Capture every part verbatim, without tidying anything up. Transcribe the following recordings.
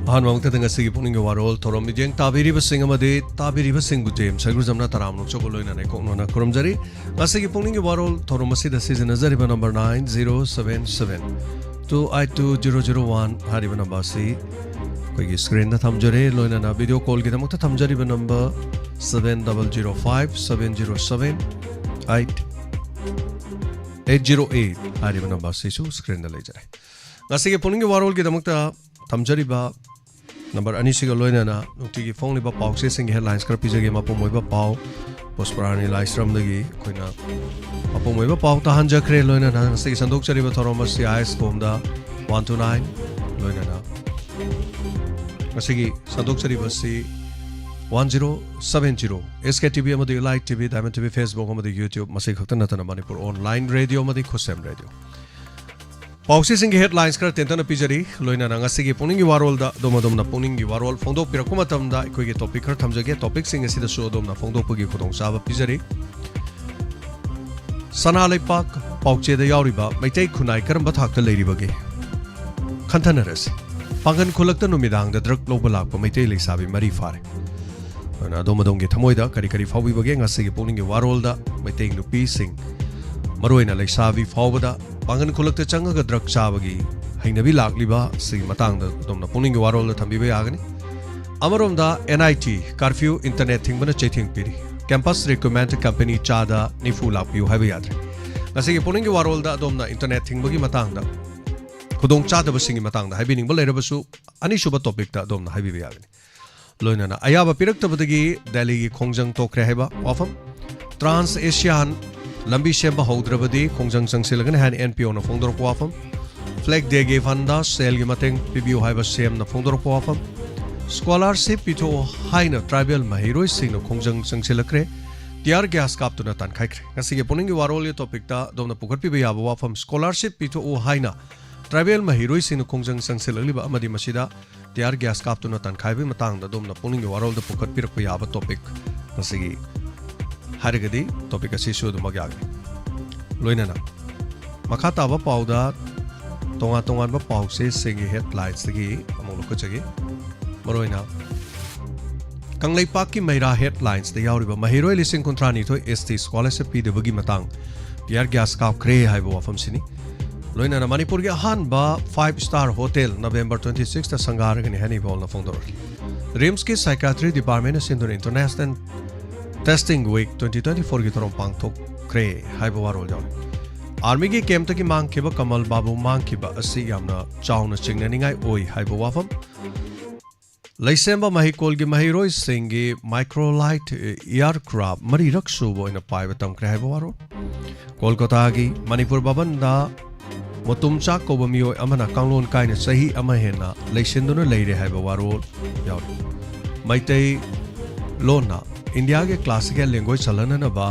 ꯑꯍꯥꯟꯕ ꯃꯛꯇꯗ ꯉꯁꯤꯒꯤ ꯄꯨꯛꯅꯤꯡꯒꯤ ꯋꯥꯔꯣꯜ ꯊꯧꯔꯝ ꯃꯤꯠꯌꯦꯡ ꯇꯥꯕꯤꯔꯤꯕꯁꯤꯡ ꯑꯃꯗꯤ ꯇꯥꯕꯤꯔꯤꯕꯁꯤꯡꯕꯨ ꯖꯦꯝꯁ ꯁꯔꯒꯨꯖꯝꯅ ꯇꯔꯥꯝꯅ ꯑꯣꯛꯆꯕ ꯂꯣꯏꯅꯅ ꯏꯀꯣꯛꯅꯅ ꯈꯨꯔꯨꯝꯖꯔꯤ꯫ ꯉꯁꯤꯒꯤ ꯄꯨꯛꯅꯤꯡꯒꯤ ꯋꯥꯔꯣꯜ ꯊꯧꯔꯝ ꯑꯁꯤꯗ ꯁꯤꯖꯤꯟꯅꯖꯔꯤꯕ number nine zero seven seven two eight two zero zero one ꯍꯥꯏꯔꯤꯕ number ꯑꯁꯤ ꯑꯩꯈꯣꯏꯒꯤ screenꯗ ꯊꯝꯖꯔꯦ꯫ ꯂꯣꯏꯅꯅ video callꯒꯤꯗꯃꯛꯇ ꯊꯝꯖꯔꯤꯕ number seven double zero five seven zero seven eight eight zero eight ꯍꯥꯏꯔꯤꯕ number ꯑꯁꯤꯁꯨ screenꯗ ꯂꯩꯖꯔꯦ꯫ ꯉꯁꯤꯒꯤ ꯄꯨꯛꯅꯤꯡꯒꯤ ꯋꯥꯔꯣꯜꯒꯤꯗꯃꯛꯇ ꯊꯝꯖꯔꯤꯕ number ꯑꯅꯤꯁꯤꯒ ꯂꯣꯏꯅꯅ ꯅꯨꯡꯇꯤꯒꯤ ꯐꯣꯡꯂꯤꯕ ꯄꯥꯎꯆꯦꯁꯤꯡꯒꯤ headlines ꯈꯔ ꯄꯤꯖꯒꯦ꯫ ꯃꯄꯨꯡ ꯑꯣꯏꯕ ꯄꯥꯎ ꯄꯨꯁꯄꯔꯥꯅꯤ ꯂꯥꯏꯁ꯭ꯔꯝꯗꯒꯤ ꯑꯩꯈꯣꯏꯅ ꯃꯄꯨꯡ ꯑꯣꯏꯕ ꯄꯥꯎ ꯇꯥꯍꯟꯖꯈ꯭ꯔꯦ꯫ ꯂꯣꯏꯅꯅ ꯉꯁꯤꯒꯤ ꯁꯟꯗꯣꯛꯆꯔꯤꯕ ꯊꯧꯔꯝ ꯑꯁꯤ ISCOMꯗ one two nine, ꯂꯣꯏꯅꯅ ꯉꯁꯤꯒꯤ ꯁꯟꯗꯣꯛꯆꯔꯤꯕ ꯑꯁꯤ one zero seven zero SKTV ꯑꯃꯗꯤ Elite TV, Diamond TV, Facebook ꯑꯃꯗꯤ YouTube, ꯃꯁꯤ ꯈꯛꯇ ꯅꯠꯇꯅ ꯃꯅꯤꯄꯨꯔ online radio ꯑꯃꯗꯤ ꯈꯨꯠꯁꯦꯝ radio꯫ ꯄꯥꯎꯆꯦꯁꯤꯡꯒꯤ headlines ꯈꯔ ꯇꯦꯟꯇꯛꯅ ꯄꯤꯖꯔꯤ꯫ ꯂꯣꯏꯅꯅ ꯉꯁꯤꯒꯤ ꯄꯨꯛꯅꯤꯡꯒꯤ ꯋꯥꯔꯣꯜꯗ ꯑꯗꯣꯝ ꯑꯗꯣꯝꯅ ꯄꯨꯛꯅꯤꯡꯒꯤ ꯋꯥꯔꯣꯜ ꯐꯣꯡꯗꯣꯛꯄꯤꯔꯛꯄ ꯃꯇꯝꯗ ꯑꯩꯈꯣꯏꯒꯤ topic ꯈꯔ ꯊꯝꯖꯒꯦ꯫ Topicꯁꯤꯡ ꯑꯁꯤꯗꯁꯨ ꯑꯗꯣꯝꯅ ꯐꯣꯡꯗꯣꯛꯄꯒꯤ ꯈꯨꯗꯣꯡꯆꯥꯕ ꯄꯤꯖꯔꯤ꯫ ꯁꯅꯥ ꯂꯩꯄꯥꯛ ꯄꯥꯎꯆꯦꯗ ꯌꯥꯎꯔꯤꯕ ꯃꯩꯇꯩ ꯈꯨꯟꯅꯥꯏ ꯀꯔꯝꯕ ꯊꯥꯛꯇ ꯂꯩꯔꯤꯕꯒꯦ? ꯈꯟꯊꯅꯔꯁꯤ꯫ ꯄꯥꯡꯒꯟ ꯈꯨꯜꯂꯛꯇ ꯅꯨꯃꯤꯗꯥꯡꯗ drug ꯂꯧꯕ ꯂꯥꯛꯄ ꯃꯩꯇꯩ ꯂꯩꯁꯥꯕꯤ ꯃꯔꯤ ꯐꯥꯔꯦ꯫ ꯑꯗꯨꯅ ꯑꯗꯣꯝ ꯑꯗꯣꯝꯒꯤ ꯊꯃꯣꯏꯗ ꯀꯔꯤ ꯀꯔꯤ ꯐꯥꯎꯕꯤꯕꯒꯦ? ꯉꯁꯤꯒꯤ ꯄꯨꯛꯅꯤꯡꯒꯤ ꯋꯥꯔꯣꯜꯗ ꯃꯩꯇꯩ ꯅꯨꯄꯤꯁꯤꯡ, ꯃꯔꯨꯑꯣꯏꯅ ꯂꯩꯁꯥꯕꯤ ꯐꯥꯎꯕꯗ ꯄꯥꯡꯒꯟ ꯈꯨꯜꯂꯛꯇ ꯆꯪꯉꯒ drug ꯆꯥꯕꯒꯤ ꯍꯩꯅꯕꯤ ꯂꯥꯛꯂꯤꯕ ꯑꯁꯤꯒꯤ ꯃꯇꯥꯡꯗ ꯑꯗꯣꯝꯅ ꯄꯨꯛꯅꯤꯡꯒꯤ ꯋꯥꯔꯣꯜꯗ ꯊꯝꯕꯤꯕ ꯌꯥꯒꯅꯤ꯫ ꯑꯃꯔꯣꯝꯗ NIT curfew, internet ꯊꯤꯡꯕꯅ ꯆꯩꯊꯦꯡ ꯄꯤꯔꯤ꯫ Campus recruitment company ꯆꯥꯗ ꯅꯤꯐꯨ ꯂꯥꯛꯄꯤꯌꯨ ꯍꯥꯏꯕ ꯌꯥꯗ꯭ꯔꯦ꯫ ꯉꯁꯤꯒꯤ ꯄꯨꯛꯅꯤꯡꯒꯤ ꯋꯥꯔꯣꯜꯗ ꯑꯗꯣꯝꯅ internet ꯊꯤꯡꯕꯒꯤ ꯃꯇꯥꯡꯗ, ꯈꯨꯗꯣꯡꯆꯥꯗꯕꯁꯤꯡꯒꯤ ꯃꯇꯥꯡꯗ ꯍꯥꯏꯕꯤꯅꯤꯡꯕ ꯂꯩꯔꯕꯁꯨ ꯑꯅꯤꯁꯨꯕ topicꯇ ꯑꯗꯣꯝꯅ ꯍꯥꯏꯕꯤꯕ ꯌꯥꯒꯅꯤ꯫ ꯂꯣꯏꯅꯅ ꯑꯌꯥꯕ ꯄꯤꯔꯛꯇꯕꯗꯒꯤ ꯗꯦꯜꯂꯤꯒꯤ ꯈꯣꯡꯖꯪ ꯇꯣꯛꯈ꯭ꯔꯦ ꯍꯥꯏꯕ ꯋꯥꯐꯝ꯫ Trans Asian ꯂꯝꯕꯤ ꯁꯦꯝꯕ ꯍꯧꯗ꯭ꯔꯕꯗꯤ ꯈꯣꯡꯖꯪ ꯆꯪꯁꯤꯜꯂꯒꯅꯤ ꯍꯥꯏꯅ NPOꯅ ꯐꯣꯡꯗꯣꯔꯛꯄ ꯋꯥꯐꯝ꯫ Flag Dayꯒꯤ fund ꯁꯦꯜꯒꯤ ꯃꯇꯦꯡ ꯄꯤꯕꯤꯌꯨ ꯍꯥꯏꯕ CMꯅ ꯐꯣꯡꯗꯣꯔꯛꯄ ꯋꯥꯐꯝ꯫ Scholarship ꯄꯤꯊꯣꯛꯑꯣ ꯍꯥꯏꯅ tribal ꯃꯍꯩꯔꯣꯏꯁꯤꯡꯅ ꯈꯣꯡꯖꯪ ꯆꯪꯁꯤꯜꯂꯛꯈ꯭ꯔꯦ꯫ Tear gas ꯀꯥꯞꯇꯨꯅ ꯇꯥꯟꯈꯥꯏꯈ꯭ꯔꯦ꯫ ꯉꯁꯤꯒꯤ ꯄꯨꯛꯅꯤꯡꯒꯤ ꯋꯥꯔꯣꯜꯒꯤ topicꯇ ꯑꯗꯣꯝꯅ ꯄꯨꯈꯠꯄꯤꯕ ꯌꯥꯕ ꯋꯥꯐꯝ, scholarship ꯄꯤꯊꯣꯛꯎ ꯍꯥꯏꯅ tribal ꯃꯍꯩꯔꯣꯏꯁꯤꯡꯅ ꯈꯣꯡꯖꯪ ꯆꯪꯁꯤꯜꯂꯛꯂꯤꯕ ꯑꯃꯗꯤ ꯃꯁꯤꯗ tear gas ꯀꯥꯞꯇꯨꯅ ꯇꯥꯟꯈꯥꯏꯕꯒꯤ ꯃꯇꯥꯡꯗ ꯑꯗꯣꯝꯅ ꯄꯨꯛꯅꯤꯡꯒꯤ ꯋꯥꯔꯣꯜꯗ ꯄꯨꯈꯠꯄꯤꯔꯛꯄ ꯌꯥꯕ topic ꯉꯁꯤꯒꯤ ꯍꯥꯏꯔꯒꯗꯤ topic ꯑꯁꯤꯁꯨ ꯑꯗꯨꯃꯛ ꯌꯥꯒꯅꯤ꯫ ꯂꯣꯏꯅꯅ ꯃꯈꯥ ꯇꯥꯕ ꯄꯥꯎꯗ ꯇꯣꯉꯥꯟ ꯇꯣꯉꯥꯟꯕ ꯄꯥꯎꯆꯦꯁꯤꯡꯒꯤ headlinesꯇꯒꯤ ꯑꯃꯨꯛ ꯂꯧꯈꯠꯆꯒꯦ꯫ ꯃꯔꯨꯑꯣꯏꯅ ꯀꯪꯂꯩꯄꯥꯛꯀꯤ ꯃꯩꯔꯥ headlinesꯇ ꯌꯥꯎꯔꯤꯕ ꯃꯍꯩꯔꯣꯏ ꯂꯤꯁꯤꯡ ꯀꯨꯟꯊ꯭ꯔꯥ ꯅꯤꯊꯣꯏ S T scholarship ꯄꯤꯗꯕꯒꯤ ꯃꯇꯥꯡ tear gas ꯀꯥꯞꯈ꯭ꯔꯦ ꯍꯥꯏꯕ ꯋꯥꯐꯝꯁꯤꯅꯤ꯫ ꯂꯣꯏꯅꯅ ꯃꯅꯤꯄꯨꯔꯒꯤ ꯑꯍꯥꯟꯕ five star hotel November twenty sixꯇ ꯁꯪꯒꯥꯔꯒꯅꯤ ꯍꯥꯏꯅ ꯏꯕꯣꯜꯅ ꯐꯣꯡꯗꯣꯔꯛꯂꯤ꯫ RIMSꯀꯤ psychiatry departmentꯅ ꯁꯤꯟꯗꯨꯅ International Testing Week twenty twenty fourꯒꯤ ꯊꯧꯔꯝ ꯄꯥꯡꯊꯣꯛꯈ꯭ꯔꯦ ꯍꯥꯏꯕ ꯋꯥꯔꯣꯜ ꯌꯥꯎꯔꯤ꯫ Armyꯒꯤ campꯇꯒꯤ ꯃꯥꯡꯈꯤꯕ ꯀꯃꯜ ꯕꯥꯕꯨ ꯃꯥꯡꯈꯤꯕ ꯑꯁꯤ ꯌꯥꯝꯅ ꯆꯥꯎꯅ ꯆꯤꯡꯅꯅꯤꯡꯉꯥꯏ ꯑꯣꯏ ꯍꯥꯏꯕ ꯋꯥꯐꯝ꯫ ꯂꯩꯁꯦꯝꯕ ꯃꯍꯩꯀꯣꯜꯒꯤ ꯃꯍꯩꯔꯣꯏꯁꯤꯡꯒꯤ microlight aircraft ꯃꯔꯤꯔꯛ ꯁꯨꯕ ꯑꯣꯏꯅ ꯄꯥꯏꯕ ꯇꯝꯈ꯭ꯔꯦ ꯍꯥꯏꯕ ꯋꯥꯔꯣꯜ꯫ ꯀꯣꯜꯀꯇꯥꯒꯤ ꯃꯅꯤꯄꯨꯔ ꯚꯕꯟꯗ ꯃꯣꯇꯨꯝꯆꯥꯛ ꯀꯧꯕ ꯃꯤꯑꯣꯏ ꯑꯃꯅ ꯀꯥꯡꯂꯣꯟ ꯀꯥꯏꯅ ꯆꯍꯤ ꯑꯃ ꯍꯦꯟꯅ ꯂꯩꯁꯤꯟꯗꯨꯅ ꯂꯩꯔꯦ ꯍꯥꯏꯕ ꯋꯥꯔꯣꯜ ꯌꯥꯎꯔꯤ꯫ ꯃꯩꯇꯩ ꯂꯣꯟꯅ ꯏꯟꯗꯤꯌꯥꯒꯤ classical language ꯆꯜꯍꯟꯅꯅꯕ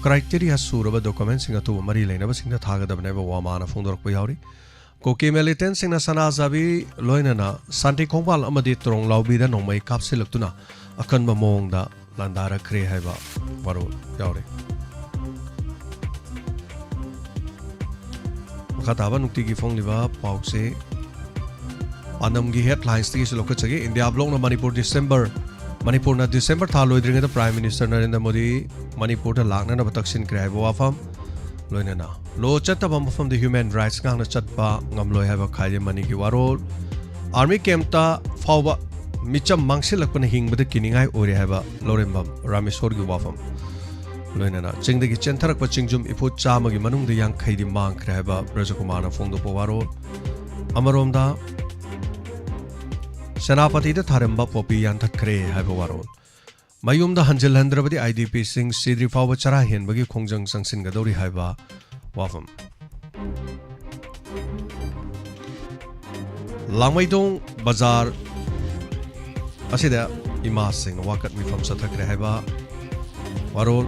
criteria ꯁꯨꯔꯕ documentꯁꯤꯡ ꯑꯊꯨꯕ ꯃꯔꯤ ꯂꯩꯅꯕꯁꯤꯡꯗ ꯊꯥꯒꯗꯕꯅꯦ ꯍꯥꯏꯕ ꯋꯥꯃꯥꯅ ꯐꯣꯡꯗꯣꯔꯛꯄ ꯌꯥꯎꯔꯤ꯫ ꯀꯨꯀꯤ militantꯁꯤꯡꯅ ꯁꯅꯥꯖꯥꯕꯤ ꯂꯣꯏꯅꯅ ꯁꯥꯟꯇꯤ ꯈꯣꯡꯕꯥꯜ ꯑꯃꯗꯤ ꯇ꯭ꯔꯣꯡꯂꯥꯎꯕꯤꯗ ꯅꯣꯡꯃꯩ ꯀꯥꯞꯁꯤꯜꯂꯛꯇꯨꯅ ꯑꯀꯟꯕ ꯃꯑꯣꯡꯗ ꯂꯥꯟꯗꯥꯔꯛꯈ꯭ꯔꯦ ꯍꯥꯏꯕ ꯋꯥꯔꯣꯜ ꯌꯥꯎꯔꯤ꯫ ꯃꯈꯥ ꯇꯥꯕ ꯅꯨꯡꯇꯤꯒꯤ ꯐꯣꯡꯂꯤꯕ ꯄꯥꯎꯁꯦ ꯄꯥꯟꯗꯝꯒꯤ headlinesꯇꯒꯤꯁꯨ ꯂꯧꯈꯠꯆꯒꯦ꯫ ꯏꯟꯗꯤꯌꯥ ꯕ꯭ꯂꯣꯛꯅ ꯃꯅꯤꯄꯨꯔ ꯗꯤꯁꯦꯝꯕꯔ, ꯃꯅꯤꯄꯨꯔꯅ ꯗꯤꯁꯦꯝꯕꯔ ꯊꯥ ꯂꯣꯏꯗ꯭ꯔꯤꯉꯩꯗ Prime Minister ꯅꯔꯦꯟꯗ꯭ꯔ ꯃꯣꯗꯤ ꯃꯅꯤꯄꯨꯔꯗ ꯂꯥꯛꯅꯅꯕ ꯇꯛꯁꯤꯟꯈ꯭ꯔꯦ ꯍꯥꯏꯕ ꯋꯥꯐꯝ, ꯂꯣꯏꯅꯅ law ꯆꯠꯇꯕ ꯃꯐꯝꯗ human rights ꯉꯥꯛꯅ ꯆꯠꯄ ꯉꯝꯂꯣꯏ ꯍꯥꯏꯕ ꯈꯥꯏꯗꯦꯝ ꯃꯅꯤꯒꯤ ꯋꯥꯔꯣꯜ, Army campꯇ ꯐꯥꯎꯕ ꯃꯤꯆꯝ ꯃꯥꯡꯁꯤꯜꯂꯛꯄꯅ ꯍꯤꯡꯕꯗ ꯀꯤꯅꯤꯡꯉꯥꯏ ꯑꯣꯏꯔꯦ ꯍꯥꯏꯕ ꯂꯧꯔꯦꯝꯕꯝ ꯔꯥꯃꯦꯁꯣꯔꯒꯤ ꯋꯥꯐꯝ, ꯂꯣꯏꯅꯅ ꯆꯤꯡꯗꯒꯤ ꯆꯦꯟꯊꯔꯛꯄ ꯆꯤꯡꯖꯨꯝ ꯏꯐꯨ ꯆꯥꯝꯃꯒꯤ ꯃꯅꯨꯡꯗ ꯌꯥꯡꯈꯩꯗꯤ ꯃꯥꯡꯈ꯭ꯔꯦ ꯍꯥꯏꯕ ꯕ꯭ꯔꯖꯀꯨꯃꯥꯔꯅ ꯐꯣꯡꯗꯣꯛꯄ ꯋꯥꯔꯣꯜ꯫ ꯑꯃꯔꯣꯝꯗ, ꯁꯦꯅꯥꯄꯇꯤꯗ ꯊꯥꯔꯝꯕ ꯄꯣꯄꯤ ꯌꯥꯟꯊꯠꯈ꯭ꯔꯦ ꯍꯥꯏꯕ ꯋꯥꯔꯣꯜ꯫ ꯃꯌꯨꯝꯗ ꯍꯟꯖꯤꯜꯍꯟꯗ꯭ꯔꯕꯗꯤ IDPꯁꯤꯡ ꯁꯤꯗ꯭ꯔꯤ ꯐꯥꯎꯕ ꯆꯔꯥ ꯍꯦꯟꯕꯒꯤ ꯈꯣꯡꯖꯪ ꯆꯪꯁꯤꯟꯒꯗꯧꯔꯤ ꯍꯥꯏꯕ ꯋꯥꯐꯝ꯫ ꯂꯥꯡꯃꯩꯗꯣꯡ ꯕꯖꯥꯔ ꯑꯁꯤꯗ ꯏꯃꯥꯁꯤꯡꯅ ꯋꯥꯀꯠ ꯃꯤꯐꯝ ꯆꯠꯊꯈ꯭ꯔꯦ ꯍꯥꯏꯕ ꯋꯥꯔꯣꯜ꯫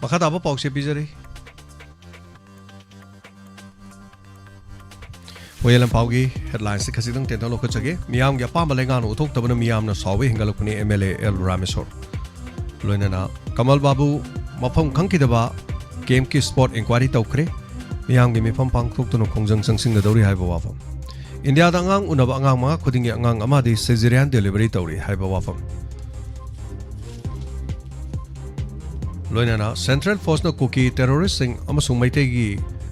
ꯃꯈꯥ ꯇꯥꯕ ꯄꯥꯎꯁꯦ ꯄꯤꯖꯔꯤ꯫ ꯄꯣꯌꯦꯜ ꯂꯝꯄꯥꯎꯒꯤ headlinesꯁꯤ ꯈꯖꯤꯛꯇꯪ ꯇꯦꯟꯇꯛ ꯂꯧꯈꯠꯆꯒꯦ꯫ ꯃꯤꯌꯥꯝꯒꯤ ꯑꯄꯥꯝꯕ ꯂꯩꯉꯥꯛꯅ ꯎꯠꯊꯣꯛꯇꯕꯅ ꯃꯤꯌꯥꯝꯅ ꯁꯥꯎꯕ ꯍꯦꯟꯒꯠꯂꯛꯄꯅꯤ, M L A L Rameshwor. ꯂꯣꯏꯅꯅ ꯀꯃꯜ ꯕꯥꯕꯨ ꯃꯐꯝ ꯈꯪꯈꯤꯗꯕ ꯀꯦꯝꯞꯀꯤ spot inquiry ꯇꯧꯈ꯭ꯔꯦ꯫ ꯃꯤꯌꯥꯝꯒꯤ ꯃꯤꯐꯝ ꯄꯥꯡꯊꯣꯛꯇꯨꯅ ꯈꯣꯡꯖꯪ ꯆꯪꯁꯤꯟꯒꯗꯧꯔꯤ ꯍꯥꯏꯕ ꯋꯥꯐꯝ꯫ ꯏꯟꯗꯤꯌꯥꯗ ꯑꯉꯥꯡ ꯎꯅꯕ ꯑꯉꯥꯡ ꯃꯉꯥ ꯈꯨꯗꯤꯡꯒꯤ ꯑꯉꯥꯡ ꯑꯃꯗꯤ cesarean delivery ꯇꯧꯔꯤ ꯍꯥꯏꯕ ꯋꯥꯐꯝ꯫ ꯂꯣꯏꯅꯅ central forceꯅ ꯀꯨꯀꯤ terroristꯁꯤꯡ ꯑꯃꯁꯨꯡ ꯃꯩꯇꯩꯒꯤ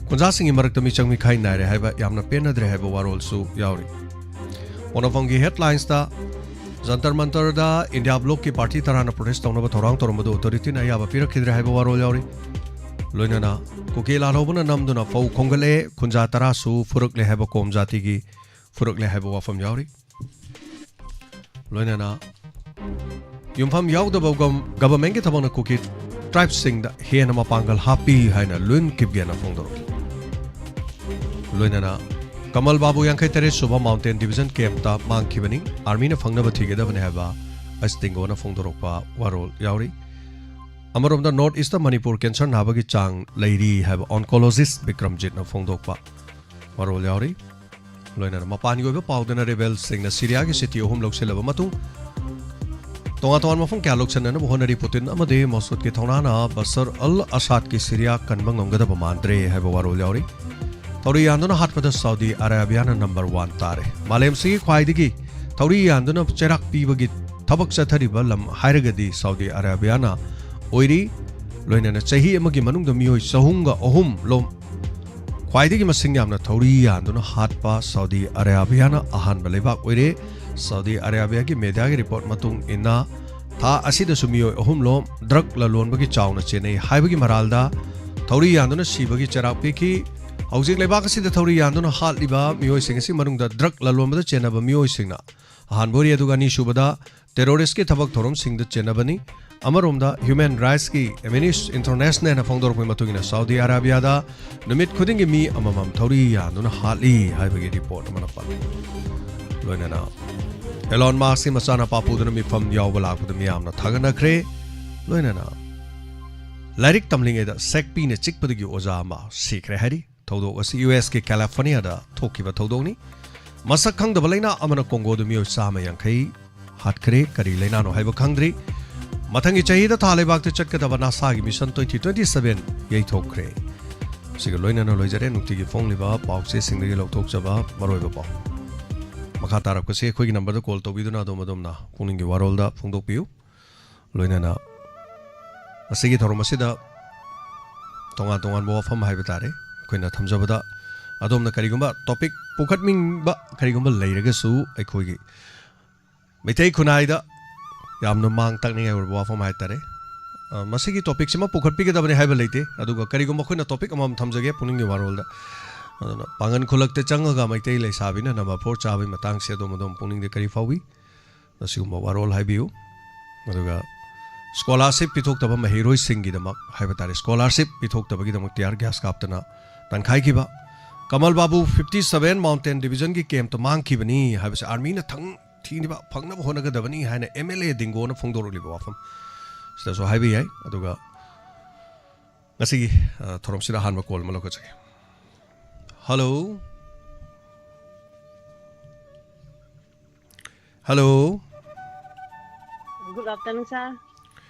ꯈꯨꯟꯖꯥꯁꯤꯡꯒꯤ ꯃꯔꯛꯇ ꯃꯤꯆꯪ ꯃꯤꯈꯥꯏ ꯅꯥꯏꯔꯦ ꯍꯥꯏꯕ ꯌꯥꯝꯅ ꯄꯦꯟꯅꯗ꯭ꯔꯦ ꯍꯥꯏꯕ ꯋꯥꯔꯣꯜꯁꯨ ꯌꯥꯎꯔꯤ꯫ ꯄꯣꯛꯅꯐꯝꯒꯤ headlinesꯇ ꯖꯟꯇꯔ ꯃꯟꯇꯔꯗ ꯏꯟꯗꯤꯌꯥ ꯕ꯭ꯂꯣꯛꯀꯤ ꯄꯥꯔꯇꯤ ꯇꯔꯥꯅ protest ꯇꯧꯅꯕ ꯊꯧꯔꯥꯡ ꯇꯧꯔꯝꯕꯗꯨ ꯑꯣꯊꯣꯔꯤꯇꯤꯅ ꯑꯌꯥꯕ ꯄꯤꯔꯛꯈꯤꯗ꯭ꯔꯦ ꯍꯥꯏꯕ ꯋꯥꯔꯣꯜ ꯌꯥꯎꯔꯤ꯫ ꯂꯣꯏꯅꯅ ꯀꯨꯀꯤ ꯂꯥꯜꯍꯧꯕꯅ ꯅꯝꯗꯨꯅ ꯐꯧ ꯈꯣꯝꯒꯠꯂꯦ, ꯈꯨꯟꯖꯥ ꯇꯔꯥꯁꯨ ꯐꯨꯔꯛꯂꯦ ꯍꯥꯏꯕ ꯀꯣꯝ ꯖꯥꯇꯤꯒꯤ ꯐꯨꯔꯛꯂꯦ ꯍꯥꯏꯕ ꯋꯥꯐꯝ ꯌꯥꯎꯔꯤ꯫ ꯂꯣꯏꯅꯅ ꯌꯨꯝꯐꯝ ꯌꯥꯎꯗꯕ ꯒꯝ-, governmentꯀꯤ ꯊꯕꯛꯅ ꯀꯨꯀꯤ tribeꯁꯤꯡꯗ ꯍꯦꯟꯅ ꯃꯄꯥꯡꯒꯜ ꯍꯥꯞꯄꯤ ꯍꯥꯏꯅ ꯂꯨꯏꯟ ꯀꯤꯞꯒꯦꯅ ꯐꯣꯡꯗꯣꯔꯛꯂꯤ꯫ ꯂꯣꯏꯅꯅ ꯀꯃꯜ ꯕꯥꯕꯨ ꯌꯥꯡꯈꯩ ꯇꯔꯦꯠ ꯁꯨꯕ mountain division campꯇ ꯃꯥꯡꯈꯤꯕꯅꯤ, armyꯅ ꯐꯪꯅꯕ ꯊꯤꯒꯗꯕꯅꯤ ꯍꯥꯏꯕ ꯑꯁ ꯇꯤꯡꯒꯣꯅ ꯐꯣꯡꯗꯣꯔꯛꯄ ꯋꯥꯔꯣꯜ ꯌꯥꯎꯔꯤ꯫ ꯑꯃꯔꯣꯝꯗ North Eastꯇ ꯃꯅꯤꯄꯨꯔ cancer ꯅꯥꯕꯒꯤ ꯆꯥꯡ ꯂꯩꯔꯤ ꯍꯥꯏꯕ oncologist ꯕꯤꯀ꯭ꯔꯝꯖꯤꯠꯅ ꯐꯣꯡꯗꯣꯛꯄ ꯋꯥꯔꯣꯜ ꯌꯥꯎꯔꯤ꯫ ꯂꯣꯏꯅꯅ ꯃꯄꯥꯟꯒꯤ ꯑꯣꯏꯕ ꯄꯥꯎꯗꯅ rebelꯁꯤꯡꯅ ꯁꯤꯔꯤꯌꯥꯒꯤ city ꯑꯍꯨꯝ ꯂꯧꯁꯤꯜꯂꯕ ꯃꯇꯨꯡ ꯇꯣꯉꯥꯟ ꯇꯣꯉꯥꯟꯕ ꯃꯐꯝ ꯀꯌꯥ ꯂꯧꯁꯤꯟꯅꯅꯕ ꯍꯣꯠꯅꯔꯤ꯫ ꯄꯨꯇꯤꯟ ꯑꯃꯗꯤ ꯃꯁꯨꯗꯀꯤ ꯊꯧꯅꯥꯅ ꯕꯁꯔ ꯑꯜ ꯑꯁꯥꯗꯀꯤ ꯁꯤꯔꯤꯌꯥ ꯀꯟꯕ ꯉꯝꯒꯗꯕ ꯃꯥꯟꯗ꯭ꯔꯦ ꯍꯥꯏꯕ ꯋꯥꯔꯣꯜ ꯌꯥꯎꯔꯤ꯫ ꯊꯧꯔꯤ ꯌꯥꯟꯗꯨꯅ ꯍꯥꯠꯄꯗ ꯁꯥꯎꯗꯤ ꯑꯔꯥꯕꯤꯌꯥꯅ number one ꯇꯥꯔꯦ꯫ ꯃꯥꯂꯦꯝꯁꯤꯒꯤ ꯈ꯭ꯋꯥꯏꯗꯒꯤ ꯊꯧꯔꯤ ꯌꯥꯟꯗꯨꯅ ꯆꯩꯔꯥꯛ ꯄꯤꯕꯒꯤ ꯊꯕꯛ ꯆꯠꯊꯔꯤꯕ ꯂꯝ ꯍꯥꯏꯔꯒꯗꯤ ꯁꯥꯎꯗꯤ ꯑꯔꯥꯕꯤꯌꯥꯅ ꯑꯣꯏꯔꯤ꯫ ꯂꯣꯏꯅꯅ ꯆꯍꯤ ꯑꯃꯒꯤ ꯃꯅꯨꯡꯗ ꯃꯤꯑꯣꯏ ꯆꯍꯨꯝꯒ ꯑꯍꯨꯝ ꯂꯣꯝ ꯈ꯭ꯋꯥꯏꯗꯒꯤ ꯃꯁꯤꯡ ꯌꯥꯝꯅ ꯊꯧꯔꯤ ꯌꯥꯟꯗꯨꯅ ꯍꯥꯠꯄ ꯁꯥꯎꯗꯤ ꯑꯔꯥꯕꯤꯌꯥꯅ ꯑꯍꯥꯟꯕ ꯂꯩꯕꯥꯛ ꯑꯣꯏꯔꯦ꯫ ꯁꯥꯎꯗꯤ ꯑꯔꯥꯕꯤꯌꯥꯒꯤ mediaꯒꯤ report ꯃꯇꯨꯡ ꯏꯟꯅ, ꯊꯥ ꯑꯁꯤꯗꯁꯨ ꯃꯤꯑꯣꯏ ꯑꯍꯨꯝ ꯂꯣꯝ drug ꯂꯂꯣꯟꯕꯒꯤ ꯆꯥꯎꯅ ꯆꯦꯟꯅꯩ ꯍꯥꯏꯕꯒꯤ ꯃꯔꯥꯜꯗ ꯊꯧꯔꯤ ꯌꯥꯟꯗꯨꯅ ꯁꯤꯕꯒꯤ ꯆꯩꯔꯥꯛ ꯄꯤꯈꯤ꯫ ꯍꯧꯖꯤꯛ ꯂꯩꯕꯥꯛ ꯑꯁꯤꯗ ꯊꯧꯔꯤ ꯌꯥꯟꯗꯨꯅ ꯍꯥꯠꯂꯤꯕ ꯃꯤꯑꯣꯏꯁꯤꯡ ꯑꯁꯤ ꯃꯅꯨꯡꯗ drug ꯂꯂꯣꯟꯕꯗ ꯆꯦꯟꯅꯕ ꯃꯤꯑꯣꯏꯁꯤꯡꯅ ꯑꯍꯥꯟꯕ ꯑꯣꯏꯔꯤ, ꯑꯗꯨꯒ ꯑꯅꯤꯁꯨꯕꯗ terroristꯀꯤ ꯊꯕꯛ ꯊꯧꯔꯝꯁꯤꯡꯗ ꯆꯦꯟꯅꯕꯅꯤ꯫ ꯑꯃꯔꯣꯝꯗ human rightsꯀꯤ Amnesty Internationalꯅ ꯐꯣꯡꯗꯣꯔꯛꯄꯒꯤ ꯃꯇꯨꯡ ꯏꯟꯅ ꯁꯥꯎꯗꯤ ꯑꯔꯥꯕꯤꯌꯥꯗ ꯅꯨꯃꯤꯠ ꯈꯨꯗꯤꯡꯒꯤ ꯃꯤ ꯑꯃꯃꯝ ꯊꯧꯔꯤ ꯌꯥꯟꯗꯨꯅ ꯍꯥꯠꯂꯤ ꯍꯥꯏꯕꯒꯤ report ꯑꯃꯅ ꯄꯜꯂꯤ꯫ ꯂꯣꯏꯅꯅ ꯑꯦꯂꯣꯟ ꯃꯥꯁꯀꯤ ꯃꯆꯥꯅꯨꯄꯥ ꯄꯨꯗꯨꯅ ꯃꯤꯐꯝ ꯌꯥꯎꯕ ꯂꯥꯛꯄꯗ ꯃꯤꯌꯥꯝꯅ ꯊꯥꯒꯠꯅꯈ꯭ꯔꯦ꯫ ꯂꯣꯏꯅꯅ ꯂꯥꯏꯔꯤꯛ ꯇꯝꯂꯤꯉꯩꯗ ꯁꯦꯛꯄꯤꯅ ꯆꯤꯛꯄꯗꯒꯤ ꯑꯣꯖꯥ ꯑꯃ ꯁꯤꯈ꯭ꯔꯦ ꯍꯥꯏꯔꯤ꯫ ꯊꯧꯗꯣꯛ ꯑꯁꯤ ꯌꯨ ꯑꯦꯁꯀꯤ ꯀꯦꯂꯤꯐꯣꯔꯅꯤꯌꯥꯗ ꯊꯣꯛꯈꯤꯕ ꯊꯧꯗꯣꯛꯅꯤ꯫ ꯃꯁꯛ ꯈꯪꯗꯕ ꯂꯩꯅꯥ ꯑꯃꯅ ꯀꯣꯡꯒꯣꯗ ꯃꯤꯑꯣꯏ ꯆꯥꯝꯃ ꯌꯥꯡꯈꯩ ꯍꯥꯠꯈ꯭ꯔꯦ꯫ ꯀꯔꯤ ꯂꯩꯅꯥꯅꯣ ꯍꯥꯏꯕ ꯈꯪꯗ꯭ꯔꯤ꯫ ꯃꯊꯪꯒꯤ ꯆꯍꯤꯗ ꯊꯥ ꯂꯩꯕꯥꯛꯇ ꯆꯠꯀꯗꯕ ꯅꯥꯁꯥꯒꯤ ꯃꯤꯁꯟ ꯇ꯭ꯋꯦꯟꯇꯤ ꯇ꯭ꯋꯦꯟꯇꯤ ꯁꯚꯦꯟ ꯌꯩꯊꯣꯛꯈ꯭ꯔꯦ꯫ ꯁꯤꯒ ꯂꯣꯏꯅꯅ ꯂꯣꯏꯖꯔꯦ ꯅꯨꯡꯇꯤꯒꯤ ꯐꯣꯡꯂꯤꯕ ꯄꯥꯎꯆꯦꯁꯤꯡꯗꯒꯤ ꯂꯧꯊꯣꯛꯆꯕ ꯃꯔꯨꯑꯣꯏꯕ ꯄꯥꯎ꯫ ꯃꯈꯥ ꯇꯥꯔꯛꯄꯁꯤ ꯑꯩꯈꯣꯏꯒꯤ ꯅꯝꯕꯔꯗ ꯀꯣꯜ ꯇꯧꯕꯤꯗꯨꯅ ꯑꯗꯣꯝ ꯑꯗꯣꯝꯅ ꯄꯨꯛꯅꯤꯡꯒꯤ ꯋꯥꯔꯣꯜꯗ ꯐꯣꯡꯗꯣꯛꯄꯤꯌꯨ꯫ ꯂꯣꯏꯅꯅ ꯉꯁꯤꯒꯤ ꯊꯧꯔꯝ ꯑꯁꯤꯗ ꯇꯣꯉꯥꯟ ꯇꯣꯉꯥꯟꯕ ꯋꯥꯐꯝ ꯍꯥꯏꯕ ꯇꯥꯔꯦ, ꯑꯩꯈꯣꯏꯅ ꯊꯝꯖꯕꯗ ꯑꯗꯣꯝꯅ ꯀꯔꯤꯒꯨꯝꯕ ꯇꯣꯄꯤꯛ ꯄꯨꯈꯠꯅꯤꯡꯕ ꯀꯔꯤꯒꯨꯝꯕ ꯂꯩꯔꯒꯁꯨ ꯑꯩꯈꯣꯏꯒꯤ ꯃꯩꯇꯩ ꯈꯨꯟꯅꯥꯏꯗ ꯌꯥꯝꯅ ꯃꯥꯡ ꯇꯥꯛꯅꯤꯡꯉꯥꯏ ꯑꯣꯏꯔꯕ ꯋꯥꯐꯝ ꯍꯥꯏ ꯇꯥꯔꯦ꯫ ꯑ, ꯃꯁꯤꯒꯤ ꯇꯣꯄꯤꯛꯁꯤꯃ ꯄꯨꯈꯠꯄꯤꯒꯗꯕꯅꯤ ꯍꯥꯏꯕ ꯂꯩꯇꯦ, ꯑꯗꯨꯒ ꯀꯔꯤꯒꯨꯝꯕ ꯑꯩꯈꯣꯏꯅ ꯇꯣꯄꯤꯛ ꯑꯃꯃꯝ ꯊꯝꯖꯒꯦ ꯄꯨꯛꯅꯤꯡꯒꯤ ꯋꯥꯔꯣꯜꯗ꯫ ꯑꯗꯨꯅ ꯄꯥꯡꯒꯜ ꯈꯨꯜꯂꯛꯇ ꯆꯪꯉꯒ ꯃꯩꯇꯩ ꯂꯩꯁꯥꯕꯤꯅ ꯅꯝꯕꯔ ꯐꯣꯔ ꯆꯥꯕꯒꯤ ꯃꯇꯥꯡꯁꯦ ꯑꯗꯣꯝ ꯑꯗꯣꯝ ꯄꯨꯛꯅꯤꯡꯗ ꯀꯔꯤ ꯐꯥꯎꯏ? ꯑꯁꯤꯒꯨꯝꯕ ꯋꯥꯔꯣꯜ ꯍꯥꯏꯕꯤꯌꯨ꯫ ꯑꯗꯨꯒ ꯁ꯭ꯀꯣꯂꯥꯔꯁꯤꯞ ꯄꯤꯊꯣꯛꯇꯕ ꯃꯍꯩꯔꯣꯏꯁꯤꯡꯒꯤꯗꯃꯛ ꯍꯥꯏꯕ ꯇꯥꯔꯦ, ꯁ꯭ꯀꯣꯂꯥꯔꯁꯤꯞ ꯄꯤꯊꯣꯛꯇꯕꯒꯤꯗꯃꯛ ꯇꯤꯌꯥꯔ ꯒ꯭ꯌꯥꯁ ꯀꯥꯞꯇꯅ ꯇꯥꯟꯈꯥꯏꯈꯤꯕ, ꯀꯃꯜ ꯕꯥꯕꯨ ꯐꯤꯐꯇꯤ ꯁꯚꯦꯟ ꯃꯥꯎꯟꯇꯦꯟ ꯗꯤꯕꯤꯖꯟꯒꯤ ꯀꯦꯝꯞꯇ ꯃꯥꯡꯈꯤꯕꯅꯤ ꯍꯥꯏꯕꯁꯤ ꯑꯥꯔꯃꯤꯅ ꯊꯪ ꯊꯤꯅꯕ ꯐꯪꯅꯕ ꯍꯣꯠꯅꯒꯗꯕꯅꯤ ꯍꯥꯏꯅ ꯑꯦꯝ ꯑꯦꯜ ꯑꯦ ꯗꯤꯡꯒꯣꯅ ꯐꯣꯡꯗꯣꯔꯛꯂꯤꯕ ꯋꯥꯐꯝ ꯁꯤꯗꯁꯨ ꯍꯥꯏꯕ ꯌꯥꯏ꯫ ꯑꯗꯨꯒ ꯉꯁꯤꯒꯤ, ꯑ, ꯊꯧꯔꯝꯁꯤꯗ ꯑꯍꯥꯟꯕ ꯀꯣꯜ ꯑꯃ ꯂꯧꯈꯠꯆꯒꯦ꯫ Hello. Hello. Good afternoon, sir.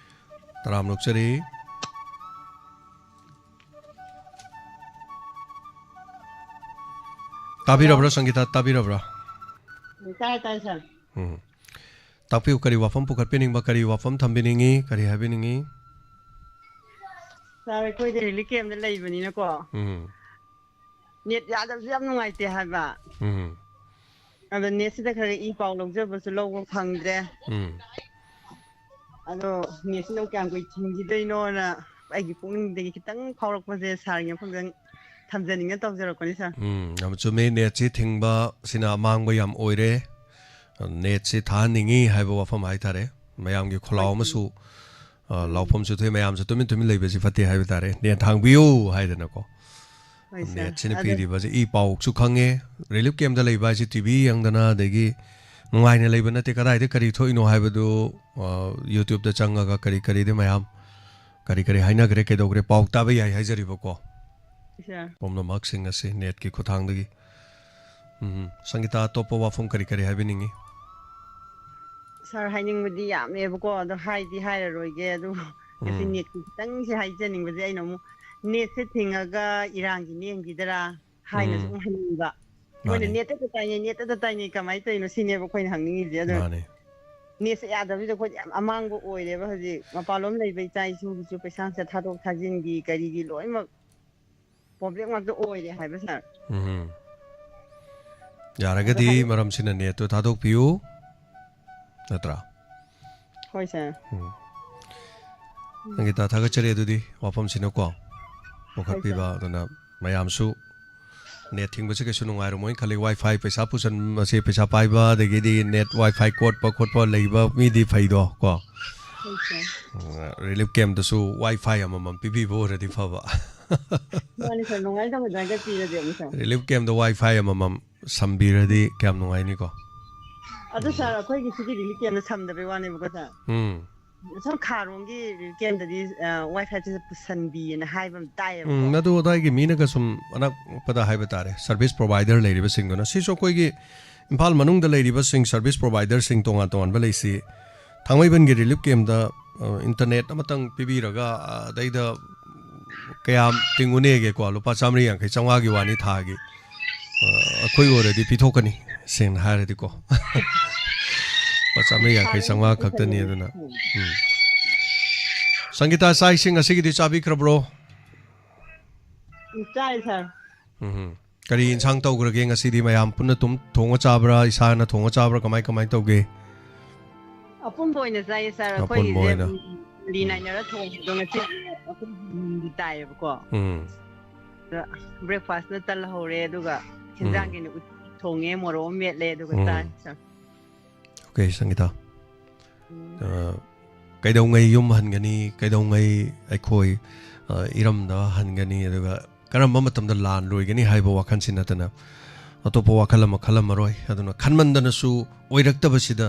ꯇꯔꯥꯝꯅ ꯑꯣꯛꯆꯔꯤ꯫ ꯇꯥꯕꯤꯔꯕ꯭ꯔꯥ, ꯁꯪꯒꯤꯇꯥ? ꯇꯥꯕꯤꯔꯕ꯭ꯔꯥ? ꯇꯥꯏ, ꯇꯥꯏ, sir. ꯎꯝ꯫ ꯇꯥꯛꯄꯤꯌꯨ, ꯀꯔꯤ ꯋꯥꯐꯝ ꯄꯨꯈꯠꯄꯤꯅꯤꯡꯕ, ꯀꯔꯤ ꯋꯥꯐꯝ ꯊꯝꯕꯤꯅꯤꯡꯉꯤ, ꯀꯔꯤ ꯍꯥꯏꯕꯤꯅꯤꯡꯉꯤ? Sir, ꯑꯩꯈꯣꯏꯗꯤ relief campꯇ ꯂꯩꯕꯅꯤꯅꯀꯣ꯫ ꯎꯝ꯫ Net ꯌꯥꯗꯕꯁꯨ ꯌꯥꯝ ꯅꯨꯡꯉꯥꯏꯇꯦ ꯍꯥꯏꯕ꯫ ꯎꯝ꯫ ꯑꯗꯣ netꯁꯤꯗ ꯈꯔ ꯏ ꯄꯥꯎ ꯂꯧꯖꯕꯁꯨ ꯂꯧꯕ ꯐꯪꯗ꯭ꯔꯦ꯫ ꯎꯝ꯫ ꯑꯗꯣ netꯁꯤꯅ ꯀꯌꯥꯝ ꯀꯨꯏ ꯊꯤꯡꯈꯤꯗꯣꯏꯅꯣꯅ ꯑꯩꯒꯤ ꯄꯨꯛꯅꯤꯡꯗꯒꯤ ꯈꯤꯇꯪ ꯐꯥꯎꯔꯛꯄꯁꯦ sirꯒꯤ ꯃꯐꯝꯗ ꯊꯝꯖꯅꯤꯡꯅ ꯇꯧꯖꯔꯛꯄꯅꯤ, sir꯫ ꯎꯝ, ꯌꯥꯝ ꯆꯨꯝꯃꯦ꯫ Netꯁꯤ ꯊꯤꯡꯕ ꯁꯤꯅ ꯑꯃꯥꯡꯕ ꯌꯥꯝ ꯑꯣꯏꯔꯦ꯫ Netꯁꯤ ꯊꯥꯍꯟꯅꯤꯡꯉꯤ ꯍꯥꯏꯕ ꯋꯥꯐꯝ ꯍꯥꯏꯇꯥꯔꯦ꯫ ꯃꯌꯥꯝꯒꯤ ꯈꯣꯜꯂꯥꯎ ꯍꯣꯏ, ꯑꯃꯁꯨ, ꯑ, ꯂꯥꯎꯐꯝꯁꯨ ꯊꯣꯛꯑꯦ, ꯃꯌꯥꯝꯁꯨ ꯇꯨꯃꯤꯟ ꯇꯨꯃꯤꯟ ꯂꯩꯕꯁꯤ ꯐꯠꯇꯦ ꯍꯥꯏꯕ ꯇꯥꯔꯦ꯫ Net ꯍꯥꯡꯕꯤꯌꯨ ꯍꯥꯏꯗꯅꯀꯣ꯫ ꯍꯣꯏ, sir꯫ Netꯁꯤꯅ ꯑꯗꯣ ꯄꯤꯔꯤꯕꯁꯦ ꯏ ꯄꯥꯎꯁꯨ ꯈꯪꯉꯦ, relief campꯇ ꯂꯩꯕ ꯍꯥꯏꯁꯦ T V ꯌꯦꯡꯗꯅ, ꯑꯗꯒꯤ ꯅꯨꯡꯉꯥꯏꯅ ꯂꯩꯕ ꯅꯠꯇꯦ, ꯀꯗꯥꯏꯗ ꯀꯔꯤ ꯊꯣꯛꯏꯅꯣ ꯍꯥꯏꯕꯗꯨ, ꯑ, YouTubeꯇ ꯆꯪꯉꯒ ꯀꯔꯤ ꯀꯔꯤꯗꯤ ꯃꯌꯥꯝ ꯀꯔꯤ ꯀꯔꯤ ꯍꯥꯏꯅꯈ꯭ꯔꯦ, ꯀꯩꯗꯧꯈ꯭ꯔꯦ, ꯄꯥꯎ ꯇꯥꯕ ꯌꯥꯏ ꯍꯥꯏꯖꯔꯤꯕꯀꯣ꯫ ꯁꯥꯔ꯫ ꯄꯨꯝꯅꯃꯛꯁꯤꯡ ꯑꯁꯤ ꯅꯦꯠꯀꯤ ꯈꯨꯠꯊꯥꯡꯗꯒꯤ꯫ ꯎꯝ, ꯁꯪꯒꯤꯇꯥ, ꯑꯇꯣꯞꯄ ꯋꯥꯐꯝ ꯀꯔꯤ ꯀꯔꯤ ꯍꯥꯏꯕꯤꯅꯤꯡꯉꯤ? ꯁꯥꯔ, ꯍꯥꯏꯅꯤꯡꯕꯗꯤ ꯌꯥꯝꯃꯦꯕꯀꯣ, ꯑꯗꯣ ꯍꯥꯏꯗꯤ ꯍꯥꯏꯔꯔꯣꯏꯒꯦ꯫ ꯑꯗꯨ ꯉꯁꯤ ꯎꯝ꯫ ꯅꯦꯠꯀꯤ ꯈꯤꯇꯪꯁꯦ ꯍꯥꯏꯖꯅꯤꯡꯕꯁꯦ, ꯑꯩꯅ ꯑꯃꯨꯛ ꯅꯦꯠꯁꯦ ꯊꯤꯡꯉꯒ ꯏꯔꯥꯡꯁꯤ ꯅꯦꯝꯈꯤꯗꯔꯥ ꯍꯥꯏꯅꯁꯨ ꯎꯝ꯫ ꯑꯃꯨꯛ ꯍꯪꯅꯤꯡꯕ꯫ ꯃꯣꯏꯅ ꯃꯥꯅꯤ꯫ ꯅꯦꯠꯇꯇ ꯇꯥꯏꯅꯩ, ꯅꯦꯠꯇꯇ ꯇꯥꯏꯅꯩ, ꯀꯃꯥꯏꯅ ꯇꯧꯔꯤꯅꯣ ꯁꯤꯅꯦꯕ ꯑꯩꯈꯣꯏꯅ ꯍꯪꯅꯤꯡꯉꯤꯁꯦ꯫ ꯑꯗꯣ ꯃꯥꯅꯤ꯫ ꯅꯦꯠꯁꯦ ꯌꯥꯗꯕꯁꯤꯗ ꯑꯩꯈꯣꯏꯗꯤ ꯌꯥꯝ ꯑꯃꯥꯡꯕ ꯑꯣꯏꯔꯦꯕ ꯍꯧꯖꯤꯛ꯫ ꯃꯄꯥꯟꯂꯣꯝ ꯂꯩꯕ ꯏꯆꯥ ꯏꯁꯨꯒꯤꯁꯨ ꯄꯩꯁꯥꯁꯦ ꯊꯥꯗꯣꯛ ꯊꯥꯖꯤꯟꯒꯤ ꯀꯔꯤꯒꯤ ꯂꯣꯏꯅꯃꯛ ꯄ꯭ꯔꯣꯕ꯭ꯂꯦꯝ ꯉꯥꯛꯇ ꯑꯣꯏꯔꯦ ꯍꯥꯏꯕ, ꯁꯥꯔ꯫ ꯎꯝ꯫ ꯑꯗꯣ ꯌꯥꯔꯒꯗꯤ ꯍꯥꯏ- ꯃꯔꯝꯁꯤꯅ ꯅꯦꯠꯇꯣ ꯊꯥꯗꯣꯛꯄꯤꯌꯨ, ꯅꯠꯇ꯭ꯔꯥ? ꯍꯣꯏ, ꯁꯥꯔ꯫ ꯎꯝ꯫ ꯁꯪꯒꯤꯇꯥ, ꯊꯥꯒꯠꯆꯔꯤ ꯑꯗꯨꯗꯤ ꯋꯥꯐꯝꯁꯤꯅꯀꯣ ꯄꯨꯈꯠꯄꯤꯕ꯫ ꯑꯗꯨꯅ ꯃꯌꯥꯝꯁꯨ ꯅꯦꯠ ꯊꯤꯡꯕꯁꯦ ꯀꯩꯁꯨ ꯅꯨꯡꯉꯥꯏꯔꯝꯃꯣꯏꯅ ꯈꯜꯂꯤ꯫ ꯋꯥꯏ ꯐꯥꯏ ꯄꯩꯁꯥ ꯄꯨꯁꯟꯕꯁꯦ, ꯄꯩꯁꯥ ꯄꯥꯏꯕ, ꯑꯗꯒꯤꯗꯤ ꯅꯦꯠ ꯋꯥꯏ ꯐꯥꯏ ꯀꯣꯠꯄ ꯈꯣꯠꯄ ꯂꯩꯕ ꯃꯤꯗꯤ ꯐꯩꯗꯣ ꯀꯣ꯫ ꯍꯣꯏ, ꯁꯥꯔ꯫ ꯎꯝ, ꯔꯤꯂꯤꯐ ꯀꯦꯝꯞꯇꯁꯨ ꯋꯥꯏ ꯐꯥꯏ ꯑꯃꯃꯝ ꯄꯤꯕꯤꯕ ꯑꯣꯏꯔꯗꯤ ꯐꯕ꯫ ꯃꯥꯅꯤ, ꯁꯥꯔ, ꯅꯨꯡꯉꯥꯏꯇꯕ ꯑꯗꯨꯃꯥꯏꯅ ꯄꯤꯔꯗꯤ ꯑꯃꯨꯛ, ꯁꯥꯔ꯫ ꯔꯤꯂꯤꯐ ꯀꯦꯝꯞꯇ ꯋꯥꯏ ꯐꯥꯏ ꯑꯃꯃꯝ ꯁꯝꯕꯤꯔꯗꯤ ꯀꯌꯥꯝ ꯅꯨꯡꯉꯥꯏꯅꯤꯀꯣ꯫ ꯑꯗꯨ, ꯁꯥꯔ, ꯑꯩꯈꯣꯏꯒꯤ ꯁꯤꯒꯤ ꯔꯤꯂꯤꯐ ꯀꯦꯝꯞꯇ ꯁꯝꯗꯕꯩ ꯋꯥꯅꯦꯕꯀꯣ, ꯁꯥꯔ꯫ ꯎꯝ꯫ ꯁꯣꯝ ꯈꯥꯔꯣꯝꯒꯤ ꯔꯤꯂꯤꯐ ꯀꯦꯝꯞꯇꯗꯤ, ꯑ, ꯋꯥꯏ ꯐꯥꯏꯁꯦ ꯄꯨꯁꯟꯕꯤꯑꯅ ꯍꯥꯏꯕ ꯑꯃ ꯇꯥꯏꯌꯦꯕꯀꯣ꯫ ꯎꯝ, ꯑꯗꯨ ꯑꯗꯥꯏꯒꯤ ꯃꯤꯅꯒ ꯁꯨꯝ ꯑꯅꯛꯄꯗ ꯍꯥꯏꯕ ꯇꯥꯔꯦ, ꯁꯔꯚꯤꯁ ꯄ꯭ꯔꯣꯚꯥꯏꯗꯔ ꯂꯩꯔꯤꯕꯁꯤꯡꯗꯨꯅ꯫ ꯁꯤꯁꯨ ꯑꯩꯈꯣꯏꯒꯤ ꯏꯝꯐꯥꯜ ꯃꯅꯨꯡꯗ ꯂꯩꯔꯤꯕꯁꯤꯡ, ꯁꯔꯚꯤꯁ ꯄ꯭ꯔꯣꯚꯥꯏꯗꯔꯁꯤꯡ ꯇꯣꯉꯥꯟ ꯇꯣꯉꯥꯟꯕ ꯂꯩꯁꯤ꯫ ꯊꯥꯡꯃꯩꯕꯟꯒꯤ ꯔꯤꯂꯤꯐ ꯀꯦꯝꯞꯇ, ꯑ, ꯏꯟꯇꯔꯅꯦꯠ ꯑꯃꯇꯪ ꯄꯤꯕꯤꯔꯒ, ꯑ, ꯑꯗꯩꯗ ꯀꯌꯥꯝ ꯇꯤꯡꯉꯨꯅꯦꯒꯦꯀꯣ? ꯂꯨꯄꯥ ꯆꯥꯝꯃꯔꯤ ꯌꯥꯡꯈꯩ, ꯆꯥꯝꯃꯉꯥꯒꯤ ꯋꯥꯅꯤ ꯊꯥꯒꯤ꯫ ꯑ, ꯑꯩꯈꯣꯏ ꯑꯣꯏꯔꯗꯤ ꯄꯤꯊꯣꯛꯀꯅꯤ, ꯁꯦꯡꯅ ꯍꯥꯏꯔꯗꯤꯀꯣ꯫ ꯂꯨꯄꯥ ꯆꯥꯝꯃꯔꯤ ꯌꯥꯡꯈꯩ, ꯆꯥꯝꯃꯉꯥ ꯈꯛꯇꯅꯤ꯫ ꯑꯗꯨꯅ, ꯎꯝ꯫ ꯁꯪꯒꯤꯇꯥ, ꯆꯥꯛ ꯏꯁꯤꯡ ꯉꯁꯤꯒꯤꯗꯤ ꯆꯥꯕꯤꯈ꯭ꯔꯕ꯭ꯔꯣ? ꯎꯝ, ꯆꯥꯏ, ꯁꯥꯔ꯫ ꯎꯝ꯫ ꯀꯔꯤ ꯏꯟꯁꯥꯡ ꯇꯧꯈ꯭ꯔꯒꯦ ꯉꯁꯤꯗꯤ? ꯃꯌꯥꯝ ꯄꯨꯟꯅ ꯑꯗꯨꯝ ꯊꯣꯡꯉ ꯆꯥꯕ꯭ꯔꯥ, ꯏꯁꯥꯅ ꯊꯣꯡꯉ ꯆꯥꯕ꯭ꯔꯥ, ꯀꯃꯥꯏ ꯀꯃꯥꯏ ꯇꯧꯒꯦ? ꯑꯄꯨꯟꯕ ꯑꯣꯏꯅ ꯆꯥꯏꯌꯦ, ꯁꯥꯔ꯫ ꯑꯄꯨꯟꯕ ꯑꯩꯈꯣꯏꯒꯤꯁꯦ, ꯑꯣꯏꯅ꯫ ꯎꯝ, ꯂꯤ ꯅꯥꯏꯅꯔ ꯊꯣꯡꯕꯗꯣ ꯉꯁꯤ ꯑꯩꯈꯣꯏ ꯍꯤꯡꯗꯤ ꯇꯥꯏꯌꯦꯕꯀꯣ꯫ ꯎꯝ꯫ ꯑꯗ ꯕ꯭ꯔꯦꯛꯐꯥꯁꯅ ꯇꯜ ꯍꯧꯔꯦ, ꯑꯗꯨꯒ ꯍꯦꯟꯖꯥꯡꯒꯤꯅ ꯎꯇꯤ ꯊꯣꯡꯉꯦ, ꯃꯣꯔꯣꯛ ꯑꯃ ꯃꯦꯠꯂꯦ, ꯑꯗꯨꯒ ꯎꯝ꯫ ꯆꯥꯔꯦ, ꯁꯥꯔ꯫ ꯑꯣꯀꯦ, ꯁꯪꯒꯤꯇꯥ꯫ ꯎꯝ꯫ ꯑ, ꯀꯩꯗꯧꯉꯩ ꯌꯨꯝ ꯍꯟꯒꯅꯤ, ꯀꯩꯗꯧꯉꯩ ꯑꯩꯈꯣꯏ, ꯑ, ꯏꯔꯝꯗ ꯍꯟꯒꯅꯤ, ꯑꯗꯨꯒ ꯀꯔꯝꯕ ꯃꯇꯝꯗ ꯂꯥꯟ ꯂꯣꯏꯒꯅꯤ ꯍꯥꯏꯕ ꯋꯥꯈꯜꯁꯤ ꯅꯠꯇꯅ ꯑꯇꯣꯞꯄ ꯋꯥꯈꯜ ꯑꯃ ꯈꯜꯂꯝꯃꯔꯣꯏ꯫ ꯑꯗꯨꯅ ꯈꯟꯃꯟꯗꯅꯁꯨ ꯑꯣꯏꯔꯛꯇꯕꯁꯤꯗ,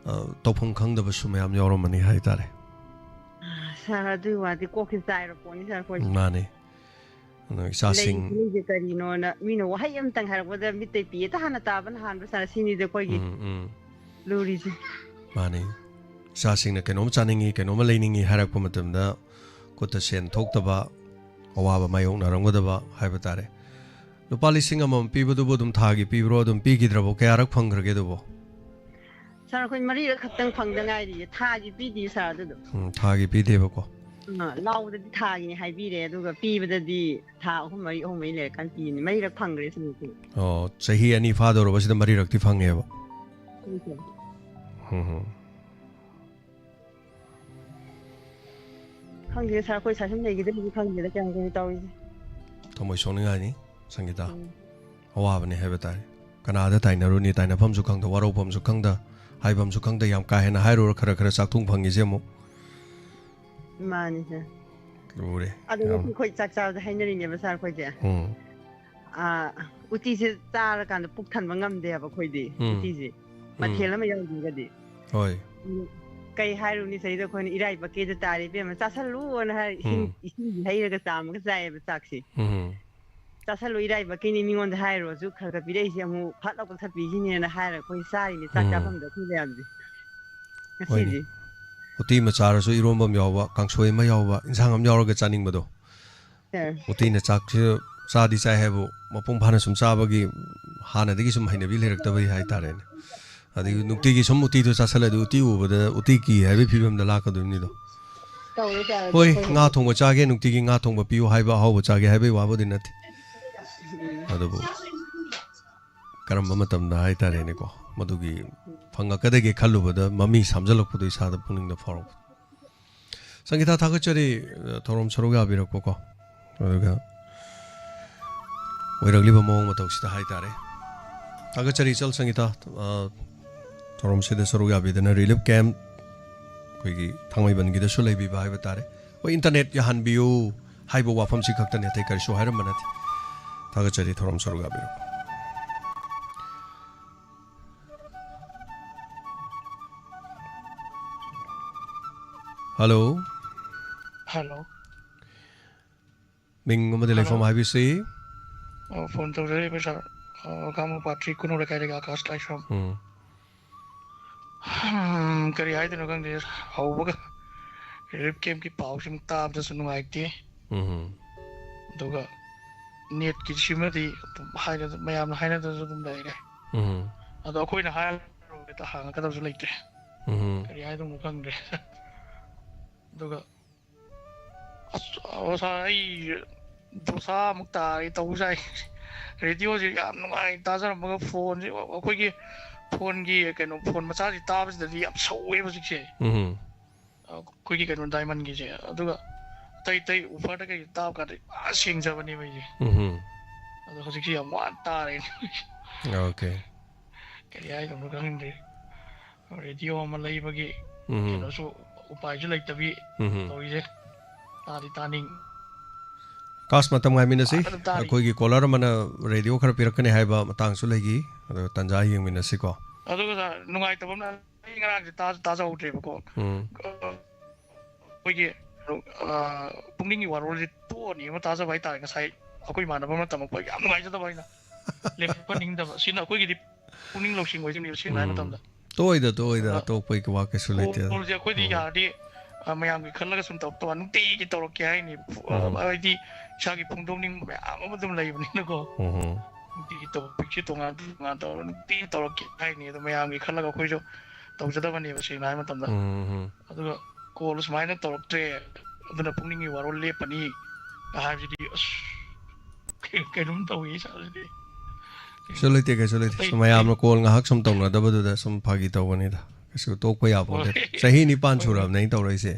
ꯑ, ꯇꯧꯐꯝ ꯈꯪꯗꯕꯁꯨ ꯃꯌꯥꯝ ꯌꯥꯎꯔꯝꯃꯅꯤ ꯍꯥꯏꯇꯥꯔꯦ꯫ ꯁꯥꯔ, ꯑꯗꯨꯒꯤ ꯋꯥꯗꯤ ꯀꯣꯛꯁꯤ ꯆꯥꯏꯔ ꯄꯣꯠꯅꯤ, ꯁꯥꯔ, ꯑꯩꯈꯣꯏꯁꯦ꯫ ꯃꯥꯅꯤ꯫ ꯑꯗꯣ ꯏꯆꯥꯁꯤꯡ ꯂꯩꯁꯦ ꯀꯔꯤꯅꯣꯅ ꯃꯤꯅ ꯋꯥꯍꯩ ꯑꯃꯇꯪ ꯍꯥꯏꯔꯛꯄꯗ ꯃꯤꯠꯇꯩ ꯄꯤ ꯍꯦꯛꯇ ꯍꯥꯟꯅ ꯇꯥꯕꯅ ꯍꯥꯟꯕ ꯁꯥꯔ, ꯁꯤꯅꯤꯗ ꯑꯩꯈꯣꯏꯒꯤ ꯎꯝ ꯎꯝ ꯂꯨꯔꯤꯁꯦ꯫ ꯃꯥꯅꯤ꯫ ꯏꯆꯥꯁꯤꯡꯅ ꯀꯩꯅꯣꯝ ꯆꯥꯅꯤꯡꯉꯤ, ꯀꯩꯅꯣꯝꯃ ꯂꯩꯅꯤꯡꯉꯤ ꯍꯥꯏꯔꯛꯄ ꯃꯇꯝꯗ ꯈꯨꯠꯇ ꯁꯦꯟ ꯊꯣꯛꯇꯕ, ꯑꯋꯥꯕ ꯃꯥꯌꯣꯛꯅꯔꯝꯒꯗꯕ ꯍꯥꯏꯕ ꯇꯥꯔꯦ꯫ ꯂꯨꯄꯥ ꯂꯤꯁꯤꯡ ꯑꯃꯃꯝ ꯄꯤꯕꯗꯨꯕꯨ ꯑꯗꯨꯝ ꯊꯥꯒꯤ ꯄꯤꯕ꯭ꯔꯣ, ꯑꯗꯨꯝ ꯄꯤꯈꯤꯗ꯭ꯔꯕꯣ? ꯀꯌꯥꯔꯛ ꯐꯪꯈ꯭ꯔꯒꯦ ꯑꯗꯨꯕꯣ? ꯁꯥꯔ, ꯑꯩꯈꯣꯏ ꯃꯔꯤꯔꯛ ꯈꯛꯇꯪ ꯐꯪꯗ ꯉꯥꯏꯔꯤꯌꯦ꯫ ꯊꯥꯒꯤ ꯄꯤꯗꯤ ꯁꯥꯔ ꯑꯗꯨꯗꯣ꯫ ꯎꯝ, ꯊꯥꯒꯤ ꯄꯤꯗꯦꯕꯀꯣ꯫ ꯑ, ꯂꯥꯎꯕꯗꯗꯤ ꯊꯥꯒꯤꯅꯤ ꯍꯥꯏꯕꯤꯔꯦ, ꯑꯗꯨꯒ ꯄꯤꯕꯗꯗꯤ ꯊꯥ ꯑꯍꯨꯝ ꯃꯔꯤ, ꯑꯍꯨꯝ ꯃꯔꯤ ꯂꯩꯔꯀꯥꯟꯗ ꯄꯤꯅꯤ꯫ ꯃꯔꯤꯔꯛ ꯐꯪꯈ꯭ꯔꯦ ꯁꯤꯃꯗꯤ꯫ ꯑꯣ, ꯆꯍꯤ ꯑꯅꯤ ꯐꯥꯗꯧꯔꯕꯁꯤꯗ ꯃꯔꯤꯔꯛꯇꯤ ꯐꯪꯉꯦꯕ꯫ ꯎꯝ ꯎꯝ꯫ ꯈꯪꯗꯦ ꯁꯥꯔ, ꯑꯩꯈꯣꯏ ꯁꯥꯔ ꯁꯨꯝ ꯂꯩꯈꯤꯗꯕꯁꯨ ꯈꯪꯗꯦꯗ ꯀꯌꯥꯝ ꯀꯨꯏꯅ ꯇꯧꯔꯤꯁꯦ꯫ ꯊꯃꯣꯏ ꯁꯣꯛꯅꯤꯡꯉꯥꯏꯅꯤ ꯁꯪꯒꯤꯇꯥ꯫ ꯎꯝ꯫ ꯑꯋꯥꯕꯅꯤ ꯍꯥꯏꯕ ꯇꯥꯔꯦ꯫ ꯀꯅꯥꯗ ꯇꯥꯏꯅꯔꯨꯅꯤ? ꯇꯥꯏꯅꯐꯝꯁꯨ ꯈꯪꯗ, ꯋꯥꯔꯧꯐꯝꯁꯨ ꯈꯪꯗ, ꯍꯥꯏꯐꯝꯁꯨ ꯈꯪꯗ, ꯌꯥꯝ ꯀꯥ ꯍꯦꯟꯅ ꯍꯥꯏꯔꯨꯔ ꯈꯔ ꯈꯔ ꯆꯥꯛꯊꯨꯡ ꯐꯪꯉꯤꯁꯦ ꯑꯃꯨꯛ꯫ ꯃꯥꯅꯤ ꯁꯥꯔ꯫ ꯂꯨꯔꯦ ꯑꯗꯣ ꯌꯥꯝ꯫ ꯉꯁꯤ ꯑꯩꯈꯣꯏ ꯆꯥꯛ ꯆꯥꯕꯗ ꯍꯥꯏꯅꯔꯤꯅꯦꯕ ꯁꯥꯔ ꯑꯩꯈꯣꯏꯁꯦ꯫ ꯎꯝ꯫ ꯑꯥ, ꯎꯇꯤꯁꯦ ꯆꯥꯔꯀꯥꯟꯗ ꯄꯨꯛ ꯊꯟꯕ ꯉꯝꯗꯦꯕ ꯑꯩꯈꯣꯏꯗꯤ꯫ ꯎꯝ꯫ ꯎꯇꯤꯁꯦ ꯎꯝ꯫ ꯃꯊꯦꯜ ꯑꯃ ꯌꯥꯎꯗ꯭ꯔꯒꯗꯤ꯫ ꯍꯣꯏ꯫ ꯎꯝ, ꯀꯩ ꯍꯥꯏꯔꯨꯅꯤ ꯁꯤꯗꯩꯗ ꯑꯩꯈꯣꯏꯅ ꯏꯔꯥꯏꯕꯛꯀꯤꯗ ꯇꯥꯔꯦ ꯏꯕꯦꯝꯃ, ꯆꯥꯁꯜꯂꯨꯅ ꯍꯥꯏ ꯏꯁꯤꯡ ꯎꯝ꯫ ꯏꯁꯤꯡꯁꯦ ꯍꯩꯔꯒ ꯆꯥꯝꯃꯒ ꯆꯥꯏꯌꯦꯕ ꯆꯥꯛꯁꯦ꯫ ꯎꯝ꯫ ꯆꯥꯁꯜꯂꯨ ꯏꯔꯥꯏꯕꯛꯀꯤꯅꯤ ꯃꯤꯉꯣꯟꯗ ꯍꯥꯏꯔꯨꯔꯁꯨ ꯈꯔ ꯈꯔ ꯄꯤꯔꯛꯏꯁꯦ ꯑꯃꯨꯛ ꯐꯠ ꯂꯥꯎ ꯀꯛꯊꯠꯄꯤꯁꯤꯅꯦꯅ ꯍꯥꯏꯔꯒ ꯑꯩꯈꯣꯏ ꯆꯥꯔꯤꯅꯦ ꯆꯥꯛ ꯎꯝ꯫ ꯆꯥꯐꯝꯗ ꯑꯩꯈꯣꯏ ꯃꯌꯥꯝꯁꯦ꯫ ꯍꯣꯏꯅꯦ꯫ ꯉꯁꯤꯗꯤ꯫ ꯎꯇꯤ ꯑꯃ ꯆꯥꯔꯁꯨ ꯏꯔꯣꯝꯕ ꯑꯃ ꯌꯥꯎꯕ, ꯀꯥꯡꯁꯣꯏ ꯑꯃ ꯌꯥꯎꯕ, ꯏꯟꯁꯥꯡ ꯑꯃ ꯌꯥꯎꯔꯒ ꯆꯥꯅꯤꯡꯕꯗꯣ꯫ ꯁꯥꯔ꯫ ꯎꯇꯤꯅ ꯆꯥꯛꯁꯦ ꯆꯥꯗꯤ ꯆꯥꯏ ꯍꯥꯏꯕꯨ ꯃꯄꯨꯡ ꯐꯥꯅ ꯁꯨꯝ ꯆꯥꯕꯒꯤ ꯍꯥꯟꯅꯗꯒꯤ ꯁꯨꯝ ꯍꯩꯅꯕꯤ ꯂꯩꯔꯛꯇꯕꯒꯤ ꯍꯥꯏꯇꯥꯔꯦꯅꯦ꯫ ꯑꯗꯒꯤ ꯅꯨꯡꯇꯤꯒꯤ ꯁꯨꯝ ꯎꯇꯤꯗꯣ ꯆꯥꯁꯜꯂꯗꯤ ꯎꯇꯤ ꯎꯕꯗ ꯎꯇꯤ ꯀꯤ ꯍꯥꯏꯕꯒꯤ ꯐꯤꯕꯝꯗ ꯂꯥꯛꯀꯗꯣꯏꯅꯤꯗꯣ꯫ ꯇꯧꯔꯦ ꯁꯥꯔ, ꯍꯣꯏ, ꯑꯩꯈꯣꯏ ꯉꯥ ꯊꯣꯡꯕ ꯆꯥꯒꯦ, ꯅꯨꯡꯇꯤꯒꯤ ꯉꯥ ꯊꯣꯡꯕ ꯄꯤꯌꯨ ꯍꯥꯏꯕ, ꯑꯍꯥꯎꯕ ꯆꯥꯒꯦ ꯍꯥꯏꯕꯒꯤ ꯋꯥꯕꯨꯗꯤ ꯅꯠꯇꯦ꯫ ꯎꯝ꯫ ꯑꯗꯨꯕꯨ ꯀꯔꯝꯕ ꯃꯇꯝꯗ ꯍꯥꯏꯇꯥꯔꯦꯅꯦꯀꯣ, ꯃꯗꯨꯒꯤ ꯐꯪꯉꯛꯀꯗꯒꯦ ꯈꯜꯂꯨꯕꯗ ꯃꯃꯤ ꯁꯥꯝꯖꯜꯂꯛꯄꯗꯣ ꯏꯁꯥꯗ ꯄꯨꯛꯅꯤꯡꯗ ꯐꯥꯎꯔꯛꯄ꯫ ꯁꯪꯒꯤꯇꯥ, ꯊꯥꯒꯠꯆꯔꯤ, ꯑ, ꯊꯧꯔꯝ ꯁꯔꯨꯛ ꯌꯥꯕꯤꯔꯛꯄꯀꯣ꯫ ꯑꯗꯨꯒ ꯑꯣꯏꯔꯛꯂꯤꯕ ꯃꯑꯣꯡ ꯃꯇꯧꯁꯤꯗ ꯍꯥꯏꯇꯥꯔꯦ꯫ ꯊꯥꯒꯠꯆꯔꯤ ꯏꯆꯜ ꯁꯪꯒꯤꯇꯥ, ꯑ, ꯊꯧꯔꯝꯁꯤꯗ ꯁꯔꯨꯛ ꯌꯥꯕꯤꯗꯅ꯫ ꯔꯤꯂꯤꯐ ꯀꯦꯝꯞ ꯑꯩꯈꯣꯏꯒꯤ ꯊꯥꯡꯃꯩꯕꯟꯒꯤꯗꯁꯨ ꯂꯩꯕꯤꯕ ꯍꯥꯏꯕ ꯇꯥꯔꯦ꯫ ꯍꯣꯏ, ꯏꯟꯇꯔꯅꯦꯠ ꯌꯥꯍꯟꯕꯤꯌꯨ ꯍꯥꯏꯕ ꯋꯥꯐꯝꯁꯤ ꯈꯛꯇꯅꯤ, ꯑꯇꯩ ꯀꯔꯤꯁꯨ ꯍꯥꯏꯔꯝꯕ ꯅꯠꯇꯦ꯫ ꯊꯥꯒꯠꯆꯔꯤ, ꯊꯧꯔꯝ ꯁꯔꯨꯛ ꯌꯥꯕꯤꯔꯛꯄ꯫ ꯍꯜꯂꯣ꯫ ꯍꯜꯂꯣ꯫ ꯃꯤꯡ ꯑꯃꯗꯤ ꯂꯩꯐꯝ ꯍꯥꯏꯕꯤꯁꯤ꯫ ꯑꯣ, ꯐꯣꯟ ꯇꯧꯖꯔꯛꯏꯕ ꯁꯥꯔ, ꯑ, ꯈꯥꯉꯕꯣꯛ ꯄꯥꯠ ꯊ꯭ꯔꯤ ꯀꯣꯅꯨꯡ ꯂꯩꯀꯥꯏꯗꯒꯤ ꯑꯀꯥꯁ ꯂꯥꯏꯁ꯭ꯔꯝ꯫ ꯎꯝ꯫ ꯎꯝ, ꯀꯔꯤ ꯍꯥꯏꯗꯣꯏꯅꯣ ꯈꯪꯗꯦ꯫ ꯍꯧꯕꯒ ꯔꯤꯂꯤꯐ ꯀꯦꯝꯞꯀꯤ ꯄꯥꯎꯁꯤꯃꯨꯛ ꯇꯥꯕꯗꯁꯨ ꯅꯨꯡꯉꯥꯏꯇꯦ꯫ ꯎꯝ꯫ ꯑꯗꯨꯒ ꯅꯦꯠꯀꯤ ꯁꯤꯃꯗꯤ ꯑꯗꯨꯝ ꯍꯥꯏꯅ-, ꯃꯌꯥꯝꯅ ꯍꯥꯏꯅꯗꯅꯁꯨ ꯑꯗꯨꯝ ꯂꯩꯔꯦ꯫ ꯎꯝ꯫ ꯑꯗꯣ ꯑꯩꯈꯣꯏꯅ ꯍꯥꯏꯔꯨꯔꯒ ꯍꯦꯛꯇ ꯍꯥꯡꯉꯛꯀꯗꯕꯁꯨ ꯂꯩꯇꯦ꯫ ꯎꯝ꯫ ꯀꯔꯤ ꯍꯥꯏꯗꯣꯏꯅꯣ ꯈꯪꯗ꯭ꯔꯦ꯫ ꯑꯗꯨꯒ ꯑꯁ, ꯑꯣ, ꯁꯥꯔ, ꯑꯩ ꯗꯣꯁꯥ ꯑꯃꯨꯛ ꯇꯥꯔꯦ ꯇꯧꯁꯥꯏ꯫ ꯔꯦꯗꯤꯑꯣꯁꯦ ꯌꯥꯝ ꯅꯨꯡꯉꯥꯏ ꯇꯥꯖꯔꯝꯃꯒ ꯐꯣꯟꯁꯦ ꯑꯩꯈꯣꯏꯒꯤ ꯐꯣꯟꯒꯤ ꯀꯩꯅꯣ, ꯐꯣꯟ ꯃꯆꯥꯁꯤ ꯇꯥꯕꯁꯤꯗꯗꯤ ꯌꯥꯝ ꯁꯧꯋꯦꯕ ꯍꯧꯖꯤꯛꯁꯦ꯫ ꯎꯝ꯫ ꯑꯩꯈꯣꯏꯒꯤ ꯀꯩꯅꯣ, ꯗꯥꯏꯃꯟꯒꯤꯁꯦ꯫ ꯑꯗꯨꯒ ꯑꯇꯩ ꯑꯇꯩ ꯎꯐꯔꯗ ꯀꯩ ꯇꯥꯕ ꯀꯥꯟꯗ ꯄꯨꯔꯥ ꯁꯦꯡꯖꯕꯅꯦꯕ ꯑꯩꯁꯦ꯫ ꯎꯝ꯫ ꯑꯗꯣ ꯍꯧꯖꯤꯛꯁꯤ ꯌꯥꯝ ꯋꯥꯅ ꯇꯥꯔꯦ꯫ ꯑꯣꯀꯦ꯫ ꯀꯔꯤ ꯍꯥꯏꯗꯧꯅꯣ ꯈꯪꯗꯦ꯫ ꯔꯦꯗꯤꯑꯣ ꯑꯃ ꯂꯩꯕꯒꯤ ꯎꯝ꯫ ꯀꯩꯅꯣꯁꯨ, ꯎꯄꯥꯏꯁꯨ ꯂꯩꯇꯕꯤ ꯎꯝ꯫ ꯇꯧꯔꯤꯁꯦ꯫ ꯇꯥꯗꯤ ꯇꯥꯅꯤꯡ꯫ ꯀꯥꯁ, ꯃꯇꯝ ꯉꯥꯏꯃꯤꯟꯅꯁꯤ꯫ ꯑꯗꯨꯝ ꯇꯥꯔꯤ꯫ ꯑꯩꯈꯣꯏꯒꯤ ꯀꯣꯂꯔ ꯑꯃꯅ ꯔꯦꯗꯤꯑꯣ ꯈꯔ ꯄꯤꯔꯛꯀꯅꯤ ꯍꯥꯏꯕ ꯃꯇꯥꯡꯁꯨ ꯂꯩꯈꯤ꯫ ꯑꯗꯣ ꯇꯟꯖꯥ ꯌꯦꯡꯃꯤꯟꯅꯁꯤꯀꯣ꯫ ꯑꯗꯨꯒ ꯁꯥꯔ, ꯅꯨꯡꯉꯥꯏꯇꯕ ꯑꯃꯅ ꯑꯩ ꯉꯔꯥꯡꯁꯦ ꯇꯥꯁꯨ ꯇꯥꯖꯍꯧꯗ꯭ꯔꯦꯕꯀꯣ꯫ ꯎꯝ꯫ ꯑꯩꯈꯣꯏꯒꯤ, ꯑ, ꯄꯨꯛꯅꯤꯡꯒꯤ ꯋꯥꯔꯣꯜꯁꯦ ꯇꯣꯛꯑꯅꯤ ꯑꯃ ꯇꯥꯖꯕ ꯍꯥꯏꯇꯥꯔꯦ꯫ ꯉꯁꯥꯏ ꯑꯩꯈꯣꯏ ꯏꯃꯥꯟꯅꯕ ꯑꯃꯅ ꯇꯝꯃꯛꯄ, ꯌꯥꯝ ꯅꯨꯡꯉꯥꯏꯖꯗꯕ ꯑꯩꯅ꯫ ꯂꯦꯞꯍꯟꯅꯤꯡꯗꯕ꯫ ꯁꯤꯅ ꯑꯩꯈꯣꯏꯒꯤꯗꯤ ꯄꯨꯛꯅꯤꯡ ꯂꯧꯁꯤꯡ ꯑꯣꯏꯗꯣꯏꯅꯦꯕ, ꯁꯦꯡꯅ ꯍꯥꯏꯕ ꯎꯝ꯫ ꯃꯇꯝꯗ꯫ ꯇꯣꯛꯑꯣꯏꯗ, ꯇꯣꯛꯑꯣꯏꯗ, ꯑꯗ ꯑꯇꯣꯞꯄꯒꯤ ꯋꯥ ꯀꯩꯁꯨ ꯂꯩꯇꯦꯗ꯫ ꯀꯣꯜꯁꯦ ꯑꯩꯈꯣꯏꯗꯤ ꯎꯝ꯫ ꯌꯥꯔꯗꯤ, ꯑ, ꯃꯌꯥꯝꯒꯤ ꯈꯜꯂꯒ ꯁꯨꯝ ꯇꯧꯔꯛꯇꯕ, ꯅꯨꯡꯇꯤꯒꯤ ꯇꯧꯔꯛꯀꯦ ꯍꯥꯏꯅꯤ꯫ ꯐꯨ-, ꯎꯝ꯫ ꯍꯥꯏꯗꯤ ꯏꯁꯥꯒꯤ ꯐꯣꯡꯗꯣꯛꯅꯤꯡꯕ ꯃꯌꯥꯝ ꯑꯃ ꯑꯗꯨꯝ ꯂꯩꯕꯅꯤꯅꯀꯣ꯫ ꯎꯝ꯫ ꯅꯨꯡꯇꯤꯒꯤ ꯇꯣꯄꯤꯛꯁꯦ ꯇꯣꯉꯥꯟ ꯇꯣꯉꯥꯟ ꯇꯧꯔꯒ ꯅꯨꯡꯇꯤꯒꯤ ꯇꯧꯔꯛꯀꯦ ꯍꯥꯏꯅꯤ꯫ ꯑꯗꯣ ꯃꯌꯥꯝꯒꯤ ꯈꯜꯂꯒ ꯑꯩꯈꯣꯏꯁꯨ ꯇꯧꯖꯗꯕꯅꯦꯕ, ꯁꯦꯡꯅ ꯍꯥꯏꯕ ꯃꯇꯝꯗ꯫ ꯎꯝ꯫ ꯑꯗꯨꯒ ꯀꯣꯜ ꯁꯨꯃꯥꯏꯅ ꯇꯧꯔꯛꯇ꯭ꯔꯦ, ꯑꯗꯨꯅ ꯄꯨꯛꯅꯤꯡꯒꯤ ꯋꯥꯔꯣꯜ ꯂꯦꯞꯄꯅꯤ ꯍꯥꯏꯕꯁꯤꯗꯤ ꯑꯁ, ꯀꯩ-, ꯀꯩꯅꯣꯝ ꯇꯧꯏ ꯏꯁꯥꯁꯤꯗꯤ꯫ ꯀꯩꯁꯨ ꯂꯩꯇꯦ, ꯀꯩꯁꯨ ꯂꯩꯇꯦ꯫ ꯑꯇꯩ ꯁꯨꯝ ꯃꯌꯥꯝꯅ ꯀꯣꯜ ꯉꯥꯏꯍꯥꯛ ꯁꯨꯝ ꯇꯧꯅꯗꯕꯗꯨꯗ ꯁꯨꯝ ꯐꯥꯒꯤ ꯇꯧꯕꯅꯤꯗ꯫ ꯀꯩꯁꯨ ꯇꯣꯛꯄ ꯌꯥꯕ ꯅꯠꯇꯦ꯫ ꯍꯣꯏ꯫ ꯆꯍꯤ ꯅꯤꯄꯥꯟ ꯍꯣꯏ꯫ ꯁꯨꯔꯕꯅꯦ ꯑꯩꯅ ꯇꯧꯔꯛꯏꯁꯦ꯫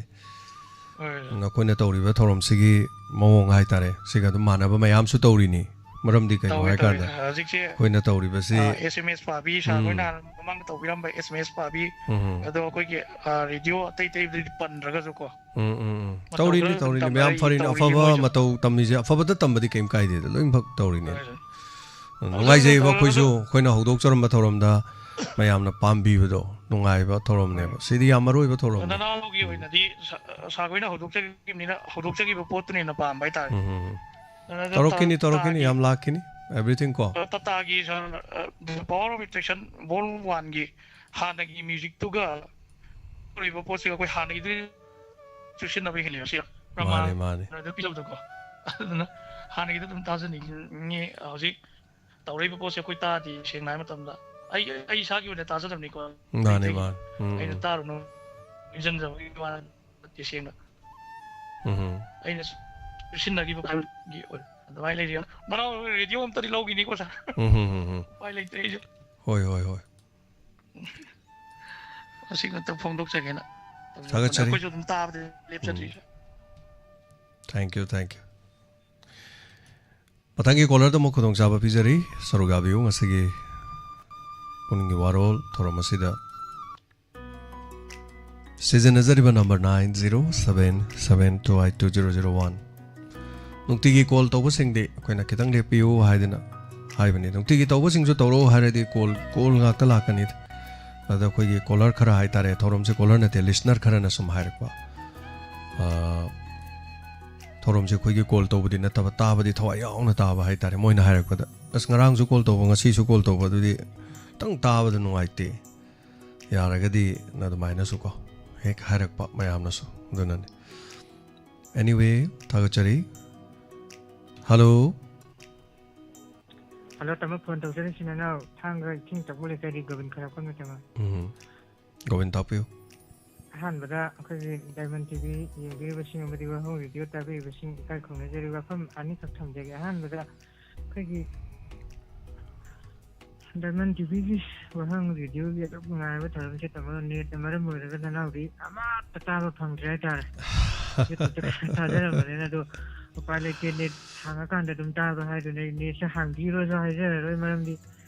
ꯍꯣꯏ꯫ ꯅꯈꯣꯏꯅ ꯇꯧꯔꯤꯕ ꯊꯧꯔꯝꯁꯤꯒꯤ ꯃꯑꯣꯡ ꯍꯥꯏꯇꯥꯔꯦ, ꯁꯤꯒ ꯑꯗꯨꯝ ꯃꯥꯟꯅꯕ ꯃꯌꯥꯝꯁꯨ ꯇꯧꯔꯤꯅꯤ꯫ ꯃꯔꯝꯗꯤ ꯀꯩꯅꯣ ꯇꯧꯋꯦ, ꯇꯧꯋꯦ꯫ ꯍꯥꯏꯀꯥꯟꯗ ꯍꯧꯖꯤꯛꯁꯦ, ꯑꯩꯈꯣꯏꯅ ꯇꯧꯔꯤꯕꯁꯤ, ꯑ, ꯑꯦꯁ ꯑꯦꯝ ꯑꯦꯁ ꯄꯥꯕꯤ, ꯁꯥꯔ ꯎꯝ꯫ ꯍꯣꯏꯅ ꯍꯥꯟꯅ ꯃꯃꯥꯡꯗ ꯇꯧꯕꯤꯔꯝꯕ ꯑꯦꯁ ꯑꯦꯝ ꯑꯦꯁ ꯄꯥꯕꯤ, ꯎꯝ꯫ ꯑꯗꯣ ꯑꯩꯈꯣꯏꯒꯤ, ꯑ, ꯔꯦꯗꯤꯑꯣ ꯑꯇꯩ ꯑꯇꯩꯗꯗꯤ ꯄꯟꯗ꯭ꯔꯒꯁꯨꯀꯣ꯫ ꯎꯝ, ꯎꯝ, ꯎꯝ꯫ ꯃꯇꯧ ꯇꯧꯔꯤꯅꯤ, ꯈꯔ ꯑꯗꯨꯝ ꯇꯧꯔꯤꯅꯤ꯫ ꯇꯝꯅꯔꯛꯏ, ꯃꯌꯥꯝ ꯐꯔꯤꯅꯤ꯫ ꯇꯧꯔꯤꯅꯤ ꯑꯐꯕ ꯃꯣꯏꯁꯨ꯫ ꯃꯇꯧ ꯇꯝꯃꯤꯁꯦ ꯑꯐꯕꯗ ꯇꯝꯕꯗꯤ ꯀꯩꯝ ꯀꯥꯏꯗꯦꯗ, ꯂꯣꯏꯅꯃꯛ ꯇꯧꯔꯤꯅꯤ꯫ ꯍꯣꯏ, ꯍꯣꯏ꯫ ꯅꯨꯡꯉꯥꯏꯖꯩꯕ ꯑꯗꯨ ꯑꯩꯈꯣꯏꯁꯨ, ꯇꯧꯔꯒ ꯑꯩꯈꯣꯏꯅ ꯍꯧꯗꯣꯛꯆꯔꯝꯕ ꯊꯧꯔꯝꯗ ꯃꯌꯥꯝꯅ ꯄꯥꯝꯕꯤꯕꯗꯣ ꯅꯨꯡꯉꯥꯏꯕ ꯊꯧꯔꯝꯅꯦꯕ꯫ ꯁꯤꯗꯤ ꯌꯥꯝ ꯃꯔꯨ ꯑꯣꯏꯕ ꯊꯧꯔꯝꯅꯤ꯫ ꯅꯅꯥꯎꯒꯤ ꯑꯣꯏꯅꯗꯤ ꯁꯥ- ꯁꯥꯔ ꯈꯣꯏꯅ ꯍꯧꯗꯣꯛꯆꯈꯤꯕꯅꯤꯅ, ꯍꯧꯗꯣꯛꯆꯈꯤꯕ ꯄꯣꯠꯇꯨꯅ ꯍꯦꯟꯅ ꯄꯥꯝꯕ ꯍꯥꯏꯇꯥꯔꯦ꯫ ꯎꯝ, ꯎꯝ, ꯎꯝ꯫ ꯑꯗꯨꯅ ꯇꯧꯔꯛꯈꯤꯅꯤ, ꯇꯇꯥꯒꯤ ꯇꯧꯔꯛꯈꯤꯅꯤ, ꯌꯥꯝ ꯂꯥꯛꯈꯤꯅꯤ, everything ꯀꯣ꯫ ꯇꯇꯥꯒꯤ ꯁꯥꯔ, ꯑ, The Power of Attraction Vol. One ꯒꯤ ꯍꯥꯟꯅꯒꯤ ꯃ꯭ꯌꯨꯖꯤꯛꯇꯨꯒ ꯇꯧꯔꯤꯕ ꯄꯣꯠꯁꯤꯒ ꯑꯩꯈꯣꯏ ꯍꯥꯟꯅꯒꯤꯗꯨ ꯆꯨꯁꯤꯟꯅꯕ ꯍꯦꯜꯂꯦꯕ ꯁꯤ꯫ ꯃꯥꯅꯦ, ꯃꯥꯅꯦ꯫ ꯑꯗꯨ ꯄꯤꯖꯕꯗꯣꯀꯣ꯫ ꯑꯗꯨꯅ ꯍꯥꯟꯅꯒꯤꯗꯨ ꯑꯗꯨꯝ ꯇꯥꯖꯅꯤꯡꯉꯤ꯫ ꯍꯧꯖꯤꯛ ꯇꯧꯔꯛꯏꯕ ꯄꯣꯠꯁꯦ ꯑꯩꯈꯣꯏ ꯇꯥꯗꯦ, ꯁꯦꯡꯅ ꯍꯥꯏ ꯃꯇꯝꯗ꯫ ꯑꯩ, ꯑꯩ ꯏꯁꯥꯒꯤ ꯑꯣꯏꯅ ꯇꯥꯖꯗꯕꯅꯤꯀꯣ꯫ ꯃꯥꯅꯦ, ꯑꯩ, ꯃꯥꯅꯦ꯫ ꯎꯝ꯫ ꯑꯩꯅ ꯇꯥꯔꯨꯅꯨ, ꯅꯤꯡꯁꯤꯡꯖꯕꯒꯤ ꯋꯥ ꯅꯠꯇꯦ, ꯁꯦꯡꯅ꯫ ꯎꯝ꯫ ꯑꯩꯅ ꯁꯤꯟꯅꯈꯤꯕ ꯈꯔꯒꯤ ꯑꯣꯏꯅ ꯑꯗꯨꯃꯥꯏꯅ ꯂꯩꯔꯤ꯫ ꯃꯅꯥꯎ ꯔꯦꯗꯤꯑꯣ ꯑꯝꯇꯗꯤ ꯂꯧꯈꯤꯅꯤꯀꯣ, ꯁꯥꯔ꯫ ꯎꯝ, ꯎꯝ, ꯎꯝ, ꯎꯝ꯫ ꯎꯄꯥꯏ ꯂꯩꯇ꯭ꯔꯦ ꯑꯩꯁꯨ꯫ ꯍꯣꯏ, ꯍꯣꯏ, ꯍꯣꯏ꯫ ꯃꯁꯤ ꯈꯛꯇ ꯐꯣꯡꯗꯣꯛꯆꯒꯦꯅ꯫ ꯊꯥꯒꯠꯆꯔꯤ꯫ ꯑꯩꯈꯣꯏꯁꯨ ꯑꯗꯨꯝ ꯇꯥꯕꯗꯤ ꯂꯦꯞꯆꯗ꯭ꯔꯤ, ꯎꯝ꯫ ꯁꯥꯔ꯫ Thank you, thank you. ꯃꯊꯪꯒꯤ ꯀꯣꯂꯔꯗ ꯑꯃꯨꯛ ꯈꯨꯗꯣꯡꯆꯥꯕ ꯄꯤꯖꯔꯤ꯫ ꯁꯔꯨꯛ ꯌꯥꯕꯤꯌꯨ ꯉꯁꯤꯒꯤ ꯄꯨꯛꯅꯤꯡꯒꯤ ꯋꯥꯔꯣꯜ ꯊꯧꯔꯝ ꯑꯁꯤꯗ ꯁꯤꯖꯤꯟꯅꯖꯔꯤꯕ number nine zero seven seven two eight two zero zero one꯫ ꯅꯨꯡꯇꯤꯒꯤ ꯀꯣꯜ ꯇꯧꯕꯁꯤꯡꯗꯤ ꯑꯩꯈꯣꯏꯅ ꯈꯤꯇꯪ ꯂꯦꯞꯄꯤꯌꯨ ꯍꯥꯏꯗꯅ ꯍꯥꯏꯕꯅꯤ꯫ ꯅꯨꯡꯇꯤꯒꯤ ꯇꯧꯕꯁꯤꯡꯁꯨ ꯇꯧꯔꯛꯑꯣ ꯍꯥꯏꯔꯗꯤ ꯀꯣꯜ, ꯀꯣꯜ ꯉꯥꯛꯇ ꯂꯥꯛꯀꯅꯤ꯫ ꯑꯗ ꯑꯩꯈꯣꯏꯒꯤ ꯀꯣꯂꯔ ꯈꯔ ꯍꯥꯏꯇꯥꯔꯦ, ꯊꯧꯔꯝꯁꯦ ꯀꯣꯂꯔ ꯅꯠꯇꯦ, ꯂꯤꯁꯅꯔ ꯈꯔꯅ ꯁꯨꯝ ꯍꯥꯏꯔꯛꯄ꯫ ꯑ, ꯊꯧꯔꯝꯁꯦ ꯑꯩꯈꯣꯏꯒꯤ ꯀꯣꯜ ꯇꯧꯕꯗꯤ ꯅꯠꯇꯕ, ꯇꯥꯕꯗꯤ ꯊꯋꯥꯏ ꯌꯥꯎꯅ ꯇꯥꯕ ꯍꯥꯏꯇꯥꯔꯦ꯫ ꯃꯣꯏꯅ ꯍꯥꯏꯔꯛꯄꯗ, "ꯑꯁ, ꯉꯔꯥꯡꯁꯨ ꯀꯣꯜ ꯇꯧꯕ, ꯉꯁꯤꯁꯨ ꯀꯣꯜ ꯇꯧꯕ, ꯑꯗꯨꯗꯤ ꯈꯤꯇꯪ ꯇꯥꯕꯗ ꯅꯨꯡꯉꯥꯏꯇꯦ, ꯌꯥꯔꯒꯗꯤ" ꯅ ꯑꯗꯨꯃꯥꯏꯅꯁꯨ ꯀꯣ ꯍꯦꯛ ꯍꯥꯏꯔꯛꯄ ꯃꯌꯥꯝꯅꯁꯨ꯫ ꯑꯗꯨꯅꯅꯦ꯫ Anyway, ꯊꯥꯒꯠꯆꯔꯤ꯫ ꯍꯜꯂꯣ꯫ ꯍꯜꯂꯣ, ꯇꯥꯃꯣ, ꯐꯣꯟ ꯇꯧꯖꯔꯤꯁꯤ ꯅꯅꯥꯎ ꯊꯥꯡꯒ ꯏꯁꯤꯡ ꯆꯥꯛꯄ ꯂꯩꯀꯥꯏꯗꯤ ꯒꯣꯕꯤꯟ ꯈꯔꯛꯄꯝꯅ, ꯇꯥꯃꯣ꯫ ꯎꯝ꯫ ꯒꯣꯕꯤꯟ ꯇꯥꯛꯄꯤꯌꯨ꯫ ꯑꯍꯥꯟꯕꯗ ꯑꯩꯈꯣꯏꯒꯤ ꯗꯥꯏꯃꯟ ꯇꯤ ꯚꯤ ꯌꯦꯡꯕꯤꯔꯤꯕꯁꯤꯡ ꯑꯃꯗꯤ ꯋꯥꯍꯪ ꯔꯦꯗꯤꯑꯣ ꯇꯥꯕꯤꯔꯤꯕꯁꯤꯡ ꯏꯀꯥꯏ ꯈꯨꯝꯅꯖꯔꯤ꯫ ꯋꯥꯐꯝ ꯑꯅꯤꯈꯛ ꯊꯝꯖꯒꯦ꯫ ꯑꯍꯥꯟꯕꯗ ꯑꯩꯈꯣꯏꯒꯤ ꯗꯥꯏꯃꯟ ꯇꯤ ꯚꯤꯒꯤ ꯋꯥꯍꯪ ꯔꯦꯗꯤꯑꯣꯒꯤ ꯑꯗꯨꯝ ꯉꯥꯏꯕ ꯊꯧꯔꯝꯁꯦ, ꯇꯥꯃꯣ, ꯅꯦꯠꯅ ꯃꯔꯝ ꯑꯣꯏꯔꯒ ꯅꯅꯥꯎꯗꯤ ꯑꯃꯠꯇ ꯇꯥꯕ ꯐꯪꯗ꯭ꯔꯦ ꯍꯥꯏꯇꯥꯔꯦ꯫ ꯌꯨꯇ꯭ꯌꯨꯕꯇ ꯈꯛꯇꯪ ꯊꯥꯖꯔꯝꯕꯅꯤꯅ, ꯑꯗꯣ ꯎꯄꯥꯏ ꯂꯩꯇꯦ, ꯅꯦꯠ ꯍꯥꯡꯉꯀꯥꯟꯗ ꯑꯗꯨꯝ ꯇꯥꯕ ꯍꯥꯏꯗꯨꯅꯦ꯫ ꯅꯦꯠꯁꯦ ꯍꯥꯡꯕꯤꯔꯣꯁꯨ ꯍꯥꯏꯖꯔꯔꯣꯏ, ꯃꯔꯝꯗꯤ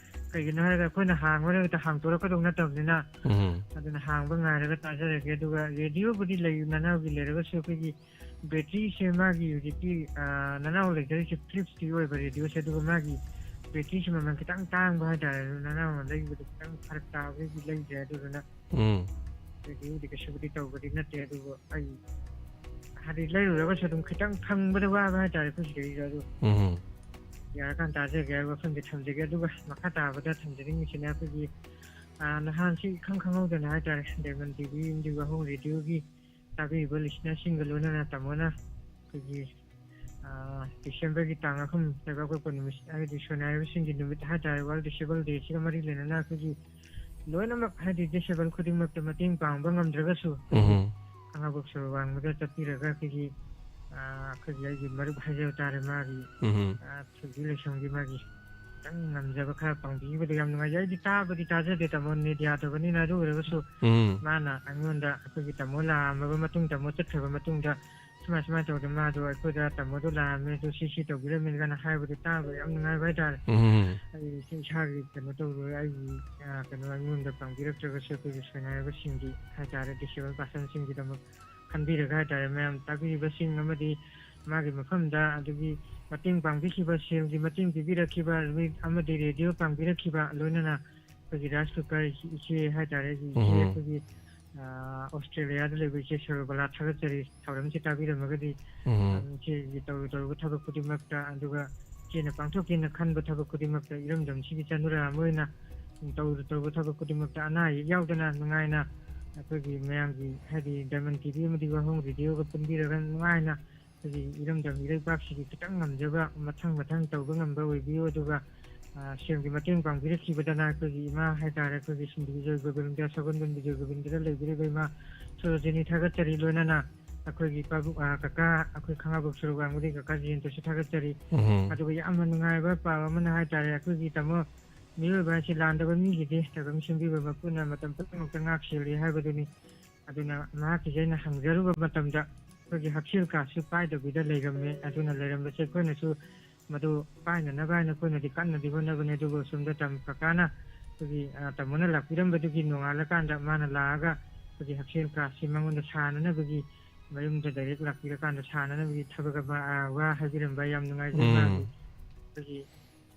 ꯀꯩꯒꯤꯅꯣ ꯍꯥꯏꯔꯒ ꯑꯩꯈꯣꯏꯅ ꯍꯥꯡꯕꯅ ꯍꯦꯛꯇ ꯍꯥꯡꯇꯣꯔꯛꯀꯗꯧ ꯅꯠꯇꯕꯅꯤꯅ꯫ ꯎꯝ꯫ ꯑꯗꯨꯅ ꯍꯥꯡꯕ ꯉꯥꯏꯔꯒ ꯇꯥꯖꯔꯒꯦ꯫ ꯑꯗꯨꯒ ꯔꯦꯗꯤꯑꯣꯕꯨꯗꯤ ꯂꯩ, ꯅꯅꯥꯎꯒꯤ ꯂꯩꯔꯒꯁꯨ ꯑꯩꯈꯣꯏꯒꯤ ꯕꯦꯇ꯭ꯔꯤꯁꯦ ꯃꯥꯒꯤ ꯍꯧꯖꯤꯛꯀꯤ, ꯑ, ꯅꯅꯥꯎ ꯂꯩꯖꯔꯤꯁꯦ ꯐꯤꯂꯤꯞꯁꯀꯤ ꯑꯣꯏꯕ ꯔꯦꯗꯤꯑꯣꯁꯦ, ꯑꯗꯨꯒ ꯃꯥꯒꯤ ꯕꯦꯇ꯭ꯔꯤꯁꯤ ꯃꯃꯜ ꯈꯤꯇꯪ ꯇꯥꯡꯕ ꯍꯥꯏꯇꯥꯔꯦ, ꯑꯗꯨ ꯅꯅꯥꯎꯅ ꯂꯩꯕꯗ ꯈꯤꯇꯪ ꯐꯔꯛ ꯇꯥꯕꯒꯤ ꯂꯩꯗ꯭ꯔꯦ꯫ ꯑꯗꯨꯗꯨꯅ ꯎꯝ ꯔꯦꯗꯤꯑꯣꯗꯤ ꯀꯩꯁꯨꯕꯨꯗꯤ ꯇꯧꯕꯗꯤ ꯅꯠꯇꯦ, ꯑꯗꯨꯕꯨ ꯑꯩ ꯍꯥꯏꯗꯤ ꯂꯩꯔꯨꯔꯒꯁꯨ ꯑꯗꯨꯝ ꯈꯤꯇꯪ ꯐꯪꯕꯗ ꯋꯥꯕ ꯍꯥꯏꯇꯥꯔꯦ ꯑꯩꯈꯣꯏ ꯁꯤꯗꯩꯁꯤꯗ꯫ ꯑꯗꯨ ꯎꯝ ꯌꯥꯔꯀꯥꯟꯗ ꯇꯥꯖꯒꯦ ꯍꯥꯏꯕ ꯋꯥꯐꯝꯁꯦ ꯊꯝꯖꯒꯦ꯫ ꯑꯗꯨꯒ ꯃꯈꯥ ꯇꯥꯕꯗ ꯊꯝꯖꯅꯤꯡꯉꯤꯁꯤꯅ ꯑꯩꯈꯣꯏꯒꯤ, ꯑ, ꯅꯍꯥꯟꯁꯤ ꯏꯈꯪ ꯈꯪꯍꯧꯗꯅ ꯍꯥꯏꯇꯥꯔꯦ, ꯗꯥꯏꯃꯟ ꯇꯤꯚꯤ ꯑꯃꯗꯤ ꯋꯥꯍꯣꯡ ꯔꯦꯗꯤꯑꯣꯒꯤ ꯇꯥꯕꯤꯔꯤꯕ ꯂꯤꯁꯅꯔꯁꯤꯡꯒ ꯂꯣꯏꯅꯅ ꯇꯥꯃꯣꯅ ꯑꯩꯈꯣꯏꯒꯤ, ꯑ, ꯗꯤꯁꯦꯝꯕꯔꯒꯤ ꯇꯥꯡ ꯑꯍꯨꯝ ꯂꯩꯕꯥꯛꯄꯣꯛꯄ ꯅꯨꯃꯤꯠ, ꯍꯥꯏꯗꯤ ꯁꯣꯏꯅꯥꯏꯔꯕꯁꯤꯡꯒꯤ ꯅꯨꯃꯤꯠ ꯍꯥꯏꯇꯥꯔꯦ, ꯋꯥꯔꯜ ꯗꯤꯁꯦꯕꯜ ꯗꯦꯁꯤꯒ ꯃꯔꯤ ꯂꯩꯅꯅ ꯑꯩꯈꯣꯏꯒꯤ ꯂꯣꯏꯅꯃꯛ ꯍꯥꯏꯗꯤ ꯗꯤꯁꯦꯕꯜ ꯈꯨꯗꯤꯡꯃꯛꯇ ꯃꯇꯦꯡ ꯄꯥꯡꯕ ꯉꯝꯗ꯭ꯔꯒꯁꯨ ꯑꯩꯈꯣꯏꯒꯤ ꯎꯝ ꯈꯥꯉꯕꯣꯛ ꯁꯣꯔꯣꯛ ꯋꯥꯡꯃꯗ ꯆꯠꯄꯤꯔꯒ ꯑꯩꯈꯣꯏꯒꯤ, ꯑ, ꯑꯩꯈꯣꯏꯒꯤ ꯑꯩꯒꯤ ꯃꯔꯨꯞ ꯍꯥꯏꯖꯕ ꯇꯥꯔꯦ, ꯃꯥꯒꯤ, ꯎꯝ ꯑ, ꯊꯣꯏꯕꯤ ꯂꯩꯁꯝꯒꯤ ꯃꯥꯒꯤ ꯈꯤꯇꯪ ꯉꯝꯖꯕ ꯈꯔ ꯄꯥꯡꯕꯤꯕꯗ ꯌꯥꯝ ꯅꯨꯡꯉꯥꯏꯖꯩ꯫ ꯑꯩꯗꯤ ꯇꯥꯕꯗꯤ ꯇꯥꯖꯗꯦ ꯇꯥꯃꯣ, ꯅꯦꯠ ꯌꯥꯗꯕꯅꯤꯅ꯫ ꯑꯗꯨ ꯑꯣꯏꯔꯒꯁꯨ ꯎꯝ ꯃꯥꯅ ꯑꯩꯉꯣꯟꯗ ꯑꯩꯈꯣꯏꯒꯤ ꯇꯥꯃꯣ ꯂꯥꯛꯑꯝꯃꯕ ꯃꯇꯨꯡ, ꯇꯥꯃꯣ ꯆꯠꯈ꯭ꯔꯕ ꯃꯇꯨꯡꯗ ꯁꯨꯃꯥꯏ ꯁꯨꯃꯥꯏꯅ ꯇꯧꯗꯅ ꯃꯥꯗꯣ ꯑꯩꯈꯣꯏꯗ ꯇꯥꯃꯣꯗꯣ ꯂꯥꯛꯑꯝꯃꯦ, ꯑꯗꯨ ꯁꯤ ꯁꯤ ꯇꯧꯕꯤꯔꯝꯃꯦ ꯀꯥꯏꯅ ꯍꯥꯏꯕꯗꯣ ꯇꯥꯕ ꯌꯥꯝ ꯅꯨꯡꯉꯥꯏꯕ ꯍꯥꯏꯇꯥꯔꯦ꯫ ꯎꯝ ꯑꯩ ꯏꯁꯥꯒꯤ ꯀꯩꯅꯣ ꯇꯧꯔꯣꯏ, ꯑꯩꯒꯤ, ꯑ, ꯀꯩꯅꯣ ꯑꯩꯉꯣꯟꯗ ꯄꯥꯡꯕꯤꯔꯛꯇ꯭ꯔꯒꯁꯨ ꯑꯩꯈꯣꯏꯒꯤ ꯁꯣꯏꯅꯥꯏꯔꯕꯁꯤꯡꯒꯤ ꯍꯥꯏꯇꯥꯔꯦ, ꯗꯤꯁꯦꯕꯜ ꯄꯥꯔꯁꯟꯁꯤꯡꯒꯤꯗꯃꯛ ꯈꯟꯕꯤꯔꯒ ꯍꯥꯏꯇꯥꯔꯦ, ꯃꯌꯥꯝ ꯇꯥꯕꯤꯔꯤꯕꯁꯤꯡ ꯑꯃꯗꯤ ꯃꯥꯒꯤ ꯃꯐꯝꯗ ꯑꯗꯨꯒꯤ ꯃꯇꯦꯡ ꯄꯥꯡꯕꯤꯈꯤꯕ, ꯁꯦꯜꯒꯤ ꯃꯇꯦꯡ ꯄꯤꯕꯤꯔꯛꯈꯤꯕ ꯑꯃꯗꯤ ꯔꯦꯗꯤꯑꯣ ꯄꯥꯡꯕꯤꯔꯛꯈꯤꯕ, ꯂꯣꯏꯅꯅ ꯑꯩꯈꯣꯏꯒꯤ ꯔꯥꯏꯁ ꯀꯨꯀꯔ ꯏꯆꯦ ꯍꯥꯏꯇꯥꯔꯦ, ꯑꯩꯒꯤ ꯏꯆꯦ ꯎꯝ ꯑꯩꯈꯣꯏꯒꯤ, ꯑ, ꯑꯣꯁꯇ꯭ꯔꯦꯂꯤꯌꯥꯗ ꯂꯩꯕ ꯏꯆꯦ ꯁꯔꯣꯕꯂꯥ, ꯊꯥꯒꯠꯆꯔꯤ꯫ ꯊꯧꯔꯝꯁꯤ ꯇꯥꯕꯤꯔꯝꯃꯒꯗꯤ, ꯎꯝ ꯑ, ꯏꯆꯦꯒꯤ ꯇꯧꯔꯨ ꯇꯧꯔꯨꯕ ꯊꯕꯛ ꯈꯨꯗꯤꯡꯃꯛꯇ, ꯑꯗꯨꯒ ꯏꯆꯦꯅ ꯄꯥꯡꯊꯣꯛꯀꯦꯅ ꯈꯟꯕ ꯊꯕꯛ ꯈꯨꯗꯤꯡꯃꯛꯇ ꯏꯔꯝꯗꯝꯁꯤꯒꯤ ꯆꯅꯨꯔꯥ ꯑꯃ ꯑꯣꯏꯅ ꯇꯧꯔꯨ ꯇꯧꯔꯨꯕ ꯊꯕꯛ ꯈꯨꯗꯤꯡꯃꯛꯇ ꯑꯅꯥ ꯑꯌꯦꯛ ꯌꯥꯎꯗꯅ ꯅꯨꯡꯉꯥꯏꯅ ꯑꯩꯈꯣꯏꯒꯤ ꯃꯌꯥꯝꯒꯤ ꯍꯥꯏꯗꯤ ꯗꯥꯏꯃꯟ ꯇꯤꯚꯤ ꯑꯃꯗꯤ ꯋꯥꯍꯣꯡ ꯔꯦꯗꯤꯑꯣꯒ ꯄꯨꯟꯕꯤꯔꯒ ꯅꯨꯡꯉꯥꯏꯅ ꯑꯩꯈꯣꯏꯒꯤ ꯏꯔꯝꯗꯝ ꯏꯔꯩꯕꯥꯛꯁꯤꯒꯤ ꯈꯤꯇꯪ ꯉꯝꯖꯕ ꯃꯊꯪ ꯃꯊꯪ ꯇꯧꯕ ꯉꯝꯕ ꯑꯣꯏꯕꯤꯌꯨ꯫ ꯑꯗꯨꯒ, ꯑ, ꯁꯦꯜꯒꯤ ꯃꯇꯦꯡ ꯄꯥꯡꯕꯤꯔꯛꯈꯤꯕꯗꯅ ꯑꯩꯈꯣꯏꯒꯤ ꯏꯃꯥ ꯍꯥꯏꯇꯥꯔꯦ, ꯑꯩꯈꯣꯏꯒꯤ ꯁꯤꯟꯕꯤ ꯕꯤꯖꯣꯏ ꯒꯣꯕꯤꯟꯗ, ꯁꯒꯣꯜꯕꯟ ꯕꯤꯖꯣꯏ ꯒꯣꯕꯤꯟꯗꯗ ꯂꯩꯕꯤꯔꯤꯕ ꯏꯃꯥ ꯁꯣꯔꯣꯖꯤꯅꯤ ꯊꯥꯒꯠꯆꯔꯤ꯫ ꯂꯣꯏꯅꯅ ꯑꯩꯈꯣꯏꯒꯤ ꯄꯥꯕꯨꯡ, ꯑ, ꯀꯀꯥ, ꯑꯩꯈꯣꯏ ꯈꯥꯉꯕꯣꯛ ꯁꯣꯔꯣꯛ ꯋꯥꯡꯃꯗꯒꯤ ꯀꯀꯥ ꯖꯌꯦꯟꯇꯁꯨ ꯊꯥꯒꯠꯆꯔꯤ꯫ ꯎꯝ ꯑꯗꯨꯒ ꯌꯥꯝꯅ ꯅꯨꯡꯉꯥꯏꯕ ꯄꯥꯎ ꯑꯃꯅ ꯍꯥꯏꯇꯥꯔꯦ, ꯑꯩꯈꯣꯏꯒꯤ ꯇꯥꯃꯣ, ꯃꯤꯑꯣꯏꯕ ꯍꯥꯏꯁꯤ ꯂꯥꯟꯗꯕ ꯃꯤꯒꯤꯗꯤ ꯇꯥꯏꯕꯪ ꯁꯦꯝꯕꯤꯕ ꯃꯄꯨꯅ ꯃꯇꯝ ꯄꯨꯝꯅꯃꯛꯇ ꯉꯥꯛ ꯁꯦꯜꯂꯤ ꯍꯥꯏꯕꯗꯨꯅꯤ꯫ ꯑꯗꯨꯅ ꯃꯍꯥꯛꯀꯤꯁꯦ ꯑꯩꯅ ꯍꯪꯖꯔꯨꯕ ꯃꯇꯝꯗ ꯑꯩꯈꯣꯏꯒꯤ ꯍꯛꯁꯦꯜ ꯀꯥꯔꯗꯁꯨ ꯄꯥꯏꯗꯕꯤꯗ ꯂꯩꯔꯝꯃꯦ꯫ ꯑꯗꯨꯅ ꯂꯩꯔꯝꯕꯁꯦ ꯑꯩꯈꯣꯏꯅꯁꯨ ꯃꯗꯨ ꯄꯥꯏꯅꯅꯕ ꯍꯥꯏꯅ ꯑꯩꯈꯣꯏꯅꯗꯤ ꯀꯟꯅꯗꯤ ꯍꯣꯠꯅꯕꯅꯦ꯫ ꯑꯗꯨꯕꯨ ꯑꯁꯣꯝꯗ ꯇꯝ-, ꯀꯀꯥꯅ ꯑꯩꯈꯣꯏꯒꯤ, ꯑ, ꯇꯥꯃꯣꯅ ꯂꯥꯛꯄꯤꯔꯝꯕꯗꯨꯒꯤ ꯅꯣꯡꯉꯥꯜꯂꯀꯥꯟꯗ ꯃꯥꯅ ꯂꯥꯛꯑꯒ ꯑꯩꯈꯣꯏꯒꯤ ꯍꯛꯁꯦꯜ ꯀꯥꯔꯗꯁꯤ ꯃꯉꯣꯟꯗ ꯁꯥꯅꯅꯕꯒꯤ ꯃꯌꯨꯝꯗ ꯗꯥꯏꯔꯦꯛ ꯂꯥꯛꯄꯤꯔꯀꯥꯟꯗ ꯁꯥꯅꯅꯕꯒꯤ ꯊꯕꯛ ꯑꯃ, ꯑ, ꯋꯥ ꯍꯥꯏꯕꯤꯔꯝꯕ ꯌꯥꯝ ꯅꯨꯡꯉꯥꯏꯖꯩ꯫ ꯎꯝ꯫ ꯃꯥꯒꯤ ꯑꯩꯈꯣꯏꯒꯤ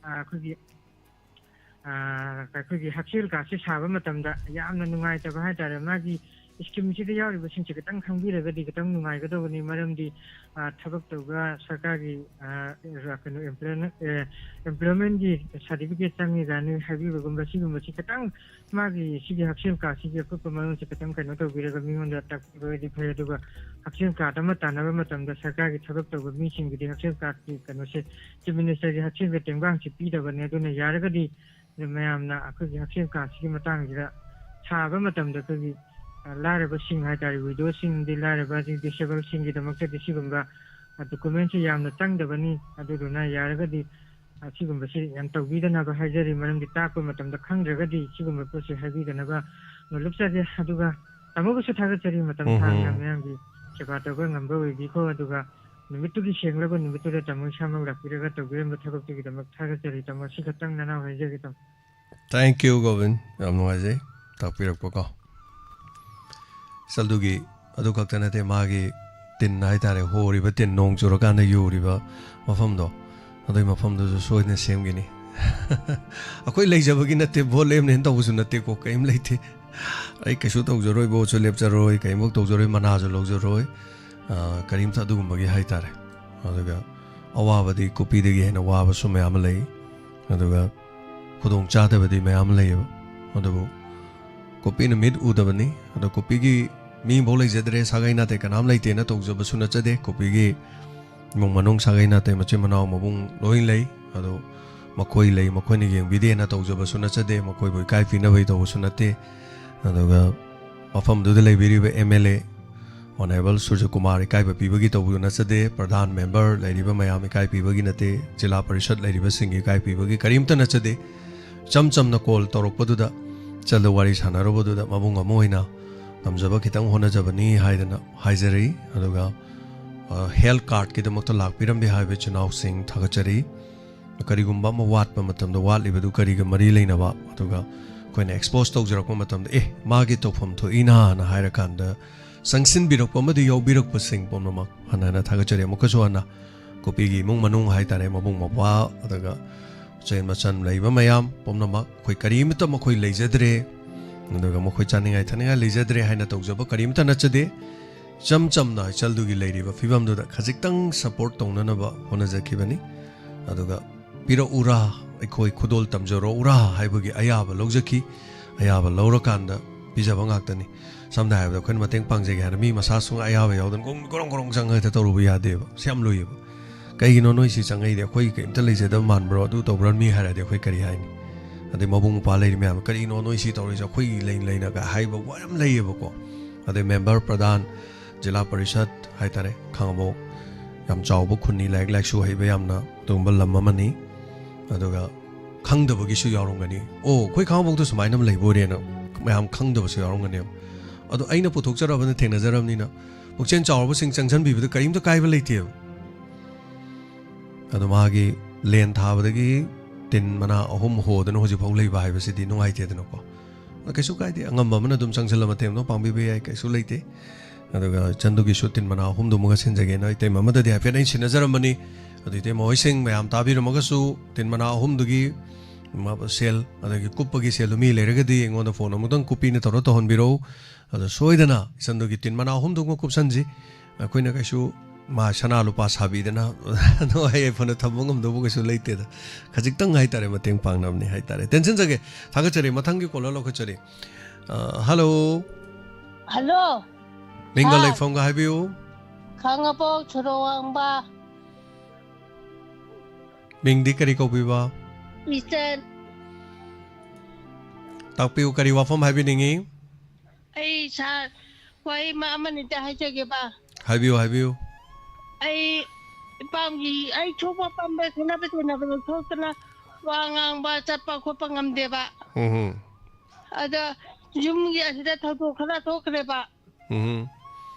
ꯑꯩꯈꯣꯏꯒꯤ ꯑꯩꯈꯣꯏꯒꯤ ꯍꯛꯁꯦꯜ ꯀꯥꯔꯗꯁꯦ ꯁꯥꯕ ꯃꯇꯝꯗ ꯌꯥꯝꯅ ꯅꯨꯡꯉꯥꯏꯇꯕ ꯍꯥꯏꯇꯥꯔꯦ꯫ ꯃꯥꯒꯤ ꯁ꯭ꯀꯤꯝꯁꯤꯗ ꯌꯥꯎꯔꯤꯕꯁꯤꯡꯁꯦ ꯈꯤꯇꯪ ꯈꯪꯕꯤꯔꯒꯗꯤ ꯈꯤꯇꯪ ꯅꯨꯡꯉꯥꯏꯒꯗꯧꯕꯅꯤ꯫ ꯃꯔꯝꯗꯤ ꯊꯕꯛ ꯇꯧꯕ ꯁꯔꯀꯥꯔꯒꯤ ꯀꯩꯅꯣ ꯑꯦꯝꯄ꯭ꯂꯣꯏꯃꯦꯟꯒꯤ ꯁꯥꯔꯇꯤꯐꯤꯀꯦꯠ ꯆꯪꯉꯤ ꯀꯥꯏꯅ ꯍꯥꯏꯕꯤꯕꯒꯨꯝꯕ ꯁꯤꯒꯨꯝꯕꯁꯤ ꯈꯤꯇꯪ ꯃꯥꯒꯤ ꯁꯤꯒꯤ ꯍꯛꯁꯦꯜ ꯀꯥꯔꯗꯁꯤꯒꯤ ꯑꯀꯨꯞꯄ ꯃꯔꯣꯜꯁꯦ ꯈꯤꯇꯪ ꯀꯩꯅꯣ ꯇꯧꯕꯤꯔꯒ ꯃꯤꯉꯣꯟꯗ ꯇꯥꯛꯄꯤꯕ ꯑꯣꯏꯔꯗꯤ ꯐꯩ꯫ ꯑꯗꯨꯒ ꯍꯛꯁꯦꯜ ꯀꯥꯔꯗ ꯑꯃ ꯇꯥꯟꯅꯕ ꯃꯇꯝꯗ ꯁꯔꯀꯥꯔꯒꯤ ꯊꯕꯛ ꯇꯧꯕ ꯃꯤꯁꯤꯡꯒꯤꯗꯤ ꯍꯛꯁꯦꯜ ꯀꯥꯔꯗꯀꯤ ꯀꯩꯅꯣꯁꯦ ꯆꯤꯐ ꯃꯤꯅꯤꯁꯇꯔꯒꯤ ꯍꯛꯁꯦꯜꯒꯤ ꯇꯦꯡꯕꯥꯡꯁꯤ ꯄꯤꯗꯕꯅꯦ꯫ ꯑꯗꯨꯅ ꯌꯥꯔꯒꯗꯤ ꯃꯌꯥꯝꯅ ꯑꯩꯈꯣꯏꯒꯤ ꯍꯛꯁꯦꯜ ꯀꯥꯔꯗꯁꯤꯒꯤ ꯃꯇꯥꯡꯁꯤꯗ ꯁꯥꯕ ꯃꯇꯝꯗ ꯑꯩꯈꯣꯏꯒꯤ ꯂꯥꯏꯔꯕꯁꯤꯡ ꯍꯥꯏꯇꯥꯔꯦ, ꯋꯤꯗꯣꯁꯤꯡꯗꯤ ꯂꯥꯏꯔꯕ ꯗꯤꯁꯦꯕꯜꯁꯤꯡꯒꯤꯗꯃꯛꯇꯗꯤ ꯁꯤꯒꯨꯝꯕ ꯗꯣꯀꯨꯃꯦꯟꯁꯤ ꯌꯥꯝꯅ ꯆꯪꯗꯕꯅꯤ꯫ ꯑꯗꯨꯗꯨꯅ ꯌꯥꯔꯒꯗꯤ ꯑꯁꯤꯒꯨꯝꯕꯁꯤ ꯌꯥꯝ ꯇꯧꯕꯤꯗꯅꯕ ꯍꯥꯏꯖꯔꯤ꯫ ꯃꯔꯝꯗꯤ ꯇꯥꯛꯄ ꯃꯇꯝꯗ ꯈꯪꯗ꯭ꯔꯒꯗꯤ ꯁꯤꯒꯨꯝꯕ ꯄꯣꯠꯁꯤ ꯍꯥꯏꯕꯤꯗꯅꯕ ꯅꯣꯂꯨꯛꯆꯒꯦ꯫ ꯑꯗꯨꯒ ꯇꯥꯃꯣꯕꯨꯁꯨ ꯊꯥꯒꯠꯆꯔꯤ, ꯃꯇꯝ ꯎꯝ, ꯁꯥꯡꯅ ꯎꯝ꯫ ꯃꯌꯥꯝꯒꯤ ꯁꯦꯕꯥ ꯇꯧꯕ ꯉꯝꯕ ꯑꯣꯏꯕꯤꯈꯣ꯫ ꯑꯗꯨꯒ ꯅꯨꯃꯤꯠꯇꯨꯒꯤ ꯁꯦꯡꯂꯕ ꯅꯨꯃꯤꯠꯇꯨꯗ ꯇꯥꯃꯣ ꯏꯁꯥꯃꯛ ꯂꯥꯛꯄꯤꯔꯒ ꯇꯧꯕꯤꯔꯝꯕ ꯊꯕꯛꯇꯨꯒꯤꯗꯃꯛ ꯊꯥꯒꯠꯆꯔꯤ ꯇꯥꯃꯣ꯫ ꯁꯤ ꯈꯛꯇꯪ ꯅꯅꯥꯎ ꯍꯥꯏꯖꯒꯦ ꯇꯥꯃꯣ꯫ Thank you, ꯒꯣꯕꯤꯟ, ꯌꯥꯝ ꯅꯨꯡꯉꯥꯏꯖꯩ ꯇꯥꯛꯄꯤꯔꯛꯄꯀꯣ꯫ ꯑꯁ, ꯑꯗꯨꯒꯤ, ꯑꯗꯨ ꯈꯛꯇ ꯅꯠꯇꯦ, ꯃꯥꯒꯤ ꯇꯤꯟ ꯍꯥꯏꯇꯥꯔꯦ, ꯍꯣꯔꯤꯕ ꯇꯤꯟ, ꯅꯣꯡ ꯆꯨꯔꯀꯥꯟꯗ ꯌꯨꯔꯤꯕ ꯃꯐꯝꯗꯣ, ꯑꯗꯨꯒꯤ ꯃꯐꯝꯗꯨꯁꯨ ꯁꯣꯏꯗꯅ ꯁꯦꯝꯈꯤꯅꯤ꯫ ꯑꯩꯈꯣꯏ ꯂꯩꯖꯕꯒꯤ ꯅꯠꯇꯦ, ꯚꯣꯠ ꯂꯦꯝꯅꯦꯅ ꯇꯧꯕꯁꯨ ꯅꯠꯇꯦꯀꯣ, ꯀꯔꯤꯝ ꯂꯩꯇꯦ꯫ ꯑꯩ ꯀꯩꯁꯨ ꯇꯧꯖꯔꯣꯏ, ꯚꯣꯠꯁꯨ ꯂꯦꯞꯆꯔꯣꯏ, ꯀꯔꯤꯝꯐꯥꯎ ꯇꯧꯖꯔꯣꯏ, ꯃꯅꯥꯁꯨ ꯂꯧꯖꯔꯣꯏ, ꯑ, ꯀꯔꯤꯝꯇ ꯑꯗꯨꯒꯨꯝꯕꯒꯤ ꯍꯥꯏꯇꯥꯔꯦ꯫ ꯑꯗꯨꯒ ꯑꯋꯥꯕꯗꯤ ꯀꯣꯄꯤꯗꯒꯤ ꯍꯦꯟꯅ ꯋꯥꯕꯁꯨ ꯃꯌꯥꯝ ꯑꯃ ꯂꯩ꯫ ꯑꯗꯨꯒ ꯈꯨꯗꯣꯡ ꯆꯥꯗꯕꯗꯤ ꯃꯌꯥꯝ ꯑꯃ ꯂꯩꯌꯦꯕ꯫ ꯑꯗꯨꯕꯨ ꯀꯣꯄꯤꯅ ꯃꯤꯠ ꯎꯗꯕꯅꯤ꯫ ꯑꯗꯣ ꯀꯣꯄꯤꯒꯤ ꯃꯤ ꯑꯃꯐꯥꯎ ꯂꯩꯖꯗ꯭ꯔꯦ, ꯁꯥꯒꯩ ꯅꯥꯇꯩ ꯀꯅꯥꯝ ꯂꯩꯇꯦꯅ ꯇꯧꯖꯕꯁꯨ ꯅꯠꯆꯗꯦ꯫ ꯀꯣꯄꯤꯒꯤ ꯏꯃꯨꯡ ꯃꯅꯨꯡ, ꯁꯥꯒꯩ ꯅꯥꯇꯩ, ꯃꯆꯤꯟ ꯃꯅꯥꯎ ꯃꯕꯨꯡ ꯂꯣꯏ ꯂꯩ꯫ ꯑꯗꯣ ꯃꯈꯣꯏ ꯂꯩ, ꯃꯈꯣꯏꯅ ꯌꯦꯡꯕꯤꯗꯦꯅ ꯇꯧꯖꯕꯁꯨ ꯅꯠꯆꯗꯦ꯫ ꯃꯈꯣꯏꯕꯨ ꯏꯀꯥꯏ ꯄꯤꯅꯕꯒꯤ ꯇꯧꯕꯁꯨ ꯅꯠꯇꯦ꯫ ꯑꯗꯨꯒ ꯃꯐꯝꯗꯨꯗ ꯂꯩꯕꯤꯔꯤꯕ ꯑꯦꯝ ꯑꯦꯜ ꯑꯦ, ꯑꯣꯅꯔꯦꯕꯜ ꯁꯨꯔꯖꯀꯨꯃꯥꯔ ꯏꯀꯥꯏꯕ ꯄꯤꯕꯒꯤ ꯇꯧꯕ ꯅꯠꯆꯗꯦ, ꯄ꯭ꯔꯙꯥꯟ ꯃꯦꯝꯕꯔ ꯂꯩꯔꯤꯕ ꯃꯌꯥꯝ ꯏꯀꯥꯏ ꯄꯤꯕꯒꯤ ꯅꯠꯇꯦ, ꯖꯤꯂꯥ ꯄꯔꯤꯁꯠ ꯂꯩꯔꯤꯕꯁꯤꯡꯒꯤ ꯏꯀꯥꯏ ꯄꯤꯕꯒꯤ ꯀꯔꯤꯝꯇ ꯅꯠꯆꯗꯦ꯫ ꯏꯆꯝ ꯆꯝꯅ ꯀꯣꯜ ꯇꯧꯔꯛꯄꯗꯨꯗ, ꯆꯠꯂ ꯋꯥꯔꯤ ꯁꯥꯟꯅꯔꯨꯕꯗꯨꯗ ꯃꯕꯨꯡ ꯑꯃ ꯑꯣꯏꯅ ꯉꯝꯖꯕ ꯈꯤꯇꯪ ꯍꯣꯠꯅꯖꯕꯅꯤ ꯍꯥꯏꯗꯅ ꯍꯥꯏꯖꯔꯤ꯫ ꯑꯗꯨꯒ, ꯑ, ꯍꯦꯜꯊ ꯀꯥꯔꯗꯀꯤꯗꯃꯛꯇ ꯂꯥꯛꯄꯤꯔꯝꯕꯤ ꯍꯥꯏꯕ ꯏꯆꯤꯟ ꯏꯅꯥꯎꯁꯤꯡ ꯊꯥꯒꯠꯆꯔꯤ꯫ ꯀꯔꯤꯒꯨꯝꯕ ꯑꯃ ꯋꯥꯠꯄ ꯃꯇꯝꯗ ꯋꯥꯠꯂꯤꯕꯗꯨ ꯀꯔꯤꯒ ꯃꯔꯤ ꯂꯩꯅꯕ, ꯑꯗꯨꯒ ꯑꯩꯈꯣꯏꯅ ꯑꯦꯛꯁꯄꯣꯖ ꯇꯧꯖꯔꯛꯄ ꯃꯇꯝꯗ, "ꯑꯦ, ꯃꯥꯒꯤ ꯇꯧꯐꯝ ꯊꯣꯛꯏꯅ" ꯍꯥꯏꯔꯀꯥꯟꯗ ꯆꯪꯁꯤꯟꯕꯤꯔꯛꯄ ꯑꯃꯗꯤ ꯌꯥꯎꯕꯤꯔꯛꯄꯁꯤꯡ ꯄꯨꯝꯅꯃꯛ ꯍꯟꯅ ꯍꯟꯅ ꯊꯥꯒꯠꯆꯔꯤ꯫ ꯑꯃꯨꯛꯀꯁꯨ ꯍꯟꯅ ꯀꯣꯄꯤꯒꯤ ꯏꯃꯨꯡ ꯃꯅꯨꯡ ꯍꯥꯏꯇꯥꯔꯦ, ꯃꯕꯨꯡ ꯃꯧꯄ꯭ꯋꯥ, ꯑꯗꯨꯒ ꯃꯆꯦꯟ ꯃꯆꯟ ꯂꯩꯕ ꯃꯌꯥꯝ ꯄꯨꯝꯅꯃꯛ ꯑꯩꯈꯣꯏ ꯀꯔꯤꯃꯇ ꯃꯈꯣꯏ ꯂꯩꯖꯗ꯭ꯔꯦ, ꯑꯗꯨꯒ ꯃꯈꯣꯏ ꯆꯥꯅꯤꯡꯉꯥꯏ ꯊꯛꯅꯤꯡꯉꯥꯏ ꯂꯩꯖꯗ꯭ꯔꯦ ꯍꯥꯏꯅ ꯇꯧꯖꯕ ꯀꯔꯤꯃꯇ ꯅꯠꯆꯗꯦ꯫ ꯏꯆꯝ ꯆꯝꯅ ꯏꯆꯜꯗꯨꯒꯤ ꯂꯩꯔꯤꯕ ꯐꯤꯕꯝꯗꯨꯗ ꯈꯖꯤꯛꯇꯪ ꯁꯄꯣꯔꯠ ꯇꯧꯅꯅꯕ ꯍꯣꯠꯅꯖꯈꯤꯕꯅꯤ꯫ ꯑꯗꯨꯒ ꯄꯤꯔꯛꯎꯔꯥ, ꯑꯩꯈꯣꯏ ꯈꯨꯗꯣꯜ ꯇꯝꯖꯔꯛꯎꯔꯥ ꯍꯥꯏꯕꯒꯤ ꯑꯌꯥꯕ ꯂꯧꯖꯈꯤ꯫ ꯑꯌꯥꯕ ꯂꯧꯔꯀꯥꯟꯗ ꯄꯤꯖꯕ ꯉꯥꯛꯇꯅꯤ꯫ ꯁꯝꯅ ꯍꯥꯏꯔꯕꯗ ꯑꯩꯈꯣꯏꯅ ꯃꯇꯦꯡ ꯄꯥꯡꯖꯒꯦ ꯍꯥꯏꯅ ꯃꯤ ꯃꯁꯥ ꯁꯨꯡꯌꯥ ꯑꯌꯥꯕ ꯌꯥꯎꯗꯅ ꯒꯣꯔꯣꯡ ꯒꯣꯔꯣꯡ ꯒꯣꯔꯣꯡ ꯆꯪꯉꯒ ꯍꯦꯛꯇ ꯇꯧꯔꯨꯕ ꯌꯥꯗꯦꯕ꯫ ꯁꯤ ꯌꯥꯝ ꯂꯨꯏꯌꯦꯕ꯫ "ꯀꯩꯒꯤꯅꯣ ꯅꯣꯏ ꯁꯤ ꯆꯪꯉꯛꯏꯗꯤ? ꯑꯩꯈꯣꯏꯒꯤ ꯀꯩꯝꯇ ꯂꯩꯖꯗꯕ ꯃꯥꯟꯕ꯭ꯔꯣ? ꯑꯗꯨ ꯇꯧꯕ꯭ꯔꯣ?" ꯃꯤ ꯍꯥꯏꯔꯗꯤ ꯑꯩꯈꯣꯏ ꯀꯔꯤ ꯍꯥꯏꯅꯤ? ꯑꯗꯩ ꯃꯕꯨꯡ ꯃꯧꯄ꯭ꯋꯥ ꯂꯩꯔꯤ ꯃꯌꯥꯝ, "ꯀꯔꯤꯅꯣ ꯅꯣꯏ ꯁꯤ ꯇꯧꯔꯤꯁꯦ? ꯑꯩꯈꯣꯏꯒꯤ ꯂꯩ ꯂꯩꯅꯒ" ꯍꯥꯏꯕ ꯋꯥ ꯌꯥꯝ ꯂꯩꯌꯦꯕꯀꯣ꯫ ꯑꯗꯩ ꯃꯦꯝꯕꯔ, ꯄ꯭ꯔꯙꯥꯟ, ꯖꯤꯂꯥ ꯄꯔꯤꯁꯠ ꯍꯥꯏꯇꯥꯔꯦ, ꯈꯥꯉꯕꯣꯛ ꯌꯥꯝ ꯆꯥꯎꯕ ꯈꯨꯟꯅꯤ, ꯂꯥꯏꯔꯤꯛ ꯂꯥꯏꯁꯨ ꯍꯩꯕ ꯌꯥꯝꯅ ꯑꯗꯨꯒꯨꯝꯕ ꯂꯝ ꯑꯃꯅꯤ꯫ ꯑꯗꯨꯒ ꯈꯪꯗꯕꯒꯤꯁꯨ ꯌꯥꯎꯔꯝꯒꯅꯤ, "ꯑꯣ, ꯑꯩꯈꯣꯏ ꯈꯥꯉꯕꯣꯛꯇ ꯁꯨꯃꯥꯏꯅ ꯑꯃ ꯂꯩꯕ ꯑꯣꯏꯔꯦꯅ" ꯃꯌꯥꯝ ꯈꯪꯗꯕꯁꯨ ꯌꯥꯎꯔꯝꯒꯅꯦꯕ꯫ ꯑꯗꯣ ꯑꯩꯅ ꯄꯨꯊꯣꯛꯆꯔꯕꯅ ꯊꯦꯡꯅꯖꯔꯕꯅꯤꯅ ꯄꯨꯛꯆꯦꯜ ꯆꯥꯎꯔꯕꯁꯤꯡ ꯆꯪꯁꯤꯟꯕꯤꯕꯗ ꯀꯔꯤꯝꯇ ꯀꯥꯏꯕ ꯂꯩꯇꯦꯕ꯫ ꯑꯗꯣ ꯃꯥꯒꯤ ꯂꯦꯟ ꯊꯥꯕꯗꯒꯤ ꯇꯤꯟ ꯃꯅꯥ ꯑꯍꯨꯝ ꯍꯣꯗꯅ ꯍꯧꯖꯤꯛꯐꯥꯎ ꯂꯩꯕ ꯍꯥꯏꯕꯁꯤꯗꯤ ꯅꯨꯡꯉꯥꯏꯇꯦꯗꯅꯀꯣ꯫ ꯑꯗꯣ ꯀꯩꯁꯨ ꯀꯥꯏꯗꯦ, ꯑꯉꯝꯕ ꯑꯃꯅ ꯑꯗꯨꯝ ꯆꯪꯁꯤꯜꯂ ꯃꯇꯦꯡ ꯑꯗꯨꯝ ꯄꯥꯡꯕꯤꯕ ꯌꯥꯏ, ꯀꯩꯁꯨ ꯂꯩꯇꯦ꯫ ꯑꯗꯨꯒ ꯏꯆꯟꯗꯨꯒꯤꯁꯨ ꯇꯤꯟ ꯃꯅꯥ ꯑꯍꯨꯝꯗꯨꯃꯒ ꯁꯤꯟꯖꯒꯦꯅ ꯏꯇꯩꯃ ꯑꯃꯗꯗꯤ ꯍꯥꯏꯐꯦꯠ ꯑꯩꯅ ꯁꯤꯟꯅꯖꯔꯝꯕꯅꯤ꯫ ꯑꯗꯨ ꯏꯇꯩꯃ ꯍꯣꯏꯁꯤꯡ ꯃꯌꯥꯝ ꯇꯥꯕꯤꯔꯝꯃꯒꯁꯨ ꯇꯤꯟ ꯃꯅꯥ ꯑꯍꯨꯝꯗꯨꯒꯤ ꯃ-, ꯁꯦꯜ, ꯑꯗꯒꯤ ꯀꯨꯞꯄꯒꯤ ꯁꯦꯜꯗꯨ ꯃꯤ ꯂꯩꯔꯒꯗꯤ ꯑꯩꯉꯣꯟꯗ ꯐꯣꯟ ꯑꯃꯨꯛꯇꯪ ꯀꯨꯞꯄꯤꯅ ꯇꯧꯔ ꯇꯧꯍꯟꯕꯤꯔꯛꯎ꯫ ꯑꯗꯣ ꯁꯣꯏꯗꯅ ꯏꯆꯟꯗꯨꯒꯤ ꯇꯤꯟ ꯃꯅꯥ ꯑꯍꯨꯝꯗꯨꯃ ꯀꯨꯞꯁꯟꯁꯤ꯫ ꯑꯩꯈꯣꯏꯅ ꯀꯩꯁꯨ ꯃꯥ ꯁꯅꯥ ꯂꯨꯄꯥ ꯁꯥꯕꯤꯗꯅ ꯅꯨꯡꯉꯥꯏ ꯌꯥꯏꯐꯅ ꯊꯝꯕ ꯉꯝꯗꯧꯕ ꯀꯩꯁꯨ ꯂꯩꯇꯦꯗ꯫ ꯈꯖꯤꯛꯇꯪ ꯍꯥꯏꯇꯥꯔꯦ, ꯃꯇꯦꯡ ꯄꯥꯡꯅꯕꯅꯤ ꯍꯥꯏꯇꯥꯔꯦ꯫ ꯇꯦꯟꯁꯤꯟꯖꯒꯦ꯫ ꯊꯥꯒꯠꯆꯔꯤ꯫ ꯃꯊꯪꯒꯤ ꯀꯣꯂꯔ ꯂꯧꯈꯠꯆꯔꯤ꯫ ꯑ, ꯍꯜꯂꯣ꯫ ꯍꯜꯂꯣ꯫ ꯃꯤꯡꯒ ꯁꯥꯔ꯫ ꯂꯩꯐꯝꯒ ꯍꯥꯏꯕꯤꯌꯨ꯫ ꯈꯥꯉꯕꯣꯛ ꯁꯣꯔꯣꯛ ꯋꯥꯡꯃ꯫ ꯃꯤꯡꯗꯤ ꯀꯔꯤ ꯀꯧꯕꯤꯕ? ꯏꯆꯟ꯫ ꯇꯥꯛꯄꯤꯌꯨ, ꯀꯔꯤ ꯋꯥꯐꯝ ꯍꯥꯏꯕꯤꯅꯤꯡꯉꯤ? ꯑꯩ ꯁꯥꯔ, ꯋꯥꯍꯩ ꯑꯃ, ꯑꯃꯅꯤꯇ ꯍꯥꯏꯖꯒꯦꯕ꯫ ꯍꯥꯏꯕꯤꯌꯨ, ꯍꯥꯏꯕꯤꯌꯨ꯫ ꯑꯩ ꯏꯄꯥꯝꯒꯤ, ꯑꯩ ꯊꯣꯛꯄ ꯄꯥꯝꯕ ꯈꯪꯅꯕ ꯆꯩꯅꯕꯗ ꯊꯣꯛꯇꯅ ꯋꯥ ꯉꯥꯡꯕ, ꯆꯠꯄ ꯈꯣꯠꯄ ꯉꯝꯗꯦꯕ꯫ ꯎꯝ꯫ ꯑꯗ ꯌꯨꯝꯒꯤ ꯑꯁꯤꯗ ꯊꯧꯗꯣꯛ ꯈꯔ ꯊꯣꯛꯈ꯭ꯔꯦꯕ꯫ ꯎꯝ꯫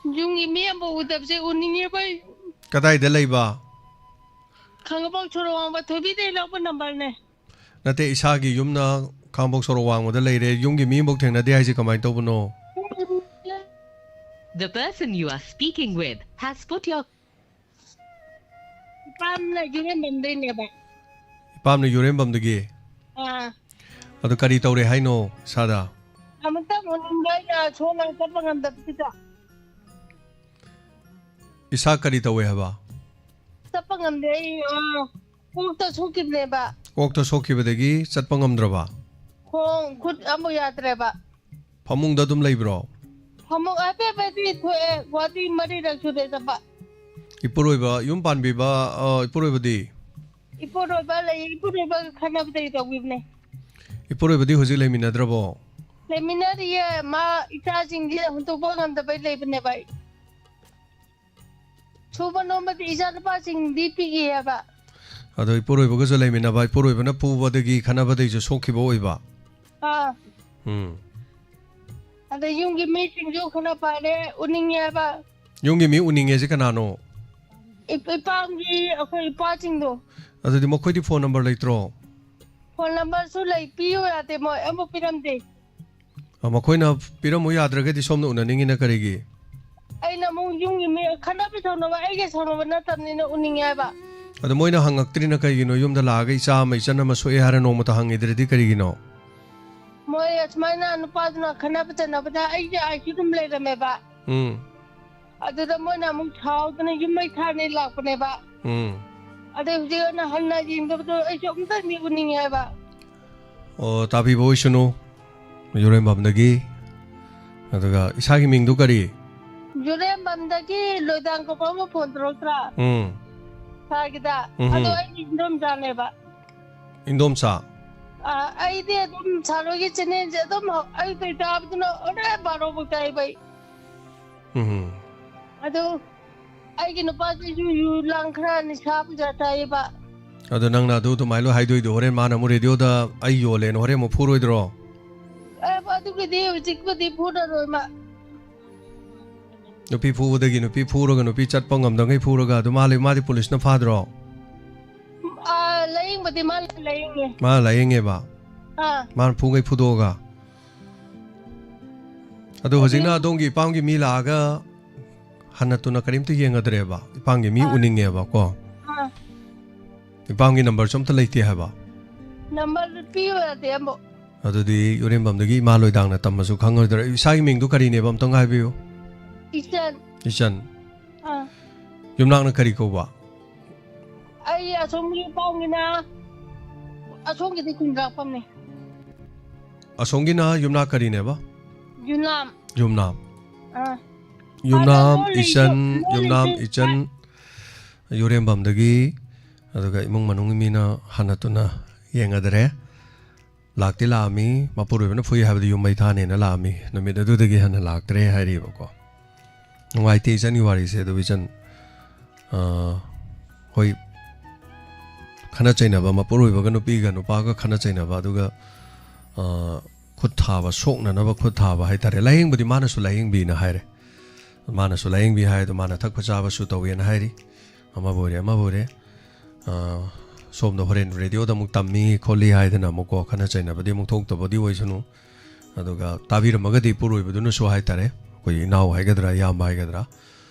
ꯌꯨꯝꯒꯤ ꯃꯤ ꯑꯃꯐꯥꯎ ꯎꯗꯕꯁꯦ ꯎꯅꯤꯡꯉꯦꯕ ꯑꯩ꯫ ꯀꯗꯥꯏꯗ ꯂꯩꯕ? ꯈꯥꯉꯕꯣꯛ ꯁꯣꯔꯣꯛ ꯋꯥꯡꯃ ꯊꯣꯏꯕꯤꯗꯩ ꯂꯧꯕ ꯅꯝꯕꯔꯅꯦ꯫ ꯅꯠꯇꯦ, ꯏꯁꯥꯒꯤ ꯌꯨꯝꯅ ꯈꯥꯉꯕꯣꯛ ꯁꯣꯔꯣꯛ ꯋꯥꯡꯃꯗ ꯂꯩꯔꯦ, ꯌꯨꯝꯒꯤ ꯃꯤ ꯑꯃꯐꯥꯎ ꯊꯦꯡꯅꯗꯦ ꯍꯥꯏꯁꯦ ꯀꯃꯥꯏꯅ ꯇꯧꯕꯅꯣ? The person you are speaking with has put your ꯏꯄꯥꯝꯅ ꯌꯨꯔꯦꯝꯕꯝꯗꯩꯅꯦꯕ꯫ ꯏꯄꯥꯝꯅ ꯌꯨꯔꯦꯝꯕꯝꯗꯒꯤ꯫ ꯑꯥ꯫ ꯑꯗꯨ ꯀꯔꯤ ꯇꯧꯔꯦ ꯍꯥꯏꯅꯣ ꯏꯁꯥꯗ? ꯑꯃꯨꯛꯇꯪ ꯎꯅꯤꯡꯕ, ꯑꯩꯅ ꯁꯣꯝ ꯅꯥꯀꯟ ꯆꯠꯄ ꯉꯝꯗꯕꯁꯤꯗ꯫ ꯏꯁꯥ ꯀꯔꯤ ꯇꯧꯋꯦ ꯍꯥꯏꯕ? ꯆꯠꯄ ꯉꯝꯗꯦ꯫ ꯑꯩ, ꯑꯥ, ꯀꯣꯛꯇ ꯁꯣꯛꯈꯤꯕꯅꯦꯕ꯫ ꯀꯣꯛꯇ ꯁꯣꯛꯈꯤꯕꯗꯒꯤ ꯆꯠꯄ ꯉꯝꯗ꯭ꯔꯕ? ꯈꯣꯡ ꯈꯨꯠ ꯑꯃꯐꯥꯎ ꯌꯥꯗ꯭ꯔꯦꯕ꯫ ꯐꯃꯨꯡꯗ ꯑꯗꯨꯝ ꯂꯩꯕ꯭ꯔꯣ? ꯐꯃꯨꯡ ꯍꯥꯏꯐꯦꯠ ꯍꯥꯏꯐꯦꯠꯇꯤ ꯊꯣꯛꯑꯦ, ꯒꯨꯍꯥꯇꯤ ꯃꯔꯤꯔꯛ ꯁꯨꯔꯦ ꯆꯠꯄ꯫ ꯏꯄꯨꯔꯣꯏꯕ, ꯌꯨꯝ ꯄꯥꯟꯕꯤꯕ, ꯑ, ꯏꯄꯨꯔꯣꯏꯕꯗꯤ? ꯏꯄꯨꯔꯣꯏꯕ ꯂꯩ, ꯏꯄꯨꯔꯣꯏꯕꯒ ꯈꯠꯅꯕꯗꯒꯤ ꯇꯧꯈꯤꯕꯅꯦ꯫ ꯏꯄꯨꯔꯣꯏꯕꯗꯤ ꯍꯧꯖꯤꯛ ꯂꯩꯃꯤꯟꯅꯗ꯭ꯔꯕꯣ? ꯂꯩꯃꯤꯟꯅꯔꯤꯌꯦ, ꯃꯥ ꯏꯆꯥꯁꯤꯡꯁꯦ ꯍꯨꯟꯗꯣꯛꯄ ꯉꯝꯗꯕꯩ ꯂꯩꯕꯅꯦꯕ ꯑꯩ꯫ ꯁꯨꯕ ꯅꯣꯝꯕꯗꯤ ꯏꯆꯥ ꯅꯨꯄꯥꯁꯤꯡꯗꯤ ꯄꯤꯛꯏ ꯍꯥꯏꯕ꯫ ꯑꯗꯣ ꯏꯄꯨꯔꯣꯏꯕꯒꯁꯨ ꯂꯩꯃꯤꯟꯅꯕ, ꯏꯄꯨꯔꯣꯏꯕꯅ ꯐꯨꯕꯗꯒꯤ ꯈꯠꯅꯕꯗꯒꯤꯁꯨ ꯁꯣꯛꯈꯤꯕ ꯑꯣꯏꯕ? ꯑꯥ꯫ ꯎꯝ꯫ ꯑꯗ ꯌꯨꯝꯒꯤ ꯃꯤꯁꯤꯡꯁꯨ ꯈꯔ ꯄꯥꯏꯔꯦ, ꯎꯅꯤꯡꯉꯦ ꯍꯥꯏꯕ꯫ ꯌꯨꯝꯒꯤ ꯃꯤ ꯎꯅꯤꯡꯉꯦꯁꯦ ꯀꯅꯥꯅꯣ? ꯏꯄꯥꯝꯒꯤ ꯑꯩꯈꯣꯏ ꯏꯄꯥꯁꯤꯡꯗꯣ꯫ ꯑꯗꯨꯗꯤ ꯃꯈꯣꯏꯗꯤ ꯐꯣꯟ ꯅꯝꯕꯔ ꯂꯩꯇ꯭ꯔꯣ? ꯐꯣꯟ ꯅꯝꯕꯔꯁꯨ ꯂꯩ, ꯄꯤꯌꯨ ꯌꯥꯗꯦ, ꯃꯣꯏ ꯑꯃꯨꯛ ꯄꯤꯔꯝꯗꯦ꯫ ꯑ, ꯃꯈꯣꯏꯅ ꯄꯤꯔꯝꯃꯨ ꯌꯥꯗ꯭ꯔꯒꯗꯤ ꯁꯣꯝꯅ ꯎꯅꯅꯤꯡꯉꯤꯅ ꯀꯔꯤꯒꯤ? ꯑꯩꯅ ꯑꯃꯨꯛ ꯌꯨꯝꯒꯤ ꯃꯤ ꯈꯠꯅꯕ ꯁꯥꯎꯅꯕ, ꯑꯩꯒ ꯁꯥꯎꯅꯕ ꯅꯠꯇꯕꯅꯤꯅ ꯎꯅꯤꯡꯉꯦ ꯍꯥꯏꯕ꯫ ꯑꯗꯣ ꯃꯣꯏꯅ ꯍꯪꯉꯛꯇ꯭ꯔꯤꯅ ꯀꯩꯒꯤꯅꯣ? ꯌꯨꯝꯗ ꯂꯥꯛꯑꯒ ꯏꯆꯥ ꯑꯃ ꯏꯆꯟ ꯑꯃ ꯁꯣꯛꯑꯦ ꯍꯥꯏꯔ ꯅꯣꯡꯃꯇ ꯍꯪꯉꯤꯗ꯭ꯔꯗꯤ ꯀꯔꯤꯒꯤꯅꯣ? ꯃꯣꯏ ꯑꯁꯨꯃꯥꯏꯅ ꯅꯨꯄꯥꯗꯨꯅ ꯈꯠꯅꯕ ꯆꯩꯅꯕꯗ ꯑꯩꯁꯦ ꯑꯥꯏ ꯁꯤ ꯑꯗꯨꯝ ꯂꯩꯔꯝꯃꯦꯕ꯫ ꯎꯝ꯫ ꯑꯗꯨꯗ ꯃꯣꯏꯅ ꯑꯃꯨꯛ ꯁꯥꯎꯗꯅ ꯌꯨꯝ ꯃꯩ ꯊꯥꯅꯤ ꯂꯥꯛꯄꯅꯦꯕ꯫ ꯎꯝ꯫ ꯑꯗꯩ ꯍꯧꯖꯤꯛ ꯑꯩꯅ ꯍꯟꯅ ꯌꯦꯡꯗꯕꯗꯣ ꯑꯩꯁꯨ ꯑꯃꯨꯛꯇꯪꯗꯤ ꯎꯅꯤꯡꯉꯦ ꯍꯥꯏꯕ꯫ ꯑꯣ, ꯇꯥꯕꯤꯕ ꯑꯣꯏꯁꯅꯨ, ꯌꯨꯔꯦꯝꯕꯝꯗꯒꯤ꯫ ꯑꯗꯨꯒ ꯏꯁꯥꯒꯤ ꯃꯤꯡꯗꯨ ꯀꯔꯤ? ꯌꯨꯔꯦꯝꯕꯝꯗꯒꯤ ꯂꯣꯏꯗꯥꯡ ꯀꯧꯕ ꯑꯃ ꯐꯣꯟ ꯇꯧꯔꯛꯇ꯭ꯔꯥ? ꯎꯝ꯫ ꯁꯥꯔꯒꯤꯗ꯫ ꯎꯝ꯫ ꯑꯗꯣ ꯑꯩꯒꯤ ꯏꯟꯗꯣꯝꯆꯥꯅꯦꯕ꯫ ꯏꯟꯗꯣꯝꯆꯥ? ꯑꯥ, ꯑꯩꯗꯤ ꯑꯗꯨꯝ ꯁꯥꯔꯣꯏꯒꯤ ꯆꯦꯅꯦꯜꯁꯦ ꯑꯗꯨꯝ ꯑꯌꯨꯛꯇꯩ ꯇꯥꯕꯗꯨꯅ ꯍꯣꯔꯦꯟ ꯕꯥꯔꯣ ꯐꯥꯎ ꯇꯥꯏꯕ ꯑꯩ꯫ ꯎꯝ꯫ ꯑꯗꯨ ꯑꯩꯒꯤ ꯅꯨꯄꯥꯁꯤꯁꯨ ꯌꯨ ꯂꯥꯡ ꯈꯔ ꯅꯤꯁꯥ ꯄꯨꯖꯥ ꯆꯥꯏꯌꯦꯕ꯫ ꯑꯗꯣ ꯅꯪꯅ ꯑꯗꯨ ꯑꯗꯨꯃꯥꯏꯅ ꯂꯣꯏ ꯍꯥꯏꯗꯣꯏꯗꯣ, ꯍꯣꯔꯦꯟ ꯃꯥꯅ ꯑꯃꯨꯛ ꯔꯦꯗꯤꯑꯣꯗ ꯑꯩ ꯌꯣꯜꯂꯦꯅ ꯍꯣꯔꯦꯟ ꯑꯃꯨꯛ ꯐꯨꯔꯣꯏꯗ꯭ꯔꯣ? ꯑꯦ, ꯑꯗꯨꯒꯤꯗꯤ ꯍꯧꯖꯤꯛꯄꯨꯗꯤ ꯐꯨꯔꯔꯣꯏ ꯃꯥ꯫ ꯅꯨꯄꯤ ꯐꯨꯕꯗꯒꯤ, ꯅꯨꯄꯤ ꯐꯨꯔꯒ ꯅꯨꯄꯤ ꯆꯠꯄ ꯉꯝꯗꯉꯩ ꯐꯨꯔꯒ ꯑꯗꯨ ꯃꯥ ꯂꯩ-, ꯃꯥꯗꯤ ꯄꯨꯂꯤꯁꯅ ꯐꯥꯗ꯭ꯔꯣ? ꯑꯥ, ꯂꯥꯌꯦꯡꯕꯗꯤ ꯃꯥ ꯂꯥꯌꯦꯡꯉꯦ꯫ ꯃꯥ ꯂꯥꯌꯦꯡꯉꯦꯕ? ꯑꯥ꯫ ꯃꯥꯅ ꯐꯨꯉꯩ ꯐꯨꯗꯣꯛꯑꯒ? ꯑꯗꯣ ꯍꯧꯖꯤꯛꯅ ꯑꯗꯣꯝꯒꯤ ꯏꯄꯥꯝꯒꯤ ꯃꯤ ꯂꯥꯛꯑꯒ ꯍꯟꯅ ꯇꯨꯅ ꯀꯔꯤꯝꯇ ꯌꯦꯡꯉꯗ꯭ꯔꯦꯕ? ꯏꯄꯥꯝꯒꯤ ꯃꯤ ꯑꯥ꯫ ꯎꯅꯤꯡꯉꯦꯕ ꯀꯣ? ꯑꯥ꯫ ꯏꯄꯥꯝꯒꯤ ꯅꯝꯕꯔꯁꯨ ꯑꯝꯇ ꯂꯩꯇꯦ ꯍꯥꯏꯕ? ꯅꯝꯕꯔ ꯄꯤꯌꯨ ꯌꯥꯗꯦ ꯑꯃꯨꯛ꯫ ꯑꯗꯨꯗꯤ ꯌꯨꯔꯦꯝꯕꯝꯗꯒꯤ ꯏꯃꯥ ꯂꯣꯏꯗꯥꯡꯅ ꯇꯝꯃꯁꯨ ꯈꯪꯉꯣꯏꯗ꯭ꯔꯥ? ꯏꯁꯥꯒꯤ ꯃꯤꯡꯗꯨ ꯀꯔꯤꯅꯦꯕ? ꯑꯝꯇꯪ ꯍꯥꯏꯕꯤꯌꯨ꯫ ꯏꯆꯟ꯫ ꯏꯆꯟ꯫ ꯑꯥ꯫ ꯌꯨꯝꯅꯥꯛꯅ ꯀꯔꯤ ꯀꯧꯕ? ꯑꯩ ꯑꯁꯣꯝꯒꯤ ꯏꯄꯥꯝꯒꯤꯅ, ꯑꯁꯣꯝꯒꯤꯗꯤ ꯈꯨꯟꯗ꯭ꯔꯥꯛꯄꯝꯅꯤ꯫ ꯑꯁꯣꯝꯒꯤꯅ ꯌꯨꯝꯅꯥꯛ ꯀꯔꯤꯅꯦꯕ? ꯌꯨꯝꯅꯥꯝ꯫ ꯌꯨꯝꯅꯥꯝ꯫ ꯑꯥ꯫ ꯌꯨꯝꯅꯥꯝ ꯑꯗꯣ ꯂꯣꯟ ꯂꯩꯁꯨ, ꯏꯆꯟ, ꯂꯣꯟ ꯌꯨꯝꯅꯥꯝ ꯂꯩꯁꯨ ꯏꯆꯟ, ꯌꯨꯔꯦꯝꯕꯝꯗꯒꯤ, ꯑꯗꯨꯒ ꯏꯃꯨꯡ ꯃꯅꯨꯡꯒꯤ ꯃꯤꯅ ꯍꯟꯅ ꯇꯨꯅ ꯌꯦꯡꯉꯗꯔꯦ꯫ ꯂꯥꯛꯇꯤ ꯂꯥꯛꯑꯝꯃꯤ, ꯃꯄꯨꯔꯣꯏꯕꯅ ꯐꯨꯏ ꯍꯥꯏꯕꯗ ꯌꯨꯝ ꯃꯩ ꯊꯥꯅꯦꯅ ꯂꯥꯛꯑꯝꯃꯤ, ꯅꯨꯃꯤꯠ ꯑꯗꯨꯗꯒꯤ ꯍꯟꯅ ꯂꯥꯛꯇ꯭ꯔꯦ ꯍꯥꯏꯔꯤꯕꯀꯣ꯫ ꯅꯨꯡꯉꯥꯏꯇꯦ ꯏꯆꯟꯒꯤ ꯋꯥꯔꯤꯁꯦ꯫ ꯑꯗꯨꯕꯨ ꯏꯆꯟ, ꯑꯥ, ꯍꯣꯏ, ꯈꯠꯅ ꯆꯩꯅꯕ, ꯃꯄꯨꯔꯣꯏꯕꯒ ꯅꯨꯄꯤꯒ ꯅꯨꯄꯥꯒ ꯈꯠꯅ ꯆꯩꯅꯕ, ꯑꯗꯨꯒ, ꯑꯥ, ꯈꯨꯠ ꯊꯥꯕ, ꯁꯣꯛꯅꯅꯕ ꯈꯨꯠ ꯊꯥꯕ ꯍꯥꯏꯇꯥꯔꯦ꯫ ꯂꯥꯏꯌꯦꯡꯕꯗꯤ ꯃꯥꯅꯁꯨ ꯂꯥꯏꯌꯦꯡꯕꯤꯅ ꯍꯥꯏꯔꯦ, ꯃꯥꯅꯁꯨ ꯂꯥꯏꯌꯦꯡꯕꯤ ꯍꯥꯏ, ꯑꯗꯣ ꯃꯥꯅ ꯊꯛꯄ ꯆꯥꯕꯁꯨ ꯇꯧꯋꯦꯅ ꯍꯥꯏꯔꯤ꯫ ꯑꯃꯕꯨ ꯑꯣꯏꯔꯦ, ꯑꯃꯕꯨ ꯑꯣꯏꯔꯦ, ꯑꯥ, ꯁꯣꯝꯗ ꯍꯣꯔꯦꯟ ꯔꯦꯗꯤꯑꯣꯗ ꯑꯃꯨꯛ ꯇꯝꯃꯤ ꯈꯣꯠꯂꯤ ꯍꯥꯏꯗꯅ ꯑꯃꯨꯛꯀꯣ, ꯈꯠꯅ ꯆꯩꯅꯕꯗꯤ ꯑꯃꯨꯛ ꯊꯣꯛꯇꯕꯗꯤ ꯑꯣꯏꯁꯅꯨ꯫ ꯑꯗꯨꯒ ꯇꯥꯕꯤꯔꯝꯃꯒꯗꯤ ꯏꯄꯨꯔꯣꯏꯕꯗꯨꯅꯁꯨ ꯍꯥꯏꯇꯥꯔꯦ, ꯑꯩꯈꯣꯏꯒꯤ ꯏꯅꯥꯎ ꯍꯥꯏꯒꯗ꯭ꯔꯥ, ꯏꯌꯥꯝꯕ ꯍꯥꯏꯒꯗ꯭ꯔꯥ,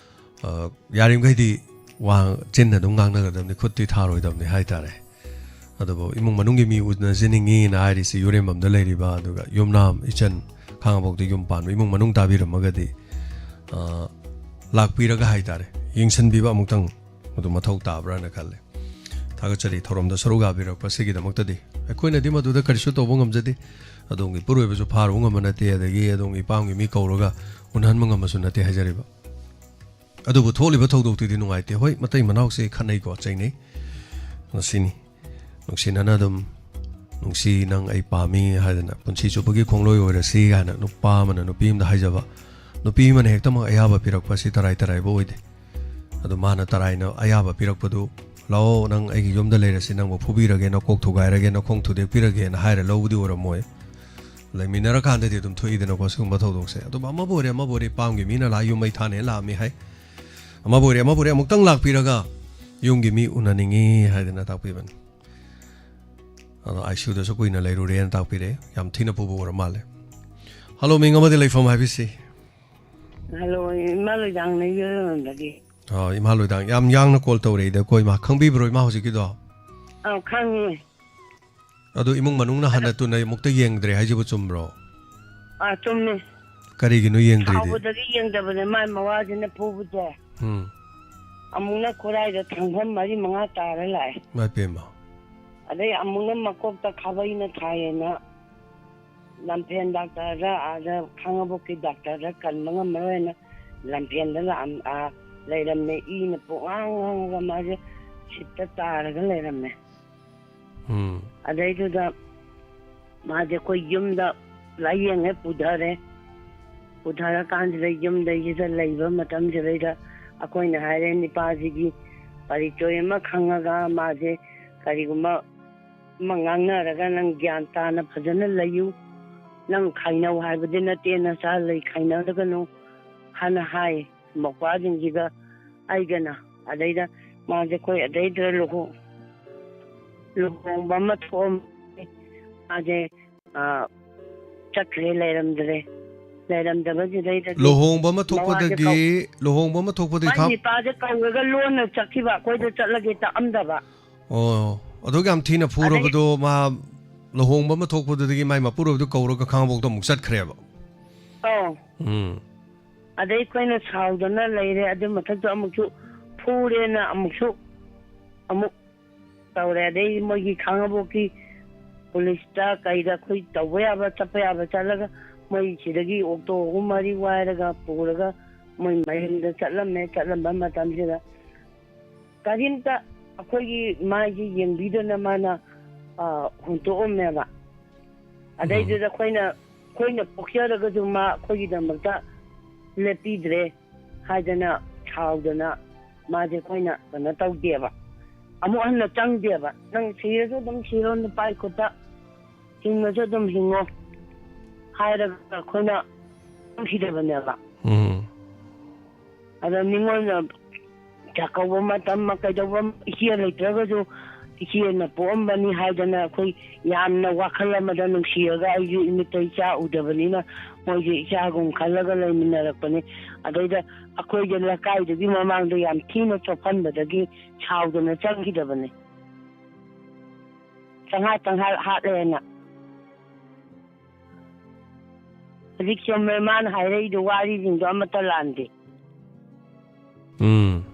ꯑꯥ, ꯌꯥꯔꯤꯃꯈꯩꯗꯤ ꯋꯥ ꯆꯤꯟꯅ ꯑꯗꯨꯝ ꯉꯥꯡꯅꯒꯗꯕꯅꯤ, ꯈꯨꯠꯇꯤ ꯊꯥꯔꯣꯏꯗꯕꯅꯤ ꯍꯥꯏꯇꯥꯔꯦ꯫ ꯑꯗꯨꯕꯨ ꯏꯃꯨꯡ ꯃꯅꯨꯡꯒꯤ ꯃꯤ ꯎꯅꯖꯅꯤꯡꯉꯤꯅ ꯍꯥꯏꯔꯤꯁꯤ ꯌꯨꯔꯦꯝꯕꯝꯗ ꯂꯩꯔꯤꯕ, ꯑꯗꯨꯒ ꯌꯨꯝꯅꯥꯝ ꯏꯆꯟ, ꯈꯥꯉꯕꯣꯛꯇ ꯌꯨꯝ ꯄꯥꯟꯕ ꯏꯃꯨꯡ ꯃꯅꯨꯡ ꯇꯥꯕꯤꯔꯝꯃꯒꯗꯤ, ꯑꯥ, ꯂꯥꯛꯄꯤꯔꯒ ꯍꯥꯏꯇꯥꯔꯦ, ꯌꯦꯡꯁꯤꯟꯕꯤꯕ ꯑꯃꯨꯛꯇꯪ ꯑꯗꯨ ꯃꯊꯧ ꯇꯥꯕ꯭ꯔꯥꯅ ꯈꯜꯂꯦ꯫ ꯊꯥꯒꯠꯆꯔꯤ ꯊꯧꯔꯝꯗ ꯁꯔꯨꯛ ꯌꯥꯕꯤꯔꯛꯄ ꯑꯁꯤꯒꯤꯗꯃꯛꯇꯗꯤ꯫ ꯑꯩꯈꯣꯏꯅꯗꯤ ꯃꯗꯨꯗ ꯀꯔꯤꯁꯨ ꯇꯧꯕ ꯉꯝꯖꯗꯦ꯫ ꯑꯗꯣꯝꯒꯤ ꯏꯄꯨꯔꯣꯏꯕꯁꯨ ꯐꯥꯔꯨꯕ ꯉꯝꯕ ꯅꯠꯇꯦ, ꯑꯗꯒꯤ ꯑꯗꯣꯝꯒꯤ ꯏꯄꯥꯝꯒꯤ ꯃꯤ ꯀꯧꯔꯒ ꯎꯅꯍꯟꯕ ꯉꯝꯕꯁꯨ ꯅꯠꯇꯦ ꯍꯥꯏꯖꯔꯤꯕ꯫ ꯑꯗꯨꯕꯨ ꯊꯣꯛꯂꯤꯕ ꯊꯧꯗꯣꯛꯇꯨꯗꯤ ꯅꯨꯡꯉꯥꯏꯇꯦ꯫ ꯍꯣꯏ, ꯃꯇꯩ ꯃꯅꯥꯎꯁꯦ ꯈꯠꯅꯩꯀꯣ, ꯆꯩꯅꯩ, ꯃꯁꯤꯅꯤ꯫ ꯅꯨꯡꯁꯤꯅꯅ ꯑꯗꯨꯝ, "ꯅꯨꯡꯁꯤ, ꯅꯪ ꯑꯩ ꯄꯥꯝꯃꯤ" ꯍꯥꯏꯗꯅ ꯄꯨꯟꯁꯤ ꯆꯨꯞꯄꯒꯤ ꯈꯣꯡꯂꯣꯏ ꯑꯣꯏꯔꯁꯤ ꯀꯥꯏꯅ ꯅꯨꯄꯥ ꯑꯃꯅ ꯅꯨꯄꯤ ꯑꯃꯗ ꯍꯥꯏꯖꯕ, ꯅꯨꯄꯤ ꯑꯃꯅ ꯍꯦꯛꯇꯃꯛ ꯑꯌꯥꯕ ꯄꯤꯔꯛꯄ ꯑꯁꯤ ꯇꯔꯥꯏ ꯇꯔꯥꯏꯕ ꯑꯣꯏꯗꯦ꯫ ꯑꯗꯨ ꯃꯥꯅ ꯇꯔꯥꯏꯅ ꯑꯌꯥꯕ ꯄꯤꯔꯛꯄꯗꯨ, "ꯂꯥꯛꯑꯣ, ꯅꯪ ꯑꯩꯒꯤ ꯌꯨꯝꯗ ꯂꯩꯔꯁꯤ, ꯅꯪꯕꯨ ꯐꯨꯕꯤꯔꯒꯦ, ꯅꯀꯣꯛ ꯊꯨꯒꯥꯏꯔꯒꯦ, ꯅꯈꯣꯡ ꯊꯨꯗꯦꯛꯄꯤꯔꯒꯦꯅ" ꯍꯥꯏꯔ ꯂꯧꯕꯗꯤ ꯑꯣꯏꯔꯝꯃꯣꯏ꯫ ꯂꯩꯃꯤꯟꯅꯔꯀꯥꯟꯗꯗꯤ ꯑꯗꯨꯝ ꯊꯣꯛꯏꯗꯅꯀꯣ ꯁꯤꯒꯨꯝꯕ ꯊꯧꯗꯣꯛꯁꯦ꯫ ꯑꯗꯨꯕꯨ ꯑꯃꯕꯨ ꯑꯣꯏꯔꯦ, ꯑꯃꯕꯨ ꯑꯣꯏꯔꯦ, ꯏꯄꯥꯝꯒꯤ ꯃꯤꯅ ꯂꯥꯛꯑ ꯌꯨꯝ ꯃꯩ ꯊꯥꯅꯦ ꯂꯥꯛꯑꯝꯃꯤ ꯍꯥꯏ꯫ ꯑꯃꯕꯨ ꯑꯣꯏꯔꯦ, ꯑꯃꯕꯨ ꯑꯣꯏꯔꯦ, ꯑꯃꯨꯛꯇꯪ ꯂꯥꯛꯄꯤꯔꯒ ꯌꯨꯝꯒꯤ ꯃꯤ ꯎꯅꯅꯤꯡꯉꯤ ꯍꯥꯏꯗꯅ ꯇꯥꯛꯄꯤꯕꯅꯤ꯫ ꯑꯗꯣ ICUꯗꯁꯨ ꯀꯨꯏꯅ ꯂꯩꯔꯨꯔꯦꯅ ꯇꯥꯛꯄꯤꯔꯛꯑꯦ꯫ ꯌꯥꯝ ꯊꯤꯅ ꯄꯨꯕ ꯑꯣꯏꯔ ꯃꯥꯜꯂꯦ꯫ ꯍꯜꯂꯣ, ꯃꯤꯡ ꯑꯃꯗꯤ ꯂꯩꯐꯝ ꯍꯥꯏꯕꯤꯁꯤ꯫ ꯍꯜꯂꯣ, ꯏꯃꯥ ꯂꯣꯏꯖꯥꯡꯅꯦ, ꯌꯨꯔꯦꯝꯕꯝꯗꯒꯤ꯫ ꯑꯥ, ꯏꯃꯥ ꯂꯣꯏꯗꯥꯡ, ꯌꯥꯝ ꯌꯥꯡꯅ ꯀꯣꯜ ꯇꯧꯔꯛꯏꯗ꯫ ꯑꯩꯈꯣꯏ ꯏꯃꯥ, ꯈꯪꯕꯤꯕ꯭ꯔꯣ ꯏꯃꯥ ꯍꯧꯖꯤꯛꯀꯤꯗꯣ? ꯑꯥ, ꯈꯪꯉꯤ꯫ ꯑꯗꯣ ꯏꯃꯨꯡ ꯃꯅꯨꯡꯅ ꯍꯟꯅ ꯇꯨꯅ ꯑꯃꯨꯛꯇ ꯌꯦꯡꯗ꯭ꯔꯦ ꯍꯥꯏꯁꯤꯕꯨ ꯆꯨꯝꯕ꯭ꯔꯣ? ꯑꯥ, ꯆꯨꯝꯃꯤ꯫ ꯀꯔꯤꯒꯤꯅꯣ ꯌꯦꯡꯗ꯭ꯔꯤꯗꯤ? ꯁꯥꯎꯕꯗꯒꯤ ꯌꯦꯡꯗꯕꯅꯦ, ꯃꯥꯏ ꯃꯋꯥꯁꯤꯅ ꯐꯨꯕꯁꯦ꯫ ꯎꯝ꯫ ꯑꯃꯨꯛꯅ ꯈꯨꯔꯥꯏꯗ ꯊꯥꯡꯐꯝ ꯃꯔꯤ ꯃꯉꯥ ꯇꯥꯔ ꯂꯥꯛꯑꯦ꯫ ꯏꯃꯥꯏ ꯄꯦꯝꯃ꯫ ꯑꯗꯩ ꯑꯃꯨꯛꯅ ꯃꯀꯣꯛꯇ ꯈꯥꯕꯩꯅ ꯊꯥꯏꯌꯦꯅ ꯂꯝꯐꯦꯜ ꯗꯥꯛꯇꯔꯗ, ꯑꯥꯗ ꯈꯥꯡꯉꯕꯣꯛꯀꯤ ꯗꯥꯛꯇꯔꯗ ꯀꯟꯕ ꯉꯝꯃꯔꯣꯏꯅ ꯂꯝꯐꯦꯜꯗ ꯂꯥꯛꯑꯝ-, ꯑꯥ, ꯂꯩꯔꯝꯃꯦ꯫ ꯏꯅ ꯄꯨꯡꯉꯥꯡ ꯉꯥꯡꯉꯒ ꯃꯥꯁꯦ ꯁꯤꯠꯇ ꯇꯥꯔꯒ ꯂꯩꯔꯝꯃꯦ꯫ ꯎꯝ꯫ ꯑꯗꯩꯗꯨꯗ ꯃꯥꯁꯦ ꯑꯩꯈꯣꯏ ꯌꯨꯝꯗ ꯂꯥꯏꯌꯦꯡꯉꯦ ꯄꯨꯊꯔꯦ꯫ ꯄꯨꯊꯔꯀꯥꯟꯁꯤꯗ ꯌꯨꯝꯗꯩꯁꯤꯗ ꯂꯩꯕ ꯃꯇꯝꯁꯤꯗꯩꯗ ꯑꯩꯈꯣꯏꯅ ꯍꯥꯏꯔꯦ, "ꯅꯤꯄꯥꯁꯤꯒꯤ ꯄꯔꯤꯆꯣꯏ ꯑꯃ ꯈꯪꯉꯒ ꯃꯥꯁꯦ ꯀꯔꯤꯒꯨꯝꯕ ꯑꯃ ꯉꯥꯡꯅꯔꯒ ꯅꯪ ꯒ꯭ꯌꯥꯟ ꯇꯥꯅ ꯐꯖꯅ ꯂꯩꯌꯨ꯫ ꯅꯪ ꯈꯥꯏꯅꯧ ꯍꯥꯏꯕꯗꯤ ꯅꯠꯇꯦ, ꯅꯆꯥ ꯂꯩ ꯈꯥꯏꯅꯔꯒꯅꯨ" ꯍꯥꯏꯅ ꯍꯥꯏ꯫ ꯃꯧꯄ꯭ꯋꯥꯁꯤꯡꯁꯤꯒ ꯑꯩꯒꯅ꯫ ꯑꯗꯩꯗ ꯃꯥꯁꯦ ꯑꯩꯈꯣꯏ ꯑꯗꯩꯗ ꯂꯨꯍꯣꯡ-, ꯂꯨꯍꯣꯡꯕ ꯑꯃ ꯊꯣꯛꯑꯝꯃꯦ꯫ ꯃꯥꯁꯦ, ꯑ, ꯆꯠꯈ꯭ꯔꯦ, ꯂꯩꯔꯝꯗ꯭ꯔꯦ꯫ ꯂꯩꯔꯝꯗꯕꯁꯤꯗꯩꯗꯗꯤ ꯂꯨꯍꯣꯡꯕ ꯑꯃ ꯃꯋꯥꯁꯦ ꯊꯣꯛꯄꯗꯒꯤ, ꯀꯧ-, ꯂꯨꯍꯣꯡꯕ ꯑꯃ ꯊꯣꯛꯄꯗꯒꯤ ꯃꯥꯏ ꯈꯥ- ꯅꯤꯄꯥꯁꯦ ꯀꯧꯔꯒ ꯂꯣꯟꯅ ꯆꯠꯈꯤꯕ, ꯑꯩꯈꯣꯏꯗ ꯆꯠꯂꯒꯦ ꯇꯥꯛꯑꯝꯗꯕ꯫ ꯑꯣ, ꯑꯗꯨꯛ ꯌꯥꯝ ꯊꯤꯅ ꯑꯗꯒꯤ ꯐꯨꯔꯕꯗꯣ ꯃꯥ ꯂꯨꯍꯣꯡꯕ ꯑꯃ ꯊꯣꯛꯄꯗꯨꯗꯒꯤ ꯃꯥꯏ ꯃꯄꯨꯔꯣꯏꯕꯗꯨ ꯀꯧꯔꯒ ꯈꯥꯡꯉꯕꯣꯛꯇ ꯑꯃꯨꯛ ꯆꯠꯈ꯭ꯔꯦꯕ꯫ ꯑꯧ꯫ ꯎꯝ꯫ ꯑꯗꯩ ꯑꯩꯈꯣꯏꯅ ꯁꯥꯎꯗꯅ ꯂꯩꯔꯦ꯫ ꯑꯗꯨ ꯃꯊꯛꯇ ꯑꯃꯨꯛꯁꯨ ꯐꯨꯔꯦꯅ ꯑꯃꯨꯛꯁꯨ ꯑꯃꯨꯛ ꯇꯧꯔꯦ꯫ ꯑꯗꯩ ꯃꯣꯏꯒꯤ ꯈꯥꯡꯉꯕꯣꯛꯀꯤ ꯄꯨꯂꯤꯁꯇ ꯀꯩꯗ ꯑꯩꯈꯣꯏ ꯇꯧꯕ ꯌꯥꯕ, ꯆꯠꯄ ꯌꯥꯕ ꯆꯠꯂꯒ ꯃꯣꯏ ꯁꯤꯗꯒꯤ ꯑꯣꯛꯇꯣ ꯑꯍꯨꯝ ꯃꯔꯤ ꯋꯥꯏꯔꯒ ꯄꯨꯔꯒ ꯃꯣꯏ ꯃꯌꯨꯝꯗ ꯆꯠꯂꯝꯃꯦ꯫ ꯆꯠꯂꯝꯕ ꯃꯇꯝꯁꯤꯗ ꯀꯔꯤꯝꯇ ꯑꯩꯈꯣꯏꯒꯤ ꯃꯥꯏꯁꯦ ꯌꯦꯡꯕꯤꯗꯅ ꯃꯥꯅ, ꯑ, ꯍꯨꯟꯇꯣꯛꯑꯝꯃꯦꯕ꯫ ꯑꯗꯩꯗꯨꯗ ꯑꯩꯈꯣꯏꯅ, ꯑꯩꯈꯣꯏꯅ ꯄꯣꯛꯆꯔꯒꯁꯨ ꯃꯥ ꯑꯩꯈꯣꯏꯒꯤꯗꯃꯛꯇ ꯂꯦꯞꯄꯤꯗ꯭ꯔꯦ ꯍꯥꯏꯗꯅ ꯁꯥꯎꯗꯅ ꯃꯥꯁꯦ ꯑꯩꯈꯣꯏꯅ ꯀꯩꯅꯣ ꯇꯧꯗꯦꯕ, ꯑꯃꯨꯛ ꯍꯟꯅ ꯆꯪꯗꯦꯕ꯫ "ꯅꯪ ꯁꯤꯔꯁꯨ ꯑꯗꯨꯝ ꯁꯤꯔꯣ, ꯅꯨꯄꯥꯒꯤ ꯈꯨꯠꯇ, ꯍꯤꯡꯉꯁꯨ ꯑꯗꯨꯝ ꯍꯤꯡꯉꯣ" ꯍꯥꯏꯔꯒ ꯑꯩꯈꯣꯏꯅ ꯆꯪꯈꯤꯗꯕꯅꯦꯕ꯫ ꯎꯝ꯫ ꯑꯗ ꯃꯤꯉꯣꯟꯗ ꯆꯥꯛꯀꯧꯕ ꯃꯇꯝ, ꯀꯩꯗꯧꯕ, ꯏꯆꯦ ꯂꯩꯇ꯭ꯔꯒꯁꯨ ꯏꯆꯦꯅ ꯄꯣꯛꯑꯝꯕꯅꯤ ꯍꯥꯏꯗꯅ ꯑꯩꯈꯣꯏ ꯌꯥꯝꯅ ꯋꯥꯈꯜ ꯑꯃꯗ ꯅꯨꯡꯁꯤꯔꯒ, ꯑꯩꯁꯨ ꯏꯃꯤꯠꯇ ꯏꯆꯥ ꯎꯗꯕꯅꯤꯅ ꯃꯣꯏꯁꯦ ꯏꯆꯥꯒꯨꯝ ꯈꯜꯂꯒ ꯂꯩꯃꯤꯟꯅꯔꯛꯄꯅꯤ꯫ ꯑꯗꯩꯗ ꯑꯩꯈꯣꯏꯁꯦ ꯂꯩꯀꯥꯏꯗꯨꯒꯤ ꯃꯃꯥꯡꯗ ꯌꯥꯝ ꯊꯤꯅ ꯆꯣꯞꯍꯟꯕꯗꯒꯤ ꯁꯥꯎꯗꯅ ꯆꯪꯈꯤꯗꯕꯅꯤ꯫ ꯇꯪꯈꯥꯏ ꯇꯪꯈꯥꯏ ꯍꯥꯠꯂꯦꯅ꯫ ꯍꯧꯖꯤꯛ ꯆꯨꯝꯃꯦ ꯃꯥꯅ ꯍꯥꯏꯔꯛꯏꯗꯣ, ꯋꯥꯔꯤꯁꯤꯡꯗꯣ ꯑꯃꯠꯇ ꯂꯥꯟꯗꯦ꯫ ꯎꯝ꯫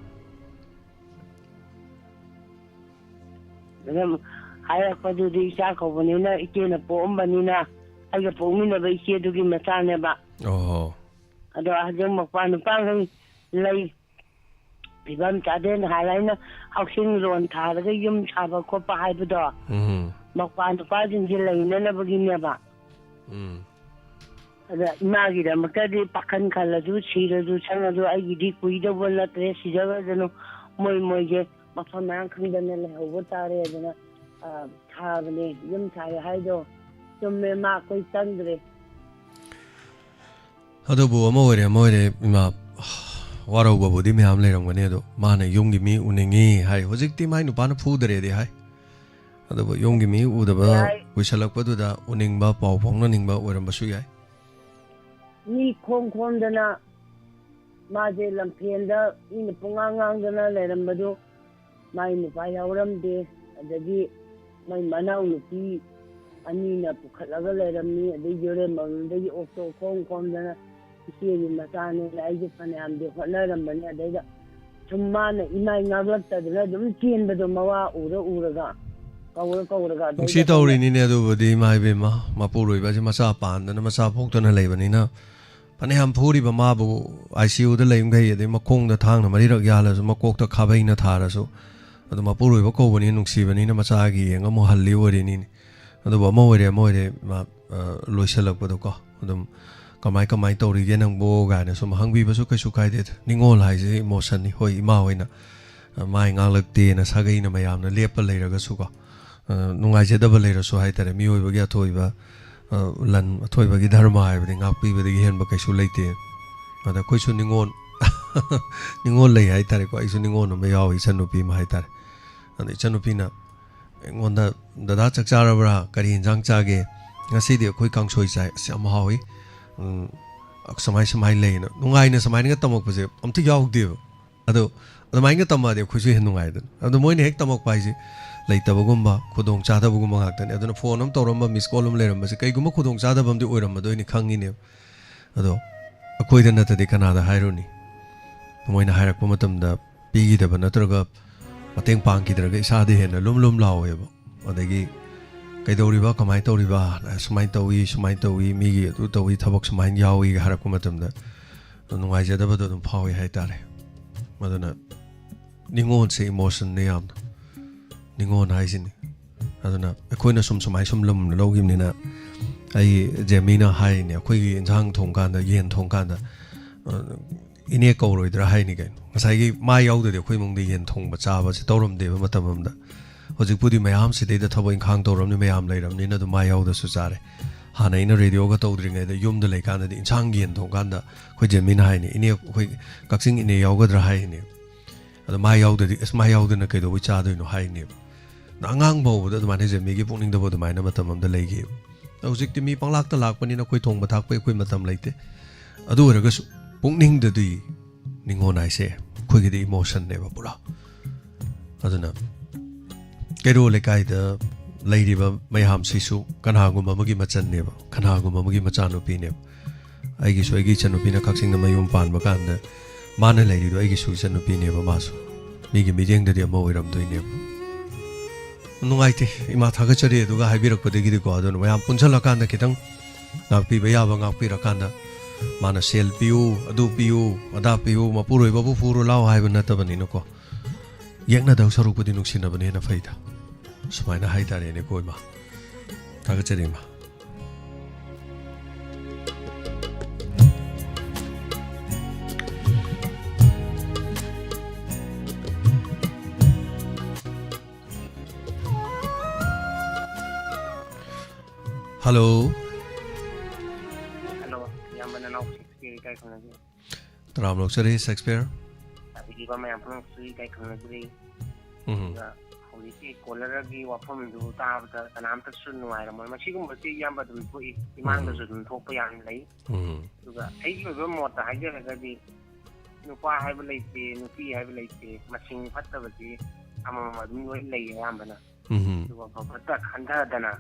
ꯑꯗꯨꯝ ꯍꯥꯏꯔꯛꯄꯗꯨꯗꯤ ꯏꯆꯥ ꯀꯧꯕꯅꯤꯅ, ꯏꯆꯦꯅ ꯄꯣꯛꯑꯝꯕꯅꯤꯅ, ꯑꯩꯒ ꯄꯣꯛꯃꯤꯟꯅꯕ ꯏꯆꯦꯗꯨꯒꯤ ꯃꯆꯥꯅꯦꯕ꯫ ꯑꯣ꯫ ꯑꯗꯣ ꯍꯧꯖꯤꯛ ꯃꯧꯄ꯭ꯋꯥ ꯅꯨꯄꯥꯈꯩ ꯂꯩ, ꯐꯤꯕꯝ ꯆꯥꯗꯦꯅ ꯍꯥꯏꯔ ꯑꯩꯅ ꯍꯥꯎꯁꯤꯡ ꯂꯣꯟ ꯊꯥꯔꯒ ꯌꯨꯝ ꯁꯥꯕ ꯈꯣꯠꯄ ꯍꯥꯏꯕꯗꯣ, ꯎꯝ꯫ ꯃꯧꯄ꯭ꯋꯥ ꯅꯨꯄꯥꯁꯤꯡꯁꯦ ꯂꯩꯅꯅꯕꯒꯤꯅꯦꯕ꯫ ꯎꯝ꯫ ꯑꯗ ꯏꯃꯥꯒꯤꯗꯃꯛꯇꯗꯤ ꯄꯥꯈꯟ ꯈꯜꯂꯁꯨ, ꯁꯤꯔꯁꯨ ꯁꯪꯉꯁꯨ ꯑꯩꯒꯤꯗꯤ ꯀꯨꯏꯗꯧꯕ ꯅꯠꯇ꯭ꯔꯦ, ꯁꯤꯖꯈ꯭ꯔꯁꯅꯨ, ꯃꯣꯏ ꯃꯣꯏꯁꯦ ꯃꯐꯝ ꯃꯔꯥꯡ ꯈꯪꯗꯅ ꯂꯩꯍꯧꯕ ꯇꯥꯔꯦ ꯑꯗꯨꯅ, ꯑ, ꯊꯥꯕꯅꯦ꯫ ꯌꯨꯝ ꯁꯥꯏ ꯍꯥꯏꯗꯣ ꯆꯨꯝꯃꯦ, ꯃꯥ ꯑꯩꯈꯣꯏ ꯆꯪꯗ꯭ꯔꯦ꯫ ꯑꯗꯨꯕꯨ ꯑꯃ ꯑꯣꯏꯔꯦ ꯑꯃ ꯑꯣꯏꯔꯦ, ꯏꯃꯥ, ꯋꯥꯔꯧꯕꯕꯨꯗꯤ ꯃꯌꯥꯝ ꯂꯩꯔꯝꯒꯅꯤ, ꯑꯗꯣ ꯃꯥꯅ ꯌꯨꯝꯒꯤ ꯃꯤ ꯎꯅꯤꯡꯉꯤ ꯍꯥꯏ꯫ ꯍꯧꯖꯤꯛꯇꯤ ꯃꯥꯏ ꯅꯨꯄꯥꯅ ꯐꯨꯗꯔꯦꯗꯤ ꯍꯥꯏ, ꯑꯗꯨꯕꯨ ꯌꯨꯝꯒꯤ ꯃꯤ ꯎꯗꯕ ꯌꯥꯏ꯫ ꯀꯨꯏꯁꯜꯂꯛꯄꯗꯨꯗ ꯎꯅꯤꯡꯕ, ꯄꯥꯎ ꯐꯥꯎꯅꯅꯤꯡꯕ ꯑꯣꯏꯔꯝꯕꯁꯨ ꯌꯥꯏ꯫ ꯃꯤ ꯈꯣꯝ ꯈꯣꯝꯗꯅ ꯃꯥꯁꯦ ꯂꯝꯐꯦꯟꯗ ꯃꯤꯅ ꯄꯨꯡꯉꯥꯡ ꯉꯥꯡꯗꯅ ꯂꯩꯔꯝꯕꯗꯨ ꯃꯥꯏ ꯅꯨꯄꯥ ꯌꯥꯎꯔꯝꯗꯦ꯫ ꯑꯗꯒꯤ ꯃꯥꯏ ꯃꯅꯥꯎ ꯅꯨꯄꯤ ꯑꯅꯤꯅ ꯄꯨꯈꯠꯂꯒ ꯂꯩꯔꯝꯃꯤ꯫ ꯑꯗꯩ ꯌꯨꯔꯦꯝꯕꯝꯗꯒꯤ ꯑꯣꯛꯇꯣ ꯈꯣꯝ ꯈꯣꯝꯗꯅ ꯏꯆꯦꯒꯤ ꯃꯆꯥꯅꯦꯅ ꯑꯩꯁꯦ ꯐꯅꯌꯥꯝꯗꯤ ꯍꯣꯠꯅꯔꯝꯕꯅꯦ꯫ ꯑꯗꯩꯗ ꯁꯨꯝ ꯃꯥꯅ ꯏꯃꯥꯏ ꯉꯥꯛꯂꯛꯇꯗꯅ ꯑꯗꯨꯝ ꯆꯦꯟꯕꯗꯣ, ꯃꯋꯥ ꯎꯔ ꯎꯔꯒ, ꯀꯧꯔ ꯀꯧꯔꯒ꯫ ꯑꯗꯩꯗ ꯅꯨꯡꯁꯤ ꯇꯧꯔꯤꯅꯤꯅꯦ ꯑꯗꯨꯕꯨꯗꯤ, ꯏꯃꯥ ꯏꯕꯦꯝꯃ, ꯃꯄꯨꯔꯣꯏꯕꯁꯦ ꯃꯆꯥ ꯄꯥꯟꯗꯅ ꯃꯆꯥ ꯄꯣꯛꯇꯅ ꯂꯩꯕꯅꯤꯅ, ꯐꯅꯌꯥꯝ ꯐꯨꯔꯤꯕ ꯃꯥꯕꯨ, ꯑꯥꯏ ꯁꯤ ꯌꯨꯗ ꯂꯩꯕꯈꯩ, ꯑꯗꯩ ꯃꯈꯣꯡꯗ ꯊꯥꯡꯅ ꯃꯔꯤꯔꯛ ꯌꯥꯜꯂꯁꯨ, ꯃꯀꯣꯛꯇ ꯈꯥꯕꯩꯅ ꯊꯥꯔꯁꯨ, ꯑꯗꯨ ꯃꯄꯨꯔꯣꯏꯕ ꯀꯧꯕꯅꯤ, ꯅꯨꯡꯁꯤꯕꯅꯤꯅ ꯃꯆꯥꯒꯤ ꯌꯦꯡꯉ ꯑꯃꯨꯛ ꯍꯜꯂꯤ ꯑꯣꯏꯔꯤꯅꯤꯅꯦ꯫ ꯑꯗꯨꯕꯨ ꯑꯃ ꯑꯣꯏꯔꯦ ꯑꯃ ꯑꯣꯏꯔꯦ, ꯃꯥ, ꯑ, ꯂꯣꯏꯁꯤꯜꯂꯛꯄꯗꯣꯀꯣ, ꯑꯗꯨꯝ "ꯀꯃꯥꯏ ꯀꯃꯥꯏ ꯇꯧꯔꯤꯒꯦ ꯅꯪꯕꯣ?" ꯀꯥꯏꯅ ꯁꯨꯝ ꯍꯪꯕꯤꯕꯁꯨ ꯀꯩꯁꯨ ꯀꯥꯏꯗꯦꯗ꯫ ꯅꯤꯡꯉꯣꯜ ꯍꯥꯏꯁꯦ ꯏꯃꯣꯁꯟꯅꯤ꯫ ꯍꯣꯏ, ꯏꯃꯥ ꯍꯣꯏꯅ, ꯑ, ꯃꯥꯏ ꯉꯥꯡꯂꯛꯇꯦꯅ ꯁꯥꯒꯩꯅ ꯃꯌꯥꯝꯅ ꯂꯦꯞꯄ ꯂꯩꯔꯒꯁꯨꯀꯣ, ꯑ, ꯅꯨꯡꯉꯥꯏꯖꯗꯕ ꯂꯩꯔꯁꯨ ꯍꯥꯏꯇꯥꯔꯦ, ꯃꯤꯑꯣꯏꯕꯒꯤ ꯑꯊꯣꯏꯕ, ꯑ, ꯂꯟ, ꯑꯊꯣꯏꯕꯒꯤ ꯙꯔꯃ ꯍꯥꯏꯕꯗꯤ ꯉꯥꯛꯄꯤꯕꯗꯒꯤ ꯍꯦꯟꯕ ꯀꯩꯁꯨ ꯂꯩꯇꯦ꯫ ꯑꯗ ꯑꯩꯈꯣꯏꯁꯨ ꯅꯤꯡꯉꯣꯜ, ꯅꯤꯡꯉꯣꯜ ꯂꯩ ꯍꯥꯏꯇꯥꯔꯦꯀꯣ꯫ ꯑꯩꯁꯨ ꯅꯤꯡꯉꯣꯜ ꯑꯃ ꯌꯥꯎꯋꯤ, ꯏꯆꯟꯅꯨꯄꯤ ꯑꯃ ꯍꯥꯏꯇꯥꯔꯦ꯫ ꯑꯗ ꯏꯆꯟꯅꯨꯄꯤꯅ ꯑꯩꯉꯣꯟꯗ, "ꯗꯗꯥ, ꯆꯥꯛ ꯆꯥꯔꯕ꯭ꯔꯥ? ꯀꯔꯤ ꯌꯦꯟꯖꯥꯡ ꯆꯥꯒꯦ?" "ꯉꯁꯤꯗꯤ ꯑꯩꯈꯣꯏ ꯀꯥꯡꯁꯣꯏ ꯆꯥꯏ꯫" "ꯑꯁ, ꯌꯥꯝ ꯍꯥꯎꯏ꯫ ꯎꯝ, ꯁꯨꯃꯥꯏ ꯁꯨꯃꯥꯏ ꯂꯩꯅ", ꯅꯨꯡꯉꯥꯏꯅ ꯁꯨꯃꯥꯏꯅꯒ ꯇꯝꯃꯛꯄꯁꯦ ꯑꯝꯇ ꯌꯥꯎꯗꯦꯕ꯫ ꯑꯗꯣ ꯑꯗꯨꯃꯥꯏꯅꯒ ꯇꯝꯃꯛꯑꯗꯤ ꯑꯩꯈꯣꯏꯁꯨ ꯍꯦꯟꯅ ꯅꯨꯡꯉꯥꯏꯗꯅ꯫ ꯑꯗꯣ ꯃꯣꯏꯅ ꯍꯦꯛ ꯇꯝꯃꯛꯄ ꯍꯥꯏꯁꯦ, ꯂꯩꯇꯕꯒꯨꯝꯕ, ꯈꯨꯗꯣꯡ ꯆꯥꯗꯕꯒꯨꯝꯕ ꯉꯥꯛꯇꯅꯤ꯫ ꯑꯗꯨꯅ ꯐꯣꯟ ꯑꯃ ꯇꯧꯔꯝꯕ, ꯃꯤꯁ ꯀꯣꯜ ꯑꯃ ꯂꯩꯔꯝꯕꯁꯦ ꯀꯩꯒꯨꯝꯕ ꯈꯨꯗꯣꯡ ꯆꯥꯗꯕ ꯑꯃꯗꯤ ꯑꯣꯏꯔꯝꯃꯗꯣꯏꯅꯤ ꯈꯪꯉꯤꯅꯦꯕ꯫ ꯑꯗꯣ ꯑꯩꯈꯣꯏꯗ ꯅꯠꯇꯗꯤ ꯀꯅꯥꯗ ꯍꯥꯏꯔꯨꯅꯤ? ꯃꯣꯏꯅ ꯍꯥꯏꯔꯛꯄ ꯃꯇꯝꯗ ꯄꯤꯈꯤꯗꯕ ꯅꯠꯇ꯭ꯔꯒ ꯃꯇꯦꯡ ꯄꯥꯡꯈꯤꯗ꯭ꯔꯒ ꯏꯁꯥꯗ ꯍꯦꯟꯅ ꯂꯨꯝ ꯂꯨꯝ ꯂꯥꯎꯋꯦꯕ꯫ ꯑꯗꯒꯤ "ꯀꯩꯗꯧꯔꯤꯕ? ꯀꯃꯥꯏꯅ ꯇꯧꯔꯤꯕ? ꯁꯨꯃꯥꯏꯅ ꯇꯧꯏ, ꯁꯨꯃꯥꯏꯅ ꯇꯧꯏ, ꯃꯤꯒꯤ ꯑꯗꯨ ꯇꯧꯏ, ꯊꯕꯛ ꯁꯨꯃꯥꯏꯅ ꯌꯥꯎꯏ" ꯍꯥꯏꯔꯛꯄ ꯃꯇꯝꯗ ꯅꯨꯡꯉꯥꯏꯖꯗꯕꯗꯣ ꯑꯗꯨꯝ ꯐꯥꯎꯏ ꯍꯥꯏꯇꯥꯔꯦ꯫ ꯑꯗꯨꯅ ꯅꯤꯉꯣꯜꯁꯦ ꯏꯃꯣꯁꯟꯅꯦ ꯌꯥꯝꯅ꯫ ꯅꯤꯉꯣꯜ ꯍꯥꯏꯁꯤꯅꯤ꯫ ꯑꯗꯨꯅ ꯑꯩꯈꯣꯏꯅ ꯁꯨꯝ ꯁꯨꯃꯥꯏ ꯁꯨꯝ ꯂꯨꯝꯅ ꯂꯧꯈꯤꯕꯅꯤꯅ, ꯑꯩ ꯖꯦꯃꯤꯅ ꯍꯥꯏꯔꯤꯅꯦ, ꯑꯩꯈꯣꯏꯒꯤ ꯏꯟꯁꯥꯡ ꯊꯣꯡꯀꯥꯟꯗ, ꯌꯦꯟ ꯊꯣꯡꯀꯥꯟꯗ, ꯑ, "ꯏꯅꯦ ꯀꯧꯔꯣꯏꯗ꯭ꯔꯥ?" ꯍꯥꯏꯅꯤ ꯀꯩꯅꯣ꯫ ꯉꯁꯥꯏꯒꯤ ꯃꯥ ꯌꯥꯎꯗ꯭ꯔꯗꯤ ꯑꯩꯈꯣꯏ ꯏꯃꯨꯡꯗ ꯌꯦꯟ ꯊꯣꯡꯕ ꯆꯥꯕꯁꯦ ꯇꯧꯔꯝꯗꯦꯕ ꯃꯇꯝ ꯑꯃꯗ꯫ ꯍꯧꯖꯤꯛꯄꯨꯗꯤ ꯃꯌꯥꯝ ꯁꯤꯗꯩꯗ ꯊꯕꯛ ꯏꯪꯈꯥꯡ ꯇꯧꯔꯕꯅꯤ, ꯃꯌꯥꯝ ꯂꯩꯔꯕꯅꯤꯅ ꯑꯗꯨꯝ ꯃꯥ ꯌꯥꯎꯗ꯭ꯔꯁꯨ ꯆꯥꯔꯦ꯫ ꯍꯥꯟꯅ ꯑꯩꯅ ꯔꯦꯗꯤꯑꯣꯒ ꯇꯧꯗ꯭ꯔꯤꯉꯩꯗ ꯌꯨꯝꯗ ꯂꯩꯀꯥꯟꯗꯗꯤ ꯏꯟꯁꯥꯡ ꯌꯦꯟ ꯊꯣꯡꯀꯥꯟꯗ ꯑꯩꯈꯣꯏ ꯖꯦꯃꯤꯅ ꯍꯥꯏꯅꯤ, "ꯏꯅꯦ, ꯑꯩꯈꯣꯏ ꯀꯛꯆꯤꯡ ꯏꯅꯦ ꯌꯥꯎꯒꯗ꯭ꯔꯥ?" ꯍꯥꯏꯅꯦ꯫ ꯑꯗꯣ ꯃꯥ ꯌꯥꯎꯗ꯭ꯔꯗꯤ, "ꯑꯁ, ꯃꯥ ꯌꯥꯎꯗꯅ ꯀꯩꯗꯧꯕꯩ ꯆꯥꯗꯣꯏꯅꯣ?" ꯍꯥꯏꯅꯦꯕ꯫ ꯑꯗꯣ ꯑꯉꯥꯡ ꯐꯥꯎꯕꯗ ꯑꯗꯨꯃꯥꯏꯅ ꯖꯦꯃꯤꯒꯤ ꯄꯨꯛꯅꯤꯡꯗꯕꯨ ꯑꯗꯨꯃꯥꯏꯅ ꯃꯇꯝ ꯑꯃꯗ ꯂꯩꯈꯤꯕ꯫ ꯑꯗꯣ ꯍꯧꯖꯤꯛꯇꯤ ꯃꯤ ꯄꯪꯂꯥꯛꯇ ꯂꯥꯛꯄꯅꯤꯅ ꯑꯩꯈꯣꯏ ꯊꯣꯡꯕ ꯊꯥꯛꯄꯩ ꯑꯩꯈꯣꯏ ꯃꯇꯝ ꯂꯩꯇꯦ꯫ ꯑꯗꯨ ꯑꯣꯏꯔꯒꯁꯨ ꯄꯨꯛꯅꯤꯡꯗꯗꯤ ꯅꯤꯉꯣꯜ ꯍꯥꯏꯁꯦ ꯑꯩꯈꯣꯏꯒꯤꯗꯤ ꯏꯃꯣꯁꯟꯅꯦꯕ ꯄꯨꯔꯥ꯫ ꯑꯗꯨꯅ ꯀꯩꯔꯣꯜ ꯂꯩꯀꯥꯏꯗ ꯂꯩꯔꯤꯕ ꯃꯌꯥꯝꯁꯤꯁꯨ ꯀꯅꯥꯒꯨꯝꯕ ꯑꯃꯒꯤ ꯃꯆꯟꯅꯦꯕ, ꯀꯅꯥꯒꯨꯝꯕ ꯑꯃꯒꯤ ꯃꯆꯥꯅꯨꯄꯤꯅꯦꯕ꯫ ꯑꯩꯒꯤꯁꯨ ꯑꯩꯒꯤ ꯏꯆꯟꯅꯨꯄꯤꯅ ꯀꯛꯆꯤꯡꯗ ꯃꯌꯨꯝ ꯄꯥꯟꯕ ꯀꯥꯟꯗ ꯃꯥꯅ ꯂꯩꯔꯤꯗꯣ ꯑꯩꯒꯤꯁꯨ ꯏꯆꯟꯅꯨꯄꯤꯅꯦꯕ, ꯃꯥꯁꯨ ꯃꯤꯒꯤ ꯃꯤꯠꯌꯦꯡꯗꯗꯤ ꯑꯃ ꯑꯣꯏꯔꯝꯗꯣꯏꯅꯦꯕ꯫ ꯅꯨꯡꯉꯥꯏꯇꯦ, ꯏꯃꯥ ꯊꯥꯒꯠꯆꯔꯤ ꯑꯗꯨꯒ ꯍꯥꯏꯕꯤꯔꯛꯄꯗꯒꯤꯗꯤꯀꯣ꯫ ꯑꯗꯨꯅ ꯃꯌꯥꯝ ꯄꯨꯟꯁꯤꯜꯂꯀꯥꯟꯗ ꯈꯤꯇꯪ ꯉꯥꯛꯄꯤꯕ ꯌꯥꯕ ꯉꯥꯛꯄꯤꯔꯀꯥꯟꯗ, ꯃꯥꯅ ꯁꯦꯜ ꯄꯤꯌꯨ, ꯑꯗꯨ ꯄꯤꯌꯨ, ꯑꯗꯥ ꯄꯤꯌꯨ, ꯃꯄꯨꯔꯣꯏꯕꯕꯨ ꯐꯨꯔꯨ ꯂꯥꯎ ꯍꯥꯏꯕ ꯅꯠꯇꯕꯅꯤꯅꯀꯣ, ꯌꯦꯛꯅꯗꯧ ꯁꯔꯨꯛꯄꯨꯗꯤ ꯅꯨꯡꯁꯤꯅꯕꯅ ꯍꯦꯟꯅ ꯐꯩꯗ꯫ ꯁꯨꯃꯥꯏꯅ ꯍꯥꯏꯇꯥꯔꯦꯅꯦꯀꯣ, ꯏꯃꯥ꯫ ꯊꯥꯒꯠꯆꯔꯤ, ꯏꯃꯥ꯫ ꯍꯜꯂꯣ꯫ ꯍꯜꯂꯣ, ꯏꯌꯥꯝꯕ ꯅꯅꯥꯎ ꯁꯦꯛꯁꯄꯤꯌꯔ ꯏꯀꯥꯏ ꯈꯨꯝꯅꯕꯤ꯫ ꯇꯔꯥꯝ ꯂꯧꯖꯔꯤ, ꯁꯦꯛꯁꯄꯤꯌꯔ꯫ ꯇꯥꯕꯤꯔꯤꯕ ꯃꯌꯥꯝ ꯄꯨꯝꯅꯃꯛꯁꯨ ꯏꯀꯥꯏ ꯈꯨꯝꯅꯖꯔꯤ꯫ ꯎꯝ꯫ ꯑꯗꯨꯒ ꯍꯧꯖꯤꯛꯀꯤ ꯀꯣꯂꯔꯒꯤ ꯋꯥꯐꯝꯗꯨ ꯇꯥꯕꯗ ꯀꯅꯥꯝꯇꯁꯨ ꯅꯨꯡꯉꯥꯏꯔꯝꯃꯣꯏ꯫ ꯃꯁꯤꯒꯨꯝꯕꯁꯤ ꯏꯌꯥꯝꯕ ꯑꯗꯨꯝ ꯊꯣꯛꯏ, ꯏꯃꯥꯡꯗꯁꯨ ꯎꯝ꯫ ꯑꯗꯨꯝ ꯊꯣꯛꯄ ꯌꯥꯝ ꯂꯩ꯫ ꯎꯝ꯫ ꯑꯗꯨꯒ ꯑꯩꯒꯤ ꯑꯣꯏꯕ ꯃꯣꯠꯇ ꯍꯥꯏꯖꯔꯒꯗꯤ, ꯅꯨꯄꯥ ꯍꯥꯏꯕ ꯂꯩꯇꯦ, ꯅꯨꯄꯤ ꯍꯥꯏꯕ ꯂꯩꯇꯦ, ꯃꯁꯤꯡ ꯐꯠꯇꯕꯁꯤ ꯑꯃꯃꯝ ꯑꯗꯨꯝ ꯂꯣꯏ ꯂꯩꯌꯦ ꯑꯌꯥꯝꯕꯅ꯫ ꯎꯝ ꯑꯗꯨꯒ ꯐꯕ ꯐꯠꯇ ꯈꯟꯊꯗꯅ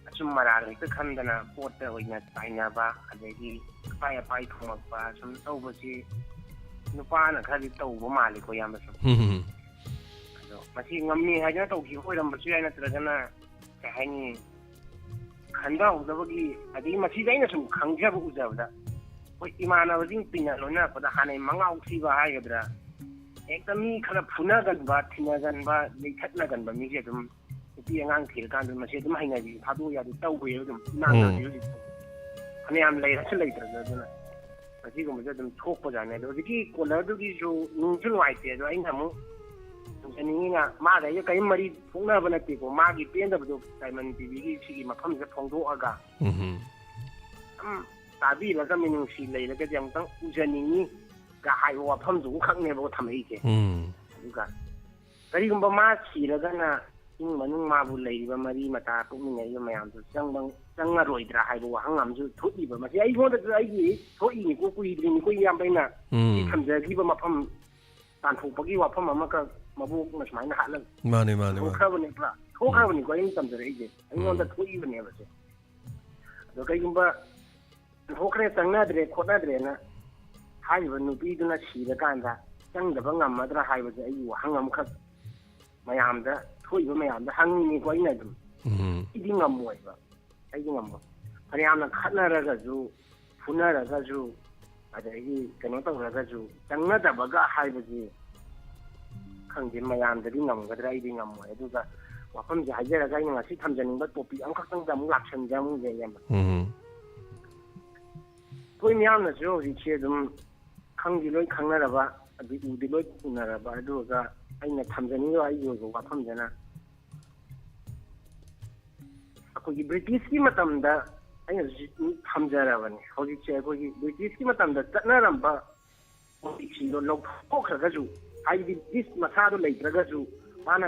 ꯑꯆꯨꯝ ꯑꯔꯥꯟ ꯍꯦꯛꯇ ꯈꯟꯗꯅ ꯄꯣꯠꯇ ꯑꯣꯏꯅ ꯇꯥꯏꯅꯕ, ꯑꯗꯒꯤ ꯑꯄꯥꯏ ꯑꯄꯥꯏ ꯊꯣꯡꯉꯛꯄ ꯁꯨꯝ ꯇꯧꯕꯁꯤ ꯅꯨꯄꯥꯅ ꯈꯔꯗꯤ ꯇꯧꯕ ꯃꯥꯜꯂꯤꯀꯣ, ꯏꯌꯥꯝꯕ, ꯁꯨꯝ꯫ ꯎꯝ ꯑꯗꯣ ꯃꯁꯤ ꯉꯝꯃꯤ ꯍꯥꯏꯗꯅ ꯇꯧꯈꯤꯕ ꯑꯣꯏꯔꯝꯕꯁꯨ ꯌꯥꯏ, ꯅꯠꯇ꯭ꯔꯒꯅ ꯀꯩ ꯍꯥꯏꯅꯤ, ꯈꯟꯊꯍꯧꯗꯕꯒꯤ, ꯑꯗꯒꯤ ꯃꯁꯤꯗ ꯑꯩꯅ ꯁꯨꯝ ꯈꯪꯖꯕ ꯎꯖꯕꯗ, ꯑꯩꯈꯣꯏ ꯏꯃꯥꯟꯅꯕꯁꯤꯡ ꯇꯤꯟꯅ ꯂꯣꯏꯅꯔꯛꯄꯗ ꯍꯥꯟꯅꯩ ꯃꯉꯥꯎ ꯊꯤꯕ ꯍꯥꯏꯒꯗ꯭ꯔꯥ, ꯍꯦꯛꯇ ꯃꯤ ꯈꯔ ꯐꯨꯅꯒꯟꯕ, ꯊꯤꯟꯅꯒꯟꯕ, ꯂꯩꯊꯠꯅꯒꯟꯕ ꯃꯤꯁꯦ ꯑꯗꯨꯝ ꯅꯨꯄꯤ ꯑꯉꯥꯡ ꯊꯤꯔꯀꯥꯟꯗ ꯃꯁꯤ ꯑꯗꯨꯝ ꯍꯩꯅꯕꯤ ꯊꯥꯗꯣꯛꯑ ꯌꯥꯗꯦ ꯇꯧꯕ ꯌꯥꯎꯏ ꯑꯗꯨꯝ ꯏꯃꯥꯟꯅꯕꯁꯦ꯫ ꯎꯝ꯫ ꯍꯧꯖꯤꯛ ꯐꯅꯌꯥꯝ ꯂꯩꯔꯁꯨ ꯂꯩꯇ꯭ꯔꯁꯨ, ꯑꯗꯨꯅ ꯃꯁꯤꯒꯨꯝꯕꯁꯦ ꯑꯗꯨꯝ ꯊꯣꯛꯄꯖꯥꯠꯅꯤ꯫ ꯑꯗꯣ ꯍꯧꯖꯤꯛꯀꯤ ꯀꯣꯂꯔꯗꯨꯒꯤꯁꯨ ꯅꯨꯡꯁꯨ ꯅꯨꯡꯉꯥꯏꯇꯦ꯫ ꯑꯗꯣ ꯑꯩꯅ ꯑꯃꯨꯛ ꯊꯝꯖꯅꯤꯡꯉꯤꯅ, ꯃꯥꯒ ꯑꯩꯒ ꯀꯔꯤꯝ ꯃꯔꯤ ꯊꯣꯛꯅꯕ ꯅꯠꯇꯦꯀꯣ, ꯃꯥꯒꯤ ꯄꯦꯟꯗꯕꯗꯣ ꯗꯥꯏꯃꯟ ꯇꯤꯚꯤꯒꯤ ꯁꯤꯒꯤ ꯃꯐꯝꯁꯤꯗ ꯐꯣꯡꯗꯣꯛꯑꯒ ꯎꯝ ꯑꯗꯨꯝ ꯇꯥꯕꯤꯔꯒ ꯃꯤꯅꯨꯡꯁꯤ ꯂꯩꯔꯒꯗꯤ ꯑꯃꯨꯛꯇꯪ ꯎꯖꯅꯤꯡꯉꯤ ꯒ ꯍꯥꯏꯕ ꯋꯥꯐꯝꯗꯨ ꯈꯛꯅꯦꯕꯀꯣ ꯊꯝꯃꯛꯏꯁꯦ꯫ ꯎꯝ ꯑꯗꯨꯒ ꯀꯔꯤꯒꯨꯝꯕ ꯃꯥ ꯁꯤꯔꯒꯅ ꯏꯃꯨꯡ ꯃꯅꯨꯡ ꯃꯥꯕꯨ ꯂꯩꯔꯤꯕ ꯃꯔꯤ ꯃꯇꯥ ꯄꯣꯛꯃꯤꯟꯅꯔꯤꯕ ꯃꯌꯥꯝꯗꯨ ꯆꯪꯕ ꯆꯪꯉꯔꯣꯏꯗ꯭ꯔꯥ ꯍꯥꯏꯕ ꯋꯥꯍꯪ ꯑꯃꯁꯨ ꯊꯣꯛꯏꯕ꯫ ꯃꯁꯤ ꯑꯩꯉꯣꯟꯗꯁꯨ ꯑꯩꯒꯤ ꯊꯣꯛꯏꯅꯤꯀꯣ, ꯀꯨꯏꯗ꯭ꯔꯤꯅꯤꯀꯣ, ꯏꯌꯥꯝꯕ ꯑꯩꯅ ꯎꯝ ꯁꯤ ꯊꯝꯖꯈꯤꯕ ꯃꯐꯝ ꯇꯥꯟꯊꯣꯛꯄꯒꯤ ꯋꯥꯐꯝ ꯑꯃꯈꯛ ꯃꯕꯣꯛꯅ ꯁꯨꯃꯥꯏꯅ ꯍꯥꯠꯂꯒ ꯃꯥꯅꯦ ꯃꯥꯅꯦ ꯃꯥꯅꯦ ꯊꯣꯛꯈ꯭ꯔꯕꯅꯦꯕ꯫ ꯊꯣꯛꯈ꯭ꯔꯕꯅꯤꯀꯣ ꯑꯩꯅ ꯇꯝꯖꯔꯛꯏꯁꯦ, ꯑꯩꯉꯣꯟꯗ ꯎꯝ꯫ ꯊꯣꯛꯏꯕꯅꯦꯕꯁꯦ꯫ ꯑꯗꯣ ꯀꯩꯒꯨꯝꯕ ꯊꯣꯛꯈ꯭ꯔꯦ, ꯆꯪꯅꯗ꯭ꯔꯦ ꯈꯣꯠꯅꯗ꯭ꯔꯦꯅ ꯍꯥꯏꯔꯤꯕ ꯅꯨꯄꯤꯗꯨꯅ ꯁꯤꯔꯀꯥꯟꯗ ꯆꯪꯗꯕ ꯉꯝꯃꯗ꯭ꯔꯥ ꯍꯥꯏꯕꯁꯦ ꯑꯩꯒꯤ ꯋꯥꯍꯪ ꯑꯃꯈꯛ ꯃꯌꯥꯝꯗ, ꯊꯣꯛꯏꯕ ꯃꯌꯥꯝꯗ ꯍꯪꯉꯤꯅꯤꯀꯣ ꯑꯩꯅ ꯑꯗꯨꯝ꯫ ꯎꯝ ꯑꯩꯗꯤ ꯉꯝꯃꯣꯏꯕ, ꯑꯩꯗꯤ ꯉꯝꯃꯣꯏ꯫ ꯐꯅꯌꯥꯝꯅ ꯈꯠꯅꯔꯒꯁꯨ, ꯐꯨꯅꯔꯒꯁꯨ, ꯑꯗꯒꯤ ꯀꯩꯅꯣ ꯇꯧꯔꯒꯁꯨ, ꯆꯪꯅꯗꯕꯒ ꯍꯥꯏꯕꯁꯤ ꯈꯪꯗꯦ, ꯃꯌꯥꯝꯗꯗꯤ ꯉꯝꯒꯗ꯭ꯔꯥ, ꯑꯩꯗꯤ ꯉꯝꯃꯣꯏ꯫ ꯑꯗꯨꯒ ꯋꯥꯐꯝꯁꯦ ꯍꯥꯏꯖꯔꯒ ꯑꯩꯅ ꯉꯁꯤ ꯊꯝꯖꯅꯤꯡꯕ ꯇꯣꯄꯤꯛ ꯑꯃꯈꯛꯇꯪꯗ ꯑꯃꯨꯛ ꯂꯥꯛꯁꯟꯖꯦ ꯑꯃꯨꯛ ꯌꯥꯏ, ꯏꯌꯥꯝꯕ꯫ ꯎꯝ ꯑꯩꯈꯣꯏ ꯃꯤꯌꯥꯝꯅꯁꯨ ꯍꯧꯖꯤꯛꯁꯦ ꯑꯗꯨꯝ ꯈꯪꯗꯤ ꯂꯣꯏ ꯈꯪꯅꯔꯕ, ꯑꯗꯨ ꯎꯗꯤ ꯂꯣꯏ ꯎꯅꯔꯕ, ꯑꯗꯨꯒ ꯑꯩꯅ ꯊꯝꯖꯅꯤꯡꯉꯤꯕ ꯑꯩꯒꯤ ꯑꯣꯏꯕ ꯋꯥꯐꯝꯗꯅ, ꯑꯩꯈꯣꯏꯒꯤ ꯕ꯭ꯔꯤꯇꯤꯁꯀꯤ ꯃꯇꯝꯗ, ꯑꯩꯅ ꯍꯧꯖꯤꯛ ꯊꯝꯖꯔꯕꯅꯤ, ꯍꯧꯖꯤꯛꯁꯦ ꯑꯩꯈꯣꯏꯒꯤ ꯕ꯭ꯔꯤꯇꯤꯁꯀꯤ ꯃꯇꯝꯗ ꯆꯠꯅꯔꯝꯕ ꯄꯣꯂꯤꯁꯤꯗꯣ ꯂꯧꯊꯣꯛꯈ꯭ꯔꯒꯁꯨ, ꯍꯥꯏꯕꯗꯤ ꯕ꯭ꯔꯤꯇꯤꯁ ꯃꯁꯥꯗꯣ ꯂꯩꯇ꯭ꯔꯒꯁꯨ, ꯃꯥꯅ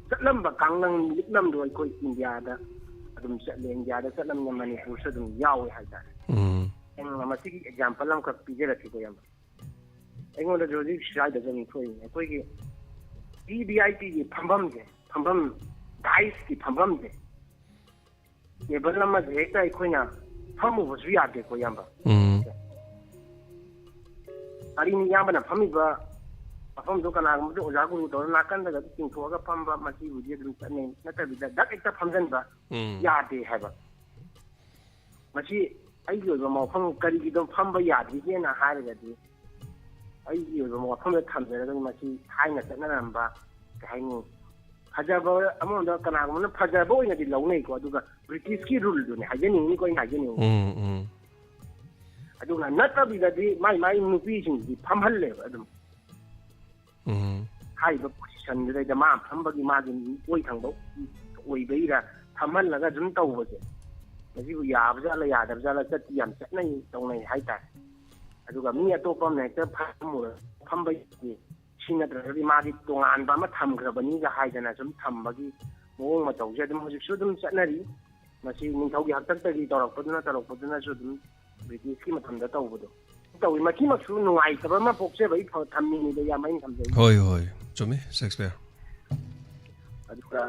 ꯆꯠꯂꯝꯕ ꯀꯥꯡꯂꯝ ꯂꯤꯛꯂꯝꯗꯣ ꯑꯩꯈꯣꯏ ꯏꯟꯗꯤꯌꯥꯗ ꯑꯗꯨꯝ ꯆꯠꯂꯦ, ꯏꯟꯗꯤꯌꯥꯗ ꯆꯠꯂꯝꯅ ꯃꯅꯤꯄꯨꯔꯁꯨ ꯑꯗꯨꯝ ꯌꯥꯎꯋꯦ ꯍꯥꯏꯇꯥꯔꯦ꯫ ꯎꯝ ꯑꯩꯅ ꯃꯁꯤꯒꯤ ꯑꯦꯛꯖꯥꯝꯄꯜ ꯑꯃꯈꯛ ꯄꯤꯖꯔꯛꯈꯤꯀꯣ, ꯏꯌꯥꯝꯕ꯫ ꯑꯩꯉꯣꯟꯗꯁꯨ ꯍꯧꯖꯤꯛ ꯁ꯭ꯋꯥꯏꯗꯁꯨ ꯑꯗꯨꯝ ꯊꯣꯛꯏꯅꯤ꯫ ꯑꯩꯈꯣꯏꯒꯤ ꯚꯤ ꯚꯤ ꯑꯥꯏ ꯄꯤꯒꯤ ꯐꯝꯐꯝꯁꯦ, ꯐꯝꯐꯝ, ꯗꯥꯏꯁꯀꯤ ꯐꯝꯐꯝꯁꯦ, ꯇꯦꯕꯜ ꯑꯃꯁꯦ ꯍꯦꯛꯇ ꯑꯩꯈꯣꯏꯅ ꯐꯝꯃꯨꯕꯁꯨ ꯌꯥꯗꯦꯀꯣ, ꯏꯌꯥꯝꯕ꯫ ꯎꯝ꯫ ꯋꯥꯔꯤꯅꯤ, ꯏꯌꯥꯝꯕꯅ ꯐꯝꯃꯤꯕ ꯃꯐꯝꯗꯣ ꯀꯅꯥꯒꯨꯝꯕꯗ ꯑꯣꯖꯥ ꯒꯨꯔꯨ ꯇꯧꯔ ꯅꯥꯀꯟꯗꯒ ꯆꯤꯡꯊꯣꯛꯑꯒ ꯐꯝꯕ, ꯃꯁꯤꯕꯨꯗꯤ ꯑꯗꯨꯝ ꯆꯠꯅꯩ꯫ ꯅꯠꯇꯕꯤꯗ ꯗꯛ ꯍꯦꯛꯇ ꯐꯝꯖꯟꯕ ꯎꯝ꯫ ꯌꯥꯗꯦ ꯍꯥꯏꯕ꯫ ꯃꯁꯤ ꯑꯩꯒꯤ ꯑꯣꯏꯕ ꯋꯥꯐꯝ ꯀꯔꯤꯒꯤꯗꯣ ꯐꯝꯕ ꯌꯥꯗ꯭ꯔꯤꯒꯦꯅ ꯍꯥꯏꯔꯒꯗꯤ, ꯑꯩꯒꯤ ꯑꯣꯏꯕ ꯋꯥꯐꯝꯗ ꯊꯝꯖꯔꯒꯗꯤ, ꯃꯁꯤ ꯊꯥꯏꯅ ꯆꯠꯅꯔꯝꯕ, ꯀꯩ ꯍꯥꯏꯅꯤ, ꯐꯖꯕ, ꯑꯃꯔꯣꯝꯗ ꯀꯅꯥꯒꯨꯝꯕꯅ ꯐꯖꯕ ꯑꯣꯏꯅꯗꯤ ꯂꯧꯅꯩꯀꯣ, ꯑꯗꯨꯒ ꯕ꯭ꯔꯤꯇꯤꯁꯀꯤ ꯔꯨꯜꯗꯨꯅꯦ ꯍꯥꯏꯖꯅꯤꯡꯉꯤꯀꯣ, ꯑꯩꯅ ꯍꯥꯏꯖꯅꯤꯡꯉꯤ꯫ ꯎꯝ, ꯎꯝ꯫ ꯑꯗꯨꯒ ꯅꯠꯇꯕꯤꯗꯗꯤ ꯃꯥꯏ ꯃꯥꯏ ꯅꯨꯄꯤꯁꯤꯡꯗꯤ ꯐꯝꯍꯜꯂꯦꯕ ꯑꯗꯨꯝ꯫ ꯎꯝ꯫ ꯍꯥꯏꯔꯤꯕ ꯄꯣꯖꯤꯁꯟꯗꯨꯗꯩꯗ ꯃꯥ ꯐꯝꯕꯒꯤ, ꯃꯥꯒꯤ ꯑꯣꯏ ꯊꯪꯕ ꯑꯣꯏꯕꯩꯔꯥ, ꯐꯝꯍꯜꯂꯒ ꯑꯗꯨꯝ ꯇꯧꯕꯁꯦ, ꯃꯁꯤꯕꯨ ꯌꯥꯕꯖꯥꯠꯂ ꯌꯥꯗꯕꯖꯥꯠꯂ, ꯆꯠꯇꯤ ꯌꯥꯝ ꯆꯠꯅꯩ, ꯇꯧꯅꯩ ꯍꯥꯏꯇꯥꯔꯦ꯫ ꯑꯗꯨꯒ ꯃꯤ ꯑꯇꯣꯞꯄ ꯑꯃꯅ ꯍꯦꯛꯇ ꯐꯝꯃꯨꯔ ꯐꯝꯕ ꯌꯥꯗꯦ꯫ ꯁꯤ ꯅꯠꯇ꯭ꯔꯒꯗꯤ ꯃꯥꯒꯤ ꯇꯣꯉꯥꯟꯕ ꯑꯃ ꯊꯝꯈ꯭ꯔꯕꯅꯤꯒ ꯍꯥꯏꯗꯅ ꯁꯨꯝ ꯊꯝꯕꯒꯤ ꯃꯑꯣꯡ ꯃꯇꯧꯁꯦ ꯑꯗꯨꯝ ꯍꯧꯖꯤꯛꯁꯨ ꯑꯗꯨꯝ ꯆꯠꯅꯔꯤ꯫ ꯃꯁꯤ ꯅꯤꯡꯊꯧꯒꯤ ꯍꯥꯛꯇꯛꯇꯒꯤ ꯇꯧꯔꯛꯄꯗꯨꯅ, ꯇꯧꯔꯛꯄꯗꯨꯅꯁꯨ ꯑꯗꯨꯝ ꯕ꯭ꯔꯤꯇꯤꯁꯀꯤ ꯃꯇꯝꯗ ꯇꯧꯕꯗꯣ ꯇꯧꯏ꯫ ꯃꯁꯤꯃꯛꯁꯨ ꯅꯨꯡꯉꯥꯏꯇꯕ ꯑꯃ ꯄꯣꯛꯆꯕꯒꯤ ꯊ-, ꯊꯝꯃꯤꯅꯤꯗ, ꯏꯌꯥꯝꯕ, ꯑꯩꯅ ꯊꯝꯖꯩ꯫ ꯍꯣꯏ, ꯍꯣꯏ, ꯆꯨꯝꯃꯤ, ꯁꯦꯛꯁꯄꯤꯌꯔ꯫ ꯑꯗꯨꯒ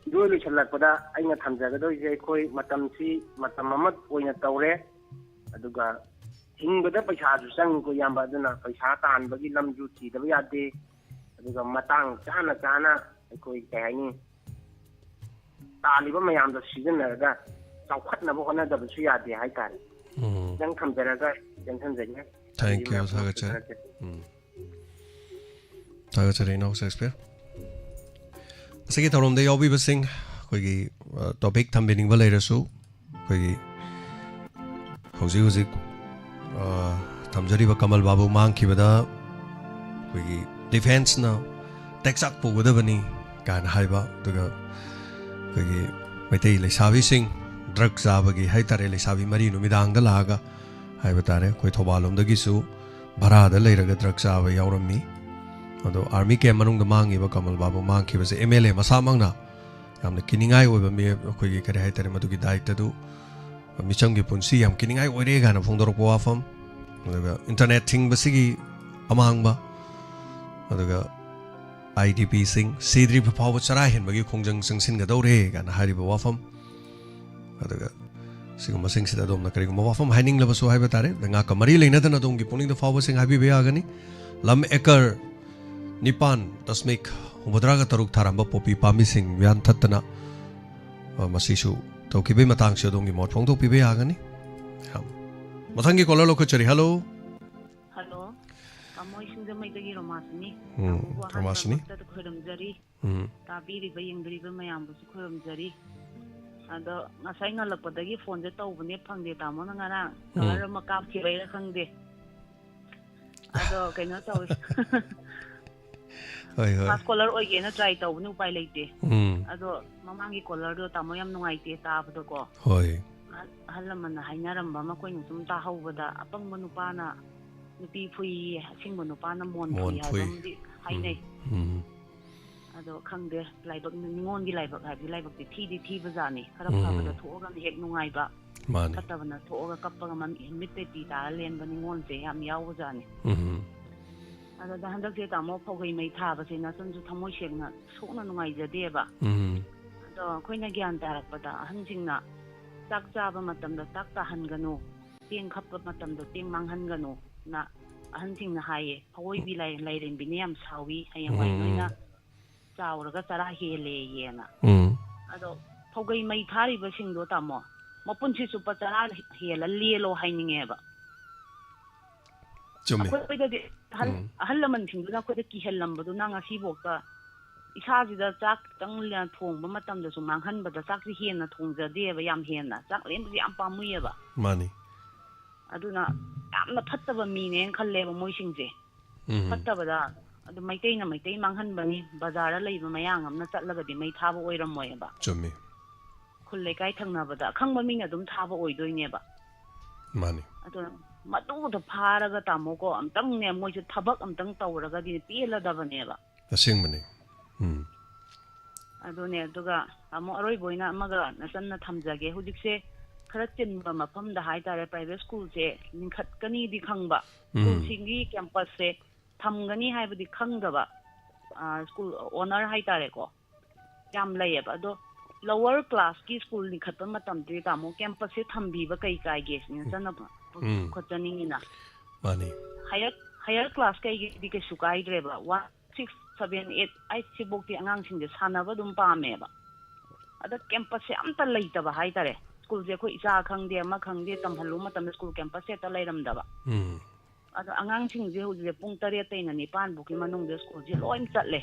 ꯏꯔꯣꯏ ꯂꯣꯏꯁꯤꯜꯂꯛꯄꯗ ꯑꯩꯅ ꯊꯝꯖꯒꯗꯧꯔꯤꯁꯦ, ꯑꯩꯈꯣꯏ ꯃꯇꯝꯁꯤ ꯃꯇꯝ ꯑꯃ ꯑꯣꯏꯅ ꯇꯧꯔꯦ꯫ ꯑꯗꯨꯒ ꯍꯤꯡꯕꯗ ꯄꯩꯁꯥꯁꯨ ꯆꯪꯉꯤꯀꯣ, ꯏꯌꯥꯝꯕ, ꯑꯗꯨꯅ ꯄꯩꯁꯥ ꯇꯥꯟꯕꯒꯤ ꯂꯝꯁꯨ ꯊꯤꯗꯕ ꯌꯥꯗꯦ꯫ ꯑꯗꯨꯒ ꯃꯇꯥꯡ ꯆꯥꯅ ꯆꯥꯅ ꯑꯩꯈꯣꯏ, ꯀꯩ ꯍꯥꯏꯅꯤ, ꯇꯥꯜꯂꯤꯕ ꯃꯌꯥꯝꯗꯣ ꯁꯤꯖꯤꯟꯅꯔꯒ ꯆꯥꯎꯈꯠꯅꯕ ꯍꯣꯠꯅꯗꯕꯁꯨ ꯌꯥꯗꯦ ꯍꯥꯏꯇꯥꯔꯦ꯫ ꯎꯝ꯫ ꯈꯤꯇꯪ ꯊꯝꯖꯔꯒ ꯈꯤꯇꯪ ꯊꯝꯖꯒꯦ꯫ Thank you, ꯃꯌꯥꯝ ꯊꯥꯒꯠꯆꯔꯤ꯫ ꯊꯥꯒꯠꯆꯔꯤ꯫ ꯎꯝ꯫ ꯊꯥꯒꯠꯆꯔꯤ, ꯏꯅꯥꯎ ꯁꯦꯛꯁꯄꯤꯌꯔ꯫ ꯉꯁꯤꯒꯤ ꯊꯧꯔꯝꯗ ꯌꯥꯎꯕꯤꯕꯁꯤꯡ, ꯑꯩꯈꯣꯏꯒꯤ, ꯑ, ꯇꯣꯄꯤꯛ ꯊꯝꯕꯤꯅꯤꯡꯕ ꯂꯩꯔꯁꯨ, ꯑꯩꯈꯣꯏꯒꯤ ꯍꯧꯖꯤꯛ ꯍꯧꯖꯤꯛ, ꯑ, ꯊꯝꯖꯔꯤꯕ ꯀꯃꯜ ꯕꯥꯕꯨ ꯃꯥꯡꯈꯤꯕꯗ ꯑꯩꯈꯣꯏꯒꯤ ꯗꯤꯐꯦꯟꯁꯅ ꯇꯦꯛꯆꯥꯛ ꯄꯨꯒꯗꯕꯅꯤ ꯀꯥꯏꯅ ꯍꯥꯏꯕ, ꯑꯗꯨꯒ ꯑꯩꯈꯣꯏꯒꯤ ꯃꯩꯇꯩ ꯂꯩꯁꯥꯕꯤꯁꯤꯡ ꯗ꯭ꯔꯒ ꯆꯥꯕꯒꯤ ꯍꯥꯏ ꯇꯥꯔꯦ, ꯂꯩꯁꯥꯕꯤ ꯃꯔꯤ ꯅꯨꯃꯤꯗꯥꯡꯗ ꯂꯥꯛꯑꯒ ꯍꯥꯏꯕ ꯇꯥꯔꯦ, ꯑꯩꯈꯣꯏ ꯊꯧꯕꯥꯜ ꯂꯣꯝꯗꯒꯤꯁꯨ ꯚꯔꯥꯗ ꯂꯩꯔꯒ ꯗ꯭ꯔꯒ ꯆꯥꯕ ꯌꯥꯎꯔꯝꯃꯤ꯫ ꯑꯗꯣ ꯑꯥꯔꯃꯤ ꯀꯦꯝ ꯃꯅꯨꯡꯗ ꯃꯥꯡꯉꯤꯕ ꯀꯃꯜ ꯕꯥꯕꯨ ꯃꯥꯡꯈꯤꯕꯁꯦ ꯑꯦꯝ ꯑꯦꯜ ꯑꯦ ꯃꯁꯥꯃꯛꯅ ꯌꯥꯝꯅ ꯀꯤꯅꯤꯡꯉꯥꯏ ꯑꯣꯏꯕ ꯃꯤ, ꯑꯩꯈꯣꯏꯒꯤ ꯀꯔꯤ ꯍꯥꯏ ꯇꯥꯔꯦ, ꯃꯗꯨꯒꯤ ꯗꯥꯏꯠꯇꯗꯨ ꯃꯤꯆꯝꯒꯤ ꯄꯨꯟꯁꯤ ꯌꯥꯝ ꯀꯤꯅꯤꯡꯉꯥꯏ ꯑꯣꯏꯔꯦ ꯀꯥꯏꯅ ꯐꯣꯡꯗꯣꯔꯛꯄ ꯋꯥꯐꯝ, ꯑꯗꯨꯒ ꯏꯟꯇꯔꯅꯦꯠ ꯊꯤꯡꯕꯁꯤꯒꯤ ꯑꯃꯥꯡꯕ, ꯑꯗꯨꯒ ꯑꯥꯏ ꯗꯤ ꯄꯤꯁꯤꯡ ꯁꯤꯗ꯭ꯔꯤꯕ ꯐꯥꯎꯕ ꯆꯔꯥ ꯍꯦꯟꯕꯒꯤ ꯈꯣꯡꯖꯪ ꯆꯪꯁꯤꯟꯒꯗꯧꯔꯦ ꯀꯥꯏꯅ ꯍꯥꯏꯔꯤꯕ ꯋꯥꯐꯝ꯫ ꯑꯗꯨꯒ ꯁꯤꯒꯨꯝꯕꯁꯤꯡꯁꯤꯗ ꯑꯗꯣꯝꯅ ꯀꯔꯤꯒꯨꯝꯕ ꯋꯥꯐꯝ ꯍꯥꯏꯅꯤꯡꯂꯕꯁꯨ ꯍꯥꯏꯕ ꯇꯥꯔꯦ, ꯂꯩꯉꯥꯛꯀ ꯃꯔꯤ ꯂꯩꯅꯗꯅ ꯑꯗꯣꯝꯒꯤ ꯄꯨꯛꯅꯤꯡꯗ ꯐꯥꯎꯕꯁꯤꯡ ꯍꯥꯏꯕꯤꯕ ꯌꯥꯒꯅꯤ꯫ ꯂꯝ ꯑꯦꯀꯔ ꯅꯤꯄꯥꯟ ꯗꯁꯃꯤꯛ ꯍꯨꯝꯐꯨꯇꯔꯥꯒ ꯇꯔꯨꯛ ꯊꯥꯔꯝꯕ ꯄꯣꯄꯤ ꯄꯥꯝꯕꯤꯁꯤꯡ ꯌꯥꯟꯊꯠꯇꯅ, ꯑ, ꯃꯁꯤꯁꯨ ꯇꯧꯈꯤꯕꯒꯤ ꯃꯇꯥꯡꯁꯤ ꯑꯗꯣꯝꯒꯤ ꯃꯣꯠ ꯐꯣꯡꯗꯣꯛꯄꯤꯕ ꯌꯥꯒꯅꯤ꯫ ꯃꯊꯪꯒꯤ ꯀꯣꯂꯔ ꯂꯧꯈꯠꯆꯔꯤ꯫ ꯍꯜꯂꯣ꯫ ꯍꯜꯂꯣ꯫ ꯇꯥꯃꯣ, ꯑꯩ ꯁꯤꯡꯖꯃꯩꯗꯒꯤ ꯔꯣꯃꯥꯁꯤꯅꯤ꯫ ꯎꯝ, ꯇꯥꯃꯣꯕꯨ ꯔꯣꯃꯥꯁꯤꯅꯤ꯫ ꯑꯍꯥꯟꯕꯃꯛꯇꯗ ꯈꯣꯏꯔꯝꯖꯔꯤ꯫ ꯎꯝ꯫ ꯇꯥꯕꯤꯔꯤꯕ, ꯌꯦꯡꯕꯤꯔꯤꯕ ꯃꯌꯥꯝꯕꯨꯁꯨ ꯈꯣꯏꯔꯝꯖꯔꯤ꯫ ꯑꯗꯣ ꯉꯁꯥꯏ ꯉꯜꯂꯛꯄꯗꯒꯤ ꯐꯣꯟꯁꯦ ꯇꯧꯕꯅꯦ ꯐꯪꯗꯦ꯫ ꯇꯥꯃꯣꯅ ꯉꯔꯥꯡ ꯎꯝ꯫ ꯀꯂꯔ ꯑꯃ ꯀꯥꯞꯈꯤꯕꯩꯔꯥ ꯈꯪꯗꯦ꯫ ꯑꯗꯣ ꯀꯩꯅꯣ ꯇꯧꯋꯤ꯫ ꯍꯣꯏ, ꯍꯣꯏ꯫ ꯐꯥꯔꯁ ꯀꯣꯂꯔ ꯑꯣꯏꯒꯦꯅ ꯇ꯭ꯔꯥꯏ ꯇꯧꯕꯅꯤ, ꯎꯄꯥꯏ ꯂꯩꯇꯦ꯫ ꯎꯝ꯫ ꯑꯗꯣ ꯃꯃꯥꯡꯒꯤ ꯀꯣꯂꯔꯗꯣ ꯇꯥꯃꯣ ꯌꯥꯝ ꯅꯨꯡꯉꯥꯏꯇꯦ ꯇꯥꯕꯗꯀꯣ꯫ ꯍꯣꯏ꯫ ꯑꯍꯜ, ꯑꯍꯜ ꯂꯃꯟꯅ ꯍꯥꯏꯅꯔꯝꯕ ꯑꯃ ꯑꯩꯈꯣꯏꯅ ꯁꯨꯝ ꯇꯥꯍꯧꯕꯗ, "ꯑꯄꯪꯕ ꯅꯨꯄꯥꯅ ꯅꯨꯄꯤ ꯐꯨꯏꯌꯦ, ꯑꯁꯤꯡꯕ ꯅꯨꯄꯥꯅ ꯃꯣꯟ ꯐꯨꯏ" ꯃꯣꯟ ꯍꯥꯏꯕ ꯐꯨꯏ꯫ ꯑꯃꯗꯤ ꯍꯥꯏꯅꯩ꯫ ꯎꯝ꯫ ꯎꯝ꯫ ꯑꯗꯣ ꯈꯪꯗꯦ, ꯂꯥꯏꯕꯛ, ꯅꯤꯉꯣꯜꯒꯤ ꯂꯥꯏꯕꯛ ꯍꯥꯏꯕꯗꯤ ꯂꯥꯏꯕꯛꯇꯤ ꯊꯤꯗꯤ ꯊꯤꯕꯖꯥꯠꯅꯤ꯫ ꯈꯔ ꯎꯝ꯫ ꯐꯕꯗ ꯊꯣꯛꯑꯒꯅ ꯍꯦꯛ ꯅꯨꯡꯉꯥꯏꯕ, ꯃꯥꯅꯤ꯫ ꯐꯠꯇꯕꯅ ꯊꯣꯛꯑꯒ ꯀꯞꯄꯒ ꯃꯃꯤ-, ꯃꯤꯠꯇ ꯄꯤ ꯇꯥꯔ ꯂꯦꯟꯕ ꯅꯤꯉꯣꯜꯁꯦ ꯌꯥꯝ ꯌꯥꯎꯕꯖꯥꯠꯅꯤ꯫ ꯎꯝ꯫ ꯑꯗꯨꯗ ꯍꯟꯗꯛꯁꯦ ꯇꯥꯃꯣ ꯐꯧꯒꯩ ꯃꯩ ꯊꯥꯕꯁꯦ ꯅꯆꯟꯁꯨ ꯊꯃꯣꯏ ꯁꯦꯡꯅ ꯁꯣꯛꯅ ꯅꯨꯡꯉꯥꯏꯖꯗꯦꯕ꯫ ꯎꯝ꯫ ꯑꯗꯣ ꯑꯩꯈꯣꯏꯅ ꯒ꯭ꯌꯥꯟ ꯇꯥꯔꯛꯄꯗ ꯑꯍꯟꯁꯤꯡꯅ ꯆꯥꯛ ꯆꯥꯕ ꯃꯇꯝꯗ ꯆꯥꯛ ꯇꯥꯍꯟꯒꯅꯨ, ꯆꯦꯡ ꯈꯞꯄ ꯃꯇꯝꯗ ꯆꯦꯡ ꯃꯥꯡꯍꯟꯒꯅꯨꯅ ꯑꯍꯟꯁꯤꯡꯅ ꯍꯥꯏꯌꯦ꯫ ꯐꯧꯒꯩꯕꯤ ꯂꯥꯏ-, ꯂꯥꯏꯔꯦꯝꯕꯤꯅ ꯌꯥꯝ ꯁꯥꯎꯏ, ꯍꯌꯦꯡꯋꯥꯏ ꯎꯝ꯫ ꯅꯣꯏꯅ ꯆꯥꯎꯔꯒ ꯆꯔꯥ ꯍꯦꯜꯂꯦꯌꯦꯅ꯫ ꯎꯝ꯫ ꯑꯗꯣ ꯐꯧꯒꯩ ꯃꯩ ꯊꯥꯔꯤꯕꯁꯤꯡꯗꯣ ꯇꯥꯃꯣ, ꯃꯄꯨꯟꯁꯤ ꯆꯨꯞꯄ ꯆꯔꯥ ꯍꯦꯜꯂ ꯂꯦꯜꯂꯣ ꯍꯥꯏꯅꯤꯡꯉꯦꯕ꯫ ꯆꯨꯝꯃꯤ꯫ ꯑꯩꯈꯣꯏꯗꯗꯤ ꯑꯍꯜ, ꯎꯝ꯫ ꯑꯍꯜ ꯂꯃꯟꯁꯤꯡꯗꯨꯅ ꯑꯩꯈꯣꯏꯗ ꯀꯤꯍꯜꯂꯝꯕꯗꯨꯅ ꯉꯁꯤꯐꯥꯎꯗ ꯏꯁꯥꯁꯤꯗ ꯆꯥꯛ ꯈꯤꯇꯪ ꯂ-, ꯊꯣꯡꯕ ꯃꯇꯝꯗꯁꯨ ꯃꯥꯡꯍꯟꯕꯗ ꯆꯥꯛꯁꯤ ꯍꯦꯟꯅ ꯊꯣꯡꯖꯗꯦꯕ, ꯌꯥꯝ ꯍꯦꯟꯅ꯫ ꯆꯥꯛ ꯂꯦꯝꯕꯁꯦ ꯌꯥꯝ ꯄꯥꯝꯃꯨꯏꯌꯦꯕ꯫ ꯃꯥꯅꯤ꯫ ꯑꯗꯨꯅ ꯌꯥꯝꯅ ꯐꯠꯇꯕ ꯃꯤꯅꯦꯅ ꯈꯜꯂꯦꯕ ꯃꯣꯏꯁꯤꯡꯁꯦ꯫ ꯎꯝ꯫ ꯐꯠꯇꯕꯗ, ꯑꯗꯨ ꯃꯩꯇꯩꯅ ꯃꯩꯇꯩ ꯃꯥꯡꯍꯟꯕꯅꯤ, ꯕꯖꯥꯔꯗ ꯂꯩꯕ ꯃꯌꯥꯡ ꯑꯃꯅ ꯆꯠꯂꯒꯗꯤ ꯃꯩ ꯊꯥꯕ ꯑꯣꯏꯔꯝꯃꯣꯏꯕ꯫ ꯆꯨꯝꯃꯤ꯫ ꯈꯨꯜ ꯂꯩꯀꯥꯏ ꯊꯪꯅꯕꯗ ꯑꯈꯪꯕ ꯃꯤꯅ ꯑꯗꯨꯝ ꯊꯥꯕ ꯑꯣꯏꯗꯣꯏꯅꯦꯕ꯫ ꯃꯥꯅꯤ꯫ ꯑꯗꯨꯅ ꯃꯗꯨꯗ ꯐꯥꯔꯒ ꯇꯥꯃꯣꯀꯣ, ꯑꯝꯇꯪꯅꯦ ꯃꯣꯏꯁꯦ ꯊꯕꯛ ꯑꯝꯇꯪ ꯇꯧꯔꯒꯗꯤ ꯄꯦꯜꯂꯗꯕꯅꯦꯕ꯫ ꯑꯁꯦꯡꯕꯅꯤ꯫ ꯎꯝ꯫ ꯑꯗꯨꯅꯦ, ꯑꯗꯨꯒ ꯑꯃꯨꯛ ꯑꯔꯣꯏꯕ ꯑꯣꯏꯅ ꯑꯃꯒ ꯅꯆꯟꯅ ꯊꯝꯖꯒꯦ꯫ ꯍꯧꯖꯤꯛꯁꯦ ꯈꯔ ꯆꯤꯟꯕ ꯃꯐꯝꯗ ꯍꯥꯏꯇꯥꯔꯦ, ꯄ꯭ꯔꯥꯏꯚꯦꯠ ꯁ꯭ꯀꯨꯜꯁꯦ ꯂꯤꯡꯈꯠꯀꯅꯤꯗꯤ ꯈꯪꯕ, ꯎꯝ꯫ ꯁ꯭ꯀꯨꯜꯁꯤꯡꯒꯤ ꯀꯦꯝꯄꯁꯁꯦ ꯊꯝꯒꯅꯤ ꯍꯥꯏꯕꯗꯤ ꯈꯪꯗꯕ, ꯁ꯭ꯀꯨꯜ ꯑꯣꯅꯔ ꯍꯥꯏꯇꯥꯔꯦꯀꯣ, ꯌꯥꯝ ꯂꯩꯌꯦꯕ꯫ ꯑꯗꯣ ꯂꯣꯋꯔ ꯀ꯭ꯂꯥꯁꯀꯤ ꯁ꯭ꯀꯨꯜ ꯂꯤꯡꯈꯠꯄ ꯃꯇꯝꯗꯗꯤ, ꯇꯥꯃꯣ, ꯀꯦꯝꯄꯁꯁꯦ ꯊꯝꯕꯤꯕ ꯀꯩ ꯀꯥꯏꯒꯦ ꯁꯤꯅꯤ ꯆꯠꯅꯕ ꯈꯣꯠꯆꯅꯤꯡꯉꯤꯅ꯫ ꯃꯥꯅꯤ꯫ ꯍꯥꯌꯔ ꯍꯥꯌꯔ ꯀ꯭ꯂꯥꯁ ꯀꯩꯒꯤꯗꯤ ꯀꯩꯁꯨ ꯀꯥꯏꯗ꯭ꯔꯦꯕ꯫ One six seven eight eight ꯁꯤꯐꯧꯗꯤ ꯑꯉꯥꯡꯁꯤꯡꯁꯦ ꯁꯥꯟꯅꯕ ꯑꯗꯨꯝ ꯄꯥꯝꯃꯦꯕ꯫ ꯑꯗ ꯀꯦꯝꯄꯁꯁꯦ ꯑꯝꯇ ꯂꯩꯇꯕ ꯍꯥꯏꯇꯥꯔꯦ꯫ ꯁ꯭ꯀꯨꯜꯁꯦ ꯑꯩꯈꯣꯏ ꯏꯆꯥ ꯈꯪꯗꯦ ꯑꯃ ꯈꯪꯗꯦ ꯇꯝꯍꯜꯂꯨ ꯃꯇꯝꯗ ꯁ꯭ꯀꯨꯜ ꯀꯦꯝꯄꯁꯁꯦ ꯍꯦꯛꯇ ꯂꯩꯔꯝꯗꯕ꯫ ꯎꯝ꯫ ꯑꯗꯣ ꯑꯉꯥꯡꯁꯤꯡꯁꯦ ꯍꯧꯖꯤꯛꯁꯦ ꯄꯨꯡ ꯇꯔꯦꯠꯇꯩꯅ ꯅꯤꯄꯥꯟ ꯐꯥꯎꯒꯤ ꯃꯅꯨꯡꯗ ꯁ꯭ꯀꯨꯜꯁꯦ ꯂꯣꯏ ꯆꯠꯂꯦ꯫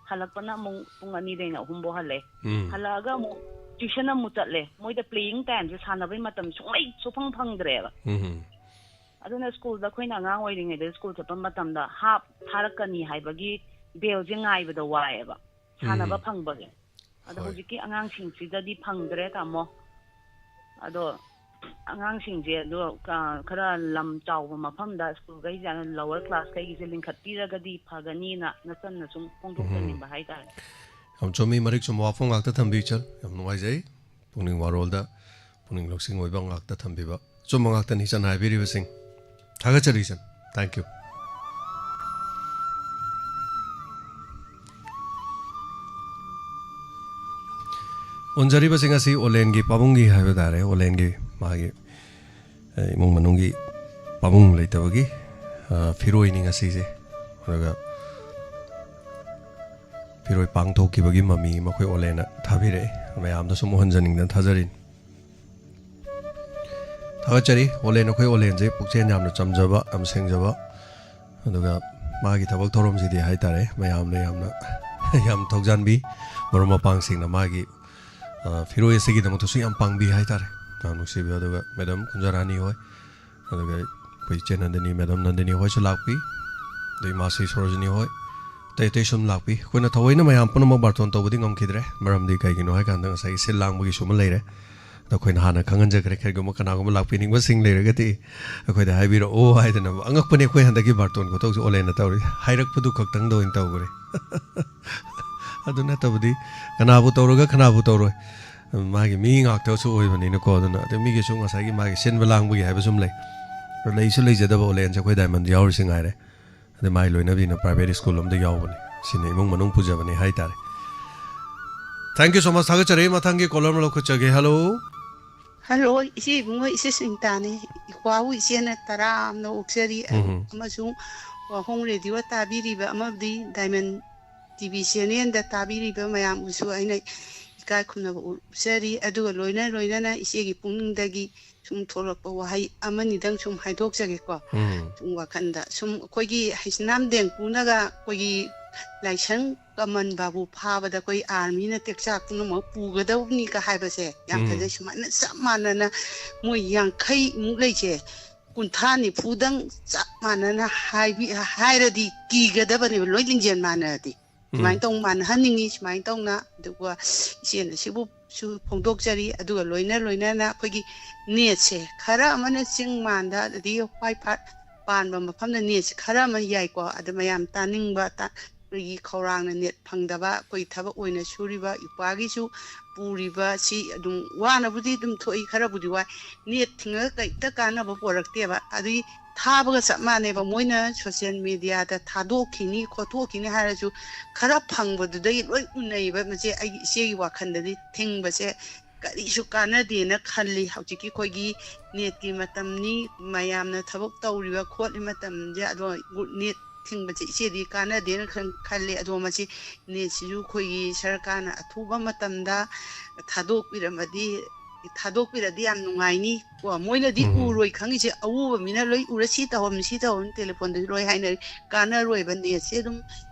ꯍꯜꯂꯛꯄꯅ ꯑꯃꯨꯛ ꯄꯨꯡ ꯑꯅꯤꯗꯩꯅ ꯑꯍꯨꯝꯐꯧ ꯍꯜꯂꯦ꯫ ꯎꯝ꯫ ꯍꯜꯂꯛꯑꯒ ꯑꯃꯨꯛ ꯇ꯭ꯌꯨꯁꯟ ꯑꯃꯨꯛ ꯆꯠꯂꯦ꯫ ꯃꯣꯏꯗ ꯄ꯭ꯂꯦꯌꯤꯡ ꯇꯥꯏꯝꯁꯦ, ꯁꯥꯟꯅꯕꯩ ꯃꯇꯝ ꯁꯨꯡꯂꯩ ꯁꯨꯐꯪ ꯐꯪꯗ꯭ꯔꯦꯕ꯫ ꯎꯝ꯫ ꯑꯗꯨꯅ ꯁ꯭ꯀꯨꯜꯗ ꯑꯩꯈꯣꯏꯅ ꯑꯉꯥꯡ ꯑꯣꯏꯔꯤꯉꯩꯗ ꯁ꯭ꯀꯨꯜ ꯆꯠꯄ ꯃꯇꯝꯗ ꯍꯥꯞ ꯊꯥꯔꯛꯀꯅꯤ ꯍꯥꯏꯕꯒꯤ ꯕꯦꯜꯁꯦ ꯉꯥꯏꯕꯗ ꯋꯥꯏꯑꯦꯕ, ꯁꯥꯟꯅꯕ ꯎꯝ꯫ ꯐꯪꯕꯁꯦ꯫ ꯑꯗꯣ ꯍꯣꯏ꯫ ꯍꯧꯖꯤꯛꯀꯤ ꯑꯉꯥꯡꯁꯤꯡꯁꯤꯗꯗꯤ ꯐꯪꯗ꯭ꯔꯦ, ꯇꯥꯃꯣ꯫ ꯑꯗꯣ ꯑꯉꯥꯡꯁꯤꯡꯁꯦ ꯑꯗꯣ, ꯑ, ꯈꯔ ꯂꯝ ꯆꯥꯎꯕ ꯃꯐꯝꯗ ꯁ꯭ꯀꯨꯜꯈꯩꯁꯦ, ꯂꯣꯋꯔ ꯀ꯭ꯂꯥꯁꯈꯩꯒꯤꯁꯦ ꯂꯤꯡꯈꯠꯄꯤꯔꯒꯗꯤ ꯐꯒꯅꯤꯅ ꯅꯆꯟꯅ ꯁꯨꯝ ꯐꯣꯡꯗꯣꯛꯆꯅꯤꯡꯕ ꯍꯥꯏꯇꯥꯔꯦ꯫ ꯌꯥꯝ ꯆꯨꯝꯃꯤ, ꯃꯔꯤꯛ ꯆꯨꯝꯕ ꯋꯥꯐꯝ ꯉꯥꯛꯇ ꯊꯝꯕꯤ ꯏꯆꯜ꯫ ꯌꯥꯝ ꯅꯨꯡꯉꯥꯏꯖꯩ꯫ ꯄꯨꯛꯅꯤꯡ ꯋꯥꯔꯣꯜꯗ ꯄꯨꯛꯅꯤꯡ ꯂꯧꯁꯤꯡ ꯑꯣꯏꯕ ꯉꯥꯛꯇ ꯊꯝꯕꯤꯕ꯫ ꯑꯆꯨꯝꯕ ꯉꯥꯛꯇꯅꯤ ꯏꯆꯟ ꯍꯥꯏꯕꯤꯔꯤꯕꯁꯤꯡ꯫ ꯊꯥꯒꯠꯆꯔꯤ ꯏꯆꯟ꯫ Thank you꯫ ꯎꯟꯖꯔꯤꯕꯁꯤꯡ ꯑꯁꯤ ꯑꯣꯂꯦꯟꯒꯤ ꯄꯥꯕꯨꯡꯒꯤ ꯍꯥꯏꯕ ꯇꯥꯔꯦ, ꯑꯣꯂꯦꯟꯒꯤ ꯃꯥꯒꯤ, ꯑ, ꯏꯃꯨꯡ ꯃꯅꯨꯡꯒꯤ ꯄꯥꯕꯨꯡ ꯂꯩꯇꯕꯒꯤ, ꯑ, ꯐꯤꯔꯣꯏꯅꯤ ꯉꯁꯤꯁꯦ꯫ ꯑꯗꯨꯒ ꯐꯤꯔꯣꯏ ꯄꯥꯡꯊꯣꯛꯈꯤꯕꯒꯤ ꯃꯃꯤ ꯃꯈꯣꯏ ꯑꯣꯂꯦꯟꯅ ꯊꯥꯕꯤꯔꯛꯑꯦ꯫ ꯃꯌꯥꯝꯗ ꯁꯨꯝ ꯎꯍꯟꯖꯅꯤꯡꯗꯅ ꯊꯥꯖꯔꯤꯅꯤ꯫ ꯊꯥꯒꯠꯆꯔꯤ꯫ ꯑꯣꯂꯦꯟ, ꯑꯩꯈꯣꯏ ꯑꯣꯂꯦꯟꯁꯦ ꯄꯨꯛꯆꯦꯜ ꯌꯥꯝꯅ ꯆꯝꯖꯕ, ꯌꯥꯝ ꯁꯦꯡꯖꯕ, ꯑꯗꯨꯒ ꯃꯥꯒꯤ ꯊꯕꯛ ꯊꯧꯔꯝꯁꯤꯗꯤ ꯍꯥꯏꯇꯥꯔꯦ, ꯃꯌꯥꯝꯅ ꯌꯥꯝꯅ ꯌꯥꯝ ꯊꯧꯖꯥꯟꯕꯤ꯫ ꯃꯔꯨꯞ ꯃꯄꯥꯡꯁꯤꯡꯅ ꯃꯥꯒꯤ, ꯑ, ꯐꯤꯔꯣꯏ ꯑꯁꯤꯒꯤꯗꯃꯛꯇꯁꯨ ꯌꯥꯝ ꯄꯥꯡꯕꯤ ꯍꯥꯏꯇꯥꯔꯦ꯫ ꯌꯥꯝ ꯅꯨꯡꯁꯤꯕꯤ꯫ ꯑꯗꯨꯒ ꯃꯦꯗꯥꯝ ꯀꯨꯟꯖꯔꯥꯅꯤ ꯍꯣꯏ, ꯑꯗꯨꯒ ꯑꯩꯈꯣꯏ ꯏꯆꯦ ꯅꯟꯗꯤꯅꯤ, ꯃꯦꯗꯥꯝ ꯅꯟꯗꯤꯅꯤ ꯍꯣꯏꯁꯨ ꯂꯥꯛꯄꯤ꯫ ꯑꯗꯩ ꯏꯃꯥꯁꯤ ꯁꯣꯔꯣꯖꯤꯅꯤ ꯍꯣꯏ, ꯑꯇꯩ ꯑꯇꯩꯁꯨ ꯑꯗꯨꯝ ꯂꯥꯛꯄꯤ꯫ ꯑꯩꯈꯣꯏꯅ ꯊꯑꯣꯏꯅ ꯃꯌꯥꯝ ꯄꯨꯝꯅꯃꯛ ꯕꯥꯔꯇꯣꯟ ꯇꯧꯕꯗꯤ ꯉꯝꯈꯤꯗ꯭ꯔꯦ꯫ ꯃꯔꯝꯗꯤ ꯀꯩꯒꯤꯅꯣ ꯍꯥꯏꯀꯥꯟꯗ ꯉꯁꯥꯏꯒꯤ ꯁꯤꯜ ꯂꯥꯡꯕꯒꯤꯁꯨ ꯑꯃ ꯂꯩꯔꯦ꯫ ꯑꯗꯣ ꯑꯩꯈꯣꯏꯅ ꯍꯥꯟꯅ ꯈꯪꯍꯟꯖꯈ꯭ꯔꯦ, ꯀꯔꯤꯒꯨꯝꯕ ꯀꯅꯥꯒꯨꯝꯕ ꯂꯥꯛꯄꯤꯅꯤꯡꯕꯁꯤꯡ ꯂꯩꯔꯒꯗꯤ ꯑꯩꯈꯣꯏꯗ ꯍꯥꯏꯕꯤꯔꯛꯑꯣ ꯍꯥꯏꯗꯅ꯫ ꯑꯉꯛꯄꯅꯤ ꯑꯩꯈꯣꯏ ꯍꯟꯗꯛꯀꯤ ꯕꯥꯔꯇꯣꯟ ꯈꯨꯇꯧꯁꯦ ꯑꯣꯂꯦꯟꯅ ꯇꯧꯔꯤ꯫ ꯍꯥꯏꯔꯛꯄꯗꯨ ꯈꯛꯇꯪꯗ ꯑꯣꯏꯅ ꯇꯧꯈ꯭ꯔꯦ꯫ ꯑꯗꯨ ꯅꯠꯇꯕꯗꯤ ꯀꯅꯥꯕꯨ ꯇꯧꯔꯒ ꯀꯅꯥꯕꯨ ꯇꯧꯔꯣꯏ꯫ ꯃꯥꯒꯤ ꯃꯤ ꯉꯥꯛꯇꯁꯨ ꯑꯣꯏꯕꯅꯤꯅꯀꯣ꯫ ꯑꯗꯨꯅ ꯑꯗꯩ ꯃꯤꯒꯤꯁꯨ ꯉꯁꯥꯏꯒꯤ ꯃꯥꯒꯤ ꯁꯤꯟꯕ ꯂꯥꯡꯕꯒꯤ ꯍꯥꯏꯕꯁꯨ ꯑꯃ ꯂꯩ꯫ ꯂꯩꯁꯨ ꯂꯩꯖꯗꯕ ꯑꯣꯂꯦꯟꯁꯦ ꯑꯩꯈꯣꯏ ꯗꯥꯏꯃꯟꯗ ꯌꯥꯎꯔꯤꯁꯤ ꯉꯥꯏꯔꯦ꯫ ꯑꯗꯩ ꯃꯥꯒꯤ ꯂꯣꯏꯅꯕꯤꯅ ꯄ꯭ꯔꯥꯏꯚꯦꯠ ꯁ꯭ꯀꯨꯜ ꯑꯃꯗ ꯌꯥꯎꯕꯅꯤ꯫ ꯁꯤꯅ ꯏꯃꯨꯡ ꯃꯅꯨꯡ ꯄꯨꯖꯕꯅꯤ ꯍꯥꯏꯇꯥꯔꯦ꯫ Thank you so much. ꯊꯥꯒꯠꯆꯔꯤ꯫ ꯃꯊꯪꯒꯤ caller ꯑꯃ ꯂꯧꯈꯠꯆꯒꯦ꯫ Hello꯫ ꯍꯜꯂꯣ, ꯏꯆꯦ ꯏꯕꯨꯡꯉꯣ, ꯏꯆꯦ ꯁꯨꯅꯤꯇꯥꯅꯦ꯫ ꯏꯈ꯭ꯋꯥꯕꯨ ꯏꯆꯦꯅ ꯇꯔꯥꯝꯅ ꯑꯣꯛꯆꯔꯤ꯫ ꯎꯝ꯫ ꯑꯃꯁꯨꯡ ꯋꯥꯍꯣꯡ ꯔꯦꯗꯤꯑꯣ ꯇꯥꯕꯤꯔꯤꯕ ꯑꯃꯗꯤ ꯗꯥꯏꯃꯟ ꯇꯤꯚꯤ ꯆꯦꯅꯦꯜꯗ ꯇꯥꯕꯤꯔꯤꯕ ꯃꯌꯥꯝꯕꯨꯁꯨ ꯑꯩꯅ ꯏꯀꯥꯏ ꯈꯨꯝꯅꯕ ꯎꯠꯆꯔꯤ꯫ ꯑꯗꯨꯒ ꯂꯣꯏꯅ ꯂꯣꯏꯅꯅ ꯏꯆꯦꯒꯤ ꯄꯨꯛꯅꯤꯡꯗꯒꯤ ꯁꯨꯝ ꯊꯣꯛꯂꯛꯄ ꯋꯥꯍꯩ ꯑꯃꯅꯤꯗꯪ ꯁꯨꯝ ꯍꯥꯏꯗꯣꯛꯆꯒꯦꯀꯣ꯫ ꯎꯝ꯫ ꯁꯨꯝ ꯋꯥꯈꯜꯗ ꯁꯨꯝ ꯑꯩꯈꯣꯏꯒꯤ ꯍꯩꯁꯅꯥꯝ ꯗꯦꯡꯀꯨꯅꯒ ꯑꯩꯈꯣꯏꯒꯤ ꯂꯥꯏꯁꯪ ꯀꯃꯟ ꯕꯥꯕꯨ ꯐꯥꯕꯗ ꯑꯩꯈꯣꯏ ꯑꯥꯔꯃꯤꯅ ꯇꯦꯛꯆꯥꯛ ꯄꯨꯝꯅꯃꯛ ꯄꯨꯒꯗꯧꯕꯅꯤꯒ ꯍꯥꯏꯕꯁꯦ ꯌꯥꯝ ꯎꯝ꯫ ꯐꯖꯩ꯫ ꯁꯨꯃꯥꯏꯅ ꯆꯞ ꯃꯥꯟꯅꯅ ꯃꯣꯏ ꯌꯥꯡꯈꯩꯃꯨꯛ ꯂꯩꯁꯦ, ꯀꯨꯟꯊ꯭ꯔꯥ ꯅꯤꯐꯨꯗꯪ ꯆꯞ ꯃꯥꯟꯅꯅ ꯍꯥꯏꯕꯤ-, ꯍꯥꯏꯔꯗꯤ ꯀꯤꯒꯗꯕꯅꯦꯕ, ꯂꯣꯏ ꯂꯤꯡꯖꯦꯜ ꯃꯥꯟꯅꯔꯗꯤ꯫ ꯁꯨꯃꯥꯏꯅ ꯎꯝ꯫ ꯇꯧ ꯃꯥꯟꯅꯍꯟꯅꯤꯡꯉꯤ꯫ ꯁꯨꯃꯥꯏꯅ ꯇꯧꯅ, ꯑꯗꯨꯒ ꯏꯆꯦꯅ ꯁꯤꯕꯨꯁꯨ ꯐꯣꯡꯗꯣꯛꯆꯔꯤ꯫ ꯑꯗꯨꯒ ꯂꯣꯏꯅ ꯂꯣꯏꯅꯅ ꯑꯩꯈꯣꯏꯒꯤ ꯅꯦꯠꯁꯦ ꯈꯔ ꯑꯃꯅ ꯆꯤꯡ ꯃꯥꯟꯗ, ꯑꯗꯒꯤ ꯍ꯭ꯋꯥꯏ ꯐꯥꯠ ꯄꯥꯟꯕ ꯃꯐꯝꯗ ꯅꯦꯠꯁꯦ ꯈꯔ ꯑꯃ ꯌꯥꯏꯀꯣ, ꯑꯗ ꯃꯌꯥꯝ ꯇꯥꯅꯤꯡꯕ ꯇ-, ꯑꯩꯈꯣꯏꯒꯤ ꯈꯧꯔꯥꯡꯅ ꯅꯦꯠ ꯐꯪꯗꯕ, ꯑꯩꯈꯣꯏ ꯊꯕꯛ ꯑꯣꯏꯅ ꯁꯨꯔꯤꯕ ꯏꯄ꯭ꯋꯥꯒꯤꯁꯨ ꯄꯨꯔꯤꯕ ꯁꯤ ꯑꯗꯨꯝ ꯋꯥꯅꯕꯨꯗꯤ ꯑꯗꯨꯝ ꯊꯣꯛꯏ, ꯈꯔꯕꯨꯗꯤ ꯋꯥꯏ꯫ ꯅꯦꯠ ꯊꯤꯡꯉꯒ ꯀꯩꯝꯇ ꯀꯥꯟꯅꯕ ꯄꯣꯔꯛꯇꯦꯕ꯫ ꯑꯗꯨꯒꯤ ꯊꯥꯕꯒ ꯆꯞ ꯃꯥꯟꯅꯩꯕ꯫ ꯃꯣꯏꯅ ꯁꯣꯁꯤꯌꯦꯜ ꯃꯦꯗꯤꯌꯥꯗ ꯊꯥꯗꯣꯛꯈꯤꯅꯤ ꯈꯣꯠꯇꯣꯛꯈꯤꯅꯤ ꯍꯥꯏꯔꯁꯨ ꯈꯔ ꯐꯪꯕꯗꯨꯗꯒꯤ ꯂꯣꯏ ꯎꯅꯩꯕ꯫ ꯃꯁꯦ ꯑꯩꯒꯤ ꯏꯆꯦꯒꯤ ꯋꯥꯈꯜꯗꯗꯤ ꯊꯤꯡꯕꯁꯦ ꯀꯔꯤꯁꯨ ꯀꯥꯟꯅꯗꯦꯅ ꯈꯜꯂꯤ꯫ ꯍꯧꯖꯤꯛꯀꯤ ꯑꯩꯈꯣꯏꯒꯤ ꯅꯦꯠꯀꯤ ꯃꯇꯝꯅꯤ, ꯃꯌꯥꯝꯅ ꯊꯕꯛ ꯇꯧꯔꯤꯕ ꯈꯣꯠꯂꯤ ꯃꯇꯝꯁꯦ, ꯑꯗꯣ ꯅꯦꯠ ꯊꯤꯡꯕꯁꯦ ꯏꯆꯦꯗꯤ ꯀꯥꯟꯅꯗꯦꯅ ꯈꯟ-, ꯈꯜꯂꯤ꯫ ꯑꯗꯣ ꯃꯁꯤ ꯅꯦꯠꯁꯤꯁꯨ ꯑꯩꯈꯣꯏꯒꯤ ꯁꯔꯀꯥꯔꯅ ꯑꯊꯨꯕ ꯃꯇꯝꯗ ꯊꯥꯗꯣꯛꯄꯤꯔꯝꯃꯗꯤ, ꯊꯥꯗꯣꯛꯄꯤꯔꯗꯤ ꯌꯥꯝ ꯅꯨꯡꯉꯥꯏꯅꯤ꯫ ꯀꯣ, ꯃꯣꯏꯅꯗꯤ ꯎꯝ꯫ ꯎꯔꯣꯏ ꯈꯪꯉꯤꯁꯦ, ꯑꯎꯕ ꯃꯤꯅ ꯂꯣꯏ ꯎꯔ ꯁꯤ ꯇꯧꯍꯧꯕꯅꯤ, ꯁꯤ ꯇꯧꯍꯧꯕꯅꯤ, ꯇꯦꯂꯤꯐꯣꯟꯗꯁꯨ ꯂꯣꯏ ꯍꯥꯏꯅꯔꯤ꯫ ꯀꯥꯟꯅꯔꯣꯏꯕ ꯅꯦꯠꯁꯦ ꯑꯗꯨꯝ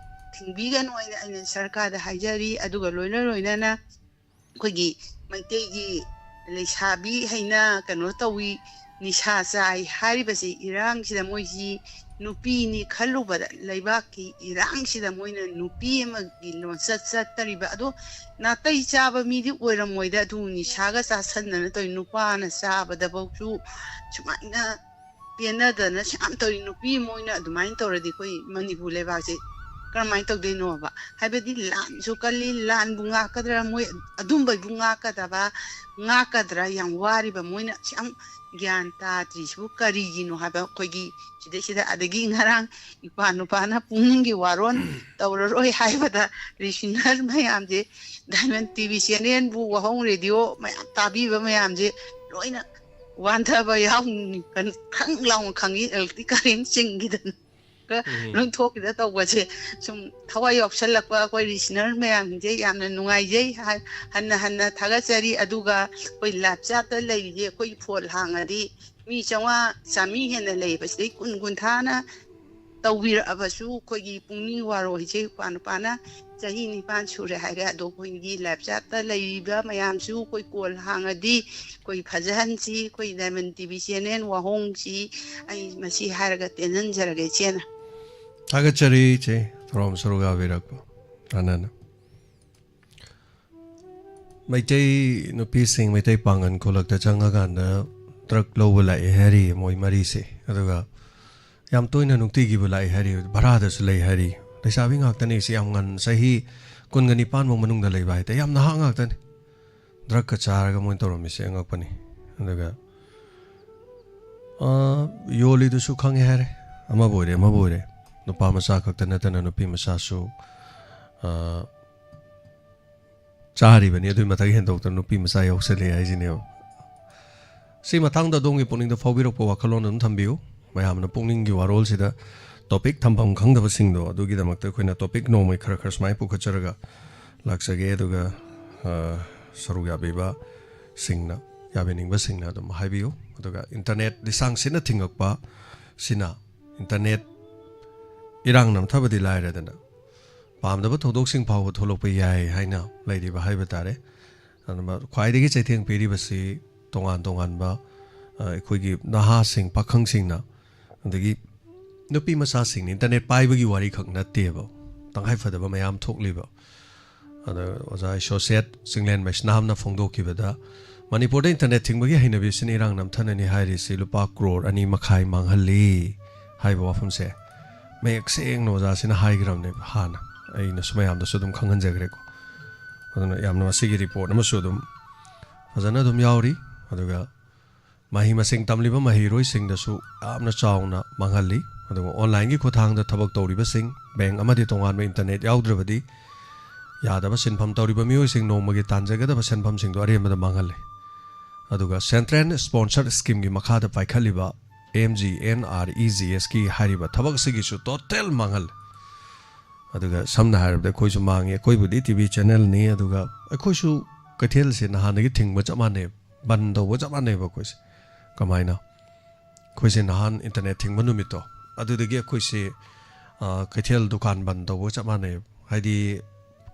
ꯊꯤꯡꯕꯤꯒꯅꯨ ꯍꯥꯏꯅ ꯑꯩꯅ ꯁꯔꯀꯥꯔꯗ ꯍꯥꯏꯖꯔꯤ꯫ ꯑꯗꯨꯒ ꯂꯣꯏꯅ ꯂꯣꯏꯅꯅ ꯑꯩꯈꯣꯏꯒꯤ ꯃꯩꯇꯩꯒꯤ ꯂꯩꯁꯥꯕꯤ ꯍꯩꯅ ꯀꯩꯅꯣ ꯇꯧꯏ, ꯅꯤꯁꯥ ꯆꯥꯏ ꯍꯥꯏꯔꯤꯕꯁꯤ ꯏꯔꯥꯡꯁꯤꯗ ꯃꯣꯏꯁꯤ ꯅꯨꯄꯤꯅꯤ ꯈꯜꯂꯨꯕꯗ ꯂꯩꯕꯥꯛꯀꯤ ꯏꯔꯥꯡꯁꯤꯗ ꯃꯣꯏꯅ ꯅꯨꯄꯤ ꯑꯃꯒꯤ ꯂꯣꯟꯆꯠ ꯆꯠꯇꯔꯤꯕ ꯑꯗꯣ ꯅꯥꯇꯩ ꯆꯥꯕ ꯃꯤꯗꯤ ꯑꯣꯏꯔꯝꯃꯣꯏꯗ꯫ ꯑꯗꯨ ꯅꯤꯁꯥꯒ ꯆꯥꯁꯟꯗꯅ ꯇꯧꯏ꯫ ꯅꯨꯄꯥꯅ ꯆꯥꯕꯗꯐꯧꯁꯨ ꯁꯨꯃꯥꯏꯅ ꯄꯦꯟꯅꯗꯅ ꯁꯨꯌꯥꯝ ꯇꯧꯏ꯫ ꯅꯨꯄꯤ ꯑꯃ ꯑꯣꯏꯅ ꯑꯗꯨꯃꯥꯏꯅ ꯇꯧꯔꯗꯤ ꯑꯩꯈꯣꯏ ꯃꯅꯤꯄꯨꯔ ꯂꯩꯕꯥꯛꯁꯦ ꯀꯔꯝꯍꯥꯏꯅ ꯇꯧꯗꯣꯏꯅꯣꯕ? ꯍꯥꯏꯕꯗꯤ ꯂꯥꯟꯁꯨ ꯀꯜꯂꯤ, ꯂꯥꯟꯕꯨ ꯉꯥꯛꯀꯗ꯭ꯔꯥ, ꯃꯣꯏ ꯑꯗꯨꯝꯕꯩꯕꯨ ꯉꯥꯛꯀꯗꯕ, ꯉꯥꯛꯀꯗ꯭ꯔꯥ ꯌꯥꯝ ꯋꯥꯔꯤꯕ ꯃꯣꯏꯅ꯫ ꯁꯤ ꯌꯥꯝ ꯒ꯭ꯌꯥꯟ ꯇꯥꯗ꯭ꯔꯤꯁꯤꯕꯨ ꯀꯔꯤꯒꯤꯅꯣ ꯍꯥꯏꯕ ꯑꯩꯈꯣꯏꯒꯤ ꯁꯤꯗꯩꯁꯤꯗ꯫ ꯑꯗꯒꯤ ꯉꯔꯥꯡ ꯏꯄꯥ ꯅꯨꯄꯥꯅ ꯄꯨꯛꯅꯤꯡꯒꯤ ꯋꯥꯔꯣꯜ ꯇꯧꯔꯔꯣꯏ ꯍꯥꯏꯕꯗ listener ꯃꯌꯥꯝꯁꯦ Diamond T V channelꯕꯨ, ꯋꯥꯍꯣꯡ radio ꯃꯌꯥꯝ ꯇꯥꯕꯤꯕ ꯃꯌꯥꯝꯁꯦ ꯂꯣꯏꯅ ꯋꯥꯟꯊꯕ ꯌꯥꯎꯅꯤ, ꯈꯪ ꯂꯥꯎꯅ ꯈꯪꯉꯤ, ꯑꯦꯜꯇꯤ ꯀꯔꯦꯟ ꯆꯤꯡꯈꯤꯗꯅ꯫ ꯎꯝ꯫ ꯂꯣꯏ ꯊꯣꯛꯈꯤꯗ ꯇꯧꯕꯁꯦ ꯁꯨꯝ ꯊꯋꯥꯏ ꯌꯥꯎꯁꯜꯂꯛꯄ ꯑꯩꯈꯣꯏ listener ꯃꯌꯥꯝꯁꯦ ꯌꯥꯝꯅ ꯅꯨꯡꯉꯥꯏꯖꯩ꯫ ꯍ-, ꯍꯟꯅ ꯍꯟꯅ ꯊꯥꯒꯠꯆꯔꯤ꯫ ꯑꯗꯨꯒ ꯑꯩꯈꯣꯏ live chatꯇ ꯂꯩꯔꯤꯁꯦ ꯑꯩꯈꯣꯏ phone ꯍꯥꯡꯉꯗꯤ ꯃꯤ ꯆꯥꯝꯃꯉꯥ, ꯆꯥꯝꯃꯔꯤ ꯍꯦꯟꯅ ꯂꯩꯌꯦꯕ꯫ ꯁꯤꯗꯩ ꯀꯨꯟ ꯀꯨꯟꯊ꯭ꯔꯥꯅ ꯇꯧꯕꯤꯔꯛꯑꯕꯁꯨ ꯑꯩꯈꯣꯏꯒꯤ ꯄꯨꯛꯅꯤꯡ ꯋꯥꯔꯣꯏꯁꯦ ꯏꯄꯥ ꯅꯨꯄꯥꯅ ꯆꯍꯤ ꯅꯤꯄꯥꯟ ꯁꯨꯔꯦ ꯍꯥꯏꯔꯦ꯫ ꯑꯗꯣ ꯑꯩꯈꯣꯏꯒꯤ live chatꯇ ꯂꯩꯔꯤꯕ ꯃꯌꯥꯝꯁꯨ ꯑꯩꯈꯣꯏ call ꯍꯥꯡꯉꯗꯤ ꯑꯩꯈꯣꯏ ꯐꯖꯍꯟꯁꯤ꯫ ꯑꯩꯈꯣꯏ Diamond T V channel ꯋꯥꯍꯣꯡꯁꯤ꯫ ꯑꯩ ꯃꯁꯤ ꯍꯥꯏꯔꯒ ꯇꯦꯟꯍꯟꯖꯔꯒꯦ ꯏꯆꯦꯅ꯫ ꯊꯥꯒꯠꯆꯔꯤ ꯏꯆꯦ, ꯊꯧꯔꯝ ꯁꯔꯨꯛ ꯌꯥꯕꯤꯔꯛꯄ꯫ ꯑꯅꯅ ꯃꯩꯇꯩ ꯅꯨꯄꯤꯁꯤꯡ ꯃꯩꯇꯩ ꯄꯥꯡꯒꯜ ꯈꯨꯜꯂꯛꯇ ꯆꯪꯉꯀꯥꯟꯗ drug ꯂꯧꯕ ꯂꯥꯛꯑꯦ ꯍꯥꯏꯔꯤ ꯃꯣꯏ ꯃꯔꯤꯁꯦ꯫ ꯑꯗꯨꯒ ꯌꯥꯝ ꯇꯣꯏꯅ ꯅꯨꯡꯇꯤꯒꯤꯕꯨ ꯂꯥꯛꯑꯦ ꯍꯥꯏꯔꯤ, ꯚꯔꯥꯗꯁꯨ ꯂꯩ ꯍꯥꯏꯔꯤ꯫ ꯂꯩꯁꯥꯕꯤ ꯉꯥꯛꯇꯅꯤ ꯁꯤ ꯌꯥꯝ ꯉꯟ, ꯆꯍꯤ ꯀꯨꯟꯒ ꯅꯤꯄꯥꯟ ꯐꯥꯎ ꯃꯅꯨꯡꯗ ꯂꯩꯕ ꯍꯥꯏꯇꯥꯔꯦ, ꯌꯥꯝ ꯅꯍꯥ ꯉꯥꯛꯇꯅꯤ꯫ Drugꯀ ꯆꯥꯔꯒ ꯃꯣꯏꯅ ꯇꯧꯔꯝꯃꯤꯁꯦ ꯑꯉꯛꯄꯅꯤ꯫ ꯑꯗꯨꯒ, ꯑ, ꯌꯣꯜꯂꯤꯗꯨꯁꯨ ꯈꯪꯉꯦ ꯍꯥꯏꯔꯦ, ꯑꯃꯕꯨ ꯑꯣꯏꯔꯦ ꯑꯃꯕꯨ ꯑꯣꯏꯔꯦ꯫ ꯅꯨꯄꯥ ꯃꯆꯥ ꯈꯛꯇ ꯅꯠꯇꯅ ꯅꯨꯄꯤ ꯃꯆꯥꯁꯨ, ꯑ, ꯆꯥꯔꯤꯕꯅꯤ꯫ ꯑꯗꯨꯒꯤ ꯃꯊꯛ ꯍꯦꯟꯗꯣꯛꯇꯅ ꯅꯨꯄꯤ ꯃꯆꯥ ꯌꯥꯎꯁꯜꯂꯦ ꯍꯥꯏꯁꯤꯅꯦꯕ꯫ ꯁꯤ ꯃꯇꯥꯡꯗ ꯑꯗꯣꯝꯒꯤ ꯄꯨꯛꯅꯤꯡꯗ ꯐꯥꯎꯕꯤꯔꯛꯄ ꯋꯥꯈꯜꯂꯣꯟ ꯑꯗꯨꯝ ꯊꯝꯕꯤꯌꯨ꯫ ꯃꯌꯥꯝꯅ ꯄꯨꯛꯅꯤꯡꯒꯤ ꯋꯥꯔꯣꯜꯁꯤꯗ topic ꯊꯝꯐꯝ ꯈꯪꯗꯕꯁꯤꯡꯗꯣ, ꯑꯗꯨꯒꯤꯗꯃꯛꯇ ꯑꯩꯈꯣꯏꯅ topic ꯅꯣꯡꯃꯩ ꯈꯔ ꯈꯔ ꯁꯨꯃꯥꯏꯅ ꯄꯨꯈꯠꯆꯔꯒ ꯂꯥꯛꯆꯒꯦ꯫ ꯑꯗꯨꯒ, ꯑ, ꯁꯔꯨꯛ ꯌꯥꯕꯤꯕꯁꯤꯡꯅ, ꯌꯥꯕꯤꯅꯤꯡꯕꯁꯤꯡꯅ ꯑꯗꯨꯝ ꯍꯥꯏꯕꯤꯌꯨ꯫ ꯑꯗꯨꯒ internet ꯂꯤꯁꯥꯡ ꯁꯤꯠꯅ ꯊꯤꯡꯉꯛꯄ ꯁꯤꯅ, internet ꯏꯔꯥꯡ ꯅꯝꯊꯕꯗꯤ ꯂꯥꯏꯔꯗꯅ, ꯄꯥꯝꯗꯕ ꯊꯧꯗꯣꯛꯁꯤꯡ ꯐꯥꯎꯕ ꯊꯣꯛꯂꯛꯄ ꯌꯥꯏ ꯍꯥꯏꯅ ꯂꯩꯔꯤꯕ ꯍꯥꯏꯕ ꯇꯥꯔꯦ꯫ ꯑꯗꯨꯅ ꯈ꯭ꯋꯥꯏꯗꯒꯤ ꯆꯩꯊꯦꯡ ꯄꯤꯔꯤꯕꯁꯤ ꯇꯣꯉꯥꯟ ꯇꯣꯉꯥꯟꯕ, ꯑ, ꯑꯩꯈꯣꯏꯒꯤ ꯅꯍꯥꯁꯤꯡ, ꯄꯥꯈꯪꯁꯤꯡꯅ, ꯑꯗꯒꯤ ꯅꯨꯄꯤ ꯃꯆꯥꯁꯤꯡꯅ꯫ Internet ꯄꯥꯏꯕꯒꯤ ꯋꯥꯔꯤꯈꯛ ꯅꯠꯇꯦꯕ, ꯇꯉꯥꯏ ꯐꯗꯕ ꯃꯌꯥꯝ ꯊꯣꯛꯂꯤꯕ꯫ ꯑꯗ ꯑꯣꯖꯥ ꯑꯦꯁꯣꯁꯤꯌꯦꯠ ꯆꯤꯡꯂꯦꯟ ꯃꯩꯁꯅꯥꯝꯅ ꯐꯣꯡꯗꯣꯛꯈꯤꯕꯗ, ꯃꯅꯤꯄꯨꯔꯗ internet ꯊꯤꯡꯕꯒꯤ ꯍꯩꯅꯕꯤꯁꯤꯅ ꯏꯔꯥꯡ ꯅꯝꯊꯅꯅꯤ ꯍꯥꯏꯔꯤꯁꯤ ꯂꯨꯄꯥ ꯀ꯭ꯔꯣꯔ ꯑꯅꯤ ꯃꯈꯥꯏ ꯃꯥꯡꯍꯜꯂꯤ ꯍꯥꯏꯕ ꯋꯥꯐꯝꯁꯦ ꯃꯌꯦꯛ ꯁꯦꯡꯅ ꯑꯣꯖꯥꯁꯤꯅ ꯍꯥꯏꯈ꯭ꯔꯕꯅꯦꯕ ꯍꯥꯟꯅ꯫ ꯑꯩꯅꯁꯨ ꯃꯌꯥꯝꯗꯁꯨ ꯑꯗꯨꯝ ꯈꯪꯍꯟꯖꯈ꯭ꯔꯦꯀꯣ꯫ ꯑꯗꯨꯅ ꯌꯥꯝꯅ ꯃꯁꯤꯒꯤ ꯔꯤꯄꯣꯔꯠ ꯑꯃꯁꯨ ꯑꯗꯨꯝ ꯐꯖꯅ ꯑꯗꯨꯝ ꯌꯥꯎꯔꯤ꯫ ꯑꯗꯨꯒ ꯃꯍꯩ ꯃꯁꯤꯡ ꯇꯝꯂꯤꯕ ꯃꯍꯩꯔꯣꯏꯁꯤꯡꯗꯁꯨ ꯌꯥꯝꯅ ꯆꯥꯎꯅ ꯃꯥꯡꯍꯜꯂꯤ꯫ ꯑꯗꯨꯒ ꯑꯣꯟꯂꯥꯏꯟꯒꯤ ꯈꯨꯠꯊꯥꯡꯗ ꯊꯕꯛ ꯇꯧꯔꯤꯕꯁꯤꯡ, ꯕꯦꯡꯛ ꯑꯃꯗꯤ ꯇꯣꯉꯥꯟꯕ ꯏꯟꯇꯔꯅꯦꯠ ꯌꯥꯎꯗ꯭ꯔꯕꯗꯤ ꯌꯥꯗꯕ ꯁꯤꯟꯐꯝ ꯇꯧꯔꯤꯕ ꯃꯤꯑꯣꯏꯁꯤꯡ ꯅꯣꯡꯃꯒꯤ ꯇꯥꯟꯖꯒꯗꯕ ꯁꯦꯟꯐꯝꯁꯤꯡꯗꯣ ꯑꯔꯦꯝꯕꯗ ꯃꯥꯡꯍꯜꯂꯤ꯫ ꯑꯗꯨꯒ ꯁꯦꯟꯇ꯭ꯔꯦꯜ ꯁ꯭ꯄꯣꯟꯁꯔ ꯁ꯭ꯀꯤꯝꯒꯤ ꯃꯈꯥꯗ ꯄꯥꯏꯈꯠꯂꯤꯕ M G N R E G ꯑꯦꯁꯀꯤ ꯍꯥꯏꯔꯤꯕ ꯊꯕꯛ ꯑꯁꯤꯒꯤꯁꯨ ꯇꯣꯇꯦꯜ ꯃꯥꯡꯍꯜꯂꯦ꯫ ꯑꯗꯨꯒ ꯁꯝꯅ ꯍꯥꯏꯔꯕꯗ ꯑꯩꯈꯣꯏꯁꯨ ꯃꯥꯡꯉꯤ, ꯑꯩꯈꯣꯏꯕꯨꯗꯤ ꯇꯤ ꯚꯤ ꯆꯦꯅꯦꯜꯅꯤ, ꯑꯗꯨꯒ ꯑꯩꯈꯣꯏꯁꯨ ꯀꯩꯊꯦꯜꯁꯦ ꯅꯍꯥꯟꯗꯒꯤ ꯊꯤꯡꯕ ꯆꯞ ꯃꯥꯟꯅꯩ, ꯕꯟ ꯇꯧꯕ ꯆꯞ ꯃꯥꯟꯅꯩꯕ ꯑꯩꯈꯣꯏꯁꯦ꯫ ꯀꯃꯥꯏꯅ? ꯑꯩꯈꯣꯏꯁꯦ ꯅꯍꯥꯟ ꯏꯟꯇꯔꯅꯦꯠ ꯊꯤꯡꯕ ꯅꯨꯃꯤꯠꯇꯣ, ꯑꯗꯨꯗꯒꯤ ꯑꯩꯈꯣꯏꯁꯦ, ꯑ, ꯀꯩꯊꯦꯜ ꯗꯨꯀꯥꯟ ꯕꯟ ꯇꯧꯕ ꯆꯞ ꯃꯥꯟꯅꯩ꯫ ꯍꯥꯏꯗꯤ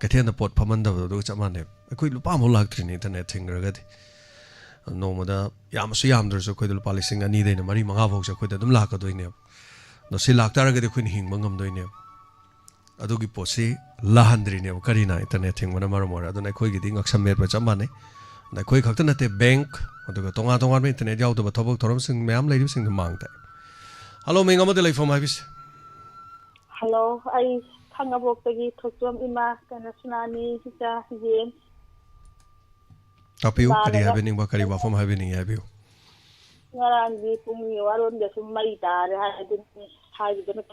ꯀꯩꯊꯦꯜꯗ ꯄꯣꯠ ꯐꯝꯍꯟꯗꯕꯗꯨꯒ ꯆꯞ ꯃꯥꯟꯅꯩ꯫ ꯑꯩꯈꯣꯏ ꯂꯨꯄꯥ ꯑꯃꯐꯥꯎ ꯂꯥꯛꯇ꯭ꯔꯤꯅꯦ ꯏꯟꯇꯔꯅꯦꯠ ꯊꯤꯡꯈ꯭ꯔꯒꯗꯤ꯫ ꯅꯣꯡꯃꯗ ꯌꯥꯝꯃꯁꯨ ꯌꯥꯝꯗ꯭ꯔꯁꯨ ꯑꯩꯈꯣꯏꯗ ꯂꯨꯄꯥ ꯂꯤꯁꯤꯡ ꯑꯅꯤꯗꯩꯅ ꯃꯔꯤ ꯃꯉꯥ ꯐꯥꯎꯁꯦ ꯑꯩꯈꯣꯏꯗ ꯑꯗꯨꯝ ꯂꯥꯛꯀꯗꯣꯏꯅꯦꯕ꯫ ꯑꯗꯣ ꯁꯤ ꯂꯥꯛꯇꯥꯔꯒꯗꯤ ꯑꯩꯈꯣꯏꯅ ꯍꯤꯡꯕ ꯉꯝꯗꯣꯏꯅꯦꯕ꯫ ꯑꯗꯨꯒꯤ ꯄꯣꯠꯁꯤ ꯂꯥꯛꯍꯟꯗ꯭ꯔꯤꯅꯦꯕ꯫ ꯀꯔꯤꯅ? ꯏꯟꯇꯔꯅꯦꯠ ꯊꯤꯡꯕꯅ ꯃꯔꯝ ꯑꯣꯏꯔꯒ꯫ ꯑꯗꯨꯅ ꯑꯩꯈꯣꯏꯒꯤꯗꯤ ꯉꯛꯁꯝ ꯃꯦꯠꯄ ꯆꯞ ꯃꯥꯟꯅꯩ꯫ ꯑꯗ ꯑꯩꯈꯣꯏ ꯈꯛꯇ ꯅꯠꯇꯦ, ꯕꯦꯡꯛ, ꯑꯗꯨꯒ ꯇꯣꯉꯥꯟ ꯇꯣꯉꯥꯟꯕ ꯏꯟꯇꯔꯅꯦꯠ ꯌꯥꯎꯗꯕ ꯊꯕꯛ ꯊꯧꯔꯝꯁꯤꯡ ꯃꯌꯥꯝ ꯂꯩꯔꯤꯕꯁꯤꯡꯗꯣ ꯃꯥꯡ ꯇꯥꯛꯑꯦ꯫ ꯍꯜꯂꯣ, ꯃꯤꯡ ꯑꯃꯗꯤ ꯂꯩꯐꯝ ꯍꯥꯏꯕꯤꯁꯤ꯫ ꯍꯜꯂꯣ, ꯑꯩ ꯈꯥꯡꯉꯕꯣꯛꯇꯒꯤ ꯊꯣꯏꯇꯣꯝ ꯏꯃꯥ ꯀꯩꯅꯣ ꯁꯅꯥꯅꯤ ꯏꯆꯥ ꯌꯦꯟ꯫ ꯇꯥꯛꯄꯤꯌꯨ, ꯀꯔꯤ ꯏꯃꯥꯅꯒ ꯍꯥꯏꯕꯤꯅꯤꯡꯕ, ꯀꯔꯤ ꯋꯥꯐꯝ ꯍꯥꯏꯕꯤꯅꯤꯡꯉꯤ ꯍꯥꯏꯕꯤꯌꯨ꯫ ꯉꯔꯥꯡꯗꯤ ꯄꯨꯡ ꯋꯥꯔꯣꯝꯗꯁꯨ ꯃꯩ ꯇꯥꯔꯦ ꯍꯥꯏꯗꯨꯅꯤ ꯍꯥꯏꯕꯗꯨꯅ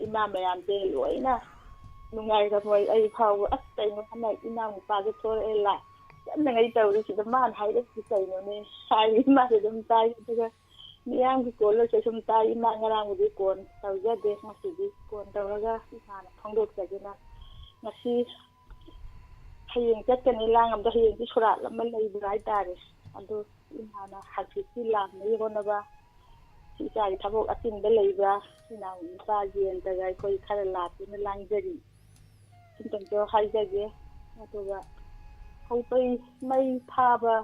ꯏꯃꯥ ꯃꯌꯥꯝꯁꯦ ꯂꯣꯏꯅ ꯅꯨꯡꯉꯥꯏꯔꯝꯃꯣꯏ꯫ ꯑꯩ ꯐꯥꯎꯕ ꯑꯁ ꯀꯩꯅꯣ ꯍꯟꯗꯛ ꯏꯅꯥꯎ ꯅꯨꯄꯥꯁꯦ ꯊꯣꯔꯛꯑꯦ ꯂꯥꯏ ꯆꯠꯅꯉꯩ ꯇꯧꯔꯤꯁꯤꯗ ꯃꯥꯅ ꯍꯥꯏꯔꯛꯏꯁꯤ ꯀꯩꯅꯣꯅꯦ ꯍꯥꯏꯔꯤ꯫ ꯏꯃꯥꯁꯦ ꯑꯗꯨꯝ ꯇꯥꯏ꯫ ꯑꯗꯨꯒ ꯃꯤꯌꯥꯝꯒꯤ ꯀꯣꯜꯂꯁꯨ ꯁꯨꯝ ꯇꯥꯏ꯫ ꯏꯃꯥ ꯉꯔꯥꯡꯕꯨꯗꯤ ꯀꯣꯟ ꯇꯧꯖꯗꯦ, ꯉꯁꯤꯗꯤ ꯀꯣꯟ ꯇꯧꯔꯒ ꯏꯃꯥꯅ ꯐꯣꯡꯗꯣꯛꯆꯒꯦꯅ ꯉꯁꯤ ꯍꯌꯦꯡ ꯆꯠꯀꯅꯤ ꯂꯥꯡ ꯑꯝꯗ꯫ ꯍꯌꯦꯡꯗꯤ ꯁꯣꯔꯥꯠ ꯑꯃ ꯂꯩꯕ ꯍꯥꯏꯇꯥꯔꯦ꯫ ꯑꯗꯨ ꯏꯃꯥꯅ ꯍꯪꯆꯤꯠꯇꯤ ꯂꯥꯡꯅꯕ ꯍꯣꯠꯅꯕ ꯏꯆꯥꯒꯤ ꯊꯕꯛ ꯑꯆꯤꯟꯕ ꯂꯩꯕ꯭ꯔꯥ? ꯏꯅꯥꯎ ꯅꯨꯄꯥ ꯌꯦꯟꯗꯒ ꯑꯩꯈꯣꯏ ꯈꯔ ꯂꯥꯛꯇꯨꯅ ꯂꯥꯡꯖꯔꯤ꯫ ꯁꯤꯝꯇꯪꯁꯨ ꯍꯥꯏꯖꯒꯦ꯫ ꯑꯗꯨꯒ ꯍꯧꯕꯩ ꯃꯩ ꯊꯥꯕ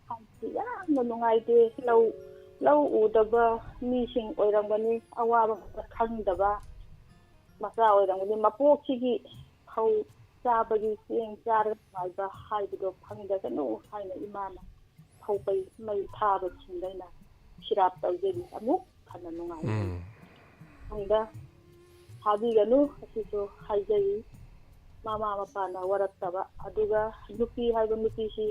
ꯍꯥꯏꯕꯁꯤ ꯌꯥꯝꯅ ꯅꯨꯡꯉꯥꯏꯇꯦ꯫ ꯂꯧ, ꯂꯧ ꯎꯗꯕ ꯃꯤꯁꯤꯡ ꯑꯣꯏꯔꯝꯒꯅꯤ, ꯑꯋꯥꯕ ꯃꯁꯛ ꯈꯪꯗꯕ ꯃꯆꯥ ꯑꯣꯏꯔꯝꯒꯅꯤ꯫ ꯃꯄꯣꯛꯁꯤꯒꯤ ꯐꯧ ꯆꯥꯕꯒꯤ ꯆꯦꯡ ꯆꯥꯔꯒ ꯅꯨꯡꯉꯥꯏꯕ ꯍꯥꯏꯕꯗꯣ ꯐꯪꯗꯒꯅꯨ ꯍꯥꯏꯅ ꯏꯃꯥꯅ ꯐꯧꯕꯩ ꯃꯩ ꯊꯥꯕꯁꯤꯡꯗ ꯑꯩꯅ ꯐꯤꯔꯥꯞ ꯇꯧꯖꯔꯤ꯫ ꯑꯃꯨꯛ ꯍꯟꯅ ꯅꯨꯡꯉꯥꯏꯕ ꯎꯝ꯫ ꯐꯪꯗ ꯊꯥꯕꯤꯒꯅꯨ, ꯑꯁꯤꯁꯨ ꯍꯥꯏꯖꯔꯤ꯫ ꯃꯃꯥ ꯃꯄꯥꯅ ꯋꯥꯔꯛꯇꯕ, ꯑꯗꯨꯒ ꯅꯨꯄꯤ ꯍꯥꯏꯕ ꯅꯨꯄꯤꯁꯤ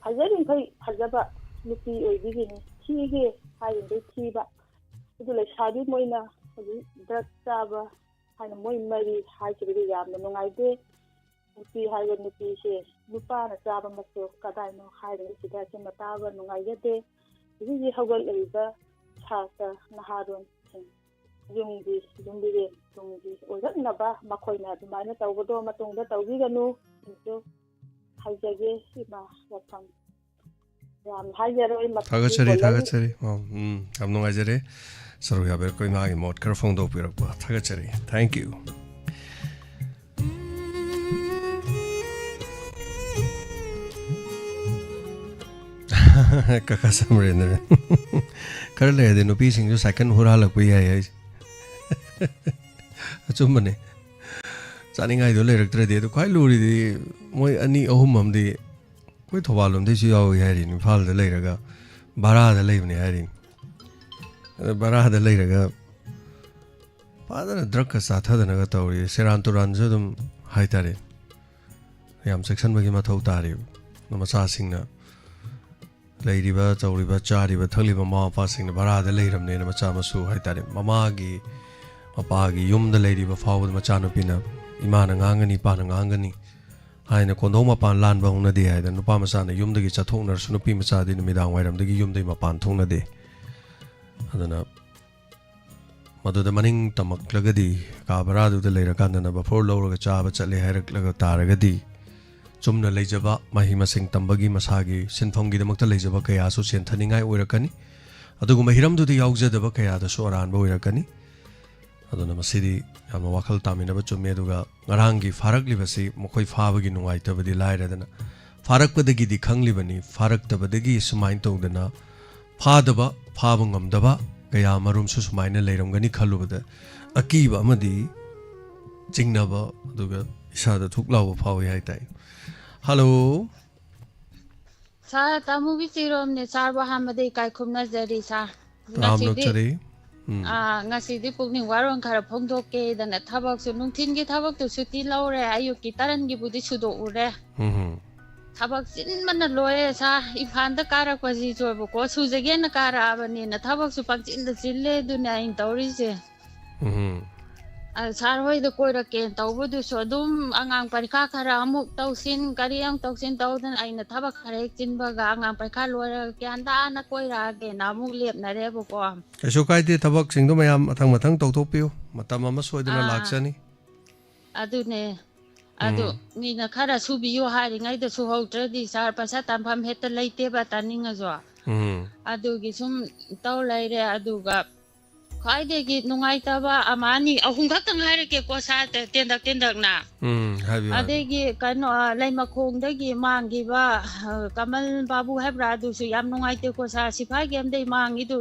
ꯐꯖꯔꯤꯈꯩ ꯐꯖꯕ ꯅꯨꯄꯤ ꯑꯣꯏꯕꯤꯒꯤꯅꯤ, ꯊꯤꯒꯦ ꯍꯥꯏꯔꯤꯈꯩ ꯊꯤꯕ꯫ ꯑꯗꯨ ꯂꯩꯁꯥꯕꯤ ꯃꯣꯏꯅ ꯍꯧꯖꯤꯛ ꯗ꯭ꯔꯒ ꯆꯥꯕ ꯍꯥꯏꯅ ꯃꯣꯏ ꯃꯔꯤ ꯍꯥꯏꯈꯤꯕꯗꯨ ꯌꯥꯝꯅ ꯅꯨꯡꯉꯥꯏꯇꯦ꯫ ꯅꯨꯄꯤ ꯍꯥꯏꯕ ꯅꯨꯄꯤꯁꯦ ꯅꯨꯄꯥꯅ ꯆꯥꯕꯃꯛꯁꯨ ꯀꯗꯥꯏꯅꯣ ꯍꯥꯏꯔꯤꯉꯩꯁꯤꯗ ꯁꯤꯃ ꯇꯥꯕ ꯅꯨꯡꯉꯥꯏꯖꯗꯦ꯫ ꯍꯧꯖꯤꯛ ꯍꯧꯖꯤꯛ ꯍꯧꯒꯠꯂꯛꯏꯕ ꯁꯥꯇ꯭ꯔ ꯅꯍꯥꯔꯣꯟꯁꯤꯡ, ꯌꯨꯝꯒꯤ ꯌꯨꯝꯕꯤꯔꯦꯟ ꯇꯨꯡꯒꯤ ꯑꯣꯏꯔꯛꯅꯕ ꯃꯈꯣꯏꯅ ꯑꯗꯨꯃꯥꯏꯅ ꯇꯧꯕꯗꯣ ꯃꯇꯨꯡꯗ ꯇꯧꯕꯤꯒꯅꯨ꯫ ꯑꯗꯨ ꯍꯥꯏꯖꯒꯦ ꯏꯃꯥ꯫ ꯋꯥꯐꯝ ꯌꯥꯝ ꯍꯥꯏꯖꯔꯣꯏ꯫ ꯃꯇꯝꯗꯤ ꯊꯥꯒꯠꯆꯔꯤ, ꯀꯣꯟꯅꯔꯤ꯫ ꯊꯥꯒꯠꯆꯔꯤ꯫ ꯑꯣ, ꯎꯝ, ꯌꯥꯝ ꯅꯨꯡꯉꯥꯏꯖꯔꯦ꯫ ꯁꯔꯨꯛ ꯌꯥꯕꯤꯔꯛꯄ ꯏꯃꯥꯒꯤ ꯃꯣꯠ ꯈꯔ ꯐꯣꯡꯗꯣꯛꯄꯤꯔꯛꯄ ꯊꯥꯒꯠꯆꯔꯤ꯫ Thank you꯫ ꯀꯀꯥ ꯁꯃꯔꯦꯟꯗ꯭ꯔ꯫ ꯈꯔ ꯂꯩꯔꯗꯤ ꯅꯨꯄꯤꯁꯤꯡꯁꯨ ꯁꯥꯏꯀꯜ ꯍꯨꯔꯥꯜꯂꯛꯄ ꯌꯥꯏ ꯍꯥꯏꯁꯦ꯫ ꯑꯆꯨꯝꯕꯅꯦ꯫ ꯆꯥꯅꯤꯡꯉꯥꯏꯗꯣ ꯂꯩꯔꯛꯇ꯭ꯔꯗꯤ꯫ ꯑꯗꯨ ꯈ꯭ꯋꯥꯏ ꯂꯨꯔꯤꯗꯤ ꯃꯣꯏ ꯑꯅꯤ ꯑꯍꯨꯝ ꯑꯃꯗꯤ ꯑꯩꯈꯣꯏ ꯊꯧꯕꯥꯜ ꯂꯣꯝꯗꯩꯁꯨ ꯌꯥꯎꯏ ꯍꯥꯏꯔꯤꯅꯤ, ꯏꯝꯐꯥꯜꯗ ꯂꯩꯔꯒ ꯚꯔꯥꯗ ꯂꯩꯕꯅꯤ ꯍꯥꯏꯔꯤꯅꯤ꯫ ꯑꯗ ꯚꯔꯥꯗ ꯂꯩꯔꯒ ꯐꯖꯅ ꯗ꯭ꯔꯛꯀ ꯆꯥꯊꯗꯅꯒ ꯇꯧꯔꯤ꯫ ꯁꯦꯔꯥꯟ ꯇꯨꯔꯥꯟꯁꯨ ꯑꯗꯨꯝ ꯍꯥꯏꯇꯥꯔꯦ, ꯌꯥꯝ ꯆꯦꯛꯁꯤꯟꯕꯒꯤ ꯃꯊꯧ ꯇꯥꯔꯤꯕ꯫ ꯑꯗꯣ ꯃꯆꯥꯁꯤꯡꯅ ꯂꯩꯔꯤꯕ, ꯇꯧꯔꯤꯕ, ꯆꯥꯔꯤꯕ, ꯊꯛꯂꯤꯕ ꯃꯃꯥ ꯃꯄꯥꯁꯤꯡꯅ ꯚꯔꯥꯗ ꯂꯩꯔꯕꯅꯦꯅ ꯃꯆꯥ ꯃꯁꯨ ꯍꯥꯏꯇꯥꯔꯦ, ꯃꯃꯥꯒꯤ ꯃꯄꯥꯒꯤ ꯌꯨꯝꯗ ꯂꯩꯔꯤꯕ ꯐꯥꯎꯕꯗ ꯃꯆꯥꯅꯨꯄꯤꯅ ꯏꯃꯥꯅ ꯉꯥꯡꯒꯅꯤ, ꯏꯄꯥꯅ ꯉꯥꯡꯒꯅꯤ ꯍꯥꯏꯅ ꯀꯣꯟꯗꯣꯡ ꯃꯄꯥꯟ ꯂꯥꯟꯕ ꯍꯧꯅꯗꯦ ꯍꯥꯏꯗꯅ ꯅꯨꯄꯥ ꯃꯆꯥꯅ ꯌꯨꯝꯗꯒꯤ ꯆꯠꯊꯣꯛꯅꯔꯁꯨ ꯅꯨꯄꯤ ꯃꯆꯥꯗꯤ ꯅꯨꯃꯤꯗꯥꯡ ꯋꯥꯏꯔꯝꯗꯒꯤ ꯌꯨꯝꯗꯒꯤ ꯃꯄꯥꯟ ꯊꯣꯛꯅꯗꯦ꯫ ꯑꯗꯨꯅ ꯃꯗꯨꯗ ꯃꯅꯤꯡ ꯇꯝꯃꯛꯂꯒꯗꯤ, ꯀꯥ ꯚꯔꯥꯗꯨꯗ ꯂꯩꯔꯀꯥꯟꯗꯅ ꯕꯐꯣꯔ ꯂꯧꯔꯒ ꯆꯥꯕ ꯆꯠꯂꯦ ꯍꯥꯏꯔꯛꯂꯒ ꯇꯥꯔꯒꯗꯤ, ꯆꯨꯝꯅ ꯂꯩꯖꯕ ꯃꯍꯩ ꯃꯁꯤꯡ ꯇꯝꯕꯒꯤ ꯃꯁꯥꯒꯤ ꯁꯤꯟꯐꯝꯒꯤꯗꯃꯛꯇ ꯂꯩꯖꯕ ꯀꯌꯥꯁꯨ ꯆꯦꯟꯊꯅꯤꯡꯉꯥꯏ ꯑꯣꯏꯔꯛꯀꯅꯤ꯫ ꯑꯗꯨꯒꯨꯝꯕ ꯍꯤꯔꯝꯗꯨꯗ ꯌꯥꯎꯖꯗꯕ ꯀꯌꯥꯗꯁꯨ ꯑꯔꯥꯟꯕ ꯑꯣꯏꯔꯛꯀꯅꯤ꯫ ꯑꯗꯨꯅ ꯃꯁꯤꯗꯤ ꯌꯥꯝꯅ ꯋꯥꯈꯜ ꯇꯥꯃꯤꯟꯅꯕ ꯆꯨꯝꯃꯦ꯫ ꯑꯗꯨꯒ ꯉꯔꯥꯡꯒꯤ ꯐꯥꯔꯛꯂꯤꯕꯁꯤ ꯃꯈꯣꯏ ꯐꯥꯕꯒꯤ ꯅꯨꯡꯉꯥꯏꯇꯕꯗꯤ ꯂꯥꯏꯔꯗꯅ, ꯐꯥꯔꯛꯄꯗꯒꯤꯗꯤ ꯈꯪꯂꯤꯕꯅꯤ, ꯐꯥꯔꯛꯇꯕꯗꯒꯤ ꯁꯨꯃꯥꯏꯅ ꯇꯧꯗꯅ ꯐꯥꯗꯕ, ꯐꯥꯕ ꯉꯝꯗꯕ ꯀꯌꯥ ꯃꯔꯨꯝꯁꯨ ꯁꯨꯃꯥꯏꯅ ꯂꯩꯔꯝꯒꯅꯤ ꯈꯜꯂꯨꯕꯗ ꯑꯀꯤꯕ ꯑꯃꯗꯤ ꯆꯤꯡꯅꯕ, ꯑꯗꯨꯒ ꯏꯁꯥꯗ ꯊꯨꯛ ꯂꯥꯎꯕ ꯐꯥꯎꯏ ꯍꯥꯏ ꯇꯥꯏ꯫ ꯍꯜꯂꯣ꯫ ꯁꯥꯔ, ꯇꯥꯃꯨꯕꯤ ꯆꯤꯔꯣꯝꯅꯦ꯫ ꯁꯥꯔꯕꯨ ꯑꯍꯥꯟꯕꯗ ꯏꯀꯥꯏ ꯈꯨꯝꯅꯖꯔꯤ ꯁꯥꯔ꯫ ꯇꯥꯝꯅꯣꯛꯆꯔꯤ꯫ ꯎꯝ꯫ ꯑꯥ, ꯉꯁꯤꯗꯤ ꯄꯨꯛꯅꯤꯡ ꯋꯥꯔꯣꯜ ꯈꯔ ꯐꯣꯡꯗꯣꯛꯀꯦꯗꯅ ꯊꯕꯛꯁꯨ, ꯅꯨꯡꯊꯤꯟꯒꯤ ꯊꯕꯛꯇꯨ ꯁꯨꯇꯤ ꯂꯧꯔꯦ, ꯑꯌꯨꯛꯀꯤ ꯇꯔꯟꯒꯤꯕꯨꯗꯤ ꯁꯨꯗꯣꯛꯎꯔꯦ꯫ ꯎꯝ꯫ ꯊꯕꯛ ꯆꯤꯟꯕꯅ ꯂꯣꯏꯔꯦ ꯁꯥꯔ꯫ ꯏꯝꯐꯥꯜꯗ ꯀꯥꯔꯛꯄꯁꯤꯁꯨꯕꯀꯣ, ꯁꯨꯖꯒꯦꯅ ꯀꯥꯔꯛꯑꯕꯅꯤꯅ ꯊꯕꯛꯁꯨ ꯄꯪꯆꯤꯟꯗ ꯆꯤꯜꯂꯦ, ꯑꯗꯨꯅꯦ ꯑꯩꯅ ꯇꯧꯔꯤꯁꯦ꯫ ꯎꯝ꯫ ꯑ, ꯁꯥꯔ ꯍꯣꯏꯗ ꯀꯣꯏꯔꯛꯀꯦꯅ ꯇꯧꯕꯗꯨꯁꯨ ꯑꯗꯨꯝ ꯑꯉꯥꯡ ꯄꯔꯤꯈꯥ ꯈꯔ ꯑꯃꯨꯛ ꯇꯧꯁꯤꯟ, ꯀꯔꯤ ꯑꯃꯨꯛ ꯇꯧꯁꯤꯟ ꯇꯧꯗꯅ ꯑꯩꯅ ꯊꯕꯛ ꯈꯔ ꯍꯦꯛ ꯆꯤꯟꯕꯒ ꯑꯉꯥꯡ ꯄꯔꯤꯈꯥ ꯂꯣꯏꯔꯒ ꯒ꯭ꯌꯥꯟ ꯇꯥꯅ ꯀꯣꯏꯔꯛꯑꯒꯦꯅ ꯑꯃꯨꯛ ꯂꯦꯞꯅꯔꯦꯕꯀꯣ꯫ ꯀꯩꯁꯨ ꯀꯥꯏꯗꯦ, ꯊꯕꯛꯁꯤꯡꯗꯣ ꯃꯌꯥꯝ ꯃꯊꯪ ꯃꯊꯪ ꯇꯧꯊꯣꯛꯄꯤꯌꯨ, ꯃꯇꯝ ꯑꯃ ꯁꯣꯏꯗꯅ ꯑꯥ꯫ ꯂꯥꯛꯆꯅꯤ꯫ ꯑꯗꯨꯅꯦ꯫ ꯑꯗꯨ ꯎꯝ꯫ ꯃꯤꯅ ꯈꯔ ꯁꯨꯕꯤꯌꯨ ꯍꯥꯏꯔꯤꯉꯩꯗ ꯁꯨꯍꯧꯗ꯭ꯔꯗꯤ ꯁꯥꯔ, ꯄꯩꯁꯥ ꯇꯥꯟꯐꯝ ꯍꯦꯛꯇ ꯂꯩꯇꯦꯕ, ꯇꯥꯅꯤꯡꯉꯁꯨ꯫ ꯎꯝ꯫ ꯑꯗꯨꯒꯤ ꯁꯨꯝ ꯇꯧ ꯂꯩꯔꯦ꯫ ꯑꯗꯨꯒ ꯈ꯭ꯋꯥꯏꯗꯒꯤ ꯅꯨꯡꯉꯥꯏꯇꯕ ꯑꯃ ꯑꯅꯤ ꯑꯍꯨꯝ ꯈꯛꯇ ꯉꯥꯏꯔꯛꯀꯦꯀꯣ ꯁꯥꯔ, ꯇꯦꯟꯗꯛ ꯇꯦꯟꯗꯛꯅ꯫ ꯎꯝ, ꯍꯥꯏꯕꯤꯌꯨ, ꯍꯥꯏꯕꯤꯌꯨ꯫ ꯑꯗꯒꯤ ꯀꯩꯅꯣ, ꯑ, ꯂꯩꯃꯈꯣꯡꯗꯒꯤ ꯃꯥꯡꯈꯤꯕ, ꯑ, ꯀꯃꯜ ꯕꯥꯕꯨ ꯍꯥꯏꯕ꯭ꯔꯥ, ꯑꯗꯨꯁꯨ ꯌꯥꯝ ꯅꯨꯡꯉꯥꯏꯇꯦꯀꯣ ꯁꯥꯔ, ꯁꯤꯐꯥꯏ ꯀꯦꯝꯗꯩ ꯃꯥꯡꯉꯤꯗꯨ,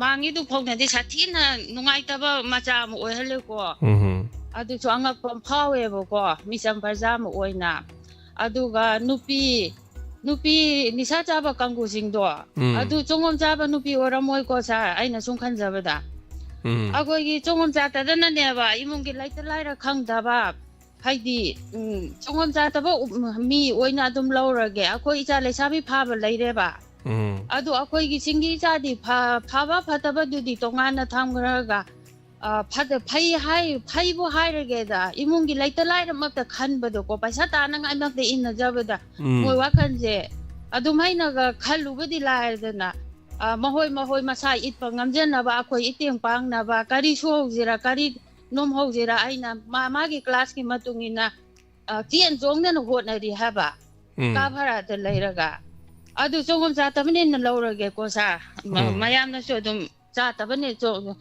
ꯃꯥꯡꯉꯤꯗꯨ ꯐꯥꯎꯅꯗꯤ ꯁꯥꯊꯤꯅ ꯅꯨꯡꯉꯥꯏꯇꯕ ꯃꯆꯥ ꯑꯃ ꯑꯣꯏꯍꯜꯂꯦꯀꯣ꯫ ꯎꯝ꯫ ꯑꯗꯨꯁꯨ ꯑꯉꯛꯄ ꯑꯃ ꯐꯥꯎꯋꯦꯕꯀꯣ, ꯃꯤꯆꯝ ꯄ꯭ꯔꯖꯥ ꯑꯃ ꯑꯣꯏꯅ꯫ ꯑꯗꯨꯒ ꯅꯨꯄꯤ, ꯅꯨꯄꯤ ꯅꯤꯁꯥ ꯆꯥꯕ ꯀꯥꯡꯕꯨꯁꯤꯡꯗꯣ, ꯎꯝ꯫ ꯑꯗꯨ ꯆꯣꯡꯉꯣꯝ ꯆꯥꯕ ꯅꯨꯄꯤ ꯑꯣꯏꯔꯝꯃꯣꯏꯀꯣ ꯁꯥꯔ, ꯑꯩꯅ ꯁꯨꯝ ꯈꯟꯖꯕꯗ꯫ ꯎꯝ꯫ ꯑꯩꯈꯣꯏꯒꯤ ꯆꯣꯡꯉꯣꯝ ꯆꯥꯇꯗꯅꯅꯦꯕ, ꯏꯃꯨꯡꯒꯤ ꯂꯩꯇ ꯂꯥꯏꯔ ꯈꯪꯗꯕ, ꯍꯥꯏꯗꯤ, ꯎꯝ, ꯆꯣꯡꯉꯣꯝ ꯆꯥꯇꯕ ꯃꯤ ꯑꯣꯏꯅ ꯑꯗꯨꯝ ꯂꯧꯔꯒꯦ꯫ ꯑꯩꯈꯣꯏ ꯏꯆꯥ ꯂꯩꯁꯥꯕꯤ ꯐꯥꯕ ꯂꯩꯔꯦꯕ꯫ ꯎꯝ꯫ ꯑꯗꯨ ꯑꯩꯈꯣꯏꯒꯤ ꯆꯤꯡꯒꯤ ꯏꯆꯥꯗꯤ ꯐ-, ꯐꯕ ꯐꯠꯇꯕꯗꯨꯗꯤ ꯇꯣꯉꯥꯟꯅ ꯊꯝꯈ꯭ꯔꯒ, ꯑ, ꯐꯠꯇ-, ꯐꯩ ꯍꯥꯏ-, ꯐꯩꯕꯨ ꯍꯥꯏꯔꯒꯦꯗ, ꯏꯃꯨꯡꯒꯤ ꯂꯩꯇ ꯂꯥꯏꯔꯃꯛꯇ ꯈꯟꯕꯗꯣꯀꯣ, ꯄꯩꯁꯥ ꯇꯥꯅꯉꯥꯏꯃꯛꯇ ꯏꯟꯅꯖꯕꯗ, ꯎꯝ꯫ ꯃꯣꯏ ꯋꯥꯈꯜꯁꯦ ꯑꯗꯨꯃꯥꯏꯅꯒ ꯈꯜꯂꯨꯕꯗꯤ ꯂꯥꯏꯔꯗꯅ, ꯑ, ꯃꯈꯣꯏ, ꯃꯈꯣꯏ ꯃꯁꯥ ꯏꯠꯄ ꯉꯝꯖꯅꯕ, ꯑꯩꯈꯣꯏ ꯏꯇꯦꯡ ꯄꯥꯡꯅꯕ, ꯀꯔꯤ ꯁꯨꯍꯧꯁꯤꯔꯥ, ꯀꯔꯤ ꯅꯣꯝꯍꯧꯁꯤꯔꯥ, ꯑꯩꯅ ꯃꯥ-, ꯃꯥꯒꯤ ꯀ꯭ꯂꯥꯁꯀꯤ ꯃꯇꯨꯡ ꯏꯟꯅ, ꯑ, ꯆꯦꯟ ꯆꯣꯡꯗꯅ ꯍꯣꯠꯅꯔꯤ ꯍꯥꯏꯕ꯫ ꯎꯝ꯫ ꯀꯥ ꯚꯔꯥꯗ ꯂꯩꯔꯒ꯫ ꯑꯗꯨ ꯆꯣꯡꯉꯝ ꯆꯥꯇꯕꯅꯤꯅ ꯂꯧꯔꯒꯦꯀꯣ ꯁꯥꯔ꯫ ꯃ-, ꯎꯝ꯫ ꯃꯌꯥꯝꯅꯁꯨ ꯑꯗꯨꯝ ꯆꯥꯇꯕꯅꯦ, ꯆꯣ-,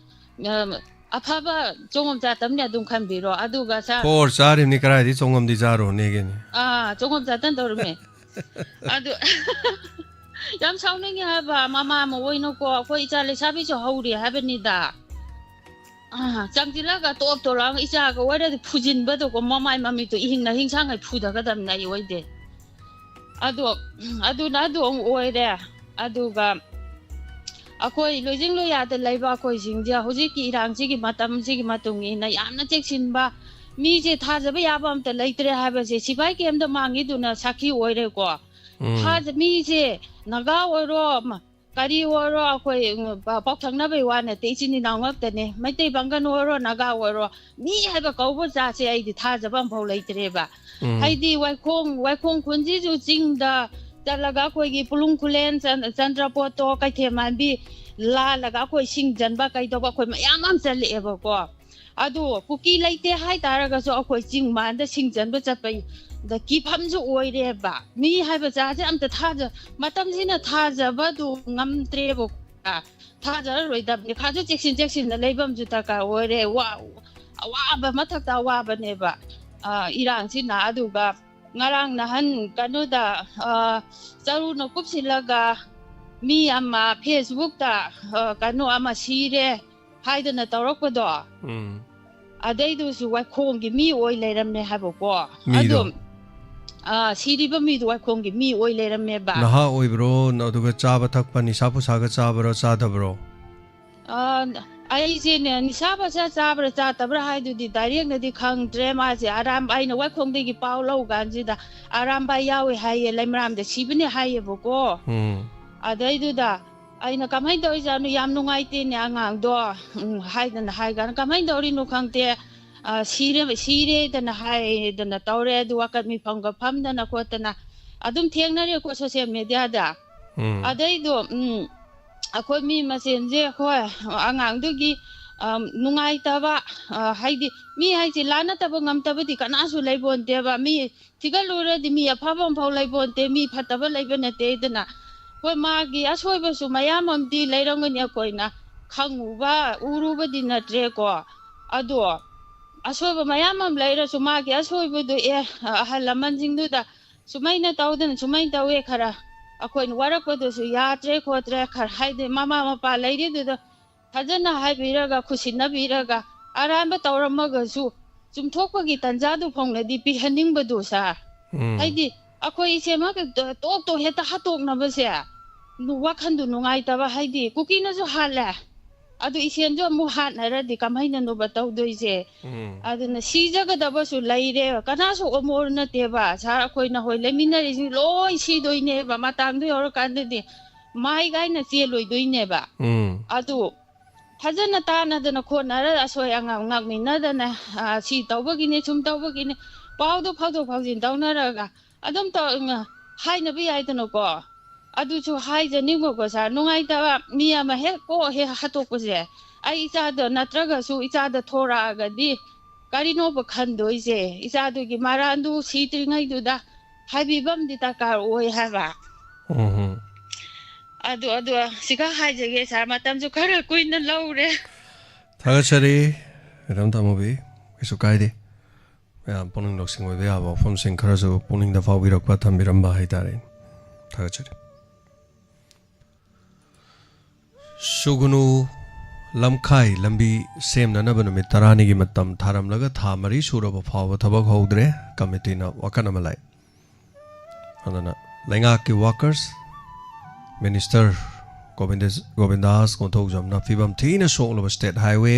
ꯑ, ꯑꯐꯕ ꯆꯣꯡꯉꯝ ꯆꯥꯇꯕꯅꯦ ꯑꯗꯨꯝ ꯈꯟꯕꯤꯔꯣ꯫ ꯑꯗꯨꯒ ꯁꯥꯔ, ꯈꯣꯔ ꯆꯥꯔꯤꯕꯅꯤ, ꯀꯗꯥꯏꯗꯩ ꯆꯣꯡꯉꯝꯗꯤ ꯆꯥꯔꯨꯅꯦꯒꯦꯅꯦ? ꯑꯥ, ꯆꯣꯡꯉꯝ ꯆꯥꯇꯟ ꯇꯧꯔꯝꯃꯦ꯫ ꯑꯗꯨ ꯌꯥꯝ ꯁꯥꯎꯅꯤꯡꯉꯦ ꯍꯥꯏꯕ, ꯃꯃꯥ ꯑꯃ ꯑꯣꯏꯅꯀꯣ, ꯑꯩꯈꯣꯏ ꯏꯆꯥ ꯂꯩꯁꯥꯕꯤꯁꯨ ꯍꯧꯔꯤ ꯍꯥꯏꯕꯅꯤꯗ꯫ ꯑꯥ, ꯆꯪꯁꯤꯜꯂꯒ ꯇꯣꯞ ꯇꯣꯞ ꯂꯥꯎꯔꯒ ꯏꯆꯥꯒ ꯑꯣꯏꯔꯗꯤ ꯐꯨꯖꯤꯟꯕꯗꯀꯣ, ꯃꯃꯥꯏ ꯃꯃꯤꯠꯇꯣ ꯏꯍꯤꯡ ꯅꯥꯍꯤꯡ ꯁꯥꯡꯉꯩ ꯐꯨꯗꯒꯗꯕꯅꯦ ꯑꯩ ꯑꯣꯏꯗꯦ꯫ ꯑꯗꯣ, ꯑꯗꯨꯅ ꯑꯗꯨ ꯑꯃꯨꯛ ꯑꯣꯏꯔꯦ꯫ ꯑꯗꯨꯒ ꯑꯩꯈꯣꯏ ꯂꯣꯏꯖꯤꯡ ꯂꯣꯏꯌꯥꯗ ꯂꯩꯕ ꯑꯩꯈꯣꯏꯁꯤꯡꯁꯦ ꯍꯧꯖꯤꯛꯀꯤ ꯏꯔꯥꯡꯁꯤꯒꯤ ꯃꯇꯝꯁꯤꯒꯤ ꯃꯇꯨꯡ ꯏꯟꯅ ꯌꯥꯝꯅ ꯆꯦꯛꯁꯤꯟꯕ, ꯃꯤꯁꯦ ꯊꯥꯖꯕ ꯌꯥꯕ ꯑꯝꯇ ꯂꯩꯇ꯭ꯔꯦ ꯍꯥꯏꯕꯁꯦ ꯁꯤꯐꯥꯏ ꯀꯦꯝꯗ ꯃꯥꯡꯉꯤꯗꯨꯅ ꯁꯥꯈꯤ ꯑꯣꯏꯔꯦꯀꯣ꯫ ꯎꯝ꯫ ꯊꯥꯖ-, ꯃꯤꯁꯦ ꯅꯥꯒꯥ ꯑꯣꯏꯔꯣ, ꯃ-, ꯀꯔꯤ ꯑꯣꯏꯔꯣ, ꯑꯩꯈꯣꯏ, ꯎꯝ, ꯄ-, ꯄꯥꯎꯊꯛꯅꯕꯩ ꯋꯥ ꯅꯠꯇꯦ, ꯏꯆꯤꯟ ꯏꯅꯥꯎ ꯉꯥꯛꯇꯅꯦ꯫ ꯃꯩꯇꯩ ꯄꯥꯡꯒꯜ ꯑꯣꯏꯔꯣ, ꯅꯥꯒꯥ ꯑꯣꯏꯔꯣ, ꯃꯤ ꯍꯥꯏꯕ ꯀꯧꯕ ꯖꯥꯠꯁꯦ ꯑꯩꯗꯤ ꯊꯥꯖꯕ ꯑꯃꯐꯥꯎ ꯂꯩꯇ꯭ꯔꯦꯕ꯫ ꯎꯝ꯫ ꯍꯥꯏꯗꯤ ꯋꯥꯏꯈꯣꯡ, ꯋꯥꯏꯈꯣꯡ ꯈꯨꯟꯁꯤꯁꯨ ꯆꯤꯡꯗ ꯆꯠꯂꯒ ꯑꯩꯈꯣꯏꯒꯤ ꯄꯨꯂꯨꯡ ꯈꯨꯂꯦꯟ, ꯆꯟ-, ꯆꯟꯗ꯭ꯔꯄꯣꯠꯇꯣ, ꯀꯩꯊꯦꯜꯃꯥꯟꯕꯤ ꯂꯥꯜꯂꯒ ꯑꯩꯈꯣꯏ ꯁꯤꯡ ꯆꯟꯕ ꯀꯩꯗꯧꯕ ꯑꯩꯈꯣꯏ ꯃꯌꯥꯝ ꯑꯃ ꯆꯠꯂꯛꯑꯦꯕꯀꯣ꯫ ꯑꯗꯨ ꯀꯨꯀꯤ ꯂꯩꯇꯦ ꯍꯥꯏꯇꯥꯔꯒꯁꯨ ꯑꯩꯈꯣꯏ ꯆꯤꯡ ꯃꯥꯟꯗ ꯁꯤꯡ ꯆꯟꯕ ꯆꯠꯄꯩ ꯗ ꯀꯤꯐꯝꯁꯨ ꯑꯣꯏꯔꯦꯕ꯫ ꯃꯤ ꯍꯥꯏꯕ ꯖꯥꯠꯁꯦ ꯑꯝꯇ ꯊꯥꯖ-, ꯃꯇꯝꯁꯤꯅ ꯊꯥꯖꯕꯗꯨ ꯉꯝꯗ꯭ꯔꯦꯕ꯫ ꯊꯥꯖꯔꯔꯣꯏꯗꯕꯅꯤ꯫ ꯈꯔꯁꯨ ꯆꯦꯛꯁꯤꯟ ꯆꯦꯛꯁꯤꯟꯅ ꯂꯩꯕ ꯑꯃꯁꯨ ꯗꯔꯀꯥꯔ ꯑꯣꯏꯔꯦ꯫ ꯋꯥ-, ꯑꯋꯥꯕ ꯃꯊꯛꯇ ꯑꯋꯥꯕꯅꯦꯕ, ꯑ, ꯏꯔꯥꯡꯁꯤꯅ꯫ ꯑꯗꯨꯒ ꯉꯔꯥꯡ ꯅꯍꯥꯟ ꯀꯩꯅꯣꯗ, ꯑ, ꯆꯔꯨꯅ ꯀꯨꯞꯁꯤꯜꯂꯒ ꯃꯤ ꯑꯃ Facebookꯇ, ꯑ, ꯀꯩꯅꯣ ꯑꯃ ꯁꯤꯔꯦ ꯍꯥꯏꯗꯅ ꯇꯧꯔꯛꯄꯗꯣ, ꯎꯝ꯫ ꯑꯗꯩꯗꯨꯁꯨ ꯋꯥꯏꯈꯣꯡꯒꯤ ꯃꯤ ꯑꯣꯏ ꯂꯩꯔꯝꯃꯦ ꯍꯥꯏꯕꯀꯣ꯫ ꯃꯤꯗꯣ? ꯑꯗꯨꯝ, ꯑ, ꯁꯤꯔꯤꯕ ꯃꯤꯗꯨ ꯋꯥꯏꯈꯣꯡꯒꯤ ꯃꯤ ꯑꯣꯏ ꯂꯩꯔꯝꯃꯦꯕ꯫ ꯅꯍꯥ ꯑꯣꯏꯕ꯭ꯔꯣ? ꯅ-, ꯑꯗꯨꯒ ꯆꯥꯕ ꯊꯛꯄ ꯅꯤꯁꯥ ꯄꯨꯁꯥꯒ ꯆꯥꯕ꯭ꯔꯣ, ꯆꯥꯗꯕ꯭ꯔꯣ? ꯑ, ꯑꯩꯁꯦꯅꯦ, ꯅꯤꯁꯥ ꯄꯁꯥ ꯆꯥꯕ꯭ꯔꯥ ꯆꯥꯗꯕ꯭ꯔꯥ ꯍꯥꯏꯗꯨꯗꯤ directꯅꯗꯤ ꯈꯪꯗ꯭ꯔꯦ꯫ ꯃꯥꯁꯦ ꯑꯔꯥꯝꯕ, ꯑꯩꯅ ꯋꯥꯏꯈꯣꯡꯗꯒꯤ ꯄꯥꯎ ꯂꯧ ꯀꯥꯟꯁꯤꯗ ꯑꯔꯥꯝꯕꯥꯏ ꯌꯥꯎꯋꯦ ꯍꯥꯏꯌꯦ, ꯂꯩꯃꯔꯥꯝꯗ ꯁꯤꯕꯅꯦ ꯍꯥꯏꯌꯦꯕꯀꯣ꯫ ꯎꯝ꯫ ꯑꯗꯩꯗꯨꯗ ꯑꯩꯅ, "ꯀꯃꯥꯏꯅ ꯇꯧꯔꯤꯖꯥꯠꯅꯣ? ꯌꯥꯝ ꯅꯨꯡꯉꯥꯏꯇꯦꯅꯦ ꯑꯉꯥꯡꯗꯣ", ꯎꯝ, ꯍꯥꯏꯗꯅ ꯍꯥꯏ ꯀꯥꯟꯗ, "ꯀꯃꯥꯏꯅ ꯇꯧꯔꯤꯅꯣ ꯈꯪꯗꯦ, ꯑ, ꯁꯤꯔꯦ, ꯁꯤꯔꯦꯗꯅ ꯍꯥꯏꯗꯅ ꯇꯧꯔꯦ꯫ ꯑꯗꯨ ꯋꯥꯀꯠ ꯃꯤꯐꯝꯒ ꯐꯝꯗꯅ ꯈꯣꯠꯇꯅ ꯑꯗꯨꯝ ꯊꯦꯡꯅꯔꯦꯀꯣ social mediaꯗ꯫ ꯎꯝ꯫ ꯑꯗꯩꯗꯣ, ꯎꯝ, ꯑꯩꯈꯣꯏ ꯃꯤ ꯃꯁꯦꯟꯁꯦ, ꯍꯣꯏ, ꯑꯉꯥꯡꯗꯨꯒꯤ, ꯑ, ꯅꯨꯡꯉꯥꯏꯇꯕ, ꯑ, ꯍꯥꯏꯗꯤ ꯃꯤ ꯍꯥꯏꯁꯦ ꯂꯥꯟꯅꯠꯇꯕ ꯉꯝꯇꯕꯗꯤ ꯀꯅꯥꯁꯨ ꯂꯩꯄꯣꯟꯇꯦꯕ꯫ ꯃꯤ ꯊꯤꯒꯠꯂꯨꯔꯗꯤ ꯃꯤ ꯑꯐꯕ ꯑꯃꯐꯥꯎ ꯂꯩꯄꯣꯟꯇꯦ, ꯃꯤ ꯐꯠꯇꯕ ꯂꯩꯕ ꯅꯠꯇꯦ꯫ ꯑꯗꯨꯅ ꯍꯣꯏ, ꯃꯥꯒꯤ ꯑꯁꯣꯏꯕꯁꯨ ꯃꯌꯥꯝ ꯑꯃꯗꯤ ꯂꯩꯔꯝꯒꯅꯤ, ꯑꯩꯈꯣꯏꯅ ꯈꯪꯉꯨꯕ, ꯎꯔꯨꯕꯗꯤ ꯅꯠꯇ꯭ꯔꯦꯀꯣ꯫ ꯑꯗꯣ ꯑꯁꯣꯏꯕ ꯃꯌꯥꯝ ꯑꯃ ꯂꯩꯔꯁꯨ ꯃꯥꯒꯤ ꯑꯁꯣꯏꯕꯗꯨ, ꯑꯦ, ꯑꯍꯜ ꯂꯃꯟꯁꯤꯡꯗꯨꯗ ꯁꯨꯃꯥꯏꯅ ꯇꯧꯗꯅ ꯁꯨꯃꯥꯏꯅ ꯇꯧꯋꯦ, ꯈꯔ ꯑꯩꯈꯣꯏꯅ ꯋꯥꯔꯛꯄꯗꯨꯁꯨ ꯌꯥꯗ꯭ꯔꯦ ꯈꯣꯠꯇ꯭ꯔꯦ, ꯈꯔ ꯍꯥꯏꯗꯤ ꯃꯃꯥ ꯃꯄꯥ ꯂꯩꯔꯤꯗꯨꯗ ꯐꯖꯅ ꯍꯥꯏꯕꯤꯔꯒ, ꯈꯨꯠꯁꯤꯟꯅꯕꯤꯔꯒ, ꯑꯔꯥꯟꯕ ꯇꯧꯔꯝꯃꯒꯁꯨ ꯆꯨꯝꯊꯣꯛꯄꯒꯤ ꯇꯥꯟꯖꯥꯗꯨ ꯐꯥꯎꯅꯗꯤ ꯄꯤꯍꯟꯅꯤꯡꯕꯗꯨ, ꯁꯥꯔ꯫ ꯎꯝ꯫ ꯍꯥꯏꯗꯤ ꯑꯩꯈꯣꯏ ꯏꯆꯦꯃꯛ ꯇꯣꯛ ꯇꯣꯛ ꯍꯦꯛꯇ ꯍꯥꯠꯇꯣꯛꯅꯕꯁꯦ, ꯋꯥꯈꯟꯗꯨ ꯅꯨꯡꯉꯥꯏꯇꯕ, ꯍꯥꯏꯗꯤ ꯀꯨꯀꯤꯅꯁꯨ ꯍꯥꯠꯂꯦ, ꯑꯗꯨ ꯏꯁꯦꯟꯁꯨ ꯑꯃꯨꯛ ꯍꯥꯠꯅꯔꯗꯤ ꯀꯃꯥꯏꯅꯅꯣꯕ ꯇꯧꯗꯣꯏꯁꯦ? ꯎꯝ꯫ ꯑꯗꯨꯅ ꯁꯤꯖꯒꯗꯕꯁꯨ ꯂꯩꯔꯦ, ꯀꯅꯥꯁꯨ ꯑꯃꯣꯔ ꯅꯠꯇꯦꯕ ꯁꯥꯔ꯫ ꯑꯩꯈꯣꯏꯅ ꯍꯣꯏ ꯂꯩꯃꯤꯟꯅꯔꯤꯁꯤ ꯂꯣꯏ ꯁꯤꯗꯣꯏꯅꯦꯕ, ꯃꯇꯥꯡꯗꯣ ꯌꯧꯔꯀꯥꯟꯗꯗꯤ ꯃꯥꯏ ꯀꯥꯏꯅ ꯆꯦꯜꯂꯣꯏꯗꯣꯏꯅꯦꯕ꯫ ꯎꯝ꯫ ꯑꯗꯨ ꯐꯖꯅ ꯇꯥꯟꯅꯗꯅ ꯈꯣꯠꯅꯔ ꯑꯁꯣꯏ ꯑꯉꯥꯝ ꯉꯥꯛꯃꯤꯟꯅꯗꯅ, ꯑ, ꯁꯤ ꯇꯧꯕꯒꯤꯅꯤ, ꯁꯨꯝ ꯇꯧꯕꯒꯤꯅꯤ, ꯄꯥꯎꯗꯣ ꯐꯥꯎꯗꯣꯛ ꯐꯥꯎꯖꯤꯟ ꯇꯧꯅꯔꯒ ꯑꯗꯨꯝ ꯇꯧ-, ꯎꯝ, ꯍꯥꯏꯅꯕ ꯌꯥꯏꯗꯅꯀꯣ꯫ ꯑꯗꯨꯁꯨ ꯍꯥꯏꯖꯅꯤꯡꯕꯀꯣ ꯁꯥꯔ, ꯅꯨꯡꯉꯥꯏꯇꯕ ꯃꯤ ꯑꯃ ꯍꯦꯛ ꯀꯣꯛ ꯍꯦꯛ ꯍꯥꯠꯇꯣꯛꯄꯁꯦ, ꯑꯩ ꯏꯆꯥꯗ ꯅꯠꯇ꯭ꯔꯒꯁꯨ ꯏꯆꯥꯗ ꯊꯣꯔꯛꯑꯒꯗꯤ ꯀꯔꯤꯅꯣꯕ ꯈꯟꯗꯣꯏꯁꯦ? ꯏꯆꯥꯗꯨꯒꯤ ꯃꯔꯥꯟꯗꯨ ꯁꯤꯗ꯭ꯔꯤꯉꯩꯗꯨꯗ ꯍꯥꯏꯕꯤꯕ ꯑꯃꯗꯤ ꯗꯔꯀꯥꯔ ꯑꯣꯏ ꯍꯥꯏꯕ꯫ ꯎꯝ꯫ ꯑꯗꯨ, ꯑꯗꯨ ꯁꯤꯒ ꯍꯥꯏꯖꯒꯦ ꯁꯥꯔ, ꯃꯇꯝꯁꯨ ꯈꯔ ꯀꯨꯏꯅ ꯂꯧꯔꯦ꯫ ꯊꯥꯒꯠꯆꯔꯤ, ꯃꯦꯗꯥꯝ ꯇꯥꯃꯨꯕꯤ꯫ ꯀꯩꯁꯨ ꯀꯥꯏꯗꯦ꯫ ꯃꯌꯥꯝ ꯄꯨꯛꯅꯤꯡ ꯂꯧꯁꯤꯡ ꯑꯣꯏꯕ ꯌꯥꯕ ꯋꯥꯐꯝꯁꯤꯡ ꯈꯔꯁꯨ ꯄꯨꯛꯅꯤꯡꯗ ꯐꯥꯎꯕꯤꯔꯛꯄ, ꯊꯝꯕꯤꯔꯝꯕ ꯍꯥꯏꯇꯥꯔꯦ꯫ ꯊꯥꯒꯠꯆꯔꯤ꯫ ꯁꯨꯒꯨꯅꯨ ꯂꯝꯈꯥꯏ ꯂꯝꯕꯤ ꯁꯦꯝꯅꯅꯕ ꯅꯨꯃꯤꯠ ꯇꯔꯥꯅꯤꯒꯤ ꯃꯇꯝ ꯊꯥꯔꯝꯂꯒ ꯊꯥ ꯃꯔꯤ ꯁꯨꯔꯕ ꯐꯥꯎꯕ ꯊꯕꯛ ꯍꯧꯗ꯭ꯔꯦ꯫ ꯀꯃꯤꯇꯤꯅ ꯋꯥꯀꯠ ꯑꯃ ꯂꯥꯛꯏ꯫ ꯑꯗꯨꯅ ꯂꯩꯉꯥꯛꯀꯤ ꯋꯥꯀꯔꯁ, ꯃꯤꯅꯤꯁꯇꯔ ꯒꯣꯕꯤꯟꯗ-, ꯒꯣꯕꯤꯟꯗꯥꯁ ꯀꯣꯟꯊꯧꯖꯝꯅ ꯐꯤꯕꯝ ꯊꯤꯅ ꯁꯣꯛꯂꯕ ꯁ꯭ꯇꯦꯠ ꯍꯥꯏꯋꯦ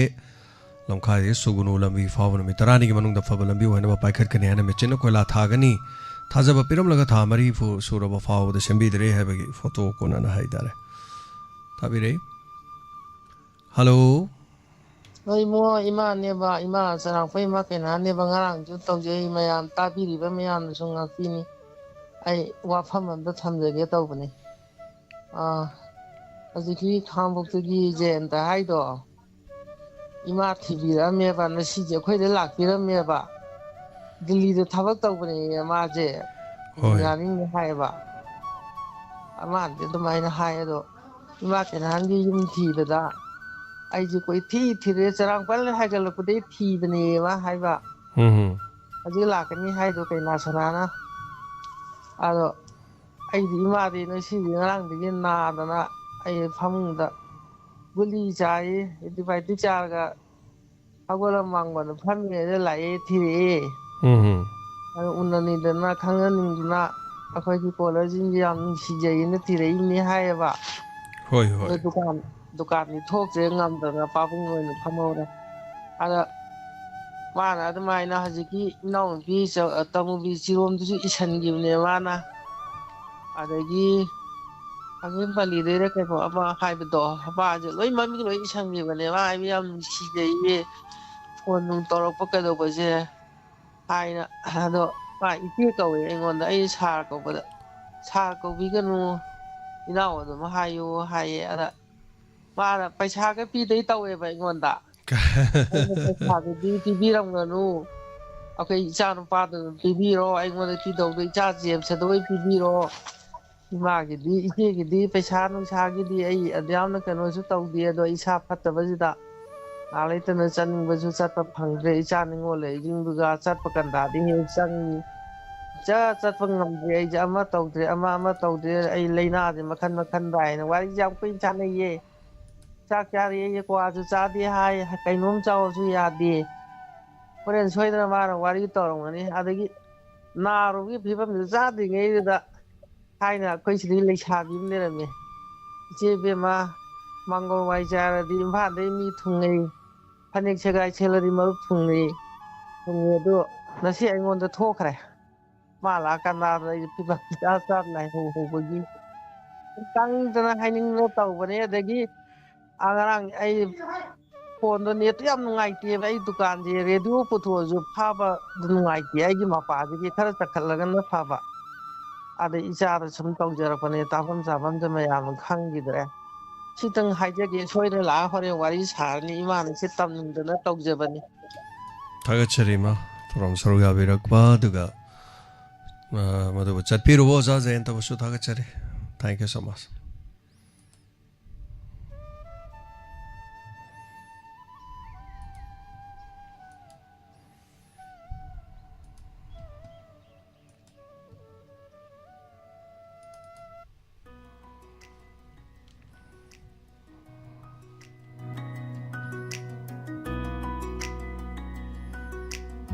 ꯂꯝꯈꯥꯏꯗꯒꯤ ꯁꯨꯒꯨꯅꯨ ꯂꯝꯕꯤ ꯐꯥꯎꯕ ꯅꯨꯃꯤꯠ ꯇꯔꯥꯅꯤꯒꯤ ꯃꯅꯨꯡꯗ ꯐꯕ ꯂꯝꯕꯤ ꯑꯣꯏꯅꯕ ꯄꯥꯏꯈꯠꯀꯅꯤ ꯍꯥꯏꯅ ꯃꯦꯆꯤꯟꯅ ꯀꯣꯏꯂꯥ ꯊꯥꯒꯅꯤ꯫ ꯊꯥꯖꯕ ꯄꯤꯔꯝꯂꯒ ꯊꯥ ꯃꯔꯤ ꯐꯨ-, ꯁꯨꯔꯕ ꯐꯥꯎꯕꯗ ꯁꯦꯝꯕꯤꯗ꯭ꯔꯦ ꯍꯥꯏꯕꯒꯤ ꯐꯣꯇꯣ ꯀꯣꯟꯅꯅ ꯍꯥꯏꯇꯥꯔꯦ꯫ ꯊꯥꯕꯤꯔꯛꯏ꯫ ꯍꯜꯂꯣ꯫ ꯍꯣꯏ ꯏꯕꯨꯡꯉꯣ, ꯏꯃꯥꯅꯦꯕ, ꯏꯃꯥ ꯆꯔꯥꯡꯄꯩ ꯏꯃꯥ ꯀꯩꯅꯥꯅꯦꯕ꯫ ꯉꯔꯥꯡꯁꯨ ꯇꯧꯖꯩ, ꯃꯌꯥꯝ ꯇꯥꯕꯤꯔꯤꯕ ꯃꯌꯥꯝꯅꯁꯨ ꯉꯥꯛꯄꯤꯅꯤ꯫ ꯑꯩ ꯋꯥꯐꯝ ꯑꯝꯇ ꯊꯝꯖꯒꯦ ꯇꯧꯕꯅꯤ꯫ ꯑꯥ, ꯍꯧꯖꯤꯛꯀꯤ ꯈꯥꯉꯕꯣꯛꯇꯒꯤ ꯖꯌꯟꯇ ꯍꯥꯏꯗꯣ, ꯏꯃꯥ ꯊꯤꯕꯤꯔꯛꯑꯝꯃꯦꯕ, ꯉꯁꯤꯁꯦ ꯑꯩꯈꯣꯏꯗ ꯂꯥꯛꯄꯤꯔꯝꯃꯦꯕ꯫ ꯗꯤꯜꯂꯤꯗ ꯊꯕꯛ ꯇꯧꯕꯅꯦꯌꯦ ꯃꯥꯁꯦ, ꯍꯣꯏ꯫ ꯏꯟꯖꯤꯅꯤꯌꯥꯔꯤꯡꯅꯦ ꯍꯥꯏꯌꯦꯕ꯫ ꯃꯥꯅꯗꯤ ꯑꯗꯨꯃꯥꯏꯅ ꯍꯥꯏ꯫ ꯑꯗꯣ ꯏꯃꯥ ꯀꯩꯅꯥꯟꯒꯤ ꯌꯨꯝ ꯊꯤꯕꯗ ꯑꯩꯁꯦ ꯀꯣꯏꯊꯤ ꯊꯤꯔꯦ, ꯆꯔꯥꯡꯄꯥꯜ ꯍꯥꯏꯒꯠꯂꯛꯄꯗꯒꯤ ꯊꯤꯕꯅꯦꯌꯦ ꯃꯥ ꯍꯥꯏꯕ꯫ ꯎꯝ꯫ ꯍꯧꯖꯤꯛ ꯂꯥꯛꯀꯅꯤ ꯍꯥꯏꯗꯣ ꯀꯩꯅꯥ ꯁꯅꯥꯅ꯫ ꯑꯗꯣ ꯑꯩꯗꯤ ꯏꯃꯥꯗꯤ ꯉꯁꯤꯗꯤ ꯉꯔꯥꯡꯗꯒꯤ ꯅꯥꯗꯅ ꯑꯩ ꯐꯃꯨꯡꯗ ꯒꯨꯂꯤ ꯆꯥꯏ, ꯑꯦꯟꯇꯤꯕꯥꯌꯣꯇꯤꯛ ꯆꯥꯔꯒ ꯍꯧꯒꯠꯂ ꯃꯥꯡꯒꯣꯟꯗ ꯐꯝꯃꯤꯉꯩꯗ ꯂꯥꯛꯑꯦ, ꯊꯤꯔꯛꯑꯦ꯫ ꯎꯝ꯫ ꯑꯗꯨ ꯎꯅꯅꯤꯡꯗꯅ ꯈꯪꯅꯅꯤꯡꯗꯅ ꯑꯩꯈꯣꯏꯒꯤ ꯀꯣꯂꯔꯁꯤꯡꯁꯦ ꯌꯥꯝ ꯅꯨꯡꯁꯤꯖꯩꯅ ꯊꯤꯔꯛꯏꯅꯦ ꯍꯥꯏꯌꯦꯕ꯫ ꯍꯣꯏ, ꯍꯣꯏ꯫ ꯑꯗꯣ ꯗꯨꯀꯥꯟ, ꯗꯨꯀꯥꯟꯗꯤ ꯊꯣꯛꯇ꯭ꯔꯦ, ꯉꯝꯗꯅ ꯄꯥꯕꯨꯡ ꯑꯣꯏꯅ ꯐꯝꯍꯧꯔꯦ꯫ ꯑꯗ ꯃꯥꯅ ꯑꯗꯨꯃꯥꯏꯅ ꯍꯧꯖꯤꯛꯀꯤ ꯏꯅꯥꯎꯅꯨꯄꯤ ꯆ-, ꯇꯃꯨꯕꯤ ꯆꯤꯔꯣꯝꯗꯨꯁꯨ ꯏꯁꯤꯟꯈꯤꯕꯅꯦ ꯃꯥꯅ꯫ ꯑꯗꯒꯤ ꯈꯥꯡꯉꯦꯝ ꯄꯜꯂꯤꯗꯩꯔ ꯀꯩꯅꯣ ꯑꯃ ꯍꯥꯏꯕꯗꯣ, ꯃꯥꯁꯦ ꯂꯣꯏ ꯃꯃꯤꯡ ꯂꯣꯏ ꯏꯁꯤꯟꯈꯤꯕꯅꯦ꯫ ꯃꯥ ꯍꯥꯏꯕ ꯌꯥꯝ ꯅꯨꯡꯁꯤꯖꯩꯌꯦ, ꯐꯣꯟ ꯅꯨꯡ ꯇꯧꯔꯛꯄ ꯀꯩꯗꯧꯕꯁꯦ ꯍꯥꯏꯅ꯫ ꯑꯗꯣ ꯃꯥ ꯏꯆꯦ ꯀꯧꯋꯦ ꯑꯩꯉꯣꯟꯗ, ꯑꯩ ꯁꯥꯔ ꯀꯧꯕꯗ꯫ "ꯁꯥꯔ ꯀꯧꯕꯤꯒꯅꯨ, ꯏꯅꯥꯎ ꯑꯗꯨꯝ ꯍꯥꯏꯌꯨ" ꯍꯥꯏꯌꯦ꯫ ꯑꯗ ꯃꯥꯅ ꯄꯩꯁꯥꯒ ꯄꯤꯗꯣꯏ ꯇꯧꯋꯦꯕ ꯑꯩꯉꯣꯟꯗ꯫ ꯑꯩꯅ ꯄꯩꯁꯥꯗꯨꯗꯤ ꯄꯤꯕꯤꯔꯝꯒꯅꯨ, ꯑꯩꯈꯣꯏ ꯏꯆꯥ ꯅꯨꯄꯥꯗ ꯑꯗꯨꯝ ꯄꯤꯕꯤꯔꯣ, ꯑꯩꯉꯣꯟꯗ ꯄꯤꯗꯧꯗꯣ ꯏꯆꯥ ꯖꯦꯝꯁꯇ ꯑꯣꯏ ꯄꯤꯕꯤꯔꯣ꯫ ꯏꯃꯥꯒꯤꯗꯤ, ꯏꯆꯦꯒꯤꯗꯤ ꯄꯩꯁꯥ ꯅꯨꯡꯁꯥꯒꯤꯗꯤ ꯑꯩ ꯑꯗꯨꯌꯥꯝꯅ ꯀꯩꯅꯣꯁꯨ ꯇꯧꯗꯦ, ꯑꯗꯣ ꯏꯁꯥ ꯐꯠꯇꯕꯁꯤꯗ ꯉꯥꯏꯍꯥꯛ ꯂꯩꯇꯅ ꯆꯠꯅꯤꯡꯕꯁꯨ ꯆꯠꯄ ꯐꯪꯗ꯭ꯔꯦ꯫ ꯏꯆꯥ ꯅꯤꯉꯣꯜ ꯂꯩꯁꯤꯡꯗꯨꯒ ꯆꯠꯄ ꯀꯟꯗꯥꯗꯤ ꯍꯦꯛ ꯆꯪꯉꯤ꯫ ꯏꯆꯠ ꯆꯠꯄ ꯉꯝꯗ꯭ꯔꯦ, ꯑꯩꯁꯦ ꯑꯃ ꯇꯧꯗ꯭ꯔꯦ, ꯑꯃ, ꯑꯃ ꯇꯧꯗ꯭ꯔꯦ, ꯑꯩ ꯂꯥꯏꯅꯥꯁꯦ ꯃꯈꯟ ꯃꯈꯟ ꯅꯥꯏꯅ ꯋꯥꯔꯤꯁꯦ ꯌꯥꯝ ꯀꯨꯏꯅ ꯁꯥꯟꯅꯩꯌꯦ꯫ ꯆꯥꯛ ꯆꯥꯔꯦꯌꯦ, ꯀ꯭ꯋꯥꯁꯨ ꯆꯥꯗꯦ ꯍꯥꯏ, ꯀꯩꯅꯣꯝ ꯆꯥꯎꯁꯨ ꯌꯥꯗꯦ꯫ ꯍꯣꯔꯦꯟ ꯁꯣꯏꯗꯅ ꯃꯥꯅ ꯋꯥꯔꯤ ꯇꯧꯔꯝꯒꯅꯤ꯫ ꯑꯗꯒꯤ ꯅꯥꯔꯨꯕꯒꯤ ꯐꯤꯕꯝꯗꯨ ꯆꯥꯗ꯭ꯔꯤꯉꯩꯗꯨꯗ ꯊꯥꯏꯅ ꯑꯩꯈꯣꯏ ꯁꯤꯗꯩ ꯂꯩꯁꯥꯕꯤ ꯑꯃ ꯂꯩꯔꯝꯃꯦ꯫ "ꯏꯆꯦ ꯏꯕꯦꯝꯃ, ꯃꯥꯡꯒꯣꯜ ꯋꯥꯏ ꯆꯥꯔꯗꯤ ꯏꯝꯐꯥꯜꯗꯩ ꯃꯤ ꯊꯨꯡꯅꯩ, ꯐꯅꯦꯛ ꯁꯦꯒꯥꯏ ꯁꯦꯠꯂꯗꯤ ꯃꯔꯨꯞ ꯊꯨꯡꯅꯩ, ꯊꯨꯡꯅꯩ, ꯑꯗꯣ ꯉꯁꯤ ꯑꯩꯉꯣꯟꯗ ꯊꯣꯛꯈ꯭ꯔꯦ꯫ ꯃꯥ ꯂꯥꯛꯑꯀꯥꯟꯗ ꯑꯩꯁꯦ ꯐꯤꯕꯝ ꯏꯆꯥ ꯆꯥ ꯂꯥꯏꯍꯧ ꯍꯧꯕꯒꯤ ꯈꯤꯇꯪꯗꯅ ꯍꯥꯏꯅꯤꯡꯗꯅ ꯇꯧꯕꯅꯦ꯫ ꯑꯗꯒꯤ ꯑ, ꯉꯔꯥꯡ ꯑꯩ ꯐꯣꯟꯗꯣ ꯅꯦꯠꯇꯨ ꯌꯥꯝ ꯅꯨꯡꯉꯥꯏꯇꯦꯕ꯫ ꯑꯩ ꯗꯨꯀꯥꯟꯁꯦ ꯔꯦꯗꯤꯑꯣ ꯄꯨꯊꯣꯛꯑꯁꯨ ꯐꯥꯕ ꯅꯨꯡꯉꯥꯏꯇꯦ꯫ ꯑꯩꯒꯤ ꯃꯄꯥꯁꯤꯗꯤ ꯈꯔ ꯆꯈꯠꯂꯒꯅ ꯐꯕ꯫ ꯑꯗ ꯏꯆꯥꯗ ꯁꯨꯝ ꯇꯧꯖꯔꯛꯄꯅꯦ, ꯇꯥꯐꯝ ꯆꯥꯐꯝꯁꯦ ꯃꯌꯥꯝ ꯈꯪꯈꯤꯗ꯭ꯔꯦ꯫ ꯁꯤꯇꯪ ꯍꯥꯏꯖꯒꯦ, ꯁꯣꯏꯗꯅ ꯂꯥꯛꯑ ꯍꯣꯔꯦꯟ ꯋꯥꯔꯤ ꯁꯥꯔꯅꯤ꯫ ꯏꯃꯥꯅ ꯁꯤ ꯇꯝꯅꯤꯡꯗꯅ ꯇꯧꯖꯕꯅꯤ꯫ ꯊꯥꯒꯠꯆꯔꯤ, ꯏꯃꯥ, ꯊꯧꯔꯝ ꯁꯔꯨꯛ ꯌꯥꯕꯤꯔꯛꯄ, ꯑꯗꯨꯒ, ꯑ, ꯃꯗꯨꯕꯨ ꯆꯠꯄꯤꯔꯨꯕ ꯑꯣꯖꯥ ꯖꯌꯟꯇꯕꯨꯁꯨ ꯊꯥꯒꯠꯆꯔꯤ꯫ Thank you so much.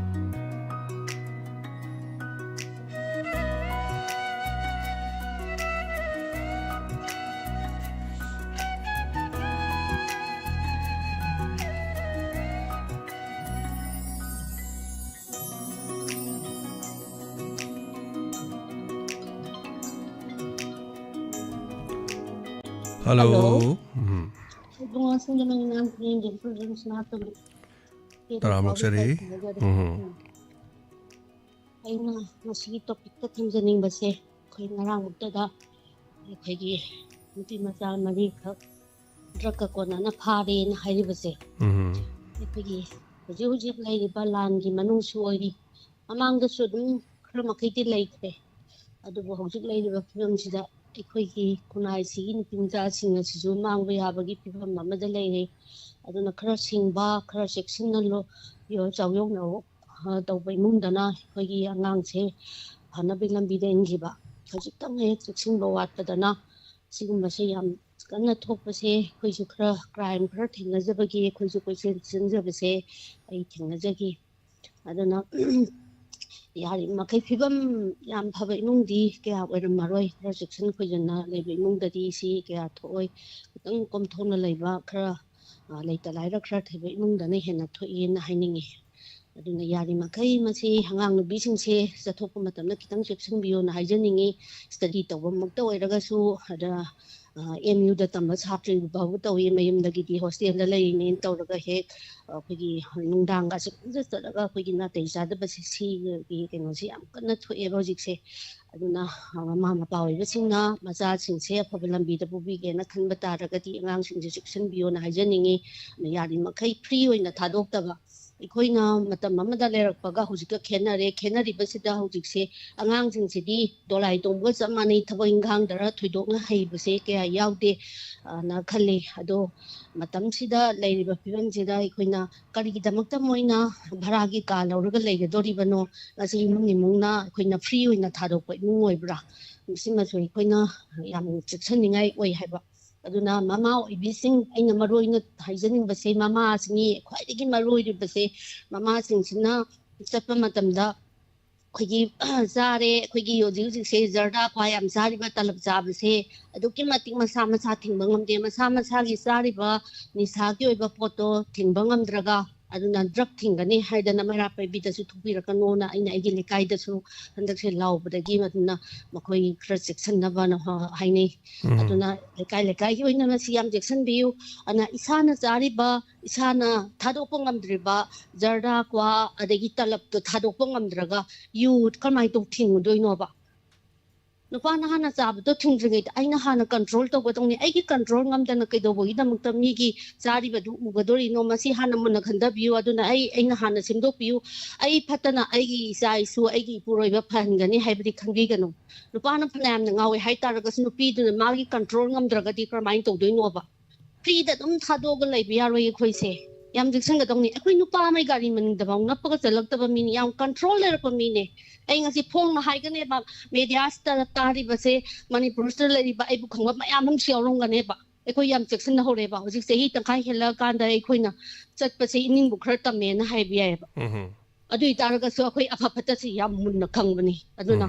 Hello. Hello. Um. Ibungo Singjamei ꯉꯥꯡ ꯄꯨꯛꯅꯤꯡꯒꯤ ꯏꯝꯐꯨꯜ ꯔꯤꯝꯁ ꯅꯥꯠꯇꯨꯝ ꯇꯔꯥꯝ ꯑꯣꯛꯆꯔꯤ꯫ ꯎꯝ꯫ ꯑꯩꯅ ꯉꯁꯤꯒꯤ ꯇꯣꯄꯤꯛꯇ ꯊꯝꯖꯅꯤꯡꯕꯁꯦ, ꯑꯩꯈꯣꯏ ꯉꯔꯥꯡꯃꯨꯛꯇꯗ ꯑꯩꯈꯣꯏꯒꯤ ꯅꯨꯄꯤ ꯃꯆꯥ ꯃꯔꯤꯈꯛ ꯗ꯭ꯔꯛꯀ ꯀꯣꯟꯅꯅ ꯐꯥꯔꯦꯅ ꯍꯥꯏꯔꯤꯕꯁꯦ, ꯎꯝ꯫ ꯑꯩꯈꯣꯏꯒꯤ ꯍꯧꯖꯤꯛ ꯍꯧꯖꯤꯛ ꯂꯩꯔꯤꯕ ꯂꯥꯟꯒꯤ ꯃꯅꯨꯡꯁꯨ ꯑꯣꯏꯔꯤ꯫ ꯃꯃꯥꯡꯗꯁꯨ ꯑꯗꯨꯝ ꯈꯔ ꯃꯈꯩꯗꯤ ꯂꯩꯈ꯭ꯔꯦ, ꯑꯗꯨꯕꯨ ꯍꯧꯖꯤꯛ ꯂꯩꯔꯤꯕ ꯐꯤꯕꯝꯁꯤꯗ ꯑꯩꯈꯣꯏꯒꯤ ꯈꯨꯟꯅꯥꯏꯁꯤꯒꯤ ꯅꯨꯄꯤ ꯃꯆꯥꯁꯤꯡ ꯑꯁꯤꯁꯨ ꯃꯥꯡꯕ ꯌꯥꯕꯒꯤ ꯐꯤꯕꯝ ꯑꯃꯗ ꯂꯩꯔꯦ꯫ ꯑꯗꯨꯅ ꯈꯔ ꯁꯤꯡꯕ, ꯈꯔ ꯆꯦꯛꯁꯤꯟꯅ ꯂꯣ-, ꯌꯣ-, ꯆꯥꯎꯌꯣꯛꯅ, ꯑ, ꯇꯧꯕ ꯏꯃꯨꯡꯗꯅ ꯑꯩꯈꯣꯏꯒꯤ ꯑꯉꯥꯡꯁꯦ ꯐꯅꯕꯒꯤ ꯂꯝꯕꯤꯗ ꯏꯟꯈꯤꯕ꯫ ꯈꯖꯤꯛꯇꯪ ꯍꯦꯛ ꯆꯦꯛꯁꯤꯟꯕ ꯋꯥꯠꯄꯗꯅ ꯁꯤꯒꯨꯝꯕꯁꯦ ꯌꯥꯝ ꯀꯟꯅ ꯊꯣꯛꯄꯁꯦ, ꯑꯩꯈꯣꯏꯁꯨ ꯈꯔ ꯀ꯭ꯔꯥꯏꯝ ꯈꯔ ꯊꯦꯡꯅꯖꯕꯒꯤ ꯑꯩꯈꯣꯏꯁꯨ ꯀꯣꯏꯆꯦꯟ ꯆꯦꯟꯖꯕꯁꯦ ꯑꯩ ꯊꯦꯡꯅꯖꯈꯤ꯫ ꯑꯗꯨꯅ ꯌꯥꯔꯤꯕ ꯃꯈꯩ ꯐꯤꯕꯝ ꯌꯥꯝ ꯐꯕ ꯏꯃꯨꯡꯗꯤ ꯀꯌꯥ ꯑꯣꯏꯔꯝꯃꯔꯣꯏ꯫ ꯈꯔ ꯆꯦꯛꯁꯤꯟ ꯈꯣꯏꯖꯟꯅ ꯂꯩꯕ ꯏꯃꯨꯡꯗꯗꯤ ꯁꯤ ꯀꯌꯥ ꯊꯣꯛꯑꯣꯏ꯫ ꯈꯤꯇꯪ ꯀꯣꯝꯊꯣꯛꯅ ꯂꯩꯕ, ꯈꯔ, ꯑ, ꯂꯩꯇ ꯂꯥꯏꯔ ꯈꯔ ꯊꯩꯕ ꯏꯃꯨꯡꯗꯅ ꯍꯦꯟꯅ ꯊꯣꯛꯑꯦꯅ ꯍꯥꯏꯅꯤꯡꯉꯤ꯫ ꯑꯗꯨꯅ ꯌꯥꯔꯤꯃꯈꯩ ꯃꯁꯤ ꯑꯉꯥꯡ ꯅꯨꯄꯤꯁꯤꯡꯁꯦ ꯆꯠꯊꯣꯛꯄ ꯃꯇꯝꯗ ꯈꯤꯇꯪ ꯆꯦꯛꯁꯤꯟꯕꯤꯌꯣꯅ ꯍꯥꯏꯖꯅꯤꯡꯉꯤ꯫ ꯁ꯭ꯇꯗꯤ ꯇꯧꯕꯃꯛꯇ ꯑꯣꯏꯔꯒꯁꯨ, ꯑꯗ, ꯑ, ꯑꯦꯝ ꯌꯨꯗ ꯇꯝꯕ ꯁꯥꯇ꯭ꯔ ꯐꯥꯎꯕ ꯇꯧꯏ, ꯃꯌꯨꯝꯗꯒꯤꯗꯤ ꯍꯣꯁꯇꯦꯜꯗ ꯂꯩꯔꯤꯅꯦꯅ ꯇꯧꯔꯒ ꯍꯦꯛ, ꯑ, ꯑꯩꯈꯣꯏꯒꯤ ꯅꯨꯡꯗꯥꯡꯒꯁꯦ ꯄꯨꯡꯆꯠ ꯆꯠꯂꯒ ꯑꯩꯈꯣꯏꯒꯤ ꯅꯥꯇꯩ ꯆꯥꯗꯕꯁꯦ, ꯁꯤꯒꯤ ꯀꯩꯅꯣꯁꯦ ꯌꯥꯝ ꯀꯟꯅ ꯊꯣꯛꯑꯦꯕ ꯍꯧꯖꯤꯛꯁꯦ꯫ ꯑꯗꯨꯅ, ꯑ, ꯃꯃꯥ ꯃꯄꯥ ꯑꯣꯏꯕꯁꯤꯡꯅ ꯃꯆꯥꯁꯤꯡꯁꯦ ꯑꯐꯕ ꯂꯝꯕꯤꯗ ꯄꯨꯕꯤꯒꯦꯅ ꯈꯟꯕ ꯇꯥꯔꯒꯗꯤ ꯑꯉꯥꯡꯁꯤꯡꯁꯦ ꯆꯦꯛꯁꯤꯟꯕꯤꯌꯣꯅ ꯍꯥꯏꯖꯅꯤꯡꯉꯤ꯫ ꯑꯗ ꯌꯥꯔꯤꯃꯈꯩ ꯐ꯭ꯔꯤ ꯑꯣꯏꯅ ꯊꯥꯗꯣꯛꯇꯕ꯫ ꯑꯩꯈꯣꯏꯅ ꯃꯇꯝ ꯑꯃꯗ ꯂꯩꯔꯛꯄꯒ ꯍꯧꯖꯤꯛꯀ ꯈꯦꯠꯅꯔꯦ꯫ ꯈꯦꯠꯅꯔꯤꯕꯁꯤꯗ ꯍꯧꯖꯤꯛꯁꯦ ꯑꯉꯥꯡꯁꯤꯡꯁꯤꯗꯤ ꯗꯣꯂꯥꯏ ꯇꯣꯡꯕꯒ ꯆꯞ ꯃꯥꯟꯅꯩ, ꯊꯕꯛ ꯏꯪꯈꯥꯡꯗꯔ ꯊꯣꯏꯗꯣꯛꯅ ꯍꯩꯕꯁꯦ ꯀꯌꯥ ꯌꯥꯎꯗꯦ, ꯑ, ꯅ ꯈꯜꯂꯤ꯫ ꯑꯗꯣ ꯃꯇꯝꯁꯤꯗ ꯂꯩꯔꯤꯕ ꯐꯤꯕꯝꯁꯤꯗ ꯑꯩꯈꯣꯏꯅ ꯀꯔꯤꯒꯤꯗꯃꯛꯇ ꯃꯣꯏꯅ ꯚꯔꯥꯒꯤ ꯀꯥ ꯂꯧꯔꯒ ꯂꯩꯒꯗꯣꯔꯤꯕꯅꯣ? ꯉꯁꯤ ꯏꯃꯨꯡ ꯏꯃꯨꯡꯅ ꯑꯩꯈꯣꯏꯅ ꯐ꯭ꯔꯤ ꯑꯣꯏꯅ ꯊꯥꯗꯣꯛꯄ ꯏꯃꯨꯡ ꯑꯣꯏꯕ꯭ꯔꯥ? ꯃꯁꯤꯃꯁꯨ ꯑꯩꯈꯣꯏꯅ ꯌꯥꯝ ꯆꯦꯛꯁꯤꯟꯅꯤꯡꯉꯥꯏ ꯑꯣꯏ ꯍꯥꯏꯕ꯫ ꯑꯗꯨꯅ ꯃꯃꯥ ꯑꯣꯏꯕꯤꯁꯤꯡ, ꯑꯩꯅ ꯃꯔꯨ ꯑꯣꯏꯅ ꯍꯥꯏꯖꯅꯤꯡꯕꯁꯦ, ꯃꯃꯥꯁꯤꯡꯒꯤ ꯈ꯭ꯋꯥꯏꯗꯒꯤ ꯃꯔꯨ ꯑꯣꯏꯔꯤꯕꯁꯦ, ꯃꯃꯥꯁꯤꯡꯁꯤꯅ ꯆꯠꯄ ꯃꯇꯝꯗ ꯑꯩꯈꯣꯏꯒꯤ ꯆꯥꯔꯦ, ꯑꯩꯈꯣꯏꯒꯤ ꯍꯧꯖꯤꯛ ꯍꯧꯖꯤꯛꯁꯦ ꯖꯔꯗꯥ ꯈ꯭ꯋꯥ ꯌꯥꯝ ꯆꯥꯔꯤꯕ, ꯇꯂꯕ ꯆꯥꯕꯁꯦ ꯑꯗꯨꯛꯀꯤ ꯃꯇꯤꯛ ꯃꯁꯥ ꯃꯁꯥ ꯊꯤꯡꯕ ꯉꯝꯗꯦ꯫ ꯃꯁꯥ ꯃꯁꯥꯒꯤ ꯆꯥꯔꯤꯕ ꯅꯤꯁꯥꯒꯤ ꯑꯣꯏꯕ ꯄꯣꯠꯇꯣ ꯊꯤꯡꯕ ꯉꯝꯗ꯭ꯔꯒ ꯑꯗꯨꯅ ꯗ꯭ꯔꯒ ꯊꯤꯡꯒꯅꯤ ꯍꯥꯏꯗꯅ ꯃꯩꯔꯥ ꯄꯥꯏꯕꯤꯗꯁꯨ ꯊꯣꯛꯄꯤꯔꯛꯀꯅꯣꯅ ꯑꯩꯅ ꯑꯩꯒꯤ ꯂꯩꯀꯥꯏꯗꯁꯨ ꯍꯟꯗꯛꯁꯦ ꯂꯥꯎꯕꯗꯒꯤ ꯃꯗꯨꯅ ꯃꯈꯣꯏ ꯈꯔ ꯆꯦꯛꯁꯤꯟꯅꯕꯅ ꯍꯥꯏꯅꯩ꯫ ꯑꯗꯨꯅ ꯂꯩꯀꯥꯏ ꯂꯩꯀꯥꯏꯒꯤ ꯑꯣꯏꯅ ꯃꯁꯤ ꯌꯥꯝ ꯆꯦꯛꯁꯤꯟꯕꯤꯌꯨ꯫ ꯑꯗꯨꯅ ꯏꯁꯥꯅ ꯆꯥꯔꯤꯕ, ꯏꯁꯥꯅ ꯊꯥꯗꯣꯛꯄ ꯉꯝꯗ꯭ꯔꯤꯕ ꯖꯔꯗꯥ, ꯀ꯭ꯋꯥ, ꯑꯗꯒꯤ ꯇꯂꯞꯇꯣ ꯊꯥꯗꯣꯛꯄ ꯉꯝꯗ꯭ꯔꯒ ꯌꯨ ꯀꯃꯥꯏꯅ ꯇꯧ ꯊꯤꯡꯉꯨꯗꯣꯏꯅꯣꯕ? ꯅꯨꯄꯥꯅ ꯍꯥꯟꯅ ꯆꯥꯕꯗꯣ ꯊꯤꯡꯗ꯭ꯔꯤꯉꯩꯗ ꯑꯩꯅ ꯍꯥꯟꯅ ꯀꯟꯇ꯭ꯔꯣꯜ ꯇꯧꯒꯗꯧꯅꯤ꯫ ꯑꯩꯒꯤ ꯀꯟꯇ꯭ꯔꯣꯜ ꯉꯝꯗꯅ ꯀꯩꯗꯧꯕꯒꯤꯗꯃꯛꯇ ꯃꯤꯒꯤ ꯆꯥꯔꯤꯕꯗꯨ ꯎꯒꯗꯣꯔꯤꯅꯣ? ꯃꯁꯤ ꯍꯥꯟꯅ ꯃꯨꯟꯅ ꯈꯟꯊꯕꯤꯌꯨ꯫ ꯑꯗꯨꯅ ꯑꯩ, ꯑꯩꯅ ꯍꯥꯟꯅ ꯁꯦꯝꯗꯣꯛꯄꯤꯌꯨ꯫ ꯑꯩ ꯐꯠꯇꯅ ꯑꯩꯒꯤ ꯏꯆꯥ ꯏꯁꯨ, ꯑꯩꯒꯤ ꯏꯄꯨꯔꯣꯏꯕ ꯐꯍꯟꯒꯅꯤ ꯍꯥꯏꯕꯗꯤ ꯈꯟꯕꯤꯒꯅꯨ꯫ ꯅꯨꯄꯥꯅ ꯐꯅꯌꯥꯝꯅ ꯉꯥꯎꯋꯦ ꯍꯥꯏ ꯇꯥꯔꯒꯁꯨ ꯅꯨꯄꯤꯗꯨꯅ ꯃꯥꯒꯤ ꯀꯟꯇ꯭ꯔꯣꯜ ꯉꯝꯗ꯭ꯔꯒꯗꯤ ꯀꯔꯝꯍꯥꯏꯅ ꯇꯧꯗꯣꯏꯅꯣꯕ? ꯐ꯭ꯔꯤꯗ ꯑꯗꯨꯝ ꯊꯥꯗꯣꯛꯑꯒ ꯂꯩꯕ ꯌꯥꯔꯣꯏ ꯑꯩꯈꯣꯏꯁꯦ꯫ ꯌꯥꯝ ꯆꯦꯛꯁꯤꯟꯒꯗꯧꯅꯤ꯫ ꯑꯩꯈꯣꯏ ꯅꯨꯄꯥ ꯑꯃꯒꯤ ꯒꯥꯔꯤ ꯃꯅꯤꯡꯗꯐꯥꯎ ꯅꯞꯄꯒ ꯆꯠꯂꯛꯇꯕ ꯃꯤꯅꯤ꯫ ꯌꯥꯝ ꯀꯟꯇ꯭ꯔꯣꯜ ꯂꯩꯔꯛꯄ ꯃꯤꯅꯦ꯫ ꯑꯩ ꯉꯁꯤ ꯐꯣꯡꯅ ꯍꯥꯏꯒꯅꯦꯕ, ꯃꯦꯗꯤꯌꯥꯁꯤꯗ ꯇꯥꯔꯤꯕꯁꯦ, ꯃꯅꯤꯄꯨꯔꯁꯤꯗ ꯂꯩꯔꯤꯕ ꯑꯩꯕꯨ ꯈꯪꯕ ꯃꯌꯥꯝ ꯑꯃꯁꯨ ꯌꯥꯎꯔꯝꯒꯅꯦꯕ꯫ ꯑꯩꯈꯣꯏ ꯌꯥꯝ ꯆꯦꯛꯁꯤꯟꯅ ꯍꯧꯔꯦꯕ꯫ ꯍꯧꯖꯤꯛ ꯆꯍꯤ ꯇꯪꯈꯥꯏ ꯍꯦꯜꯂꯛꯑꯀꯥꯟꯗ ꯑꯩꯈꯣꯏꯅ ꯆꯠꯄꯁꯦ ꯏꯅꯤꯡꯕꯨ ꯈꯔ ꯇꯝꯃꯦꯅ ꯍꯥꯏꯕ ꯌꯥꯏꯑꯕ꯫ ꯑꯗꯨ ꯑꯣꯏꯇꯥꯔꯒꯁꯨ ꯑꯩꯈꯣꯏ ꯑꯐ ꯐꯠꯇꯁꯤ ꯌꯥꯝ ꯃꯨꯟꯅ ꯈꯪꯕꯅꯤ꯫ ꯑꯗꯨꯅ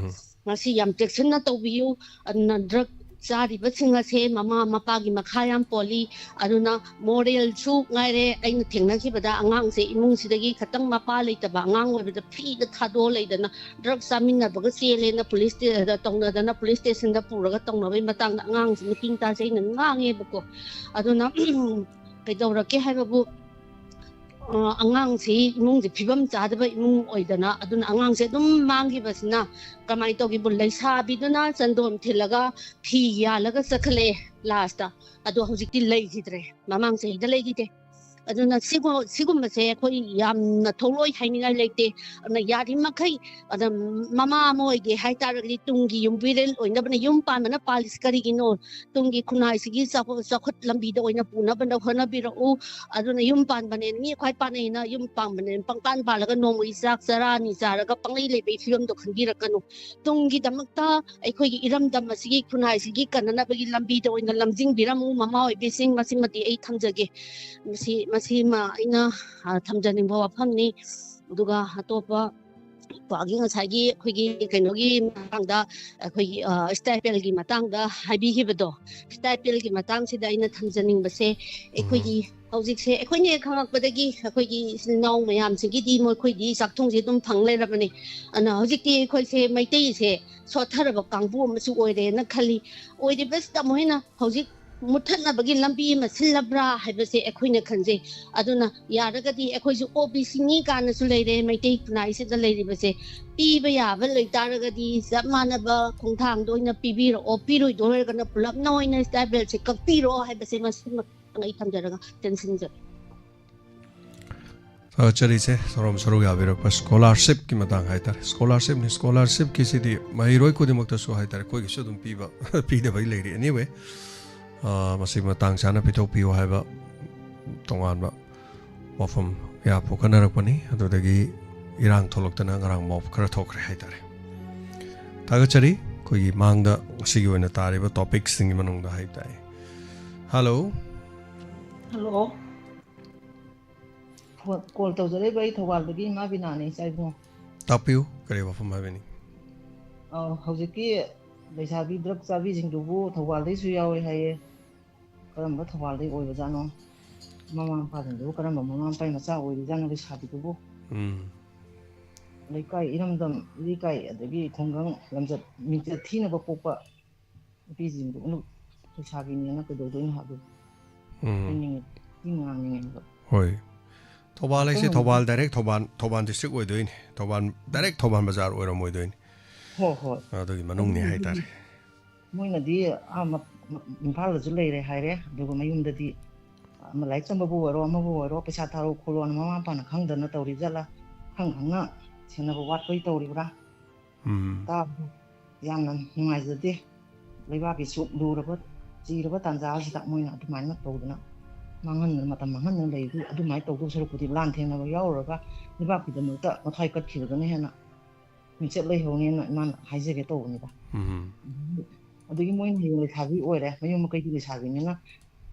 ꯃꯁꯤ ꯌꯥꯝ ꯆꯦꯛꯁꯤꯟꯅ ꯇꯧꯕꯤꯌꯨ꯫ ꯑꯗꯨꯅ ꯗ꯭ꯔꯒ ꯆꯥꯔꯤꯕꯁꯤꯡ ꯑꯁꯦ ꯃꯃꯥ ꯃꯄꯥꯒꯤ ꯃꯈꯥ ꯌꯥꯝ ꯄꯣꯜꯂꯤ꯫ ꯑꯗꯨꯅ ꯃꯣꯔꯦꯜꯁꯨ ꯉꯥꯏꯔꯦ, ꯑꯩꯅ ꯊꯦꯡꯅꯈꯤꯕꯗ ꯑꯉꯥꯡꯁꯦ ꯏꯃꯨꯡꯁꯤꯗꯒꯤ ꯈꯇꯪ ꯃꯄꯥ ꯂꯩꯇꯕ ꯑꯉꯥꯡ ꯑꯣꯏꯕꯗ ꯐ꯭ꯔꯤꯗ ꯊꯥꯗꯣꯛꯑ ꯂꯩꯗꯅ ꯗ꯭ꯔꯒ ꯆꯥꯃꯤꯟꯅꯕꯒ ꯆꯦꯜꯂꯦꯅ ꯄꯨꯂꯤꯁ ꯇꯧꯅꯗꯅ ꯄꯨꯂꯤꯁ ꯁ꯭ꯇꯦꯁꯟꯗ ꯄꯨꯔꯒ ꯇꯧꯅꯕꯒꯤ ꯃꯇꯥꯡꯗ ꯑꯉꯥꯡꯁꯦ ꯅꯨꯄꯤ ꯃꯆꯥꯁꯦ ꯑꯩꯅ ꯉꯥꯡꯉꯦꯕꯀꯣ꯫ ꯑꯗꯨꯅ ꯀꯩꯗꯧꯔꯛꯀꯦ ꯍꯥꯏꯕꯕꯨ, ꯑ, ꯑꯉꯥꯡꯁꯤ ꯏꯃꯨꯡꯁꯦ ꯐꯤꯕꯝ ꯆꯥꯗꯕ ꯏꯃꯨꯡ ꯑꯣꯏꯗꯅ, ꯑꯗꯨꯅ ꯑꯉꯥꯡꯁꯦ ꯑꯗꯨꯝ ꯃꯥꯡꯈꯤꯕꯁꯤꯅ ꯀꯃꯥꯏꯅ ꯇꯧꯒꯦꯕꯨ, ꯂꯩꯁꯥꯕꯤꯗꯨꯅ ꯆꯟꯗꯣꯟ ꯊꯤꯜꯂꯒ ꯐꯤ ꯌꯥꯜꯂꯒ ꯆꯠꯈꯠꯂꯛꯑꯦ꯫ ꯂꯥꯁꯇ ꯑꯗꯣ ꯍꯧꯖꯤꯛꯇꯤ ꯂꯩꯈꯤꯗ꯭ꯔꯦ, ꯃꯃꯥꯡ ꯆꯍꯤꯗ ꯂꯩꯈꯤꯗꯦ꯫ ꯑꯗꯨꯅ ꯁꯤꯒꯨꯝ-, ꯁꯤꯒꯨꯝꯕꯁꯦ ꯑꯩꯈꯣꯏ ꯌꯥꯝꯅ ꯊꯧꯂꯣꯏ ꯍꯥꯏꯅꯤꯡꯉꯥꯏ ꯂꯩꯇꯦ꯫ ꯑꯗꯨꯅ ꯌꯥꯔꯤꯃꯈꯩ ꯑꯗ ꯃꯃꯥ ꯑꯃ ꯑꯣꯏꯒꯦ ꯍꯥꯏꯇꯥꯔꯒꯗꯤ ꯇꯨꯡꯒꯤ ꯌꯨꯝꯕꯤꯔꯦꯜ ꯑꯣꯏꯅꯕꯅ ꯌꯨꯝ ꯄꯥꯟꯕꯅ ꯄꯥꯜꯂꯤꯁꯤ ꯀꯔꯤꯒꯤꯅꯣ? ꯇꯨꯡꯒꯤ ꯈꯨꯟꯅꯥꯏꯁꯤꯒꯤ ꯆꯥꯎꯈꯠ-, ꯆꯥꯎꯈꯠ ꯂꯝꯕꯤꯗ ꯑꯣꯏꯅ ꯄꯨꯅꯕ ꯍꯣꯠꯅꯕꯤꯔꯛꯎ꯫ ꯑꯗꯨꯅ ꯌꯨꯝ ꯄꯥꯟꯕꯅꯦꯅ ꯃꯤ ꯈ꯭ꯋꯥꯏ ꯄꯥꯟꯅꯩꯅ ꯌꯨꯝ ꯄꯥꯟꯕꯅꯦꯅ ꯄꯪꯄꯥꯟ ꯄꯥꯜꯂꯒ ꯅꯣꯡꯃꯒꯤ ꯆꯥꯛ ꯆꯔꯥ ꯑꯅꯤ ꯆꯥꯔꯒ ꯄꯪꯂꯩ ꯂꯩꯕꯒꯤ ꯐꯤꯕꯝꯗꯣ ꯈꯟꯕꯤꯔꯛꯀꯅꯨ꯫ ꯇꯨꯡꯒꯤꯗꯃꯛꯇ ꯑꯩꯈꯣꯏꯒꯤ ꯏꯔꯝꯗꯝ ꯑꯁꯤꯒꯤ ꯈꯨꯟꯅꯥꯏꯁꯤꯒꯤ ꯀꯟꯅꯅꯕꯒꯤ ꯂꯝꯕꯤꯗ ꯑꯣꯏꯅ ꯂꯝꯖꯤꯡꯕꯤꯔꯝꯃꯨ ꯃꯃꯥ ꯑꯣꯏꯕꯤꯁꯤꯡ꯫ ꯃꯁꯤꯃꯗꯤ ꯑꯩ ꯊꯝꯖꯒꯦ꯫ ꯃꯁꯤ, ꯃꯁꯤꯃ ꯑꯩꯅ, ꯑ, ꯊꯝꯖꯅꯤꯡꯕ ꯋꯥꯐꯝꯅꯤ꯫ ꯑꯗꯨꯒ ꯑꯇꯣꯞꯄ ꯀ꯭ꯋꯥꯒꯤ ꯉꯁꯥꯏꯒꯤ ꯑꯩꯈꯣꯏꯒꯤ ꯀꯩꯅꯣꯒꯤ ꯃꯇꯥꯡꯗ, ꯑꯩꯈꯣꯏꯒꯤ ꯁ꯭ꯇꯥꯏꯄꯦꯜꯒꯤ ꯃꯇꯥꯡꯗ ꯍꯥꯏꯕꯤꯈꯤꯕꯗꯣ, ꯁ꯭ꯇꯥꯏꯄꯦꯜꯒꯤ ꯃꯇꯥꯡꯁꯤꯗ ꯑꯩꯅ ꯊꯝꯖꯅꯤꯡꯕꯁꯦ, ꯑꯩꯈꯣꯏꯒꯤ ꯍꯧꯖꯤꯛꯁꯦ ꯑꯩꯈꯣꯏꯅ ꯍꯦꯛ ꯈꯪꯉꯛꯄꯗꯒꯤ ꯑꯩꯈꯣꯏꯒꯤ ꯏꯆꯤꯜ ꯏꯅꯥꯎ ꯃꯌꯥꯝꯁꯤꯒꯤꯗꯤ ꯃꯈꯣꯏꯗꯤ ꯆꯥꯛꯊꯨꯡꯁꯦ ꯑꯗꯨꯝ ꯐꯪ ꯂꯩꯔꯕꯅꯤ꯫ ꯑꯗꯨꯅ ꯍꯧꯖꯤꯛꯇꯤ ꯑꯩꯈꯣꯏꯁꯦ ꯃꯩꯇꯩꯁꯦ ꯁꯣꯠꯊꯔꯕ ꯀꯥꯡꯕꯨ ꯑꯃꯁꯨ ꯑꯣꯏꯔꯦꯅ ꯈꯜꯂꯤ꯫ ꯑꯣꯏꯔꯤꯕꯁꯤꯗ ꯃꯣꯏꯅ ꯍꯧꯖꯤꯛ ꯃꯨꯠꯊꯠꯅꯕꯒꯤ ꯂꯝꯕꯤ ꯑꯃ ꯁꯤꯜꯂꯕ꯭ꯔꯥ ꯍꯥꯏꯕꯁꯦ ꯑꯩꯈꯣꯏꯅ ꯈꯟꯖꯩ꯫ ꯑꯗꯨꯅ ꯌꯥꯔꯒꯗꯤ ꯑꯩꯈꯣꯏꯁꯨ ꯑꯣ ꯕꯤ ꯁꯤꯅꯤ ꯀꯥꯟꯅꯁꯨ ꯂꯩꯔꯦ, ꯃꯩꯇꯩ ꯈꯨꯟꯅꯥꯏꯁꯤꯗ ꯂꯩꯔꯤꯕꯁꯦ ꯄꯤꯕ ꯌꯥꯕ ꯂꯩꯇꯥꯔꯒꯗꯤ ꯆꯞ ꯃꯥꯟꯅꯕ ꯈꯣꯡꯊꯥꯡꯗ ꯑꯣꯏꯅ ꯄꯤꯕꯤꯔꯛꯑꯣ, ꯄꯤꯔꯣꯏꯗꯣꯏ ꯑꯣꯏꯔꯒꯅ ꯄꯨꯂꯞꯅ ꯑꯣꯏꯅ ꯁ꯭ꯇꯥꯏꯄꯦꯜꯁꯦ ꯀꯛꯄꯤꯔꯣ ꯍꯥꯏꯕꯁꯦ ꯃꯁꯤꯃ ꯑꯩ ꯊꯝꯖꯔꯒ ꯇꯦꯟꯁꯤꯟꯖꯔꯦ꯫ ꯊꯥꯒꯠꯆꯔꯤꯁꯦ ꯁꯣꯔꯣꯝ ꯁꯔꯨꯛ ꯌꯥꯕꯤꯔꯛꯄ ꯁ꯭ꯀꯣꯂꯥꯔꯁꯤꯞꯀꯤ ꯃꯇꯥꯡ ꯍꯥꯏꯇꯥꯔꯦ꯫ ꯁ꯭ꯀꯣꯂꯥꯔꯁꯤꯞꯅꯤ, ꯁ꯭ꯀꯣꯂꯥꯔꯁꯤꯞꯀꯤꯁꯤꯗꯤ ꯃꯍꯩꯔꯣꯏ ꯈꯨꯗꯤꯡꯃꯛꯇꯁꯨ ꯍꯥꯏꯇꯥꯔꯦ, ꯑꯩꯈꯣꯏꯒꯤꯁꯨ ꯑꯗꯨꯝ ꯄꯤꯕ ꯄꯤꯗꯕꯩ ꯂꯩꯔꯤ꯫ Anyway, ꯃꯁꯤ ꯃꯇꯥꯡ ꯆꯥꯅ ꯄꯤꯊꯣꯛꯄꯤꯌꯨ ꯍꯥꯏꯕ ꯇꯣꯉꯥꯟꯕ ꯋꯥꯐꯝ ꯀꯌꯥ ꯄꯨꯈꯠꯅꯔꯛꯄꯅꯤ꯫ ꯑꯗꯨꯗꯒꯤ ꯏꯔꯥꯡ ꯊꯣꯛꯂꯛꯇꯅ ꯉꯔꯥꯡ ꯃꯣꯞ ꯈꯔ ꯊꯣꯛꯈ꯭ꯔꯦ ꯍꯥꯏꯇꯥꯔꯦ꯫ ꯊꯥꯒꯠꯆꯔꯤ꯫ ꯑꯩꯈꯣꯏꯒꯤ ꯃꯥꯡꯗ ꯉꯁꯤꯒꯤ ꯑꯣꯏꯅ ꯇꯥꯔꯤꯕ ꯇꯣꯄꯤꯛꯁꯤꯡꯒꯤ ꯃꯅꯨꯡꯗ ꯍꯥꯏꯕ ꯇꯥꯏ꯫ ꯍꯜꯂꯣ꯫ ꯍꯜꯂꯣ꯫ ꯐꯣꯟ ꯀꯣꯜ ꯇꯧꯖꯔꯛꯏꯕ ꯑꯩ ꯊꯧꯕꯥꯜꯗꯒꯤ ꯏꯃꯥ ꯕꯤꯅꯥꯅꯦ, ꯏꯆꯥ ꯏꯕꯨꯡꯉꯣ꯫ ꯇꯥꯛꯄꯤꯌꯨ, ꯀꯔꯤ ꯋꯥꯐꯝ ꯍꯥꯏꯕꯅꯤ? ꯑꯧ, ꯍꯧꯖꯤꯛꯀꯤ ꯂꯩꯁꯥꯕꯤ ꯗ꯭ꯔꯒ ꯆꯥꯕꯤꯁꯤꯡꯗꯨꯕꯨ ꯊꯧꯕꯥꯜꯗꯩꯁꯨ ꯌꯥꯎꯋꯦ ꯍꯥꯏꯌꯦ꯫ ꯀꯔꯝꯕ ꯊꯧꯕꯥꯜꯗꯩ ꯑꯣꯏꯕꯖꯥꯠꯅꯣ? ꯃꯃꯥ ꯃꯄꯥꯁꯤꯡꯗꯨꯕꯨ ꯀꯔꯝꯕ ꯃꯃꯥ ꯃꯄꯥꯒꯤ ꯃꯆꯥ ꯑꯣꯏꯔꯤꯖꯥꯠꯅꯣ? ꯂꯩꯁꯥꯕꯤꯗꯨꯕꯨ ꯎꯝ꯫ ꯂꯩꯀꯥꯏ ꯏꯔꯝꯗꯝ ꯏꯀꯥꯏ ꯑꯗꯒꯤ ꯈꯨꯡꯒꯪ ꯂꯝꯆꯠ ꯃꯤꯡꯆꯠ ꯊꯤꯅꯕ ꯄꯣꯛꯄ ꯅꯨꯄꯤꯁꯤꯡꯗꯨ ꯂꯩꯁꯥꯕꯤꯅꯦꯅ ꯀꯩꯗꯧꯗꯣꯏꯅꯣ ꯍꯥꯏꯕ ꯎꯝ꯫ ꯍꯥꯏꯅꯤꯡꯉꯤ, ꯊꯤ ꯉꯥꯡꯅꯤꯡꯉꯦꯕ꯫ ꯍꯣꯏ꯫ ꯊꯧꯕꯥꯜ ꯍꯥꯏꯁꯦ ꯑꯁꯦꯡꯕ ꯊꯧꯕꯥꯜ ꯗꯥꯏꯔꯦꯛ ꯊꯧꯕꯥꯜ ꯊꯧꯕꯥꯜ ꯗꯤꯁꯇ꯭ꯔꯤꯛ ꯑꯣꯏꯗꯣꯏꯅꯤ꯫ ꯊꯧꯕꯥꯜ ꯗꯥꯏꯔꯦꯛ ꯊꯧꯕꯥꯜ ꯕꯖꯥꯔ ꯑꯣꯏꯔꯝꯃꯣꯏꯗꯣꯏꯅꯤ꯫ ꯍꯣꯏ ꯍꯣꯏ꯫ ꯑꯗꯨꯒꯤ ꯃꯅꯨꯡꯅꯤ ꯍꯥꯏꯇꯥꯔꯦ꯫ ꯃꯣꯏꯅꯗꯤ ꯑꯥ ꯃ- ꯃ- ꯏꯝꯐꯥꯜꯗꯁꯨ ꯂꯩꯔꯦ ꯍꯥꯏꯔꯦ, ꯑꯗꯨꯒ ꯃꯌꯨꯝꯗꯗꯤ ꯑꯃ ꯂꯥꯏꯔꯤꯛ ꯇꯝꯕꯕꯨ ꯑꯣꯏꯔꯣ ꯑꯃꯕꯨ ꯑꯣꯏꯔꯣ ꯄꯩꯁꯥ ꯊꯥꯔꯛꯑꯣ ꯈꯣꯠꯂꯣꯅ ꯃꯃꯥ ꯃꯄꯥꯅ ꯈꯪꯗꯅ ꯇꯧꯔꯤꯕ ꯖꯥꯠꯂꯥ? ꯈꯪ ꯈꯪꯅ ꯁꯦꯟꯅꯕ ꯋꯥꯠꯄꯩ ꯇꯧꯔꯤꯕ꯭ꯔꯥ? ꯎꯝ꯫ ꯇꯥꯕꯗ ꯌꯥꯝꯅ ꯅꯨꯡꯉꯥꯏꯖꯗꯦ꯫ ꯂꯩꯕꯥꯛꯀꯤ ꯁꯨꯛ ꯂꯨꯔꯕ ꯆꯤꯔꯕ ꯇꯥꯟꯖꯥ ꯑꯁꯤꯗ ꯃꯣꯏꯅ ꯑꯗꯨꯃꯥꯏꯅ ꯇꯧꯗꯅ ꯃꯥꯡꯍꯟꯗꯅ ꯃꯇꯝ ꯃꯥꯡꯍꯟꯗꯅ ꯂꯩꯕꯗꯨ ꯑꯗꯨꯃꯥꯏꯅ ꯇꯧꯗꯧ ꯁꯔꯨꯛꯄꯨꯗꯤ ꯂꯥꯟ ꯊꯦꯡꯅꯕ ꯌꯥꯎꯔꯨꯔꯒ ꯂꯩꯕꯥꯛꯀꯤꯗꯃꯛꯇ ꯃꯊ꯭ꯋꯥꯏ ꯀꯠꯈꯤꯕꯗꯨꯅ ꯍꯦꯟꯅ ꯃꯤꯡꯆꯠ ꯂꯩꯍꯧꯅꯦꯅ ꯏꯃꯥꯅ ꯍꯥꯏꯖꯒꯦ ꯇꯧꯕꯅꯤꯗ꯫ ꯎꯝ꯫ ꯑꯗꯒꯤ ꯃꯣꯏꯅ ꯍꯌꯦꯡ ꯂꯩꯁꯥꯕꯤ ꯑꯣꯏꯔꯦ, ꯃꯌꯨꯝ ꯃꯀꯩꯗꯤ ꯂꯩꯁꯥꯕꯤꯅꯤꯅ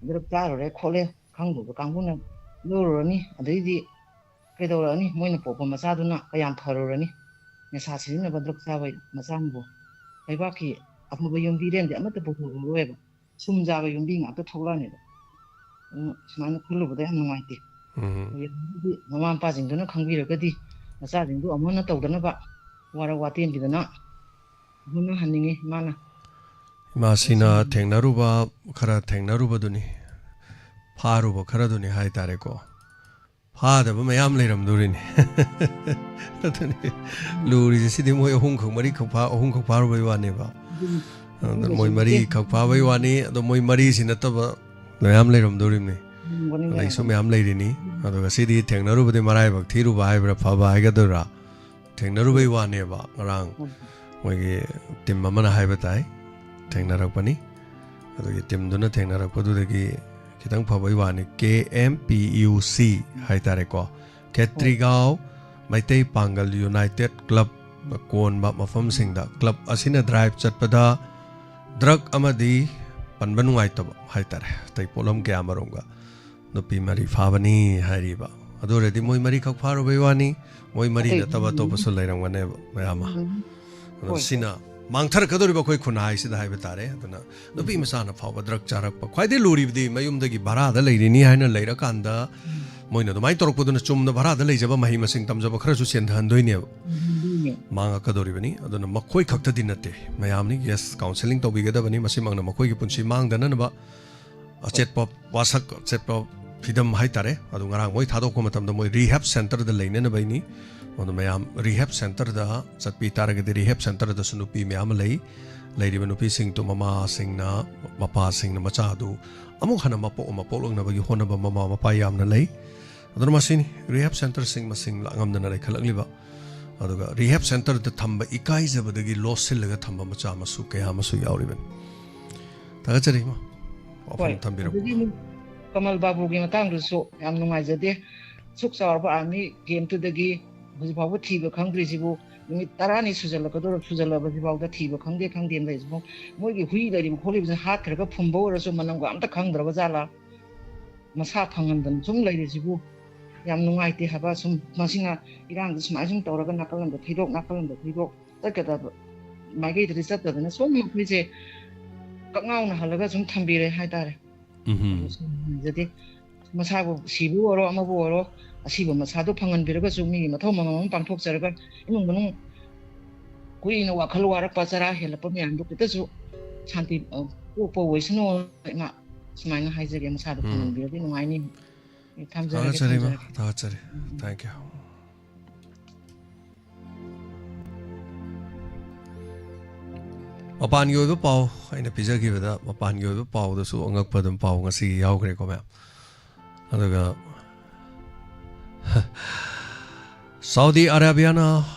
ꯗ꯭ꯔꯒ ꯆꯥꯔꯨꯔꯦ ꯈꯣꯠꯂꯦ ꯈꯪꯗꯕ ꯀꯥꯡꯕꯨꯅ ꯂꯧꯔꯨꯔꯅꯤ꯫ ꯑꯗꯩꯗꯤ ꯀꯩꯗꯧꯔꯛꯑꯅꯤ? ꯃꯣꯏꯅ ꯄꯣꯛꯄ ꯃꯆꯥꯗꯨꯅ ꯀꯌꯥꯝ ꯐꯔꯨꯔꯅꯤ? ꯅꯤꯁꯥ ꯁꯤꯖꯤꯟꯅꯕ, ꯗ꯭ꯔꯛ ꯆꯥꯕ ꯃꯆꯥꯅꯕꯨ ꯂꯩꯕꯥꯛꯀꯤ ꯑꯐꯕ ꯌꯨꯝꯕꯤꯔꯦꯟꯗꯤ ꯑꯃꯠꯇ ꯄꯨꯊꯣꯛꯂꯔꯣꯏꯕ꯫ ꯁꯨꯝ ꯆꯥꯕ ꯌꯨꯝꯕꯤ ꯉꯥꯛꯇ ꯊꯣꯛꯂꯛꯑꯅꯦꯕ꯫ ꯑꯗꯨꯅ ꯁꯨꯃꯥꯏꯅ ꯈꯜꯂꯨꯕꯗ ꯌꯥꯝ ꯅꯨꯡꯉꯥꯏꯇꯦ꯫ ꯎꯝ꯫ ꯍꯧꯖꯤꯛ ꯃꯃꯥ ꯃꯄꯥꯁꯤꯡꯗꯨꯅ ꯈꯪꯕꯤꯔꯒꯗꯤ ꯃꯆꯥꯁꯤꯡꯗꯨ ꯑꯃꯨꯛ ꯍꯟꯅ ꯇꯧꯗꯅꯕ ꯋꯥꯔ ꯋꯥꯇꯦꯝꯕꯤꯗꯅ ꯑꯃꯨꯛ ꯍꯟꯅ ꯍꯟꯅꯤꯡꯉꯤ ꯏꯃꯥꯅ꯫ ꯏꯃꯥꯁꯤꯅ ꯊꯦꯡꯅꯔꯨꯕ, ꯈꯔ ꯊꯦꯡꯅꯔꯨꯕꯗꯨꯅꯤ, ꯐꯥꯔꯨꯕ ꯈꯔꯗꯨꯅꯤ ꯍꯥꯏꯇꯥꯔꯦꯀꯣ꯫ ꯐꯥꯗꯕ ꯃꯌꯥꯝ ꯂꯩꯔꯝꯗꯣꯔꯤꯅꯤ꯫ ꯑꯗꯨꯅꯤ ꯂꯨꯔꯤꯁꯦ꯫ ꯁꯤꯗꯤ ꯃꯣꯏ ꯑꯍꯨꯝꯈꯛ ꯃꯔꯤꯈꯛ ꯐꯥ ꯑꯍꯨꯝꯈꯛ ꯐꯥꯔꯨꯕꯩ ꯋꯥꯅꯦꯕ꯫ ꯑꯗꯨꯅ ꯃꯣꯏ ꯃꯔꯤꯈꯛ ꯐꯥꯕꯩ ꯋꯥꯅꯤ꯫ ꯑꯗꯣ ꯃꯣꯏ ꯃꯔꯤꯁꯤ ꯅꯠꯇꯕ ꯃꯌꯥꯝ ꯂꯩꯔꯝꯗꯣꯔꯤꯕꯅꯤ꯫ ꯎꯝ, ꯃꯅꯤꯡ ꯑꯗꯩꯁꯨ ꯂꯩꯔꯝꯒꯅꯤ꯫ ꯃꯌꯥꯝ ꯂꯩꯔꯤꯅꯤ꯫ ꯑꯗꯨꯒ ꯁꯤꯗꯤ ꯊꯦꯡꯅꯔꯨꯕꯗꯤ ꯃꯔꯥꯏꯕꯛ ꯊꯤꯔꯨꯕ ꯍꯥꯏꯕ꯭ꯔꯥ, ꯐꯕ ꯍꯥꯏꯒꯗꯣꯏꯔꯥ, ꯊꯦꯡꯅꯔꯨꯕꯩ ꯋꯥꯅꯦꯕ꯫ ꯉꯔꯥꯡ ꯎꯝ꯫ ꯃꯣꯏꯒꯤ ꯇꯤꯝ ꯑꯃꯅ ꯍꯥꯏꯕ ꯇꯥꯏ, ꯊꯦꯡꯅꯔꯛꯄꯅꯤ꯫ ꯑꯗꯨꯒꯤ ꯇꯤꯝꯗꯨꯅ ꯊꯦꯡꯅꯔꯛꯄꯗꯨꯗꯒꯤ ꯈꯤꯇꯪ ꯐꯕꯩ ꯋꯥꯅꯤ꯫ ꯀꯦ ꯑꯦꯝ ꯄꯤ ꯌꯨ ꯁꯤ ꯍꯥꯏꯇꯥꯔꯦꯀꯣ, ꯈꯦꯇ꯭ꯔꯤꯒꯥꯎ ꯃꯩꯇꯩ ꯄꯥꯡꯒꯜ ꯌꯨꯅꯥꯏꯇꯦꯠ ꯀ꯭ꯂꯕ ꯀꯣꯟꯕ ꯃꯐꯝꯁꯤꯡꯗ ꯀ꯭ꯂꯕ ꯑꯁꯤꯅ ꯗ꯭ꯔꯥꯏꯚ ꯆꯠꯄꯗ ꯗ꯭ꯔꯒ ꯑꯃꯗꯤ ꯄꯟꯕ ꯅꯨꯡꯉꯥꯏꯇꯕ ꯍꯥꯏꯇꯥꯔꯦ, ꯑꯇꯩ ꯄꯣꯠꯂꯝ ꯀꯌꯥ ꯃꯔꯨꯝꯒ ꯅꯨꯄꯤ ꯃꯔꯤ ꯐꯥꯕꯅꯤ ꯍꯥꯏꯔꯤꯕ꯫ ꯑꯗꯨ ꯑꯣꯏꯔꯗꯤ ꯃꯣꯏ ꯃꯔꯤꯈꯛ ꯐꯥꯔꯨꯕꯩ ꯋꯥꯅꯤ, ꯃꯣꯏ ꯃꯔꯤ ꯑꯇꯩ ꯅꯠꯇꯕ ꯎꯝ꯫ ꯑꯇꯣꯞꯄꯁꯨ ꯂꯩꯔꯝꯒꯅꯦꯕ ꯃꯌꯥꯝ ꯑꯃ꯫ ꯎꯝ꯫ ꯑꯗꯣ ꯍꯣꯏ, ꯁꯤꯅ ꯃꯥꯡꯊꯔꯛꯀꯗꯧꯔꯤꯕ ꯑꯩꯈꯣꯏ ꯈꯨꯟꯅꯥꯏꯁꯤꯗ ꯍꯥꯏꯕ ꯇꯥꯔꯦ꯫ ꯑꯗꯨꯅ ꯅꯨꯄꯤ ꯃꯆꯥꯅ ꯐꯥꯎꯕ ꯗ꯭ꯔꯒ ꯆꯥꯔꯛꯄ, ꯈ꯭ꯋꯥꯏꯗꯩ ꯂꯨꯔꯤꯕꯗꯤ ꯃꯌꯨꯝꯗꯒꯤ ꯚꯔꯥꯗ ꯂꯩꯔꯤꯅꯤ ꯍꯥꯏꯅ ꯂꯩꯔꯀꯥꯟꯗ ꯃꯣꯏꯅ ꯑꯗꯨꯃꯥꯏꯅ ꯇꯧꯔꯛꯄꯗꯨꯅ ꯆꯨꯝꯅ ꯚꯔꯥꯗ ꯂꯩꯖꯕ ꯃꯍꯩ ꯃꯁꯤꯡ ꯇꯝꯖꯕ ꯈꯔꯁꯨ ꯆꯦꯟꯊꯍꯟꯗꯣꯏꯅꯦꯕ꯫ ꯎꯝ꯫ ꯃꯥꯡꯉꯛꯀꯗꯧꯔꯤꯕꯅꯤ꯫ ꯑꯗꯨꯅ ꯃꯈꯣꯏ ꯈꯛꯇꯗꯤ ꯅꯠꯇꯦ, ꯃꯌꯥꯝꯅꯤ꯫ ꯌꯦꯁ, ꯀꯥꯎꯟꯁꯦꯂꯤꯡ ꯇꯧꯕꯤꯒꯗꯕꯅꯤ꯫ ꯃꯁꯤꯃꯛꯅ ꯃꯈꯣꯏꯒꯤ ꯄꯨꯟꯁꯤ ꯃꯥꯡꯗꯅꯅꯕ ꯑꯆꯦꯠꯄ ꯋꯥꯁꯛ, ꯑꯆꯦꯠꯄ ꯐꯤꯗꯝ ꯍꯥꯏꯇꯥꯔꯦ꯫ ꯑꯗꯨ ꯉꯔꯥꯡ ꯃꯣꯏ ꯊꯥꯗꯣꯛꯄ ꯃꯇꯝꯗ ꯃꯣꯏ ꯔꯤꯍꯦꯕ ꯁꯦꯟꯇꯔꯗ ꯂꯩꯅꯅꯕꯩꯅꯤ꯫ ꯑꯗꯨ ꯃꯌꯥꯝ ꯔꯤꯍꯦꯕ ꯁꯦꯟꯇꯔꯗ ꯆꯠꯄꯤ ꯇꯥꯔꯒꯗꯤ ꯔꯤꯍꯦꯕ ꯁꯦꯟꯇꯔꯗꯁꯨ ꯅꯨꯄꯤ ꯃꯌꯥꯝ ꯑꯃ ꯂꯩ꯫ ꯂꯩꯔꯤꯕ ꯅꯨꯄꯤꯁꯤꯡꯗꯨ ꯃꯃꯥꯁꯤꯡꯅ, ꯃꯄꯥꯁꯤꯡꯅ ꯃꯆꯥꯗꯨ ꯑꯃꯨꯛ ꯍꯟꯅ ꯃꯄꯣꯛ ꯑꯃ ꯄꯣꯛꯂꯛꯅꯕꯒꯤ ꯍꯣꯠꯅꯕ ꯃꯃꯥ ꯃꯄꯥ ꯌꯥꯝꯅ ꯂꯩ꯫ ꯑꯗꯨꯅ ꯃꯁꯤꯅꯤ ꯔꯤꯍꯦꯕ ꯁꯦꯟꯇꯔꯁꯤꯡ ꯃꯁꯤꯡ ꯂꯥꯛꯉꯝꯗꯅ ꯂꯩꯈꯠꯂꯛꯂꯤꯕ꯫ ꯑꯗꯨꯒ ꯔꯤꯍꯦꯕ ꯁꯦꯟꯇꯔꯗ ꯊꯝꯕ ꯏꯀꯥꯏꯖꯕꯗꯒꯤ ꯂꯣꯠꯁꯤꯜꯂꯒ ꯊꯝꯕ ꯃꯆꯥ ꯃꯁꯨ ꯀꯌꯥ ꯑꯃꯁꯨ ꯌꯥꯎꯔꯤꯕꯅꯤ꯫ ꯊꯥꯒꯠꯆꯔꯤ ꯏꯃꯥ, ꯋꯥꯐꯝ ꯍꯣꯏ, ꯊꯝꯕꯤꯔꯛꯄ꯫ ꯑꯗꯒꯤ ꯑꯃꯨꯛ ꯀꯃꯜ ꯕꯥꯕꯨꯒꯤ ꯃꯇꯥꯡꯗꯨꯁꯨ ꯌꯥꯝ ꯅꯨꯡꯉꯥꯏꯖꯗꯦ꯫ ꯁꯨꯛ ꯆꯥꯎꯔꯕ ꯑꯥꯔꯃꯤ ꯀꯦꯝꯞꯇꯨꯗꯒꯤ ꯍꯧꯖꯤꯛ ꯐꯥꯎꯕ ꯊꯤꯕ ꯈꯪꯗ꯭ꯔꯤꯁꯤꯕꯨ, ꯅꯨꯃꯤꯠ ꯇꯔꯥꯅꯤ ꯁꯨꯖꯜꯂꯛꯀꯗꯧꯔ-, ꯁꯨꯖꯜꯂꯛꯑꯕꯁꯤ ꯐꯥꯎꯗ ꯊꯤꯕ ꯈꯪꯗꯦ, ꯈꯪꯗꯦꯅ ꯂꯩꯔꯤꯁꯤꯕꯨ, ꯃꯣꯏꯒꯤ ꯍꯨꯏ ꯂꯩꯔꯤꯕ ꯈꯣꯠꯂꯤꯕꯁꯦ ꯍꯥꯠꯈ꯭ꯔꯒ ꯐꯨꯝꯕ ꯑꯣꯏꯔꯁꯨ ꯃꯅꯝꯒ ꯑꯝꯇ ꯈꯪꯗ꯭ꯔꯕ ꯖꯥꯠꯂꯥ? ꯃꯁꯥ ꯐꯪꯍꯟꯗꯅ ꯁꯨꯝ ꯂꯩꯔꯤꯁꯤꯕꯨ, ꯌꯥꯝ ꯅꯨꯡꯉꯥꯏꯇꯦ ꯍꯥꯏꯕ꯫ ꯁꯨꯝ ꯃꯁꯤꯅ ꯏꯔꯥꯡꯁꯦ ꯁꯨꯃꯥꯏꯅ ꯁꯨꯝ ꯇꯧꯔꯒ ꯅꯥꯀꯜ ꯑꯃꯗ ꯊꯩꯗꯣꯛ, ꯅꯥꯀꯜ ꯑꯃꯗ ꯊꯩꯗꯣꯛ ꯆꯠꯀꯗꯕ ꯃꯥꯏꯀꯩꯗꯗꯤ ꯆꯠꯇꯗꯅ ꯁꯨꯝ ꯑꯩꯈꯣꯏꯁꯦ ꯀꯛꯉꯥꯎꯅ ꯍꯜꯂꯒ ꯁꯨꯝ ꯊꯝꯕꯤꯔꯦ ꯍꯥꯏꯇꯥꯔꯦ꯫ ꯎꯝ ꯑꯗꯨ ꯁꯨꯝ ꯍꯧꯖꯤꯛꯇꯤ ꯃꯁꯥꯕꯨ ꯁꯤꯕꯨ ꯑꯣꯏꯔꯣ, ꯑꯃꯕꯨ ꯑꯣꯏꯔꯣ, ꯑꯁꯤꯕ ꯃꯁꯥꯗꯣ ꯐꯪꯍꯟꯕꯤꯔꯒꯁꯨ ꯃꯤꯒꯤ ꯃꯊꯧ ꯃꯉꯝ ꯑꯃ ꯄꯥꯡꯊꯣꯛꯆꯔꯒ ꯏꯃꯨꯡ ꯃꯅꯨꯡ ꯀꯨꯏꯅ ꯋꯥꯈꯜ ꯋꯥꯔꯛꯄ, ꯆꯔꯥ ꯍꯦꯜꯂꯛꯄ ꯃꯌꯥꯝꯗꯣ ꯈꯤꯇꯁꯨ ꯁꯥꯟꯇꯤ, ꯑ, ꯄꯣꯛꯄ ꯑꯣꯏꯁꯅꯨ꯫ ꯏꯃꯥ, ꯁꯨꯃꯥꯏꯅ ꯍꯥꯏꯖꯒꯦ, ꯃꯁꯥꯗꯣ ꯎꯝ꯫ ꯐꯪꯍꯟꯕꯤꯔꯗꯤ ꯅꯨꯡꯉꯥꯏꯅꯤ꯫ ꯑꯩ ꯊꯝꯖꯔꯒꯦ, ꯊꯥꯒꯠꯆꯔꯤ ꯏꯃꯥ, ꯊꯝꯖꯔꯒꯦ꯫ ꯊꯥꯒꯠꯆꯔꯤ꯫ Thank you꯫ ꯃꯄꯥꯟꯒꯤ ꯑꯣꯏꯕ ꯄꯥꯎ ꯑꯩꯅ ꯄꯤꯖꯈꯤꯕꯗ, ꯃꯄꯥꯟꯒꯤ ꯑꯣꯏꯕ ꯄꯥꯎꯗꯁꯨ ꯑꯉꯛꯄ ꯑꯗꯨꯝ ꯄꯥꯎ ꯉꯁꯤꯒꯤ ꯌꯥꯎꯈ꯭ꯔꯦꯀꯣ ꯃꯌꯥꯝ꯫ ꯑꯗꯨꯒ ꯁꯥꯎꯗꯤ ꯑꯔꯥꯕꯤꯌꯥꯅ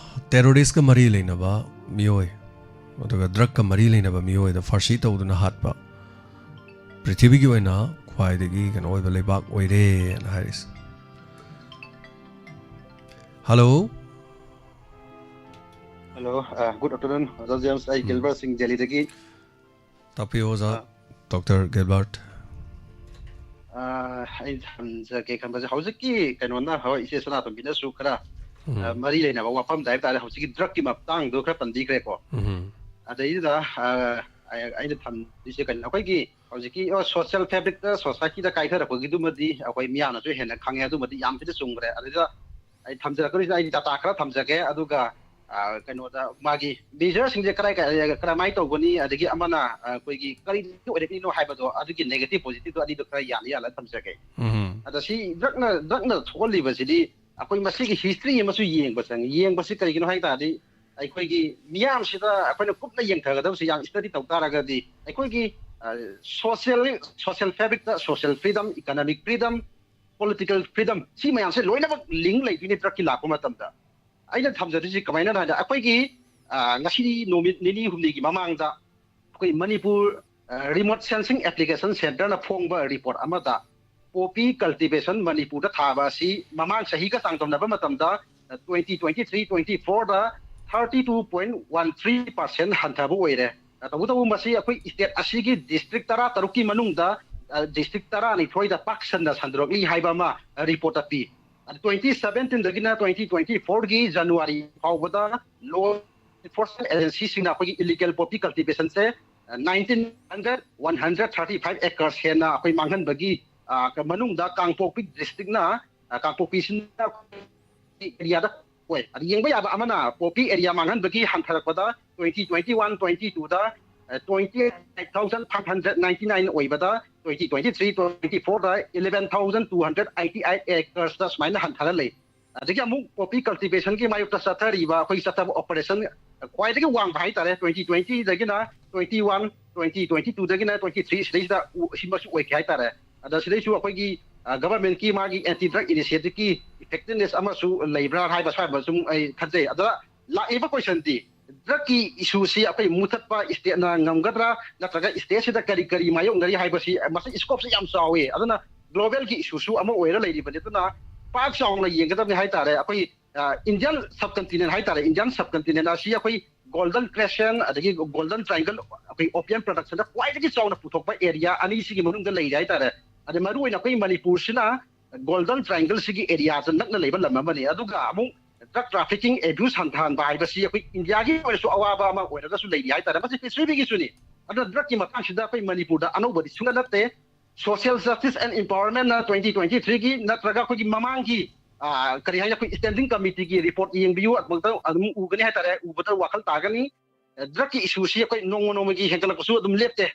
ꯇꯦꯔꯣꯔꯤꯁꯀ ꯃꯔꯤ ꯂꯩꯅꯕ ꯃꯤꯑꯣꯏ, ꯑꯗꯨꯒ ꯗ꯭ꯔꯛꯀ ꯃꯔꯤ ꯂꯩꯅꯕ ꯃꯤꯑꯣꯏꯗ ꯐꯥꯔꯁꯤ ꯇꯧꯗꯨꯅ ꯍꯥꯠꯄ ꯄ꯭ꯔꯤꯊꯤꯕꯤꯒꯤ ꯑꯣꯏꯅ ꯈ꯭ꯋꯥꯏꯗꯒꯤ ꯀꯩꯅꯣ ꯑꯣꯏꯕ ꯂꯩꯕꯥꯛ ꯑꯣꯏꯔꯦꯅ ꯍꯥꯏꯔꯤꯁꯦ꯫ ꯍꯜꯂꯣ꯫ ꯍꯜꯂꯣ, ꯒꯨꯗ ꯑꯥꯐꯇꯔꯅꯨꯟ ꯑꯣꯖꯥ ꯖꯦꯝꯁ꯫ ꯑꯩ ꯎꯝ꯫ ꯒꯤꯜꯕꯔꯠ ꯁꯤꯡ ꯗꯦꯜꯂꯤꯗꯒꯤ꯫ ꯇꯥꯛꯄꯤꯌꯨ ꯑꯣꯖꯥ꯫ ꯑꯥ꯫ ꯗꯣꯛꯇꯔ ꯒꯤꯜꯕꯔꯠ꯫ ꯑꯥ, ꯑꯩ ꯊꯝꯖꯒꯦ ꯈꯟꯕꯁꯦ, ꯍꯧꯖꯤꯛꯀꯤ ꯀꯩꯅꯣꯅ, ꯍꯣꯏ, ꯏꯆꯦ ꯁꯅꯥꯇꯣꯝꯕꯤꯅꯁꯨ ꯈꯔ, ꯎꯝ꯫ ꯑꯥ, ꯃꯔꯤ ꯂꯩꯅꯕ ꯋꯥꯐꯝꯗ ꯍꯥꯏꯕ ꯇꯥꯔꯦ, ꯍꯧꯖꯤꯛꯀꯤ ꯗ꯭ꯔꯛꯀꯤ ꯃꯇꯥꯡꯗꯣ ꯈꯔ ꯄꯟꯕꯤꯈ꯭ꯔꯦꯀꯣ꯫ ꯎꯝ꯫ ꯑꯗꯩꯗꯨꯗ, ꯑꯥ, ꯑꯩ-, ꯑꯩꯅ ꯊꯝꯗꯣꯏꯁꯦ ꯀꯩꯅꯣ, ꯑꯩꯈꯣꯏꯒꯤ ꯍꯧꯖꯤꯛꯀꯤ, ꯑꯣ, ꯁꯣꯁꯤꯌꯦꯜ ꯐꯦꯕ꯭ꯔꯤꯛꯇ, ꯁꯣꯁꯥꯏꯇꯤꯗ ꯀꯥꯏꯊꯔꯛꯄꯒꯤꯗꯨꯃꯗꯤ ꯑꯩꯈꯣꯏ ꯃꯤꯌꯥꯝꯅꯁꯨ ꯍꯦꯟꯅ ꯈꯪꯉꯦ, ꯑꯗꯨꯃꯗꯤ ꯌꯥꯝ ꯊꯤꯅ ꯆꯨꯝꯈ꯭ꯔꯦ꯫ ꯑꯗꯨꯗ ꯑꯩ ꯊꯝꯖꯔꯛꯀꯗꯣꯏꯁꯦ, ꯑꯩ ꯗꯥꯇꯥ ꯈꯔ ꯊꯝꯖꯒꯦ, ꯑꯗꯨꯒ, ꯑꯥ, ꯀꯩꯅꯣꯗ ꯃꯥꯒꯤ ꯃꯦꯖꯔꯁꯤꯡꯁꯦ ꯀꯗꯥꯏ, ꯀꯗꯥꯏ, ꯀꯔꯝꯍꯥꯏꯅ ꯇꯧꯒꯅꯤ, ꯑꯗꯒꯤ ꯑꯃꯅ, ꯑꯥ, ꯑꯩꯈꯣꯏꯒꯤ ꯀꯔꯤ ꯑꯣꯏꯔꯛꯂꯤꯅꯣ ꯍꯥꯏꯕꯗꯣ, ꯑꯗꯨꯒꯤ ꯅꯦꯒꯦꯇꯤꯚ ꯄꯣꯖꯤꯇꯤꯚꯇꯣ ꯑꯅꯤꯗꯣ ꯈꯔ ꯌꯥꯜꯂ ꯌꯥꯜꯂ ꯊꯝꯖꯒꯦ꯫ ꯎꯝ꯫ ꯑꯗ ꯁꯤ ꯗ꯭ꯔꯛꯅ, ꯗ꯭ꯔꯛꯅ ꯊꯣꯛꯍꯜꯂꯤꯕꯁꯤꯗꯤ ꯑꯩꯈꯣꯏ ꯃꯁꯤꯒꯤ ꯍꯤꯁꯇ꯭ꯔꯤ ꯑꯃꯁꯨ ꯌꯦꯡꯕ ꯆꯪꯉꯤ꯫ ꯌꯦꯡꯕꯁꯤ ꯀꯔꯤꯒꯤꯅꯣ ꯍꯥꯏ ꯇꯥꯔꯗꯤ, ꯑꯩꯈꯣꯏꯒꯤ ꯃꯤꯌꯥꯝꯁꯤꯗ ꯑꯩꯈꯣꯏꯅ ꯀꯨꯞꯅ ꯌꯦꯡꯊꯒꯗꯕꯁꯤ, ꯌꯥꯝ ꯁ꯭ꯇꯗꯤ ꯇꯧ ꯇꯥꯔꯒꯗꯤ, ꯑꯩꯈꯣꯏꯒꯤ, ꯑ, ꯁꯣꯁꯤꯌꯦꯜ, ꯁꯣꯁꯤꯌꯦꯜ ꯐꯦꯕ꯭ꯔꯤꯛꯇ social freedom, economic freedom, political freedom, ꯁꯤ ꯃꯌꯥꯝꯁꯦ ꯂꯣꯏꯅꯃꯛ ꯂꯤꯡ ꯂꯩꯗꯣꯏꯅꯦ ꯗ꯭ꯔꯛꯀꯤ ꯂꯥꯛꯄ ꯃꯇꯝꯗ꯫ ꯑꯩꯅ ꯊꯝꯖꯔꯤꯁꯤ ꯀꯃꯥꯏꯅ ꯍꯥꯏꯗ, ꯑꯩꯈꯣꯏꯒꯤ, ꯑ, ꯉꯁꯤ ꯅꯨꯃꯤꯠ ꯅꯤꯅꯤ ꯍꯨꯝꯅꯤꯒꯤ ꯃꯃꯥꯡꯗ ꯑꯩꯈꯣꯏ ꯃꯅꯤꯄꯨꯔ, ꯑ, ꯔꯤꯃꯣꯠ ꯁꯦꯟꯁꯤꯡ ꯑꯦꯄ꯭ꯂꯤꯀꯦꯁꯟ ꯁꯦꯟꯇꯔꯅ ꯐꯣꯡꯕ ꯔꯤꯄꯣꯔꯠ ꯑꯃꯗ ꯄꯣꯄꯤ ꯀꯜꯇꯤꯚꯦꯁꯟ ꯃꯅꯤꯄꯨꯔꯗ ꯊꯥꯕ ꯑꯁꯤ ꯃꯃꯥꯡ ꯆꯍꯤꯒ ꯆꯥꯡꯗꯝꯅꯕ ꯃꯇꯝꯗ, ꯑ, twenty twenty-three twenty-fourꯗ thirty two point one three percent ꯍꯟꯊꯕ ꯑꯣꯏꯔꯦ꯫ ꯑ, ꯇꯧꯕꯇꯕꯨ ꯃꯁꯤ ꯑꯩꯈꯣꯏ ꯁ꯭ꯇꯦꯠ ꯑꯁꯤꯒꯤ ꯗꯤꯁꯇ꯭ꯔꯤꯛ ꯇꯔꯥ ꯇꯔꯨꯛꯀꯤ ꯃꯅꯨꯡꯗ, ꯑ, ꯗꯤꯁꯇ꯭ꯔꯤꯛ ꯇꯔꯥꯅꯤꯊꯣꯏꯗ ꯄꯥꯛ ꯁꯟꯅ ꯁꯟꯗꯣꯔꯛꯂꯤ ꯍꯥꯏꯕ ꯑꯃ, ꯑ, ꯔꯤꯄꯣꯔꯠꯇ ꯄꯤ꯫ ꯑꯗ twenty seventeen ꯗꯒꯤꯅ twenty twenty four ꯒꯤ January ꯐꯥꯎꯕꯗ law enforcement agency ꯁꯤꯡꯅ ꯑꯩꯈꯣꯏꯒꯤ illegal poppy cultivation ꯁꯦ nineteen hundred one hundred thirty five acres ꯍꯦꯟꯅ ꯑꯩꯈꯣꯏ ꯃꯥꯡꯍꯟꯕꯒꯤ, ꯑ, ꯃꯅꯨꯡꯗ ꯀꯥꯡꯄꯣꯛꯄꯤ district ꯅ, ꯑ, ꯀꯥꯡꯄꯣꯛꯄꯤꯁꯤꯅ ꯑꯩꯈꯣꯏꯒꯤ area ꯗ ꯑꯣꯏ꯫ ꯑꯗ ꯌꯦꯡꯕ ꯌꯥꯕ ꯑꯃꯅ poppy area ꯃꯥꯡꯍꯟꯕꯒꯤ ꯍꯟꯊꯔꯛꯄꯗ twenty twenty one twenty two ꯗ, ꯑ, twenty eight thousand five hundred ninety nine ꯑꯣꯏꯕꯗ twenty twenty three twenty four ꯗ eleven thousand two hundred eighty eight acres ꯇ ꯁꯨꯃꯥꯏꯅ ꯍꯟꯊꯔ ꯂꯩ꯫ ꯑꯗꯒꯤ ꯑꯃꯨꯛ poppy cultivation ꯒꯤ ꯃꯥꯌꯣꯛꯇ ꯆꯠꯊꯔꯤꯕ ꯑꯩꯈꯣꯏꯒꯤ ꯆꯠꯊꯕ operation ꯈ꯭ꯋꯥꯏꯗꯒꯤ ꯋꯥꯡꯕ ꯍꯥꯏꯇꯥꯔꯦ, twenty twenty ꯗꯒꯤꯅ twenty one, twenty twenty two ꯗꯒꯤꯅ twenty three ꯁꯤꯗꯩꯁꯤꯗ ꯎ-, ꯁꯤꯃꯁꯨ ꯑꯣꯏꯈꯤ ꯍꯥꯏꯇꯥꯔꯦ꯫ ꯑꯗ ꯁꯤꯗꯩꯁꯨ ꯑꯩꯈꯣꯏꯒꯤ, ꯑ, government ꯀꯤ ꯃꯥꯒꯤ anti drug initiative ꯀꯤ effectiveness ꯑꯃꯁꯨ ꯂꯩꯕ꯭ꯔꯥ ꯍꯥꯏꯕ ꯁ꯭ꯋꯥꯏ ꯑꯃꯁꯨ ꯑꯩ ꯈꯟꯖꯩ꯫ ꯑꯗ ꯂꯥꯛꯏꯕ question ꯗꯤ drug ꯀꯤ issue ꯁꯤ ꯑꯩꯈꯣꯏ ꯃꯨꯊꯠꯄ state ꯅ ꯉꯝꯒꯗ꯭ꯔꯥ, ꯅꯠꯇ꯭ꯔꯒ state ꯁꯤꯗ ꯀꯔꯤ ꯀꯔꯤ ꯃꯥꯌꯣꯛꯅꯔꯤ ꯍꯥꯏꯕꯁꯤ, ꯃꯁꯤ scope ꯁꯤ ꯌꯥꯝ ꯆꯥꯎꯋꯤ꯫ ꯑꯗꯨꯅ global ꯒꯤ issue ꯁꯨ ꯑꯃ ꯑꯣꯏꯔ ꯂꯩꯔꯤꯕꯅꯤ꯫ ꯑꯗꯨꯅ ꯄꯥꯛ ꯆꯥꯎꯅ ꯌꯦꯡꯒꯗꯕꯅꯤ ꯍꯥꯏꯇꯥꯔꯦ꯫ ꯑꯩꯈꯣꯏ, ꯑ, Indian subcontinent ꯍꯥꯏꯇꯥꯔꯦ, Indian subcontinent ꯑꯁꯤ ꯑꯩꯈꯣꯏ Golden Crescent ꯑꯗꯒꯤ Golden Triangle, ꯑꯩꯈꯣꯏ opium production ꯗ ꯈ꯭ꯋꯥꯏꯗꯒꯤ ꯆꯥꯎꯅ ꯄꯨꯊꯣꯛꯄ area ꯑꯅꯤꯁꯤꯒꯤ ꯃꯅꯨꯡꯗ ꯂꯩꯔꯦ ꯍꯥꯏꯇꯥꯔꯦ꯫ ꯑꯗꯩ ꯃꯔꯨ ꯑꯣꯏꯅ ꯑꯩꯈꯣꯏ ꯃꯅꯤꯄꯨꯔꯁꯤꯅ Golden Triangle ꯁꯤꯒꯤ area ꯁꯤꯗ ꯅꯛꯅ ꯂꯩꯕ ꯂꯝ ꯑꯃꯅꯤ꯫ ꯑꯗꯨꯒ ꯑꯃꯨꯛ drug trafficking, abuse ꯍꯟꯊꯍꯟꯕ ꯍꯥꯏꯕꯁꯤ ꯑꯩꯈꯣꯏ India ꯒꯤ ꯑꯣꯏꯔꯁꯨ ꯑꯋꯥꯕ ꯑꯃ ꯑꯣꯏꯔꯒꯁꯨ ꯂꯩꯔꯤ ꯍꯥꯏꯇꯥꯔꯦ꯫ ꯃꯁꯤ ꯄ꯭ꯔꯤꯊꯤꯕꯤꯒꯤꯁꯨꯅꯤ꯫ ꯑꯗꯨꯅ drug ꯀꯤ ꯃꯇꯥꯡꯁꯤꯗ ꯑꯩꯈꯣꯏ ꯃꯅꯤꯄꯨꯔꯗ ꯑꯅꯧꯕꯗꯤ ꯁꯨꯡꯅ ꯅꯠꯇꯦ꯫ Social Justice and Empowerment ꯅ twenty twenty three ꯒꯤ ꯅꯠꯇ꯭ꯔꯒ ꯑꯩꯈꯣꯏꯒꯤ ꯃꯃꯥꯡꯒꯤ, ꯑ, ꯀꯔꯤ ꯍꯥꯏꯅꯤ, ꯑꯩꯈꯣꯏ standing committee ꯒꯤ report ꯌꯦꯡꯕꯤꯌꯨ, ꯑꯗꯨꯃꯛꯇ ꯑꯗꯨꯝ ꯎꯒꯅꯤ ꯍꯥꯏꯇꯥꯔꯦ꯫ ꯎꯕꯗ ꯋꯥꯈꯜ ꯇꯥꯒꯅꯤ꯫ ꯑ, drug ꯀꯤ issue ꯁꯤ ꯑꯩꯈꯣꯏ ꯅꯣꯡꯃ ꯅꯣꯡꯃꯒꯤ ꯍꯦꯟꯒꯠꯂꯛꯄꯁꯨ ꯑꯗꯨꯝ ꯂꯦꯞꯇꯦ꯫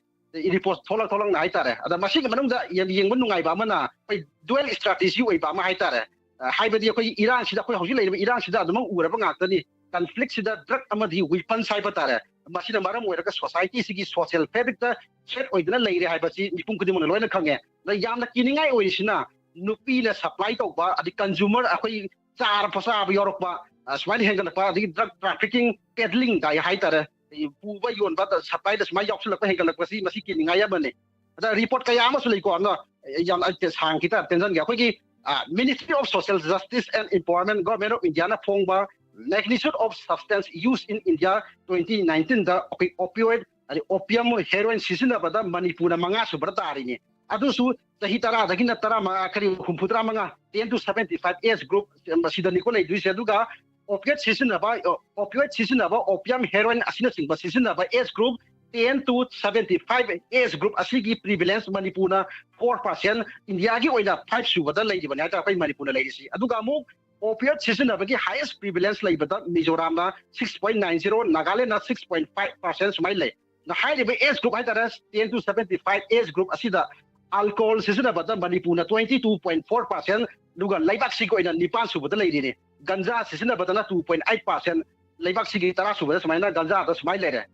Report ꯊꯣꯛꯂꯛ ꯊꯣꯛꯂꯛꯅ ꯍꯥꯏꯇꯥꯔꯦ꯫ ꯑꯗ ꯃꯁꯤꯒꯤ ꯃꯅꯨꯡꯗ ꯌꯥꯝ ꯌꯦꯡꯕ ꯅꯨꯡꯉꯥꯏꯕ ꯑꯃꯅ ꯑꯩꯈꯣꯏ dual strategy ꯑꯣꯏꯕ ꯑꯃ ꯍꯥꯏꯇꯥꯔꯦ꯫ ꯑ, ꯍꯥꯏꯕꯗꯤ ꯑꯩꯈꯣꯏꯒꯤ ꯏꯔꯥꯡꯁꯤꯗ, ꯑꯩꯈꯣꯏ ꯍꯧꯖꯤꯛ ꯂꯩꯔꯤꯕ ꯏꯔꯥꯡꯁꯤꯗ ꯑꯗꯨꯃꯛ ꯎꯔꯕ ꯉꯥꯛꯇꯅꯤ꯫ Conflict ꯁꯤꯗ drug ꯑꯃꯗꯤ weapons ꯍꯥꯏꯕ ꯇꯥꯔꯦ꯫ ꯃꯁꯤꯅ ꯃꯔꯝ ꯑꯣꯏꯔꯒ society ꯁꯤꯒꯤ social fabric ꯇ threat ꯑꯣꯏꯗꯨꯅ ꯂꯩꯔꯦ ꯍꯥꯏꯕꯁꯤ ꯃꯤꯄꯨꯝ ꯈꯨꯗꯤꯡꯃꯛꯅ ꯂꯣꯏꯅ ꯈꯪꯉꯦ꯫ ꯑꯗ ꯌꯥꯝꯅ ꯀꯤꯅꯤꯡꯉꯥꯏ ꯑꯣꯏꯔꯤꯁꯤꯅ ꯅꯨꯄꯤꯅ supply ꯇꯧꯕ, ꯑꯗꯩ consumer, ꯑꯩꯈꯣꯏ ꯆꯥꯔ ꯆꯥꯕ ꯌꯥꯎꯔꯛꯄ, ꯑ, ꯁꯨꯃꯥꯏꯅ ꯍꯦꯟꯒꯠꯂꯛꯄ, ꯑꯗꯒꯤ drug trafficking, peddling ꯀꯥꯏ ꯍꯥꯏꯇꯥꯔꯦ, ꯑꯩ ꯄꯨꯕ ꯌꯣꯟꯕ, supply ꯗ ꯁꯨꯃꯥꯏꯅ ꯌꯥꯎꯁꯜꯂꯛꯄ, ꯍꯦꯟꯒꯠꯂꯛꯄꯁꯤ ꯃꯁꯤ ꯀꯤꯅꯤꯡꯉꯥꯏ ꯑꯃꯅꯤ꯫ ꯑꯗ report ꯀꯌꯥ ꯑꯃꯁꯨ ꯂꯩꯀꯣ, ꯑꯗꯣ ꯌꯥꯝ ꯁꯥꯡꯈꯤ ꯇꯥꯔꯦ, ꯇꯦꯟꯁꯟꯒꯦ꯫ ꯑꯩꯈꯣꯏꯒꯤ, ꯑ, Ministry of Social Justice and Empowerment, Government of India ꯅ ꯐꯣꯡꯕ Magnitude of Substance Use in India twenty nineteen ꯗ ꯑꯩꯈꯣꯏ opioid, ꯑꯗꯩ opium, heroin ꯁꯤꯖꯤꯟꯅꯕꯗ ꯃꯅꯤꯄꯨꯔꯅ ꯃꯉꯥ ꯁꯨꯕꯗ ꯇꯥꯔꯤꯅꯤ꯫ ꯑꯗꯨꯁꯨ ꯆꯍꯤ ꯇꯔꯥꯗꯒꯤꯅ ꯇꯔꯥꯃꯉꯥ, ꯀꯔꯤ, ꯍꯨꯝꯐꯨ ꯇꯔꯥꯃꯉꯥ, ten to seventy five age group, ꯃꯁꯤꯗꯅꯤꯀꯣ ꯂꯩꯗꯣꯏꯁꯦ꯫ ꯑꯗꯨꯒ opiate ꯁꯤꯖꯤꯟꯅꯕ, opioid ꯁꯤꯖꯤꯟꯅꯕ, opium, heroin ꯑꯁꯤꯅꯆꯤꯡꯕ ꯁꯤꯖꯤꯟꯅꯕ age group ten to seventy five age group ꯑꯁꯤꯒꯤ prevalence ꯃꯅꯤꯄꯨꯔꯅ four percent, ꯏꯟꯗꯤꯌꯥꯒꯤ ꯑꯣꯏꯅ five ꯁꯨꯕꯗ ꯂꯩꯔꯤꯕꯅꯤ ꯍꯥꯏꯇꯥꯔꯦ ꯑꯩꯈꯣꯏ ꯃꯅꯤꯄꯨꯔꯅ ꯂꯩꯔꯤꯁꯤ꯫ ꯑꯗꯨꯒ ꯑꯃꯨꯛ opiate ꯁꯤꯖꯤꯟꯅꯕꯒꯤ highest prevalence ꯂꯩꯕꯗ ꯃꯤꯖꯣꯔꯥꯝꯅ six point nine zero, ꯅꯥꯒꯥꯂꯦꯟꯗꯅ six point five percent ꯁꯨꯃꯥꯏꯅ ꯂꯩ꯫ ꯑꯗ ꯍꯥꯏꯔꯤꯕ age group ꯍꯥꯏꯇꯥꯔꯦ, ten to seventy five age group ꯑꯁꯤꯗ alcohol ꯁꯤꯖꯤꯟꯅꯕꯗ ꯃꯅꯤꯄꯨꯔꯅ twenty two point four percent, ꯑꯗꯨꯒ ꯂꯩꯕꯥꯛꯁꯤꯒꯤ ꯑꯣꯏꯅ ꯅꯤꯄꯥꯟ ꯁꯨꯕꯗ ꯂꯩꯔꯤꯅꯤ꯫ Ganja ꯁꯤꯖꯤꯟꯅꯕꯗꯅ two point eight percent, ꯂꯩꯕꯥꯛꯁꯤꯒꯤ ꯇꯔꯥ ꯁꯨꯕꯗ ꯁꯨꯃꯥꯏꯅ ꯒꯟꯖꯥꯗ ꯁꯨꯃꯥꯏꯅ ꯂꯩꯔꯦ꯫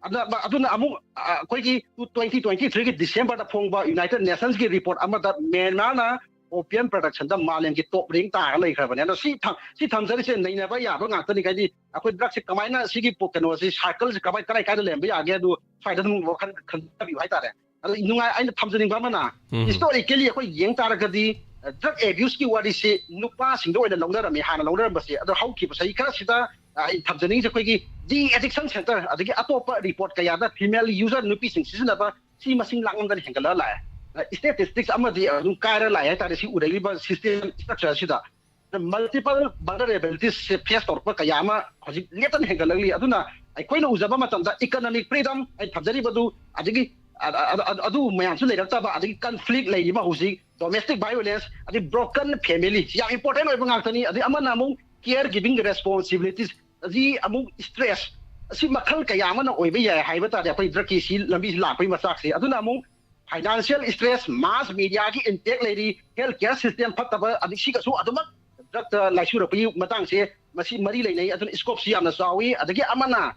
ꯑꯗꯨꯅ, ꯑꯗꯨꯅ ꯑꯃꯨꯛ, ꯑ, ꯑꯩꯈꯣꯏꯒꯤ twenty twenty three ꯒꯤ December ꯗ ꯐꯣꯡꯕ United Nations ꯀꯤ report ꯑꯃꯗ ꯃ꯭ꯌꯥꯟꯃꯥꯔꯅ opium production ꯗ ꯃꯥꯂꯦꯝꯒꯤ top rank ꯇꯥꯔꯒ ꯂꯩꯈ꯭ꯔꯕꯅꯦ꯫ ꯑꯗꯣ ꯁꯤ ꯊꯝ-, ꯁꯤ ꯊꯝꯖꯔꯤꯁꯦ ꯅꯩꯅꯕ ꯌꯥꯕ ꯉꯥꯛꯇꯅꯤ꯫ ꯍꯥꯏꯗꯤ ꯑꯩꯈꯣꯏ drug ꯁꯦ ꯀꯃꯥꯏꯅ, ꯁꯤꯒꯤ ꯄꯣ-, ꯀꯩꯅꯣꯁꯤ, circle ꯁꯤ ꯀꯃꯥꯏ, ꯀꯗꯥꯏ ꯀꯥꯏꯗ ꯂꯩꯔꯝꯕ ꯌꯥꯒꯦ, ꯑꯗꯨ ꯁ꯭ꯋꯥꯏꯗ ꯑꯗꯨꯝ ꯋꯥꯈꯜ ꯈꯟꯊꯕꯤꯌꯨ ꯍꯥꯏꯇꯥꯔꯦ꯫ ꯑꯗꯣ ꯅꯨꯡꯉꯥꯏ, ꯑꯩꯅ ꯊꯝꯖꯅꯤꯡꯕ ꯑꯃꯅ, ꯎꯝ꯫ historically ꯑꯩꯈꯣꯏ ꯌꯦꯡ ꯇꯥꯔꯒꯗꯤ, ꯑ, drug abuse ꯀꯤ ꯋꯥꯔꯤꯁꯤ ꯅꯨꯄꯥꯁꯤꯡꯗ ꯑꯣꯏꯅ ꯂꯧꯅꯔꯝꯃꯤ, ꯍꯥꯟꯅ ꯂꯧꯅꯔꯝꯕꯁꯦ꯫ ꯑꯗꯣ ꯍꯧꯈꯤꯕ ꯆꯍꯤ ꯈꯔꯁꯤꯗ, ꯑ, ꯑꯩ ꯊꯝꯖꯅꯤꯡꯉꯤꯁꯦ ꯑꯩꯈꯣꯏꯒꯤ de-addiction center ꯑꯗꯒꯤ ꯑꯇꯣꯞꯄ report ꯀꯌꯥꯗ female user, ꯅꯨꯄꯤꯁꯤꯡ ꯁꯤꯖꯤꯟꯅꯕ ꯁꯤ ꯃꯁꯤꯡ ꯂꯥꯛꯃꯟꯗꯅ ꯍꯦꯟꯒꯠꯂ ꯂꯥꯛꯑꯦ꯫ ꯑ, statistics ꯑꯃꯗꯤ ꯑꯗꯨꯝ ꯀꯥꯏꯔ ꯂꯥꯛꯑꯦ ꯍꯥꯏꯇꯥꯔꯦ, ꯁꯤ ꯎꯔꯛꯂꯤꯕ system structure ꯑꯁꯤꯗ꯫ Multiple vulnerabilities ꯁꯦ face ꯇꯧꯔꯛꯄ ꯀꯌꯥ ꯑꯃ ꯍꯧꯖꯤꯛ ꯂꯦꯞꯇꯅ ꯍꯦꯟꯒꯠꯂꯛꯂꯤ꯫ ꯑꯗꯨꯅ ꯑꯩꯈꯣꯏꯅ ꯎꯖꯕ ꯃꯇꯝꯗ economic freedom, ꯑꯩ ꯊꯝꯖꯔꯤꯕꯗꯨ, ꯑꯗꯒꯤ ꯑ-, ꯑ-, ꯑ-, ꯑꯗꯨ ꯃꯌꯥꯝꯁꯨ ꯂꯩꯔꯛꯇꯕ, ꯑꯗꯒꯤ conflict ꯂꯩꯔꯤꯕ ꯍꯧꯖꯤꯛ, domestic violence, ꯑꯗꯩ broken family, ꯁꯤ ꯌꯥꯝ important ꯑꯣꯏꯕ ꯉꯥꯛꯇꯅꯤ꯫ ꯑꯗꯩ ꯑꯃꯅ ꯑꯃꯨꯛ care giving responsibilities, ꯑꯁꯤ ꯑꯃꯨꯛ stress, ꯑꯁꯤ ꯃꯈꯜ ꯀꯌꯥ ꯑꯃꯅ ꯑꯣꯏꯕ ꯌꯥꯏ ꯍꯥꯏꯕ ꯇꯥꯔꯦ꯫ ꯑꯩꯈꯣꯏ drug ꯀꯤ ꯁꯤ ꯂꯝꯕꯤꯁꯤ ꯂꯥꯛꯄꯒꯤ ꯃꯆꯥꯛꯁꯦ꯫ ꯑꯗꯨꯅ ꯑꯃꯨꯛ financial stress, mass media ꯒꯤ impact ꯂꯩꯔꯤ, health care system ꯐꯠꯇꯕ, ꯑꯗꯩ ꯁꯤꯒꯁꯨ ꯑꯗꯨꯃꯛ drug ꯇ ꯂꯥꯏꯆꯨꯔꯛꯄꯒꯤ ꯃꯇꯥꯡꯁꯦ ꯃꯁꯤ ꯃꯔꯤ ꯂꯩꯅꯩ꯫ ꯑꯗꯨꯅ scope ꯁꯤ ꯌꯥꯝꯅ ꯆꯥꯎꯏ꯫ ꯑꯗꯒꯤ ꯑꯃꯅ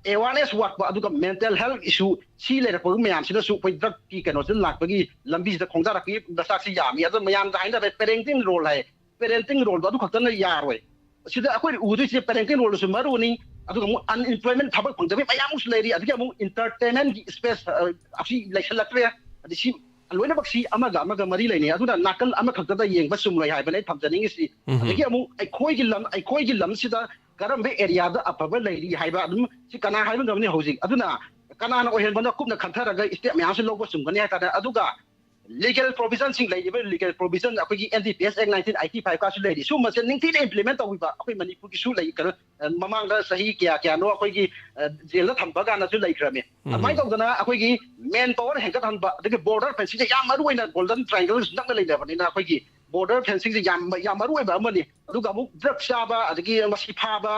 awareness ꯋꯥꯠꯄ, ꯑꯗꯨꯒ mental health issue ꯁꯤ ꯂꯩꯔꯛꯄ ꯃꯌꯥꯝꯁꯤꯅꯁꯨ ꯑꯩꯈꯣꯏ drug ꯀꯤ ꯀꯩꯅꯣꯁꯤꯗ ꯂꯥꯛꯄꯒꯤ ꯂꯝꯕꯤꯁꯤꯗ ꯈꯣꯡꯗꯥꯔꯛꯄꯒꯤ ꯃꯆꯥꯛꯁꯤ ꯌꯥꯝꯃꯤ꯫ ꯑꯗꯣ ꯃꯌꯥꯝꯗ ꯍꯥꯏꯅꯕ parenting role ꯍꯥꯏ, parenting role ꯗꯣ ꯑꯗꯨ ꯈꯛꯇꯅ ꯌꯥꯔꯣꯏ꯫ ꯁꯤꯗ ꯑꯩꯈꯣꯏꯅ ꯎꯗꯣꯏꯁꯦ parenting role ꯁꯨ ꯃꯔꯨꯅꯤ, ꯑꯗꯨꯒ ꯑꯃꯨꯛ unemployment, ꯊꯕꯛ ꯐꯪꯗꯕ ꯃꯌꯥꯝ ꯑꯃꯁꯨ ꯂꯩꯔꯤ, ꯑꯗꯒꯤ ꯑꯃꯨꯛ entertainment ꯒꯤ space, ꯑ, ꯑꯁꯤ ꯂꯩꯁꯜꯂꯛꯇ꯭ꯔꯦ꯫ ꯑꯗꯤ ꯁꯤ ꯂꯣꯏꯅꯃꯛꯁꯤ ꯑꯃꯒ ꯑꯃꯒ ꯃꯔꯤ ꯂꯩꯅꯩ꯫ ꯑꯗꯨꯅ ꯅꯥꯀꯜ ꯑꯃꯈꯛꯇꯗ ꯌꯦꯡꯕ ꯆꯨꯝꯂꯣꯏ ꯍꯥꯏꯕꯅꯦ ꯑꯩ ꯊꯝꯖꯅꯤꯡꯉꯤꯁꯤ꯫ ꯎꯝ꯫ ꯑꯗꯒꯤ ꯑꯃꯨꯛ ꯑꯩꯈꯣꯏꯒꯤ ꯂꯝ, ꯑꯩꯈꯣꯏꯒꯤ ꯂꯝꯁꯤꯗ ꯀꯔꯝꯕ area ꯗ ꯑꯐꯕ ꯂꯩꯔꯤ ꯍꯥꯏꯕ ꯑꯗꯨꯝ ꯁꯤ ꯀꯅꯥ ꯍꯥꯏꯕ ꯉꯝꯅꯤ ꯍꯧꯖꯤꯛ꯫ ꯑꯗꯨꯅ ꯀꯅꯥꯅ ꯑꯣꯏꯍꯟꯕꯅꯣ ꯀꯨꯞꯅ ꯈꯟꯊꯔꯒ step ꯃꯌꯥꯝꯁꯤ ꯂꯧꯕ ꯆꯨꯝꯒꯅꯤ ꯍꯥꯏꯇꯥꯔꯦ꯫ ꯑꯗꯨꯒ ꯂꯤꯒꯦꯜ ꯄ꯭ꯔꯣꯚꯤꯖꯟꯁꯤꯡ ꯂꯩꯔꯤꯕ ꯂꯤꯒꯦꯜ ꯄ꯭ꯔꯣꯚꯤꯖꯟ ꯑꯩꯈꯣꯏꯒꯤ N D P S Act nineteen eighty five ꯀꯥꯁꯨ ꯂꯩꯔꯤ꯫ ꯁꯨꯝꯕꯁꯦ ꯅꯤꯡꯊꯤꯅ ꯏꯝꯄ꯭ꯂꯤꯃꯦꯟ ꯇꯧꯕꯤꯕ ꯑꯩꯈꯣꯏ ꯃꯅꯤꯄꯨꯔꯒꯤꯁꯨ ꯂꯩ, ꯀꯩꯅꯣ, ꯑ, ꯃꯃꯥꯡꯗ ꯆꯍꯤ ꯀꯌꯥ ꯀꯌꯥꯅꯣ ꯑꯩꯈꯣꯏꯒꯤ, ꯑ, ꯖꯦꯜꯗ ꯊꯝꯕ ꯀꯥꯟꯗꯁꯨ ꯂꯩꯈ꯭ꯔꯕꯅꯤ꯫ ꯑꯗꯨꯃꯥꯏꯅ ꯇꯧꯗꯅ ꯑꯩꯈꯣꯏꯒꯤ ꯃꯦꯟ ꯄꯥꯋꯔ ꯍꯦꯟꯒꯠꯍꯟꯕ, ꯑꯗꯒꯤ ꯕꯣꯔꯗꯔ ꯐꯦꯟꯁꯤꯡꯁꯦ ꯌꯥꯝ ꯃꯔꯨ ꯑꯣꯏꯅ ꯒꯣꯜꯗꯟ ꯇ꯭ꯔꯥꯏꯡꯒꯜ ꯅꯛꯅ ꯂꯩꯅꯕꯅꯤꯅ ꯑꯩꯈꯣꯏꯒꯤ ꯕꯣꯔꯗꯔ ꯐꯦꯟꯁꯤꯡꯁꯦ ꯌꯥꯝ, ꯌꯥꯝ ꯃꯔꯨ ꯑꯣꯏꯕ ꯑꯃꯅꯤ꯫ ꯑꯗꯨꯒ ꯑꯃꯨꯛ ꯗ꯭ꯔꯒ ꯆꯥꯕ, ꯑꯗꯒꯤ ꯃꯁꯤ ꯐꯥꯕ,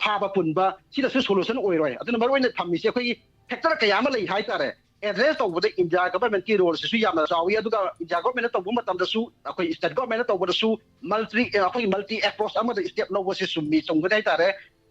ꯐꯥꯕ ꯄꯨꯟꯕ, ꯁꯤꯗꯁꯨ ꯁꯣꯂꯨꯁꯟ ꯑꯣꯏꯔꯣꯏ꯫ ꯑꯗꯨꯅ ꯃꯔꯨ ꯑꯣꯏꯅ ꯊꯝꯃꯤꯁꯦ ꯑꯩꯈꯣꯏꯒꯤ ꯐꯦꯛꯇꯔ ꯀꯌꯥ ꯑꯃ ꯂꯩ ꯍꯥꯏꯇꯥꯔꯦ꯫ ꯑꯦꯗ꯭ꯔꯦꯁ ꯇꯧꯕꯗ ꯏꯟꯗꯤꯌꯥ ꯒꯚꯔꯟꯃꯦꯟꯠꯀꯤ ꯔꯣꯜꯁꯤꯁꯨ ꯌꯥꯝꯅ ꯆꯥꯎꯏ꯫ ꯑꯗꯨꯒ ꯏꯟꯗꯤꯌꯥ ꯒꯚꯔꯟꯃꯦꯟꯠꯅ ꯇꯧꯕ ꯃꯇꯝꯗꯁꯨ, ꯑꯩꯈꯣꯏ ꯁ꯭ꯇꯦꯠ ꯒꯚꯔꯟꯃꯦꯟꯠꯅ ꯇꯧꯕꯗꯁꯨ ꯃꯜꯇꯤ, ꯑꯩꯈꯣꯏꯒꯤ ꯃꯜꯇꯤ ꯑꯦꯄ꯭ꯔꯣꯆ ꯑꯃꯗ ꯁ꯭ꯇꯦꯞ ꯂꯧꯕꯁꯦ ꯆꯨꯝꯃꯤ, ꯆꯨꯝꯒꯅꯤ ꯍꯥꯏꯇꯥꯔꯦ꯫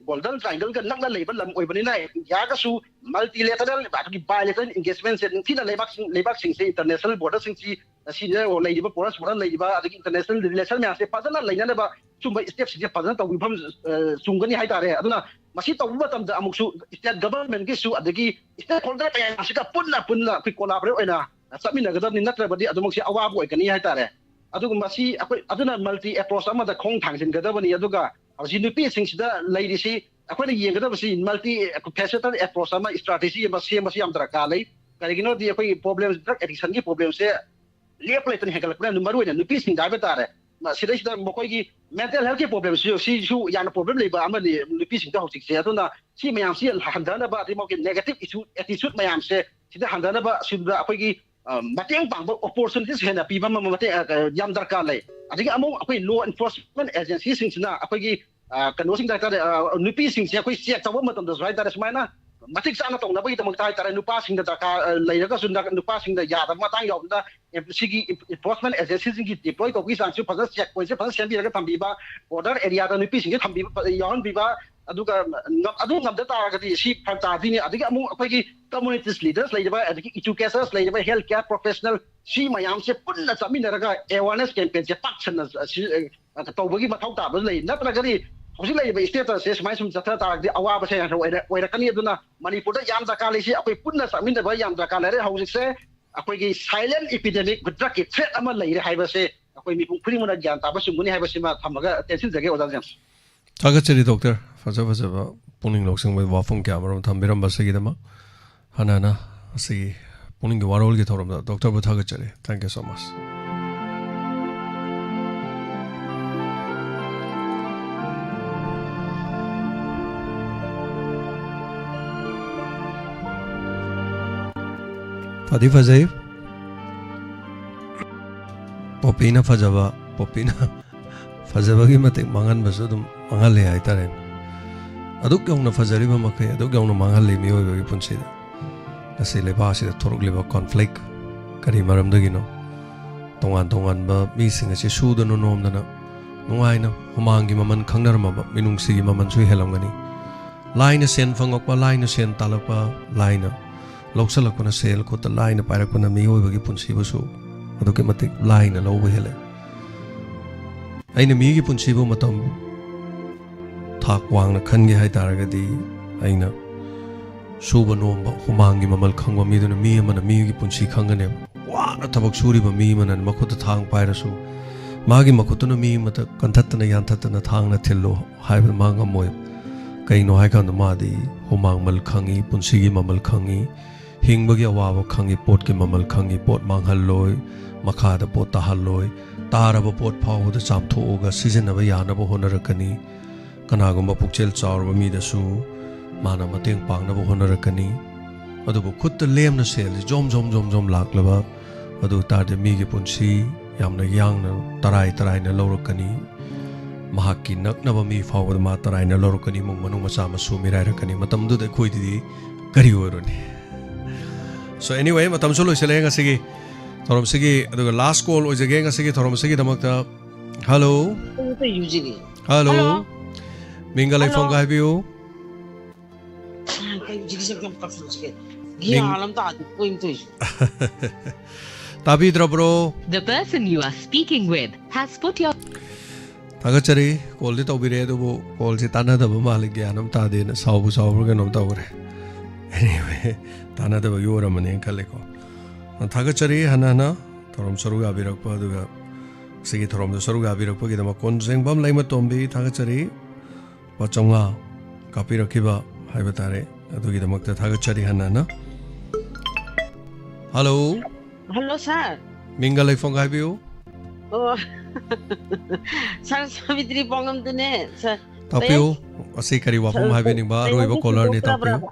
ꯒꯣꯜꯗꯟ ꯇ꯭ꯔꯥꯏꯡꯒꯜꯒ ꯅꯛꯅ ꯂꯩꯕ ꯂꯝ ꯑꯣꯏꯕꯅꯤꯅ ꯏꯟꯗꯤꯌꯥꯒꯁꯨ ꯃꯜꯇꯤꯂꯦꯇꯔꯦꯜ ꯑꯗꯒꯤ ꯕꯥꯏꯂꯦꯇꯔꯦꯜ ꯏꯟꯒꯦꯖꯃꯦꯟꯁꯦ ꯅꯤꯡꯊꯤꯅ ꯂꯩꯕꯥꯛꯁꯤꯡ, ꯂꯩꯕꯥꯛꯁꯤꯡꯁꯦ, ꯏꯟꯇꯔꯅꯦꯁꯅꯦꯜ ꯕꯣꯔꯗꯔꯁꯤꯡꯁꯤ, ꯑꯁꯤꯗ ꯂꯩꯔꯤꯕ ꯄꯣꯔꯁ ꯕꯣꯔꯗꯔ ꯂꯩꯔꯤꯕ ꯑꯗꯒꯤ ꯏꯟꯇꯔꯅꯦꯁꯅꯦꯜ ꯔꯤꯂꯦꯁꯟ ꯃꯌꯥꯝꯁꯦ ꯐꯖꯅ ꯂꯩꯅꯅꯕ ꯁꯨꯝꯕ ꯁ꯭ꯇꯦꯞꯁꯤꯡꯁꯦ ꯐꯖꯅ ꯇꯧꯕꯤꯐꯝ, ꯑ, ꯆꯨꯝꯒꯅꯤ ꯍꯥꯏꯇꯥꯔꯦ꯫ ꯑꯗꯨꯅ ꯃꯁꯤ ꯇꯧꯕ ꯃꯇꯝꯗ ꯑꯃꯨꯛꯁꯨ ꯁ꯭ꯇꯦꯠ ꯒꯚꯔꯟꯃꯦꯟꯠꯀꯤꯁꯨ ꯑꯗꯒꯤ ꯁ꯭ꯇꯦꯛ ꯍꯣꯜꯗꯔ ꯀꯌꯥꯁꯤꯒ ꯄꯨꯟꯅ ꯄꯨꯟꯅ ꯑꯩꯈꯣꯏ ꯀꯣꯂꯥꯕꯣꯔꯦꯠ ꯑꯣꯏꯅ ꯆꯠꯃꯤꯟꯅꯒꯗꯕꯅꯤ꯫ ꯅꯠꯇ꯭ꯔꯕꯗꯤ ꯑꯗꯨꯃꯛꯁꯤ ꯑꯋꯥꯕ ꯑꯣꯏꯒꯅꯤ ꯍꯥꯏꯇꯥꯔꯦ꯫ ꯑꯗꯨꯒ ꯃꯁꯤ ꯑꯩꯈꯣꯏ ꯑꯗꯨꯅ ꯃꯜꯇꯤ ꯑꯦꯄ꯭ꯔꯣꯆ ꯑꯃꯗ ꯈꯣꯡ ꯊꯥꯡꯖꯤꯟꯒꯗꯕꯅꯤ꯫ ꯑꯗꯨꯒ ꯍꯧꯖꯤꯛ ꯅꯨꯄꯤꯁꯤꯡꯁꯤꯗ ꯂꯩꯔꯤꯁꯤ ꯑꯩꯈꯣꯏꯅ ꯌꯦꯡꯒꯗꯕꯁꯤ ꯃꯜꯇꯤ ꯐꯦꯁꯦꯇꯦꯠ ꯑꯦꯄ꯭ꯔꯣꯆ ꯑꯃ, ꯏꯁꯇ꯭ꯔꯥꯇꯦꯖꯤ ꯑꯃ ꯁꯦꯝꯕꯁꯤ ꯌꯥꯝ ꯗꯔꯀꯥꯔ ꯂꯩ꯫ ꯀꯔꯤꯒꯤꯅꯣꯗꯤ ꯑꯩꯈꯣꯏꯒꯤ ꯄ꯭ꯔꯣꯕ꯭ꯂꯦꯝ, ꯗ꯭ꯔꯒ ꯑꯦꯗꯤꯛꯁꯟꯒꯤ ꯄ꯭ꯔꯣꯕ꯭ꯂꯦꯝꯁꯦ ꯂꯦꯞꯄ ꯂꯩꯇꯅ ꯍꯦꯟꯒꯠꯂꯛꯄꯅ ꯃꯔꯨ ꯑꯣꯏꯅ ꯅꯨꯄꯤꯁꯤꯡꯗ ꯍꯥꯏꯕ ꯇꯥꯔꯦ꯫ ꯃ-, ꯁꯤꯗꯩꯁꯤꯗ ꯃꯈꯣꯏꯒꯤ ꯃꯦꯟꯇꯦꯜ ꯍꯦꯜꯊꯀꯤ ꯄ꯭ꯔꯣꯕ꯭ꯂꯦꯝꯁꯤꯁꯨ ꯁꯤꯁꯨ ꯌꯥꯝꯅ ꯄ꯭ꯔꯣꯕ꯭ꯂꯦꯝ ꯂꯩꯕ ꯑꯃꯅꯤ ꯅꯨꯄꯤꯁꯤꯡꯗ ꯍꯧꯖꯤꯛꯁꯦ꯫ ꯑꯗꯨꯅ ꯁꯤ ꯃꯌꯥꯝꯁꯤ ꯍꯟꯊꯅꯕ, ꯑꯗꯩ ꯃꯈꯣꯏꯒꯤ ꯅꯦꯒꯦꯇꯤꯚ ꯏꯁꯨ, ꯑꯦꯇꯤꯆꯨꯠ ꯃꯌꯥꯝꯁꯦ ꯁꯤꯗ ꯍꯟꯊꯅꯕ, ꯁꯤꯗ ꯑꯩꯈꯣꯏꯒꯤ, ꯑ, ꯃꯇꯦꯡ ꯄꯥꯡꯕ ꯑꯣꯄꯣꯔꯆꯨꯅꯤꯇꯤꯁ ꯍꯦꯟꯅ ꯄꯤꯕ ꯑꯃ ꯃꯇꯦꯡ, ꯑ, ꯌꯥꯝ ꯗꯔꯀꯥꯔ ꯂꯩ꯫ ꯑꯗꯒꯤ ꯑꯃꯨꯛ ꯑꯩꯈꯣꯏ ꯂꯣ ꯏꯟꯐꯣꯔꯁꯃꯦꯟ ꯑꯦꯖꯦꯟꯁꯤꯁꯤꯡꯁꯤꯅ ꯑꯩꯈꯣꯏꯒꯤ, ꯑ, ꯀꯩꯅꯣꯁꯤꯡꯗ ꯍꯥꯏꯇꯥꯔꯦ, ꯑ, ꯅꯨꯄꯤꯁꯤꯡꯁꯦ ꯑꯩꯈꯣꯏ ꯆꯦꯛ ꯇꯧꯕ ꯃꯇꯝꯗꯁꯨ ꯍꯥꯏꯇꯥꯔꯦ, ꯁꯨꯃꯥꯏꯅ ꯃꯇꯤꯛ ꯆꯥꯅ ꯇꯧꯅꯕꯒꯤꯗꯃꯛꯇ ꯍꯥꯏꯇꯥꯔꯦ, ꯅꯨꯄꯥꯁꯤꯡꯗ ꯗꯔꯀꯥꯔ, ꯑ, ꯂꯩꯔꯒꯁꯨ ꯅ-, ꯅꯨꯄꯥꯁꯤꯡꯗ ꯌꯥꯗꯕ ꯃꯇꯥꯡ ꯌꯥꯎꯕꯗ, ꯑꯦ, ꯁꯤꯒꯤ ꯏꯟꯐꯣꯔꯁꯃꯦꯟ ꯑꯦꯖꯦꯟꯁꯤꯁꯤꯡꯒꯤ ꯗꯤꯄ꯭ꯂꯣꯏ ꯇꯧꯕꯒꯤ ꯆꯥꯡꯁꯨ ꯐꯖꯅ, ꯆꯦꯛ ꯄꯣꯏꯟꯠꯁꯦ ꯐꯖꯅ ꯁꯦꯝꯕꯤꯔꯒ ꯊꯝꯕꯤꯕ, ꯕꯣꯔꯗꯔ ꯑꯦꯔꯤꯌꯥꯗ ꯅꯨꯄꯤꯁꯤꯡꯁꯦ ꯊꯝꯕꯤꯕ, ꯌꯥꯎꯍꯟꯕꯤꯕ, ꯑꯗꯨꯒ ꯉꯝ-, ꯑꯗꯨ ꯉꯝꯗ ꯇꯥꯔꯒꯗꯤ ꯁꯤ ꯐꯔꯛ ꯇꯥꯗꯣꯏꯅꯤ꯫ ꯑꯗꯒꯤ ꯑꯃꯨꯛ ꯑꯩꯈꯣꯏꯒꯤ ꯀꯝꯃꯨꯅꯤꯇꯤꯁ ꯂꯤꯗꯔꯁ ꯂꯩꯔꯤꯕ, ꯑꯗꯒꯤ ꯏꯖꯨꯀꯦꯇꯔꯁ ꯂꯩꯔꯤꯕ, ꯍꯦꯜꯊ ꯀꯦꯌꯔ ꯄ꯭ꯔꯣꯐꯦꯁꯅꯦꯜ, ꯁꯤ ꯃꯌꯥꯝꯁꯦ ꯄꯨꯟꯅ ꯆꯠꯃꯤꯟꯅꯔꯒ ꯑꯦꯋꯥꯔꯅꯦꯁ ꯀꯦꯝꯄꯦꯟꯁꯦ ꯄꯥꯛ ꯁꯟꯅ ꯁꯤ, ꯑ, ꯇꯧꯕꯒꯤ ꯃꯊꯧ ꯇꯥꯕ ꯂꯩ꯫ ꯅꯠꯇ꯭ꯔꯒꯗꯤ ꯍꯧꯖꯤꯛ ꯂꯩꯔꯤꯕ ꯁ꯭ꯇꯦꯇꯁꯁꯦ ꯁꯨꯃꯥꯏꯅ ꯁꯨꯝ ꯆꯠꯊ ꯇꯥꯔꯒꯗꯤ ꯑꯋꯥꯕꯁꯦ ꯍꯦꯟꯅ ꯑꯣꯏꯔ-, ꯑꯣꯏꯔꯛꯀꯅꯤ꯫ ꯑꯗꯨꯅ ꯃꯅꯤꯄꯨꯔꯗ ꯌꯥꯝ ꯗꯔꯀꯥꯔ ꯂꯩꯁꯤ, ꯑꯩꯈꯣꯏ ꯄꯨꯟꯅ ꯆꯠꯃꯤꯟꯅꯕ ꯌꯥꯝ ꯗꯔꯀꯥꯔ ꯂꯩꯔꯦ꯫ ꯍꯧꯖꯤꯛꯁꯦ ꯑꯩꯈꯣꯏꯒꯤ ꯁꯥꯏꯂꯦꯟ ꯏꯄꯤꯗꯦꯃꯤꯛ ꯗ꯭ꯔꯒꯀꯤ ꯊ꯭ꯔꯦꯠ ꯑꯃ ꯂꯩꯔꯦ ꯍꯥꯏꯕꯁꯦ ꯑꯩꯈꯣꯏ ꯃꯤꯄꯨꯝ ꯈꯨꯗꯤꯡꯃꯛꯅ ꯒ꯭ꯌꯥꯟ ꯇꯥꯕ ꯆꯨꯝꯒꯅꯤ ꯍꯥꯏꯕꯁꯤꯃ ꯊꯝꯃꯒ ꯇꯦꯟꯁꯤꯟꯖꯒꯦ, ꯑꯣꯖꯥ ꯖꯦꯝꯁ꯫ ꯊꯥꯒꯠꯆꯔꯤ, ꯗꯣꯛꯇꯔ꯫ ꯐꯖ ꯐꯖꯕ ꯄꯨꯛꯅꯤꯡ ꯂꯧꯁꯤꯡꯕꯒꯤ ꯋꯥꯐꯝ ꯀꯌꯥ ꯃꯔꯨꯝ ꯊꯝꯕꯤꯔꯝꯕꯁꯤꯒꯤꯗꯃꯛ꯫ ꯍꯥꯟꯅ ꯍꯥꯟꯅ ꯑꯁꯤꯒꯤ ꯄꯨꯛꯅꯤꯡꯒꯤ ꯋꯥꯔꯣꯜꯒꯤ ꯊꯧꯔꯝꯗ ꯗꯣꯛꯇꯔꯕꯨ ꯊꯥꯒꯠꯆꯔꯤ꯫ Thank you so much꯫ ꯐꯗꯤ ꯐꯖꯩ꯫ ꯄꯣꯄꯤꯅ ꯐꯖꯕ, ꯄꯣꯄꯤꯅ ꯐꯖꯕꯒꯤ ꯃꯇꯤꯛ ꯃꯥꯡꯍꯟꯕꯁꯨ ꯑꯗꯨꯝ ꯃꯥꯡꯍꯜꯂꯤ ꯍꯥꯏꯇꯥꯔꯦꯅꯦ꯫ ꯑꯗꯨꯛ ꯌꯧꯅ ꯐꯖꯔꯤꯕ ꯃꯈꯩ ꯑꯗꯨꯛ ꯌꯧꯅ ꯃꯥꯡꯍꯜꯂꯤ ꯃꯤꯑꯣꯏꯕꯒꯤ ꯄꯨꯟꯁꯤꯗ꯫ ꯉꯁꯤ ꯂꯩꯕꯥꯛ ꯑꯁꯤꯗ ꯊꯣꯔꯛꯂꯤꯕ conflict ꯀꯔꯤ ꯃꯔꯝꯗꯒꯤꯅꯣ? ꯇꯣꯉꯥꯟ ꯇꯣꯉꯥꯟꯕ ꯃꯤꯁꯤꯡ ꯑꯁꯤ ꯁꯨꯗꯅ ꯅꯣꯝꯗꯅ ꯅꯨꯡꯉꯥꯏꯅ ꯍꯨꯃꯥꯡꯒꯤ ꯃꯃꯜ ꯈꯪꯅꯔꯝꯃꯕ ꯃꯤꯅꯨꯡꯁꯤꯒꯤ ꯃꯃꯜꯁꯨ ꯍꯦꯜꯂꯝꯒꯅꯤ꯫ ꯂꯥꯏꯅ ꯁꯦꯟ ꯐꯪꯉꯛꯄ, ꯂꯥꯏꯅ ꯁꯦꯟ ꯇꯥꯜꯂꯛꯄ, ꯂꯥꯏꯅ ꯂꯧꯁꯜꯂꯛꯄꯅ, ꯁꯦꯜ ꯈꯨꯠꯇ ꯂꯥꯏꯅ ꯄꯥꯏꯔꯛꯄꯅ ꯃꯤꯑꯣꯏꯕꯒꯤ ꯄꯨꯟꯁꯤꯕꯨꯁꯨ ꯑꯗꯨꯛꯀꯤ ꯃꯇꯤꯛ ꯂꯥꯏꯅ ꯂꯧꯕ ꯍꯦꯜꯂꯦ꯫ ꯑꯩꯅ ꯃꯤꯒꯤ ꯄꯨꯟꯁꯤꯕꯨ ꯃꯇꯝ ꯊꯥꯛ ꯋꯥꯡꯅ ꯈꯟꯒꯦ ꯍꯥꯏ ꯇꯥꯔꯒꯗꯤ, ꯑꯩꯅ ꯁꯨꯕ ꯅꯣꯝꯕ, ꯍꯨꯃꯥꯡꯒꯤ ꯃꯃꯜ ꯈꯪꯕ ꯃꯤꯗꯨꯅ, ꯃꯤ ꯑꯃꯅ ꯃꯤꯒꯤ ꯄꯨꯟꯁꯤ ꯈꯪꯒꯅꯦꯕ꯫ ꯋꯥꯅ ꯊꯕꯛ ꯁꯨꯔꯤꯕ ꯃꯤ ꯑꯃꯅ ꯃꯈꯨꯠꯇ ꯊꯥꯡ ꯄꯥꯏꯔꯁꯨ, ꯃꯥꯒꯤ ꯃꯈꯨꯠꯇꯨꯅ ꯃꯤ ꯑꯃꯗ ꯀꯟꯊꯠꯇꯅ ꯌꯥꯟꯊꯠꯇꯅ ꯊꯥꯡꯅ ꯊꯤꯜꯂꯨ ꯍꯥꯏꯕꯗꯨ ꯃꯥ ꯉꯝꯃꯣꯏ꯫ ꯀꯩꯅꯣ ꯍꯥꯏꯀꯥꯟꯗ, ꯃꯥꯗꯤ ꯍꯨꯃꯥꯡ ꯃꯃꯜ ꯈꯪꯉꯤ, ꯄꯨꯟꯁꯤꯒꯤ ꯃꯃꯜ ꯈꯪꯉꯤ, ꯍꯤꯡꯕꯒꯤ ꯑꯋꯥꯕ ꯈꯪꯉꯤ, ꯄꯣꯠꯀꯤ ꯃꯃꯜ ꯈꯪꯉꯤ, ꯄꯣꯠ ꯃꯥꯡꯍꯜꯂꯣꯏ, ꯃꯈꯥꯗ ꯄꯣꯠ ꯇꯥꯍꯜꯂꯣꯏ, ꯇꯥꯔꯕ ꯄꯣꯠ ꯐꯥꯎꯕꯗ ꯆꯥꯝꯊꯣꯛꯑꯒ ꯁꯤꯖꯤꯟꯅꯕ ꯌꯥꯅꯕ ꯍꯣꯠꯅꯔꯛꯀꯅꯤ꯫ ꯀꯅꯥꯒꯨꯝꯕ ꯄꯨꯛꯆꯦꯜ ꯆꯥꯎꯔꯕ ꯃꯤꯗꯁꯨ ꯃꯥꯅ ꯃꯇꯦꯡ ꯄꯥꯡꯅꯕ ꯍꯣꯠꯅꯔꯛꯀꯅꯤ꯫ ꯑꯗꯨꯕꯨ ꯈꯨꯠꯇ ꯂꯦꯝꯅ ꯁꯦꯜꯁꯤ ꯖꯣꯝ ꯖꯣꯝ ꯖꯣꯝ ꯖꯣꯝ ꯂꯥꯛꯂꯕ ꯑꯗꯨ ꯇꯥꯔꯗꯤ, ꯃꯤꯒꯤ ꯄꯨꯟꯁꯤ ꯌꯥꯝꯅ ꯌꯥꯡꯅ, ꯇꯔꯥꯏ ꯇꯔꯥꯏꯅ ꯂꯧꯔꯛꯀꯅꯤ꯫ ꯃꯍꯥꯛꯀꯤ ꯅꯛꯅꯕ ꯃꯤ ꯐꯥꯎꯕꯗ ꯃꯥ ꯇꯔꯥꯏꯅ ꯂꯧꯔꯛꯀꯅꯤ, ꯏꯃꯨꯡ ꯃꯅꯨꯡ ꯃꯆꯥ ꯃꯁꯨ ꯃꯤꯔꯥꯏꯔꯛꯀꯅꯤ꯫ ꯃꯇꯝꯗꯨꯗ ꯑꯩꯈꯣꯏꯗꯗꯤ ꯀꯔꯤ ꯑꯣꯏꯔꯨꯅꯤ? So anyway, ꯃꯇꯝꯁꯨ ꯂꯣꯏꯁꯤꯜꯂꯛꯑꯦ ꯉꯁꯤꯒꯤ ꯊꯧꯔꯝꯁꯤꯒꯤ, ꯑꯗꯨꯒ last call ꯑꯣꯏꯖꯒꯦ ꯉꯁꯤꯒꯤ ꯊꯧꯔꯝꯁꯤꯒꯤꯗꯃꯛꯇ꯫ Hello꯫ ꯀꯩꯅꯣ ꯇꯧꯔꯤꯁꯤꯒꯤ? Hello꯫ Hello꯫ ꯃꯤꯡꯒ ꯂꯩꯐꯝꯒ ꯍꯥꯏꯕꯤꯌꯨ꯫ ꯀꯩꯅꯣ ꯍꯧꯖꯤꯛꯀꯤꯁꯦ ꯌꯥꯝ ꯇꯞꯄꯤꯁꯦ? ꯃꯤꯡ ꯒ꯭ꯌꯥꯟ ꯑꯃ ꯇꯥꯗꯦ ꯀꯩꯅꯣ ꯇꯧꯔꯤꯁꯦ꯫ ꯇꯥꯕꯤꯗ꯭ꯔꯕ꯭ꯔꯣ? The person you are speaking with has put your ꯊꯥꯒꯠꯆꯔꯤ꯫ ꯀꯣꯜꯗꯤ ꯇꯧꯕꯤꯔꯛꯑꯦ, ꯑꯗꯨꯕꯨ ꯀꯣꯜꯁꯦ ꯇꯥꯟꯅꯗꯕ ꯃꯥꯜꯂꯤ, ꯒ꯭ꯌꯥꯟ ꯑꯃ ꯇꯥꯗꯦꯅ ꯁꯥꯎꯕꯨ ꯁꯥꯎꯕ꯭ꯔꯥ ꯀꯩꯅꯣꯝ ꯇꯧꯈ꯭ꯔꯦ꯫ Anyway, ꯇꯥꯟꯅꯗꯕꯒꯤ ꯑꯣꯏꯔꯝꯃꯅꯤꯅ ꯈꯜꯂꯦꯀꯣ꯫ ꯊꯥꯒꯠꯆꯔꯤ ꯍꯟꯅ ꯍꯟꯅ ꯊꯧꯔꯝ ꯁꯔꯨꯛ ꯌꯥꯕꯤꯔꯛꯄ, ꯑꯗꯨꯒ ꯁꯤꯒꯤ ꯊꯧꯔꯝꯗ ꯁꯔꯨꯛ ꯌꯥꯕꯤꯔꯛꯄꯒꯤꯗꯃꯛ ꯀꯣꯟꯖꯦꯡꯕꯝ ꯂꯩꯃꯇꯣꯝꯕꯤ ꯊꯥꯒꯠꯆꯔꯤ꯫ ꯂꯨꯄꯥ ꯆꯥꯝꯃꯉꯥ ꯀꯥꯞꯄꯤꯔꯛꯈꯤꯕ ꯍꯥꯏꯕ ꯇꯥꯔꯦ, ꯑꯗꯨꯒꯤꯗꯃꯛꯇ ꯊꯥꯒꯠꯆꯔꯤ ꯍꯟꯅ ꯍꯟꯅ꯫ ꯍꯜꯂꯣ꯫ ꯍꯜꯂꯣ ꯁꯥꯔ꯫ ꯃꯤꯡꯒ ꯂꯩꯐꯝꯒ ꯍꯥꯏꯕꯤꯌꯨ꯫ ꯑꯣ꯫ ꯁꯥꯔ ꯁꯥꯕꯤꯇ꯭ꯔꯤ ꯄꯥꯎꯉꯝꯗꯨꯅꯦ ꯁꯥꯔ꯫ ꯇꯥꯛꯄꯤꯌꯨ꯫ ꯑꯁꯤ ꯀꯔꯤ ꯋꯥꯐꯝ ꯁꯥꯔ, ꯍꯥꯏꯕꯤꯅꯤꯡꯕ? ꯑꯔꯣꯏꯕ ꯀꯩꯅꯣꯁꯦ ꯀꯣꯂꯔꯅꯤ, ꯇꯥꯛꯄꯤꯌꯨ꯫ ꯁꯟꯗꯣꯛꯇ꯭ꯔꯕ꯭ꯔꯕ?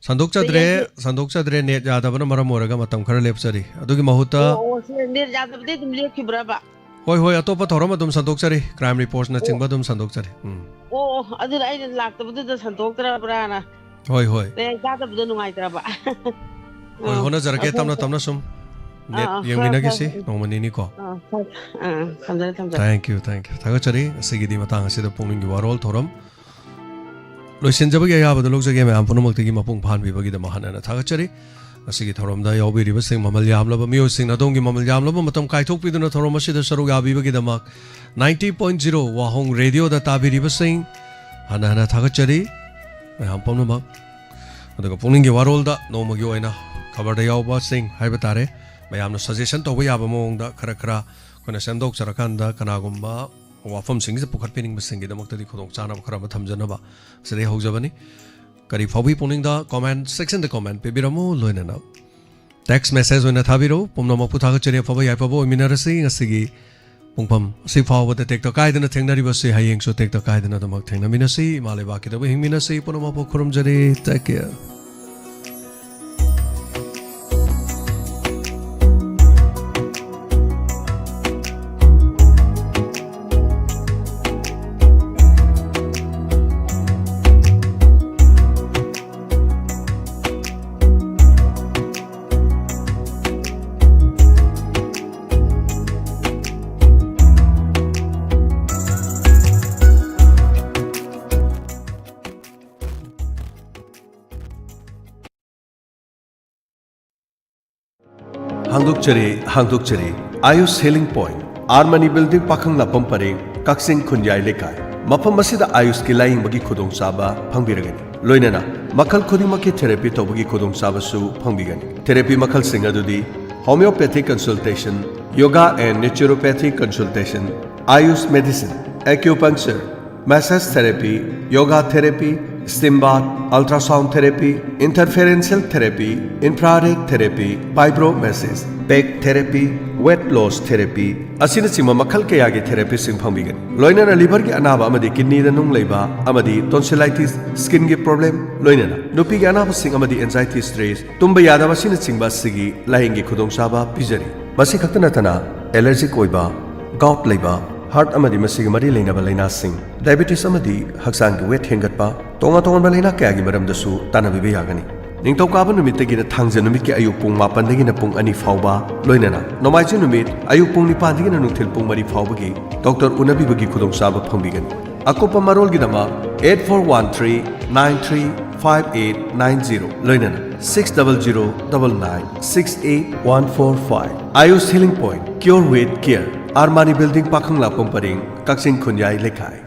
ꯁꯟꯗꯣꯛꯆꯗ꯭ꯔꯦ꯫ ꯀꯩꯅꯣꯁꯦ ꯁꯟꯗꯣꯛꯆꯗ꯭ꯔꯦ, ꯅꯦꯠ ꯌꯥꯗꯕꯅ ꯃꯔꯝ ꯑꯣꯏꯔꯒ ꯃꯇꯝ ꯈꯔ ꯂꯦꯞꯆꯔꯤ꯫ ꯑꯗꯨꯒꯤ ꯃꯍꯨꯠꯇ ꯑꯣ ꯑꯣ ꯁꯤ ꯅꯦꯠ ꯌꯥꯗꯕꯗꯩ ꯑꯗꯨꯝ ꯂꯦꯞꯈꯤꯕ꯭ꯔꯕ? ꯍꯣꯏ ꯍꯣꯏ, ꯑꯇꯣꯞꯄ ꯊꯧꯔꯝ ꯑꯗꯨꯝ ꯁꯟꯗꯣꯛꯆꯔꯤ, ꯀ꯭ꯔꯥꯏꯝ ꯔꯤꯄꯣꯔꯠꯅꯆꯤꯡꯕ ꯑꯗꯨꯝ ꯁꯟꯗꯣꯛꯆꯔꯤ꯫ ꯎꯝ꯫ ꯑꯣ ꯑꯣ ꯑꯗꯨꯅ ꯑꯩꯅ ꯂꯥꯛꯇꯕꯗꯨꯗ ꯁꯟꯗꯣꯛꯇ꯭ꯔꯕ꯭ꯔꯥꯅ꯫ ꯍꯣꯏ ꯍꯣꯏ꯫ ꯅꯦꯠ ꯌꯥꯗꯕꯗꯣ ꯅꯨꯡꯉꯥꯏꯇ꯭ꯔꯕ? ꯍꯣꯏ, ꯑꯣ, ꯍꯣꯠꯅꯖꯔꯛꯀꯦ ꯑꯣ, ꯇꯞꯅ ꯐꯔꯦ, ꯇꯞꯅ ꯁꯨꯝ꯫ ꯅꯦꯠ ꯑꯥ, ꯑꯥ, ꯌꯦꯡꯃꯤꯟꯅꯈꯤꯁꯤ ꯐꯔꯦ, ꯐꯔꯦ꯫ ꯅꯣꯡꯃ ꯅꯤꯅꯤꯀꯣ꯫ ꯑꯥ, ꯐꯔꯦ꯫ ꯑꯥ, ꯑꯥ, ꯊꯝꯖꯔꯦ, ꯊꯝꯖꯔꯦ꯫ Thank you, thank you꯫ ꯊꯥꯒꯠꯆꯔꯤ꯫ ꯉꯁꯤꯒꯤꯗꯤ ꯃꯇꯥꯡ ꯑꯁꯤꯗ ꯄꯨꯛꯅꯤꯡꯒꯤ ꯋꯥꯔꯣꯜ ꯊꯧꯔꯝ ꯂꯣꯏꯁꯤꯟꯖꯕꯒꯤ ꯑꯌꯥꯕꯗ ꯂꯧꯖꯒꯦ꯫ ꯃꯌꯥꯝ ꯄꯨꯝꯅꯃꯛꯇꯒꯤ ꯃꯄꯨꯡ ꯐꯥꯍꯟꯕꯤꯕꯒꯤꯗꯃꯛ ꯍꯟꯅ ꯍꯟꯅ ꯊꯥꯒꯠꯆꯔꯤ꯫ ꯉꯁꯤꯒꯤ ꯊꯧꯔꯝꯗ ꯌꯥꯎꯕꯤꯔꯤꯕꯁꯤꯡ, ꯃꯃꯜ ꯌꯥꯝꯂꯕ ꯃꯤꯑꯣꯏꯁꯤꯡꯅ ꯑꯗꯣꯝꯒꯤ ꯃꯃꯜ ꯌꯥꯝꯂꯕ ꯃꯇꯝ ꯀꯥꯏꯊꯣꯛꯄꯤꯗꯨꯅ ꯊꯧꯔꯝ ꯑꯁꯤꯗ ꯁꯔꯨꯛ ꯌꯥꯕꯤꯕꯒꯤꯗꯃꯛ꯫ Ninety point zero ꯋꯥꯍꯣꯡ ꯔꯦꯗꯤꯑꯣꯗ ꯇꯥꯕꯤꯔꯤꯕꯁꯤꯡ ꯍꯟꯅ ꯍꯟꯅ ꯊꯥꯒꯠꯆꯔꯤ꯫ ꯃꯌꯥꯝ ꯄꯨꯝꯅꯃꯛ꯫ ꯑꯗꯨꯒ ꯄꯨꯛꯅꯤꯡꯒꯤ ꯋꯥꯔꯣꯜꯗ ꯅꯣꯡꯃꯒꯤ ꯑꯣꯏꯅ ꯈꯕꯔꯗ ꯌꯥꯎꯕꯁꯤꯡ ꯍꯥꯏꯕ ꯇꯥꯔꯦ, ꯃꯌꯥꯝꯅ ꯁꯖꯦꯁꯟ ꯇꯧꯕ ꯌꯥꯕ ꯃꯑꯣꯡꯗ ꯈꯔ ꯈꯔ ꯑꯩꯈꯣꯏꯅ ꯁꯦꯝꯗꯣꯛꯆꯔꯀꯥꯟꯗ ꯀꯅꯥꯒꯨꯝꯕ ꯋꯥꯐꯝꯁꯤꯡꯁꯦ ꯄꯨꯈꯠꯄꯤꯅꯤꯡꯕꯁꯤꯡꯒꯤꯗꯃꯛꯇꯗꯤ ꯈꯨꯗꯣꯡꯆꯥꯅꯕ ꯈꯔ ꯑꯃ ꯊꯝꯖꯅꯕ ꯁꯤꯗꯩ ꯍꯧꯖꯕꯅꯤ꯫ ꯀꯔꯤ ꯐꯥꯎꯕꯤ ꯄꯨꯛꯅꯤꯡꯗ? ꯀꯣꯃꯦꯟ ꯁꯦꯛꯁꯟꯗ ꯀꯣꯃꯦꯟ ꯄꯤꯕꯤꯔꯝꯃꯨ, ꯂꯣꯏꯅꯅ ꯇꯦꯛꯁ ꯃꯦꯁꯦꯖ ꯑꯣꯏꯅ ꯊꯥꯕꯤꯔꯛꯎ꯫ ꯄꯨꯝꯅꯃꯛꯄꯨ ꯊꯥꯒꯠꯆꯔꯤ꯫ ꯑꯐꯕ ꯌꯥꯏꯐꯕ ꯑꯣꯏꯃꯤꯟꯅꯔꯁꯤ꯫ ꯉꯁꯤꯒꯤ ꯄꯨꯡꯐꯝ ꯑꯁꯤ ꯐꯥꯎꯕꯗ ꯇꯦꯛꯇ ꯀꯥꯏꯗꯅ ꯊꯦꯡꯅꯔꯤꯕꯁꯤ ꯍꯌꯦꯡꯁꯨ ꯇꯦꯛꯇ ꯀꯥꯏꯗꯅ ꯑꯗꯨꯃꯛ ꯊꯦꯡꯅꯃꯤꯟꯅꯁꯤ꯫ ꯏꯃꯥ ꯂꯩꯕꯥꯛꯀꯤꯗꯃꯛ ꯍꯤꯡꯃꯤꯟꯅꯁꯤ꯫ ꯄꯨꯝꯅꯃꯛꯄꯨ ꯈꯨꯔꯨꯝꯖꯔꯤ꯫ Take care꯫ ꯍꯥꯡꯗꯣꯛꯆꯔꯤ, ꯍꯥꯡꯗꯣꯛꯆꯔꯤ꯫ Ayush healing point, R Mani building, ꯄꯥꯈꯪ ꯂꯥꯛꯐꯝ ꯄꯔꯦꯡ, ꯀꯛꯆꯤꯡ ꯈꯨꯟꯌꯥꯏ ꯂꯩꯀꯥꯏ꯫ ꯃꯐꯝ ꯑꯁꯤꯗ ꯑꯥꯌꯨꯁꯀꯤ ꯂꯥꯌꯦꯡꯕꯒꯤ ꯈꯨꯗꯣꯡꯆꯥꯕ ꯐꯪꯕꯤꯔꯒꯅꯤ꯫ ꯂꯣꯏꯅꯅ ꯃꯈꯜ ꯈꯨꯗꯤꯡꯃꯛꯀꯤ ꯊꯦꯔꯥꯄꯤ ꯇꯧꯕꯒꯤ ꯈꯨꯗꯣꯡꯆꯥꯕꯁꯨ ꯐꯪꯕꯤꯒꯅꯤ꯫ ꯊꯦꯔꯥꯄꯤ ꯃꯈꯜꯁꯤꯡ ꯑꯗꯨꯗꯤ homeopathic consultation, yoga and naturopathic consultation, Ayush medicine, acupuncture, massage therapy, yoga therapy, Steam bath, ultrasound therapy, interferential therapy, infrared therapy, fibromassage, peg therapy, weight loss therapy ꯑꯁꯤꯅꯆꯤꯡꯕ ꯃꯈꯜ ꯀꯌꯥꯒꯤ ꯊꯦꯔꯥꯄꯤꯁꯤꯡ ꯐꯪꯕꯤꯒꯅꯤ꯫ ꯂꯣꯏꯅꯅ liverꯒꯤ ꯑꯅꯥꯕ ꯑꯃꯗꯤ kidneyꯗ ꯅꯨꯡ ꯂꯩꯕ ꯑꯃꯗꯤ tonsillitis, skinꯒꯤ problem, ꯂꯣꯏꯅꯅ ꯅꯨꯄꯤꯒꯤ ꯑꯅꯥꯕꯁꯤꯡ ꯑꯃꯗꯤ anxiety, stress, ꯇꯨꯝꯕ ꯌꯥꯗꯕ ꯑꯁꯤꯅꯆꯤꯡꯕ ꯑꯁꯤꯒꯤ ꯂꯥꯌꯦꯡꯒꯤ ꯈꯨꯗꯣꯡꯆꯥꯕ ꯄꯤꯖꯔꯤ꯫ ꯃꯁꯤ ꯈꯛꯇ ꯅꯠꯇꯅ allergic ꯑꯣꯏꯕ, gout ꯂꯩꯕ, heart ꯑꯃꯗꯤ ꯃꯁꯤꯒ ꯃꯔꯤ ꯂꯩꯅꯕ ꯂꯥꯏꯅꯥꯁꯤꯡ, diabetes ꯑꯃꯗꯤ ꯍꯛꯆꯥꯡꯒꯤ weight ꯍꯦꯟꯒꯠꯄ, ꯇꯣꯉꯥꯟ ꯇꯣꯉꯥꯟꯕ ꯂꯥꯏꯅꯥ ꯀꯌꯥꯒꯤ ꯃꯔꯝꯗꯁꯨ ꯇꯥꯟꯅꯕꯤꯕ ꯌꯥꯒꯅꯤ꯫ ꯅꯤꯡꯊꯧꯀꯥꯕ ꯅꯨꯃꯤꯠꯇꯒꯤꯅ ꯊꯥꯡꯖ ꯅꯨꯃꯤꯠꯀꯤ ꯑꯌꯨꯛ ꯄꯨꯡ ꯃꯥꯄꯟꯗꯒꯤꯅ ꯄꯨꯡ ꯑꯅꯤ ꯐꯥꯎꯕ, ꯂꯣꯏꯅꯅ ꯅꯣꯡꯃꯥꯏꯖꯤꯡ ꯅꯨꯃꯤꯠ ꯑꯌꯨꯛ ꯄꯨꯡ ꯅꯤꯄꯥꯟꯗꯒꯤꯅ ꯅꯨꯡꯊꯤꯜ ꯄꯨꯡ ꯃꯔꯤ ꯐꯥꯎꯕꯒꯤ doctor ꯎꯅꯕꯤꯕꯒꯤ ꯈꯨꯗꯣꯡꯆꯥꯕ ꯐꯪꯕꯤꯒꯅꯤ꯫ ꯑꯀꯨꯞꯄ ꯃꯔꯣꯜꯒꯤꯗꯃꯛ eight four one three nine three five eight nine zero, ꯂꯣꯏꯅꯅ six double zero double nine six eight one four five꯫ Ayush Healing Point, Cure with Care, Armani Building, ꯄꯥꯈꯪꯂꯥꯛꯄꯝ ꯄꯔꯦꯡ, ꯀꯛꯆꯤꯡ ꯈꯨꯟꯌꯥꯏ ꯂꯩꯀꯥꯏ꯫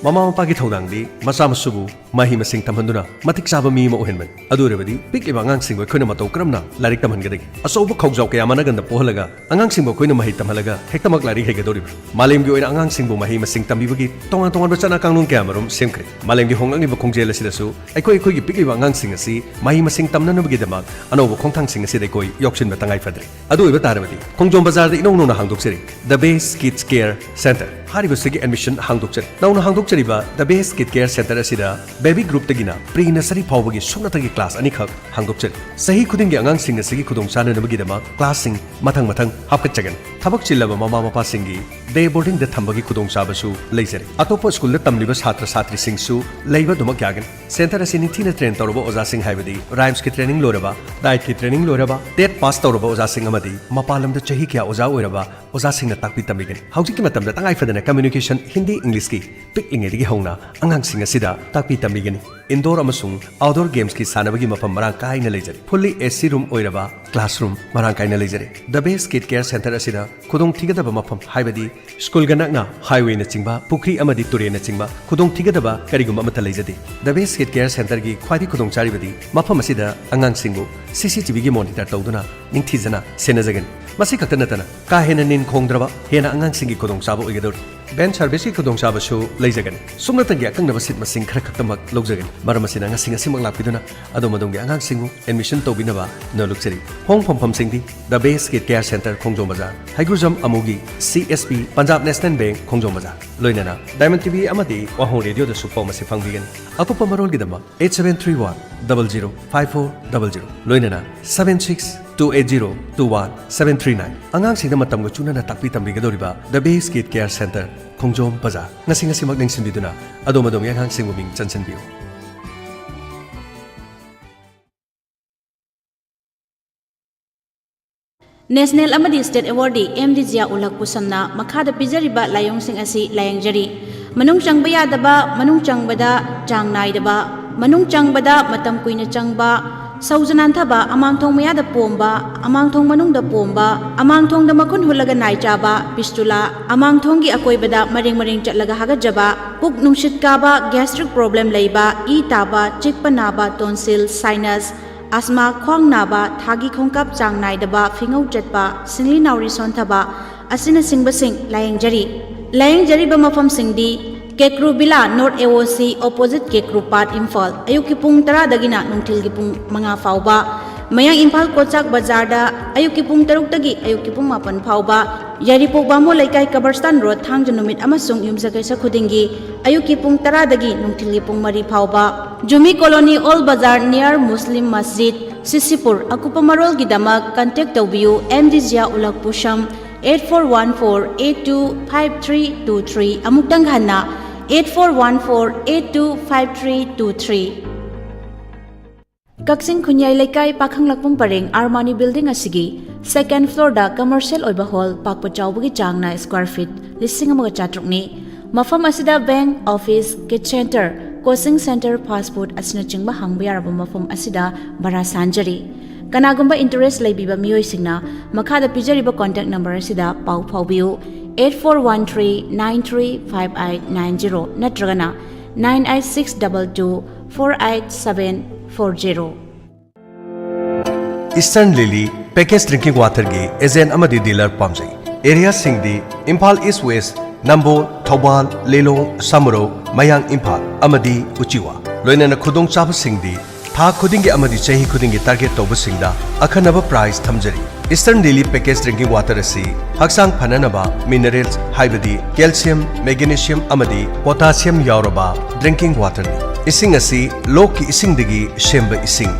ꯃꯃꯥ ꯃꯄꯥꯒꯤ ꯊꯧꯗꯥꯡꯗꯤ ꯃꯆꯥ ꯃꯁꯨꯕꯨ ꯃꯍꯩ ꯃꯁꯤꯡ ꯇꯝꯍꯟꯗꯨꯅ ꯃꯇꯤꯛ ꯆꯥꯕ ꯃꯤ ꯑꯃ ꯑꯣꯏꯍꯟꯕꯅꯤ꯫ ꯑꯗꯨ ꯑꯣꯏꯔꯕꯗꯤ ꯄꯤꯛꯂꯤꯕ ꯑꯉꯥꯡꯁꯤꯡꯕꯨ ꯑꯩꯈꯣꯏꯅ ꯃꯇꯧ ꯀꯔꯝꯅ ꯂꯥꯏꯔꯤꯛ ꯇꯝꯍꯟꯒꯗꯒꯦ? ꯑꯆꯧꯕ ꯈꯧꯖꯥꯎ ꯀꯌꯥ ꯃꯥꯟꯅꯒꯟꯗ ꯄꯣꯛꯍꯜꯂꯒ ꯑꯉꯥꯡꯁꯤꯡꯕꯨ ꯑꯩꯈꯣꯏꯅ ꯃꯍꯩ ꯇꯝꯍꯜꯂꯒ ꯍꯦꯛꯇꯃꯛ ꯂꯥꯏꯔꯤꯛ ꯍꯩꯒꯗꯧꯔꯤꯕ꯭ꯔꯥ? ꯃꯥꯂꯦꯝꯒꯤ ꯑꯣꯏꯅ ꯑꯉꯥꯡꯁꯤꯡꯕꯨ ꯃꯍꯩ ꯃꯁꯤꯡ ꯇꯝꯕꯤꯕꯒꯤ ꯇꯣꯉꯥꯟ ꯇꯣꯉꯥꯟꯕ ꯆꯠꯅ ꯀꯥꯡꯂꯣꯟ ꯀꯌꯥ ꯃꯔꯨꯝ ꯁꯦꯝꯈ꯭ꯔꯦ꯫ ꯃꯥꯂꯦꯝꯒꯤ ꯍꯣꯡꯂꯛꯂꯤꯕ ꯈꯣꯡꯖꯦꯜ ꯑꯁꯤꯗꯁꯨ ꯑꯩꯈꯣꯏ ꯑꯩꯈꯣꯏꯒꯤ ꯄꯤꯛꯂꯤꯕ ꯑꯉꯥꯡꯁꯤꯡ ꯑꯁꯤ ꯃꯍꯩ ꯃꯁꯤꯡ ꯇꯝꯅꯅꯕꯒꯤꯗꯃꯛ ꯑꯅꯧꯕ ꯈꯣꯡꯊꯥꯡꯁꯤꯡ ꯑꯁꯤꯗ ꯑꯩꯈꯣꯏ ꯌꯥꯎꯁꯤꯟꯕ ꯇꯉꯥꯏ ꯐꯗ꯭ꯔꯦ꯫ ꯑꯗꯨ ꯑꯣꯏꯕ ꯇꯥꯔꯕꯗꯤ ꯈꯣꯡꯖꯣꯝ ꯕꯖꯥꯔꯗ ꯏꯅꯧ ꯅꯧꯅ ꯍꯥꯡꯗꯣꯛꯆꯔꯤ The Best Kids Care Center ꯍꯥꯏꯔꯤꯕꯁꯤꯒꯤ admission ꯍꯥꯡꯗꯣꯛꯆꯔꯤ꯫ ꯅꯧꯅ ꯍꯥꯡꯗꯣꯛꯆꯔꯤꯕ The Best Kid Care Center ꯑꯁꯤꯗ baby groupꯇꯒꯤꯅ pre nursery ꯐꯥꯎꯕꯒꯤ ꯁꯨꯞꯅꯇꯒꯤ class ꯑꯅꯤꯈꯛ ꯍꯥꯡꯗꯣꯛꯆꯔꯤ꯫ ꯆꯍꯤ ꯈꯨꯗꯤꯡꯒꯤ ꯑꯉꯥꯡꯁꯤꯡ ꯑꯁꯤꯒꯤ ꯈꯨꯗꯣꯡꯆꯥꯅꯅꯕꯒꯤꯗꯃꯛ classꯁꯤꯡ ꯃꯊꯪ ꯃꯊꯪ ꯍꯥꯞꯀꯠꯆꯒꯅꯤ꯫ ꯊꯕꯛ ꯆꯤꯜꯂꯕ ꯃꯃꯥ ꯃꯄꯥꯁꯤꯡꯒꯤ day boardingꯗ ꯊꯝꯕꯒꯤ ꯈꯨꯗꯣꯡꯆꯥꯕꯁꯨ ꯂꯩꯖꯔꯤ꯫ ꯑꯇꯣꯞꯄ ꯁ꯭ꯀꯨꯜꯗ ꯇꯝꯂꯤꯕ ꯁꯥꯇ꯭ꯔ ꯁꯥꯇ꯭ꯔꯤꯁꯤꯡꯁꯨ ꯂꯩꯕ ꯑꯗꯨꯃꯛ ꯌꯥꯒꯅꯤ꯫ Center ꯑꯁꯤ ꯅꯤꯡꯊꯤꯅ train ꯇꯧꯔꯕ ꯑꯣꯖꯥꯁꯤꯡ ꯍꯥꯏꯕꯗꯤ rhymesꯀꯤ training ꯂꯣꯏꯔꯕ, dietꯀꯤ training ꯂꯣꯏꯔꯕ, TET pass ꯇꯧꯔꯕ ꯑꯣꯖꯥꯁꯤꯡ ꯑꯃꯗꯤ ꯃꯄꯥꯟ ꯂꯝꯗ ꯆꯍꯤ ꯀꯌꯥ ꯑꯣꯖꯥ ꯑꯣꯏꯔꯕ ꯑꯣꯖꯥꯁꯤꯡꯅ ꯇꯥꯛꯄꯤ ꯇꯝꯕꯤꯒꯅꯤ꯫ ꯍꯧꯖꯤꯛꯀꯤ ꯃꯇꯝꯗ ꯇꯉꯥꯏ ꯐꯗꯅ communication Hindi Englishꯀꯤ ꯄꯤꯛꯂꯤꯉꯩꯗꯒꯤ ꯍꯧꯅ ꯑꯉꯥꯡꯁꯤꯡ ꯑꯁꯤꯗ ꯇꯥꯛꯄꯤ ꯇꯝꯕꯤꯒꯅꯤ꯫ Indoor ꯑꯃꯁꯨꯡ outdoor gamesꯀꯤ ꯁꯥꯟꯅꯕꯒꯤ ꯃꯐꯝ ꯃꯔꯥꯡ ꯀꯥꯏꯅ ꯂꯩꯖꯔꯤ꯫ Fully AC room ꯑꯣꯏꯔꯕ classroom ꯃꯔꯥꯡ ꯀꯥꯏꯅ ꯂꯩꯖꯔꯤ꯫ The Best Kid Care Center ꯑꯁꯤꯗ ꯈꯨꯗꯣꯡ ꯊꯤꯒꯗꯕ ꯃꯐꯝ ꯍꯥꯏꯕꯗꯤ ꯁ꯭ꯀꯨꯜꯒ ꯅꯛꯅ highwayꯅꯆꯤꯡꯕ, ꯄꯨꯈ꯭ꯔꯤ ꯑꯃꯗꯤ ꯇꯨꯔꯦꯜꯅꯆꯤꯡꯕ ꯈꯨꯗꯣꯡ ꯊꯤꯒꯗꯕ ꯀꯔꯤꯒꯨꯝꯕ ꯑꯃꯠꯇ ꯂꯩꯖꯗꯦ꯫ The Best Kid Care Centerꯒꯤ ꯈ꯭ꯋꯥꯏꯗꯒꯤ ꯈꯨꯗꯣꯡ ꯆꯥꯔꯤꯕꯗꯤ ꯃꯐꯝ ꯑꯁꯤꯗ ꯑꯉꯥꯡꯁꯤꯡꯕꯨ CCTVꯒꯤ monitor ꯇꯧꯗꯨꯅ ꯅꯤꯡꯊꯤꯖꯅ ꯁꯦꯟꯅꯖꯒꯅꯤ꯫ ꯃꯁꯤ ꯈꯛꯇ ꯅꯠꯇꯅ ꯀꯥ ꯍꯦꯟꯅ ꯅꯤꯟ ꯈꯣꯡꯗ꯭ꯔꯕ ꯍꯦꯟꯅ ꯑꯉꯥꯡꯁꯤꯡꯒꯤ ꯈꯨꯗꯣꯡꯆꯥꯕ ꯑꯣꯏꯒꯗꯧꯔꯤ꯫ ꯚꯦꯟ ꯁꯔꯚꯤꯁꯀꯤ ꯈꯨꯗꯣꯡꯆꯥꯕꯁꯨ ꯂꯩꯖꯒꯅꯤ꯫ ꯁꯨꯞꯅꯇꯪꯒꯤ ꯑꯀꯛꯅꯕ ꯁꯤꯠ ꯃꯁꯤꯡ ꯈꯔ ꯈꯛꯇꯃꯛ ꯂꯧꯖꯒꯅꯤ꯫ ꯃꯔꯝ ꯑꯁꯤꯅ ꯉꯁꯤ ꯉꯁꯤꯃꯛ ꯂꯥꯛꯄꯤꯗꯨꯅ ꯑꯗꯣꯝ ꯑꯗꯣꯝꯒꯤ ꯑꯉꯥꯡꯁꯤꯡꯕꯨ ꯑꯦꯗꯃꯤꯁꯟ ꯇꯧꯕꯤꯅꯕ ꯅꯣꯜꯂꯨꯛꯆꯔꯤ꯫ ꯍꯣꯡꯐꯝ ꯐꯝꯁꯤꯡꯗꯤ The Best Kid Care Center, Khongjom bazaar, Heigrujam ꯑꯃꯨꯒꯤ C S P, Punjab national bank, Khongjom bazaar, ꯂꯣꯏꯅꯅ Diamond T V ꯑꯃꯗꯤ ꯋꯥꯍꯣꯡ ꯔꯦꯗꯤꯑꯣꯗꯁꯨ ꯄꯥꯎ ꯑꯁꯤ ꯐꯪꯕꯤꯒꯅꯤ꯫ ꯑꯀꯨꯞꯄ ꯃꯔꯣꯜꯒꯤꯗꯃꯛ eight seven three one double zero five four double zero, ꯂꯣꯏꯅꯅ seven six two eight zero two one seven three nine꯫ ꯑꯉꯥꯡꯁꯤꯡꯗ ꯃꯇꯝꯒ ꯆꯨꯅꯅ ꯇꯥꯛꯄꯤ ꯇꯝꯕꯤꯒꯗꯧꯔꯤꯕ The Best Kid Care Center, Khongjom ꯕꯖꯥꯔ꯫ ꯉꯁꯤ ꯉꯁꯤꯃꯛ ꯅꯤꯡꯁꯤꯡꯕꯤꯗꯨꯅ ꯑꯗꯣꯝ ꯑꯗꯣꯝꯒꯤ ꯑꯉꯥꯡꯁꯤꯡꯕꯨ ꯃꯤꯡ ꯆꯟꯁꯤꯟꯕꯤꯌꯨ꯫ ꯅꯦꯁꯅꯦꯜ ꯑꯃꯗꯤ ꯁ꯭ꯇꯦꯠ ꯑꯦꯋꯥꯔꯗꯤ ꯑꯦꯝ ꯗꯤ ꯖꯤꯌꯥ ꯎꯂꯛ ꯄꯨꯁꯝꯅ ꯃꯈꯥꯗ ꯄꯤꯖꯔꯤꯕ ꯂꯥꯏꯑꯣꯡꯁꯤꯡ ꯑꯁꯤ ꯂꯥꯏꯌꯦꯡꯖꯔꯤ꯫ ꯃꯅꯨꯡ ꯆꯪꯕ ꯌꯥꯗꯕ, ꯃꯅꯨꯡ ꯆꯪꯕꯗ ꯆꯥꯡ ꯅꯥꯏꯗꯕ, ꯃꯅꯨꯡ ꯆꯪꯕꯗ ꯃꯇꯝ ꯀꯨꯏꯅ ꯆꯪꯕ, ꯁꯧꯖ ꯅꯥꯟꯊꯕ, ꯑꯃꯥꯡꯊꯣꯡ ꯃꯌꯥꯗ ꯄꯣꯝꯕ, ꯑꯃꯥꯡꯊꯣꯡ ꯃꯅꯨꯡꯗ ꯄꯣꯝꯕ, ꯑꯃꯥꯡꯊꯣꯡꯗ ꯃꯈꯨꯟ ꯍꯨꯠꯂꯒ ꯅꯥꯏ ꯆꯥꯕ, ꯐꯤꯁꯇꯨꯂꯥ, ꯑꯃꯥꯡꯊꯣꯡꯒꯤ ꯑꯀꯣꯏꯕꯗ ꯃꯔꯦꯡ ꯃꯔꯦꯡ ꯆꯠꯂꯒ ꯍꯥꯒꯠꯆꯕ, ꯄꯨꯛ ꯅꯨꯡꯁꯤꯠ ꯀꯥꯕ, ꯒ꯭ꯌꯥꯁꯇ꯭ꯔꯤꯛ ꯄ꯭ꯔꯣꯕ꯭ꯂꯦꯝ ꯂꯩꯕ, ꯏ ꯇꯥꯕ, ꯆꯤꯛꯄ ꯅꯥꯕ, ꯇꯣꯟꯁꯤꯜ, ꯁꯥꯏꯅꯁ, ꯑꯁꯃꯥ, ꯈ꯭ꯋꯥꯡ ꯅꯥꯕ, ꯊꯥꯒꯤ ꯈꯣꯡꯀꯥꯞ ꯆꯥꯡ ꯅꯥꯏꯗꯕ, ꯐꯤꯉꯧ ꯆꯠꯄ, ꯁꯤꯡꯂꯤ ꯅꯥꯎꯔꯤ ꯁꯣꯟꯊꯕ ꯑꯁꯤꯅꯆꯤꯡꯕꯁꯤꯡ ꯂꯥꯌꯦꯡꯖꯔꯤ꯫ ꯂꯥꯌꯦꯡꯖꯔꯤꯕ ꯃꯐꯝꯁꯤꯡꯗꯤ Keikru villa, north A O C, opposite Keikru Pat, Imphal, ꯑꯌꯨꯛꯀꯤ ꯄꯨꯡ ꯇꯔꯥꯗꯒꯤꯅ ꯅꯨꯡꯊꯤꯜꯒꯤ ꯄꯨꯡ ꯃꯉꯥ ꯐꯥꯎꯕ꯫ ꯃꯌꯥꯡ ꯏꯝꯐꯥꯜ ꯀꯣꯆꯥꯛ ꯕꯖꯥꯔꯗ ꯑꯌꯨꯛꯀꯤ ꯄꯨꯡ ꯇꯔꯨꯛꯇꯒꯤ ꯑꯌꯨꯛꯀꯤ ꯄꯨꯡ ꯃꯥꯄꯟ ꯐꯥꯎꯕ꯫ ꯌꯥꯏꯔꯤꯄꯣꯛ ꯕꯥꯃꯣꯟ ꯂꯩꯀꯥꯏ, ꯀꯕꯔꯁꯇꯥꯟ ꯔꯣꯗ, ꯊꯥꯡꯖ ꯅꯨꯃꯤꯠ ꯑꯃꯁꯨꯡ ꯌꯨꯝꯁꯀꯩꯁ ꯈꯨꯗꯤꯡꯒꯤ ꯑꯌꯨꯛꯀꯤ ꯄꯨꯡ ꯇꯔꯥꯗꯒꯤ ꯅꯨꯡꯊꯤꯜꯒꯤ ꯄꯨꯡ ꯃꯔꯤ ꯐꯥꯎꯕ꯫ Jumi colony, old bazaar, near Muslim masjid, Sisipur. ꯑꯀꯨꯞꯄ ꯃꯔꯣꯜꯒꯤꯗꯃꯛ contact ꯇꯧꯕꯤꯌꯨ M D Ziya Ulak Pusam, eight four one four eight two five three two three꯫ ꯑꯃꯨꯛꯇꯪ ꯍꯟꯅ, eight four one four eight two five three two three꯫ ꯀꯛꯆꯤꯡ ꯈꯨꯟꯌꯥꯏ ꯂꯩꯀꯥꯏ, ꯄꯥꯈꯪꯂꯥꯛꯄꯝ ꯄꯔꯦꯡ, ꯑꯥꯔꯃꯥꯅꯤ ꯕꯤꯜꯗꯤꯡ ꯑꯁꯤꯒꯤ ꯁꯦꯀꯦꯟ ꯐ꯭ꯂꯣꯔꯗ ꯀꯃꯔꯁꯤꯌꯦꯜ ꯑꯣꯏꯕ ꯍꯣꯜ, ꯄꯥꯛꯄ ꯆꯥꯎꯕꯒꯤ ꯆꯥꯡꯅ ꯁ꯭ꯀ꯭ꯋꯥꯔ ꯐꯤꯠ ꯂꯤꯁꯤꯡ ꯑꯃꯒ ꯆꯥꯇ꯭ꯔꯨꯛꯅꯤ꯫ ꯃꯐꯝ ꯑꯁꯤꯗ bank, office, kit centre, coaching centre, fast food ꯑꯁꯤꯅꯆꯤꯡꯕ ꯍꯥꯡꯕ ꯌꯥꯔꯕ ꯃꯐꯝ ꯑꯁꯤꯗ ꯚꯔꯥ ꯁꯥꯟꯖꯔꯤ꯫ ꯀꯅꯥꯒꯨꯝꯕ ꯏꯟꯇꯔꯦꯁ ꯂꯩꯕꯤꯕ ꯃꯤꯑꯣꯏꯁꯤꯡꯅ ꯃꯈꯥꯗ ꯄꯤꯖꯔꯤꯕ ꯀꯣꯟꯇꯦꯛ ꯅꯝꯕꯔ ꯑꯁꯤꯗ ꯄꯥꯎ ꯐꯥꯎꯕꯤꯌꯨ, eight four one three nine three five eight nine zero ꯅꯠꯇ꯭ꯔꯒꯅ nine eight six double two four eight seven four zero꯫ Eastern Lily Packaged drinking waterꯒꯤ agent ꯑꯃꯗꯤ dealer ꯄꯥꯝꯖꯩ꯫ Areaꯁꯤꯡꯗꯤ ꯏꯝꯐꯥꯜ East West, ꯅꯝꯕꯣꯜ, ꯊꯧꯕꯥꯜ, ꯂꯤꯂꯣꯡ, ꯁꯃꯨꯔꯧ, ꯃꯌꯥꯡ ꯏꯝꯐꯥꯜ ꯑꯃꯗꯤ ꯎꯆꯤꯋꯥ꯫ ꯂꯣꯏꯅꯅ ꯈꯨꯗꯣꯡꯆꯥꯕꯁꯤꯡꯗꯤ ꯊꯥ ꯈꯨꯗꯤꯡꯒꯤ ꯑꯃꯗꯤ ꯆꯍꯤ ꯈꯨꯗꯤꯡꯒꯤ target ꯇꯧꯕꯁꯤꯡꯗ ꯑꯈꯟꯅꯕ prize ꯊꯝꯖꯔꯤ꯫ Eastern Lily Packaged drinking water ꯑꯁꯤ ꯍꯛꯆꯥꯡ ꯐꯅꯅꯕ minerals ꯍꯥꯏꯕꯗꯤ calcium, magnesium ꯑꯃꯗꯤ potassium ꯌꯥꯎꯔꯕ drinking waterꯅꯤ꯫ ꯏꯁꯤꯡ ꯑꯁꯤ ꯂꯣꯛꯀꯤ ꯏꯁꯤꯡꯗꯒꯤ ꯁꯦꯝꯕ ꯏꯁꯤꯡ꯫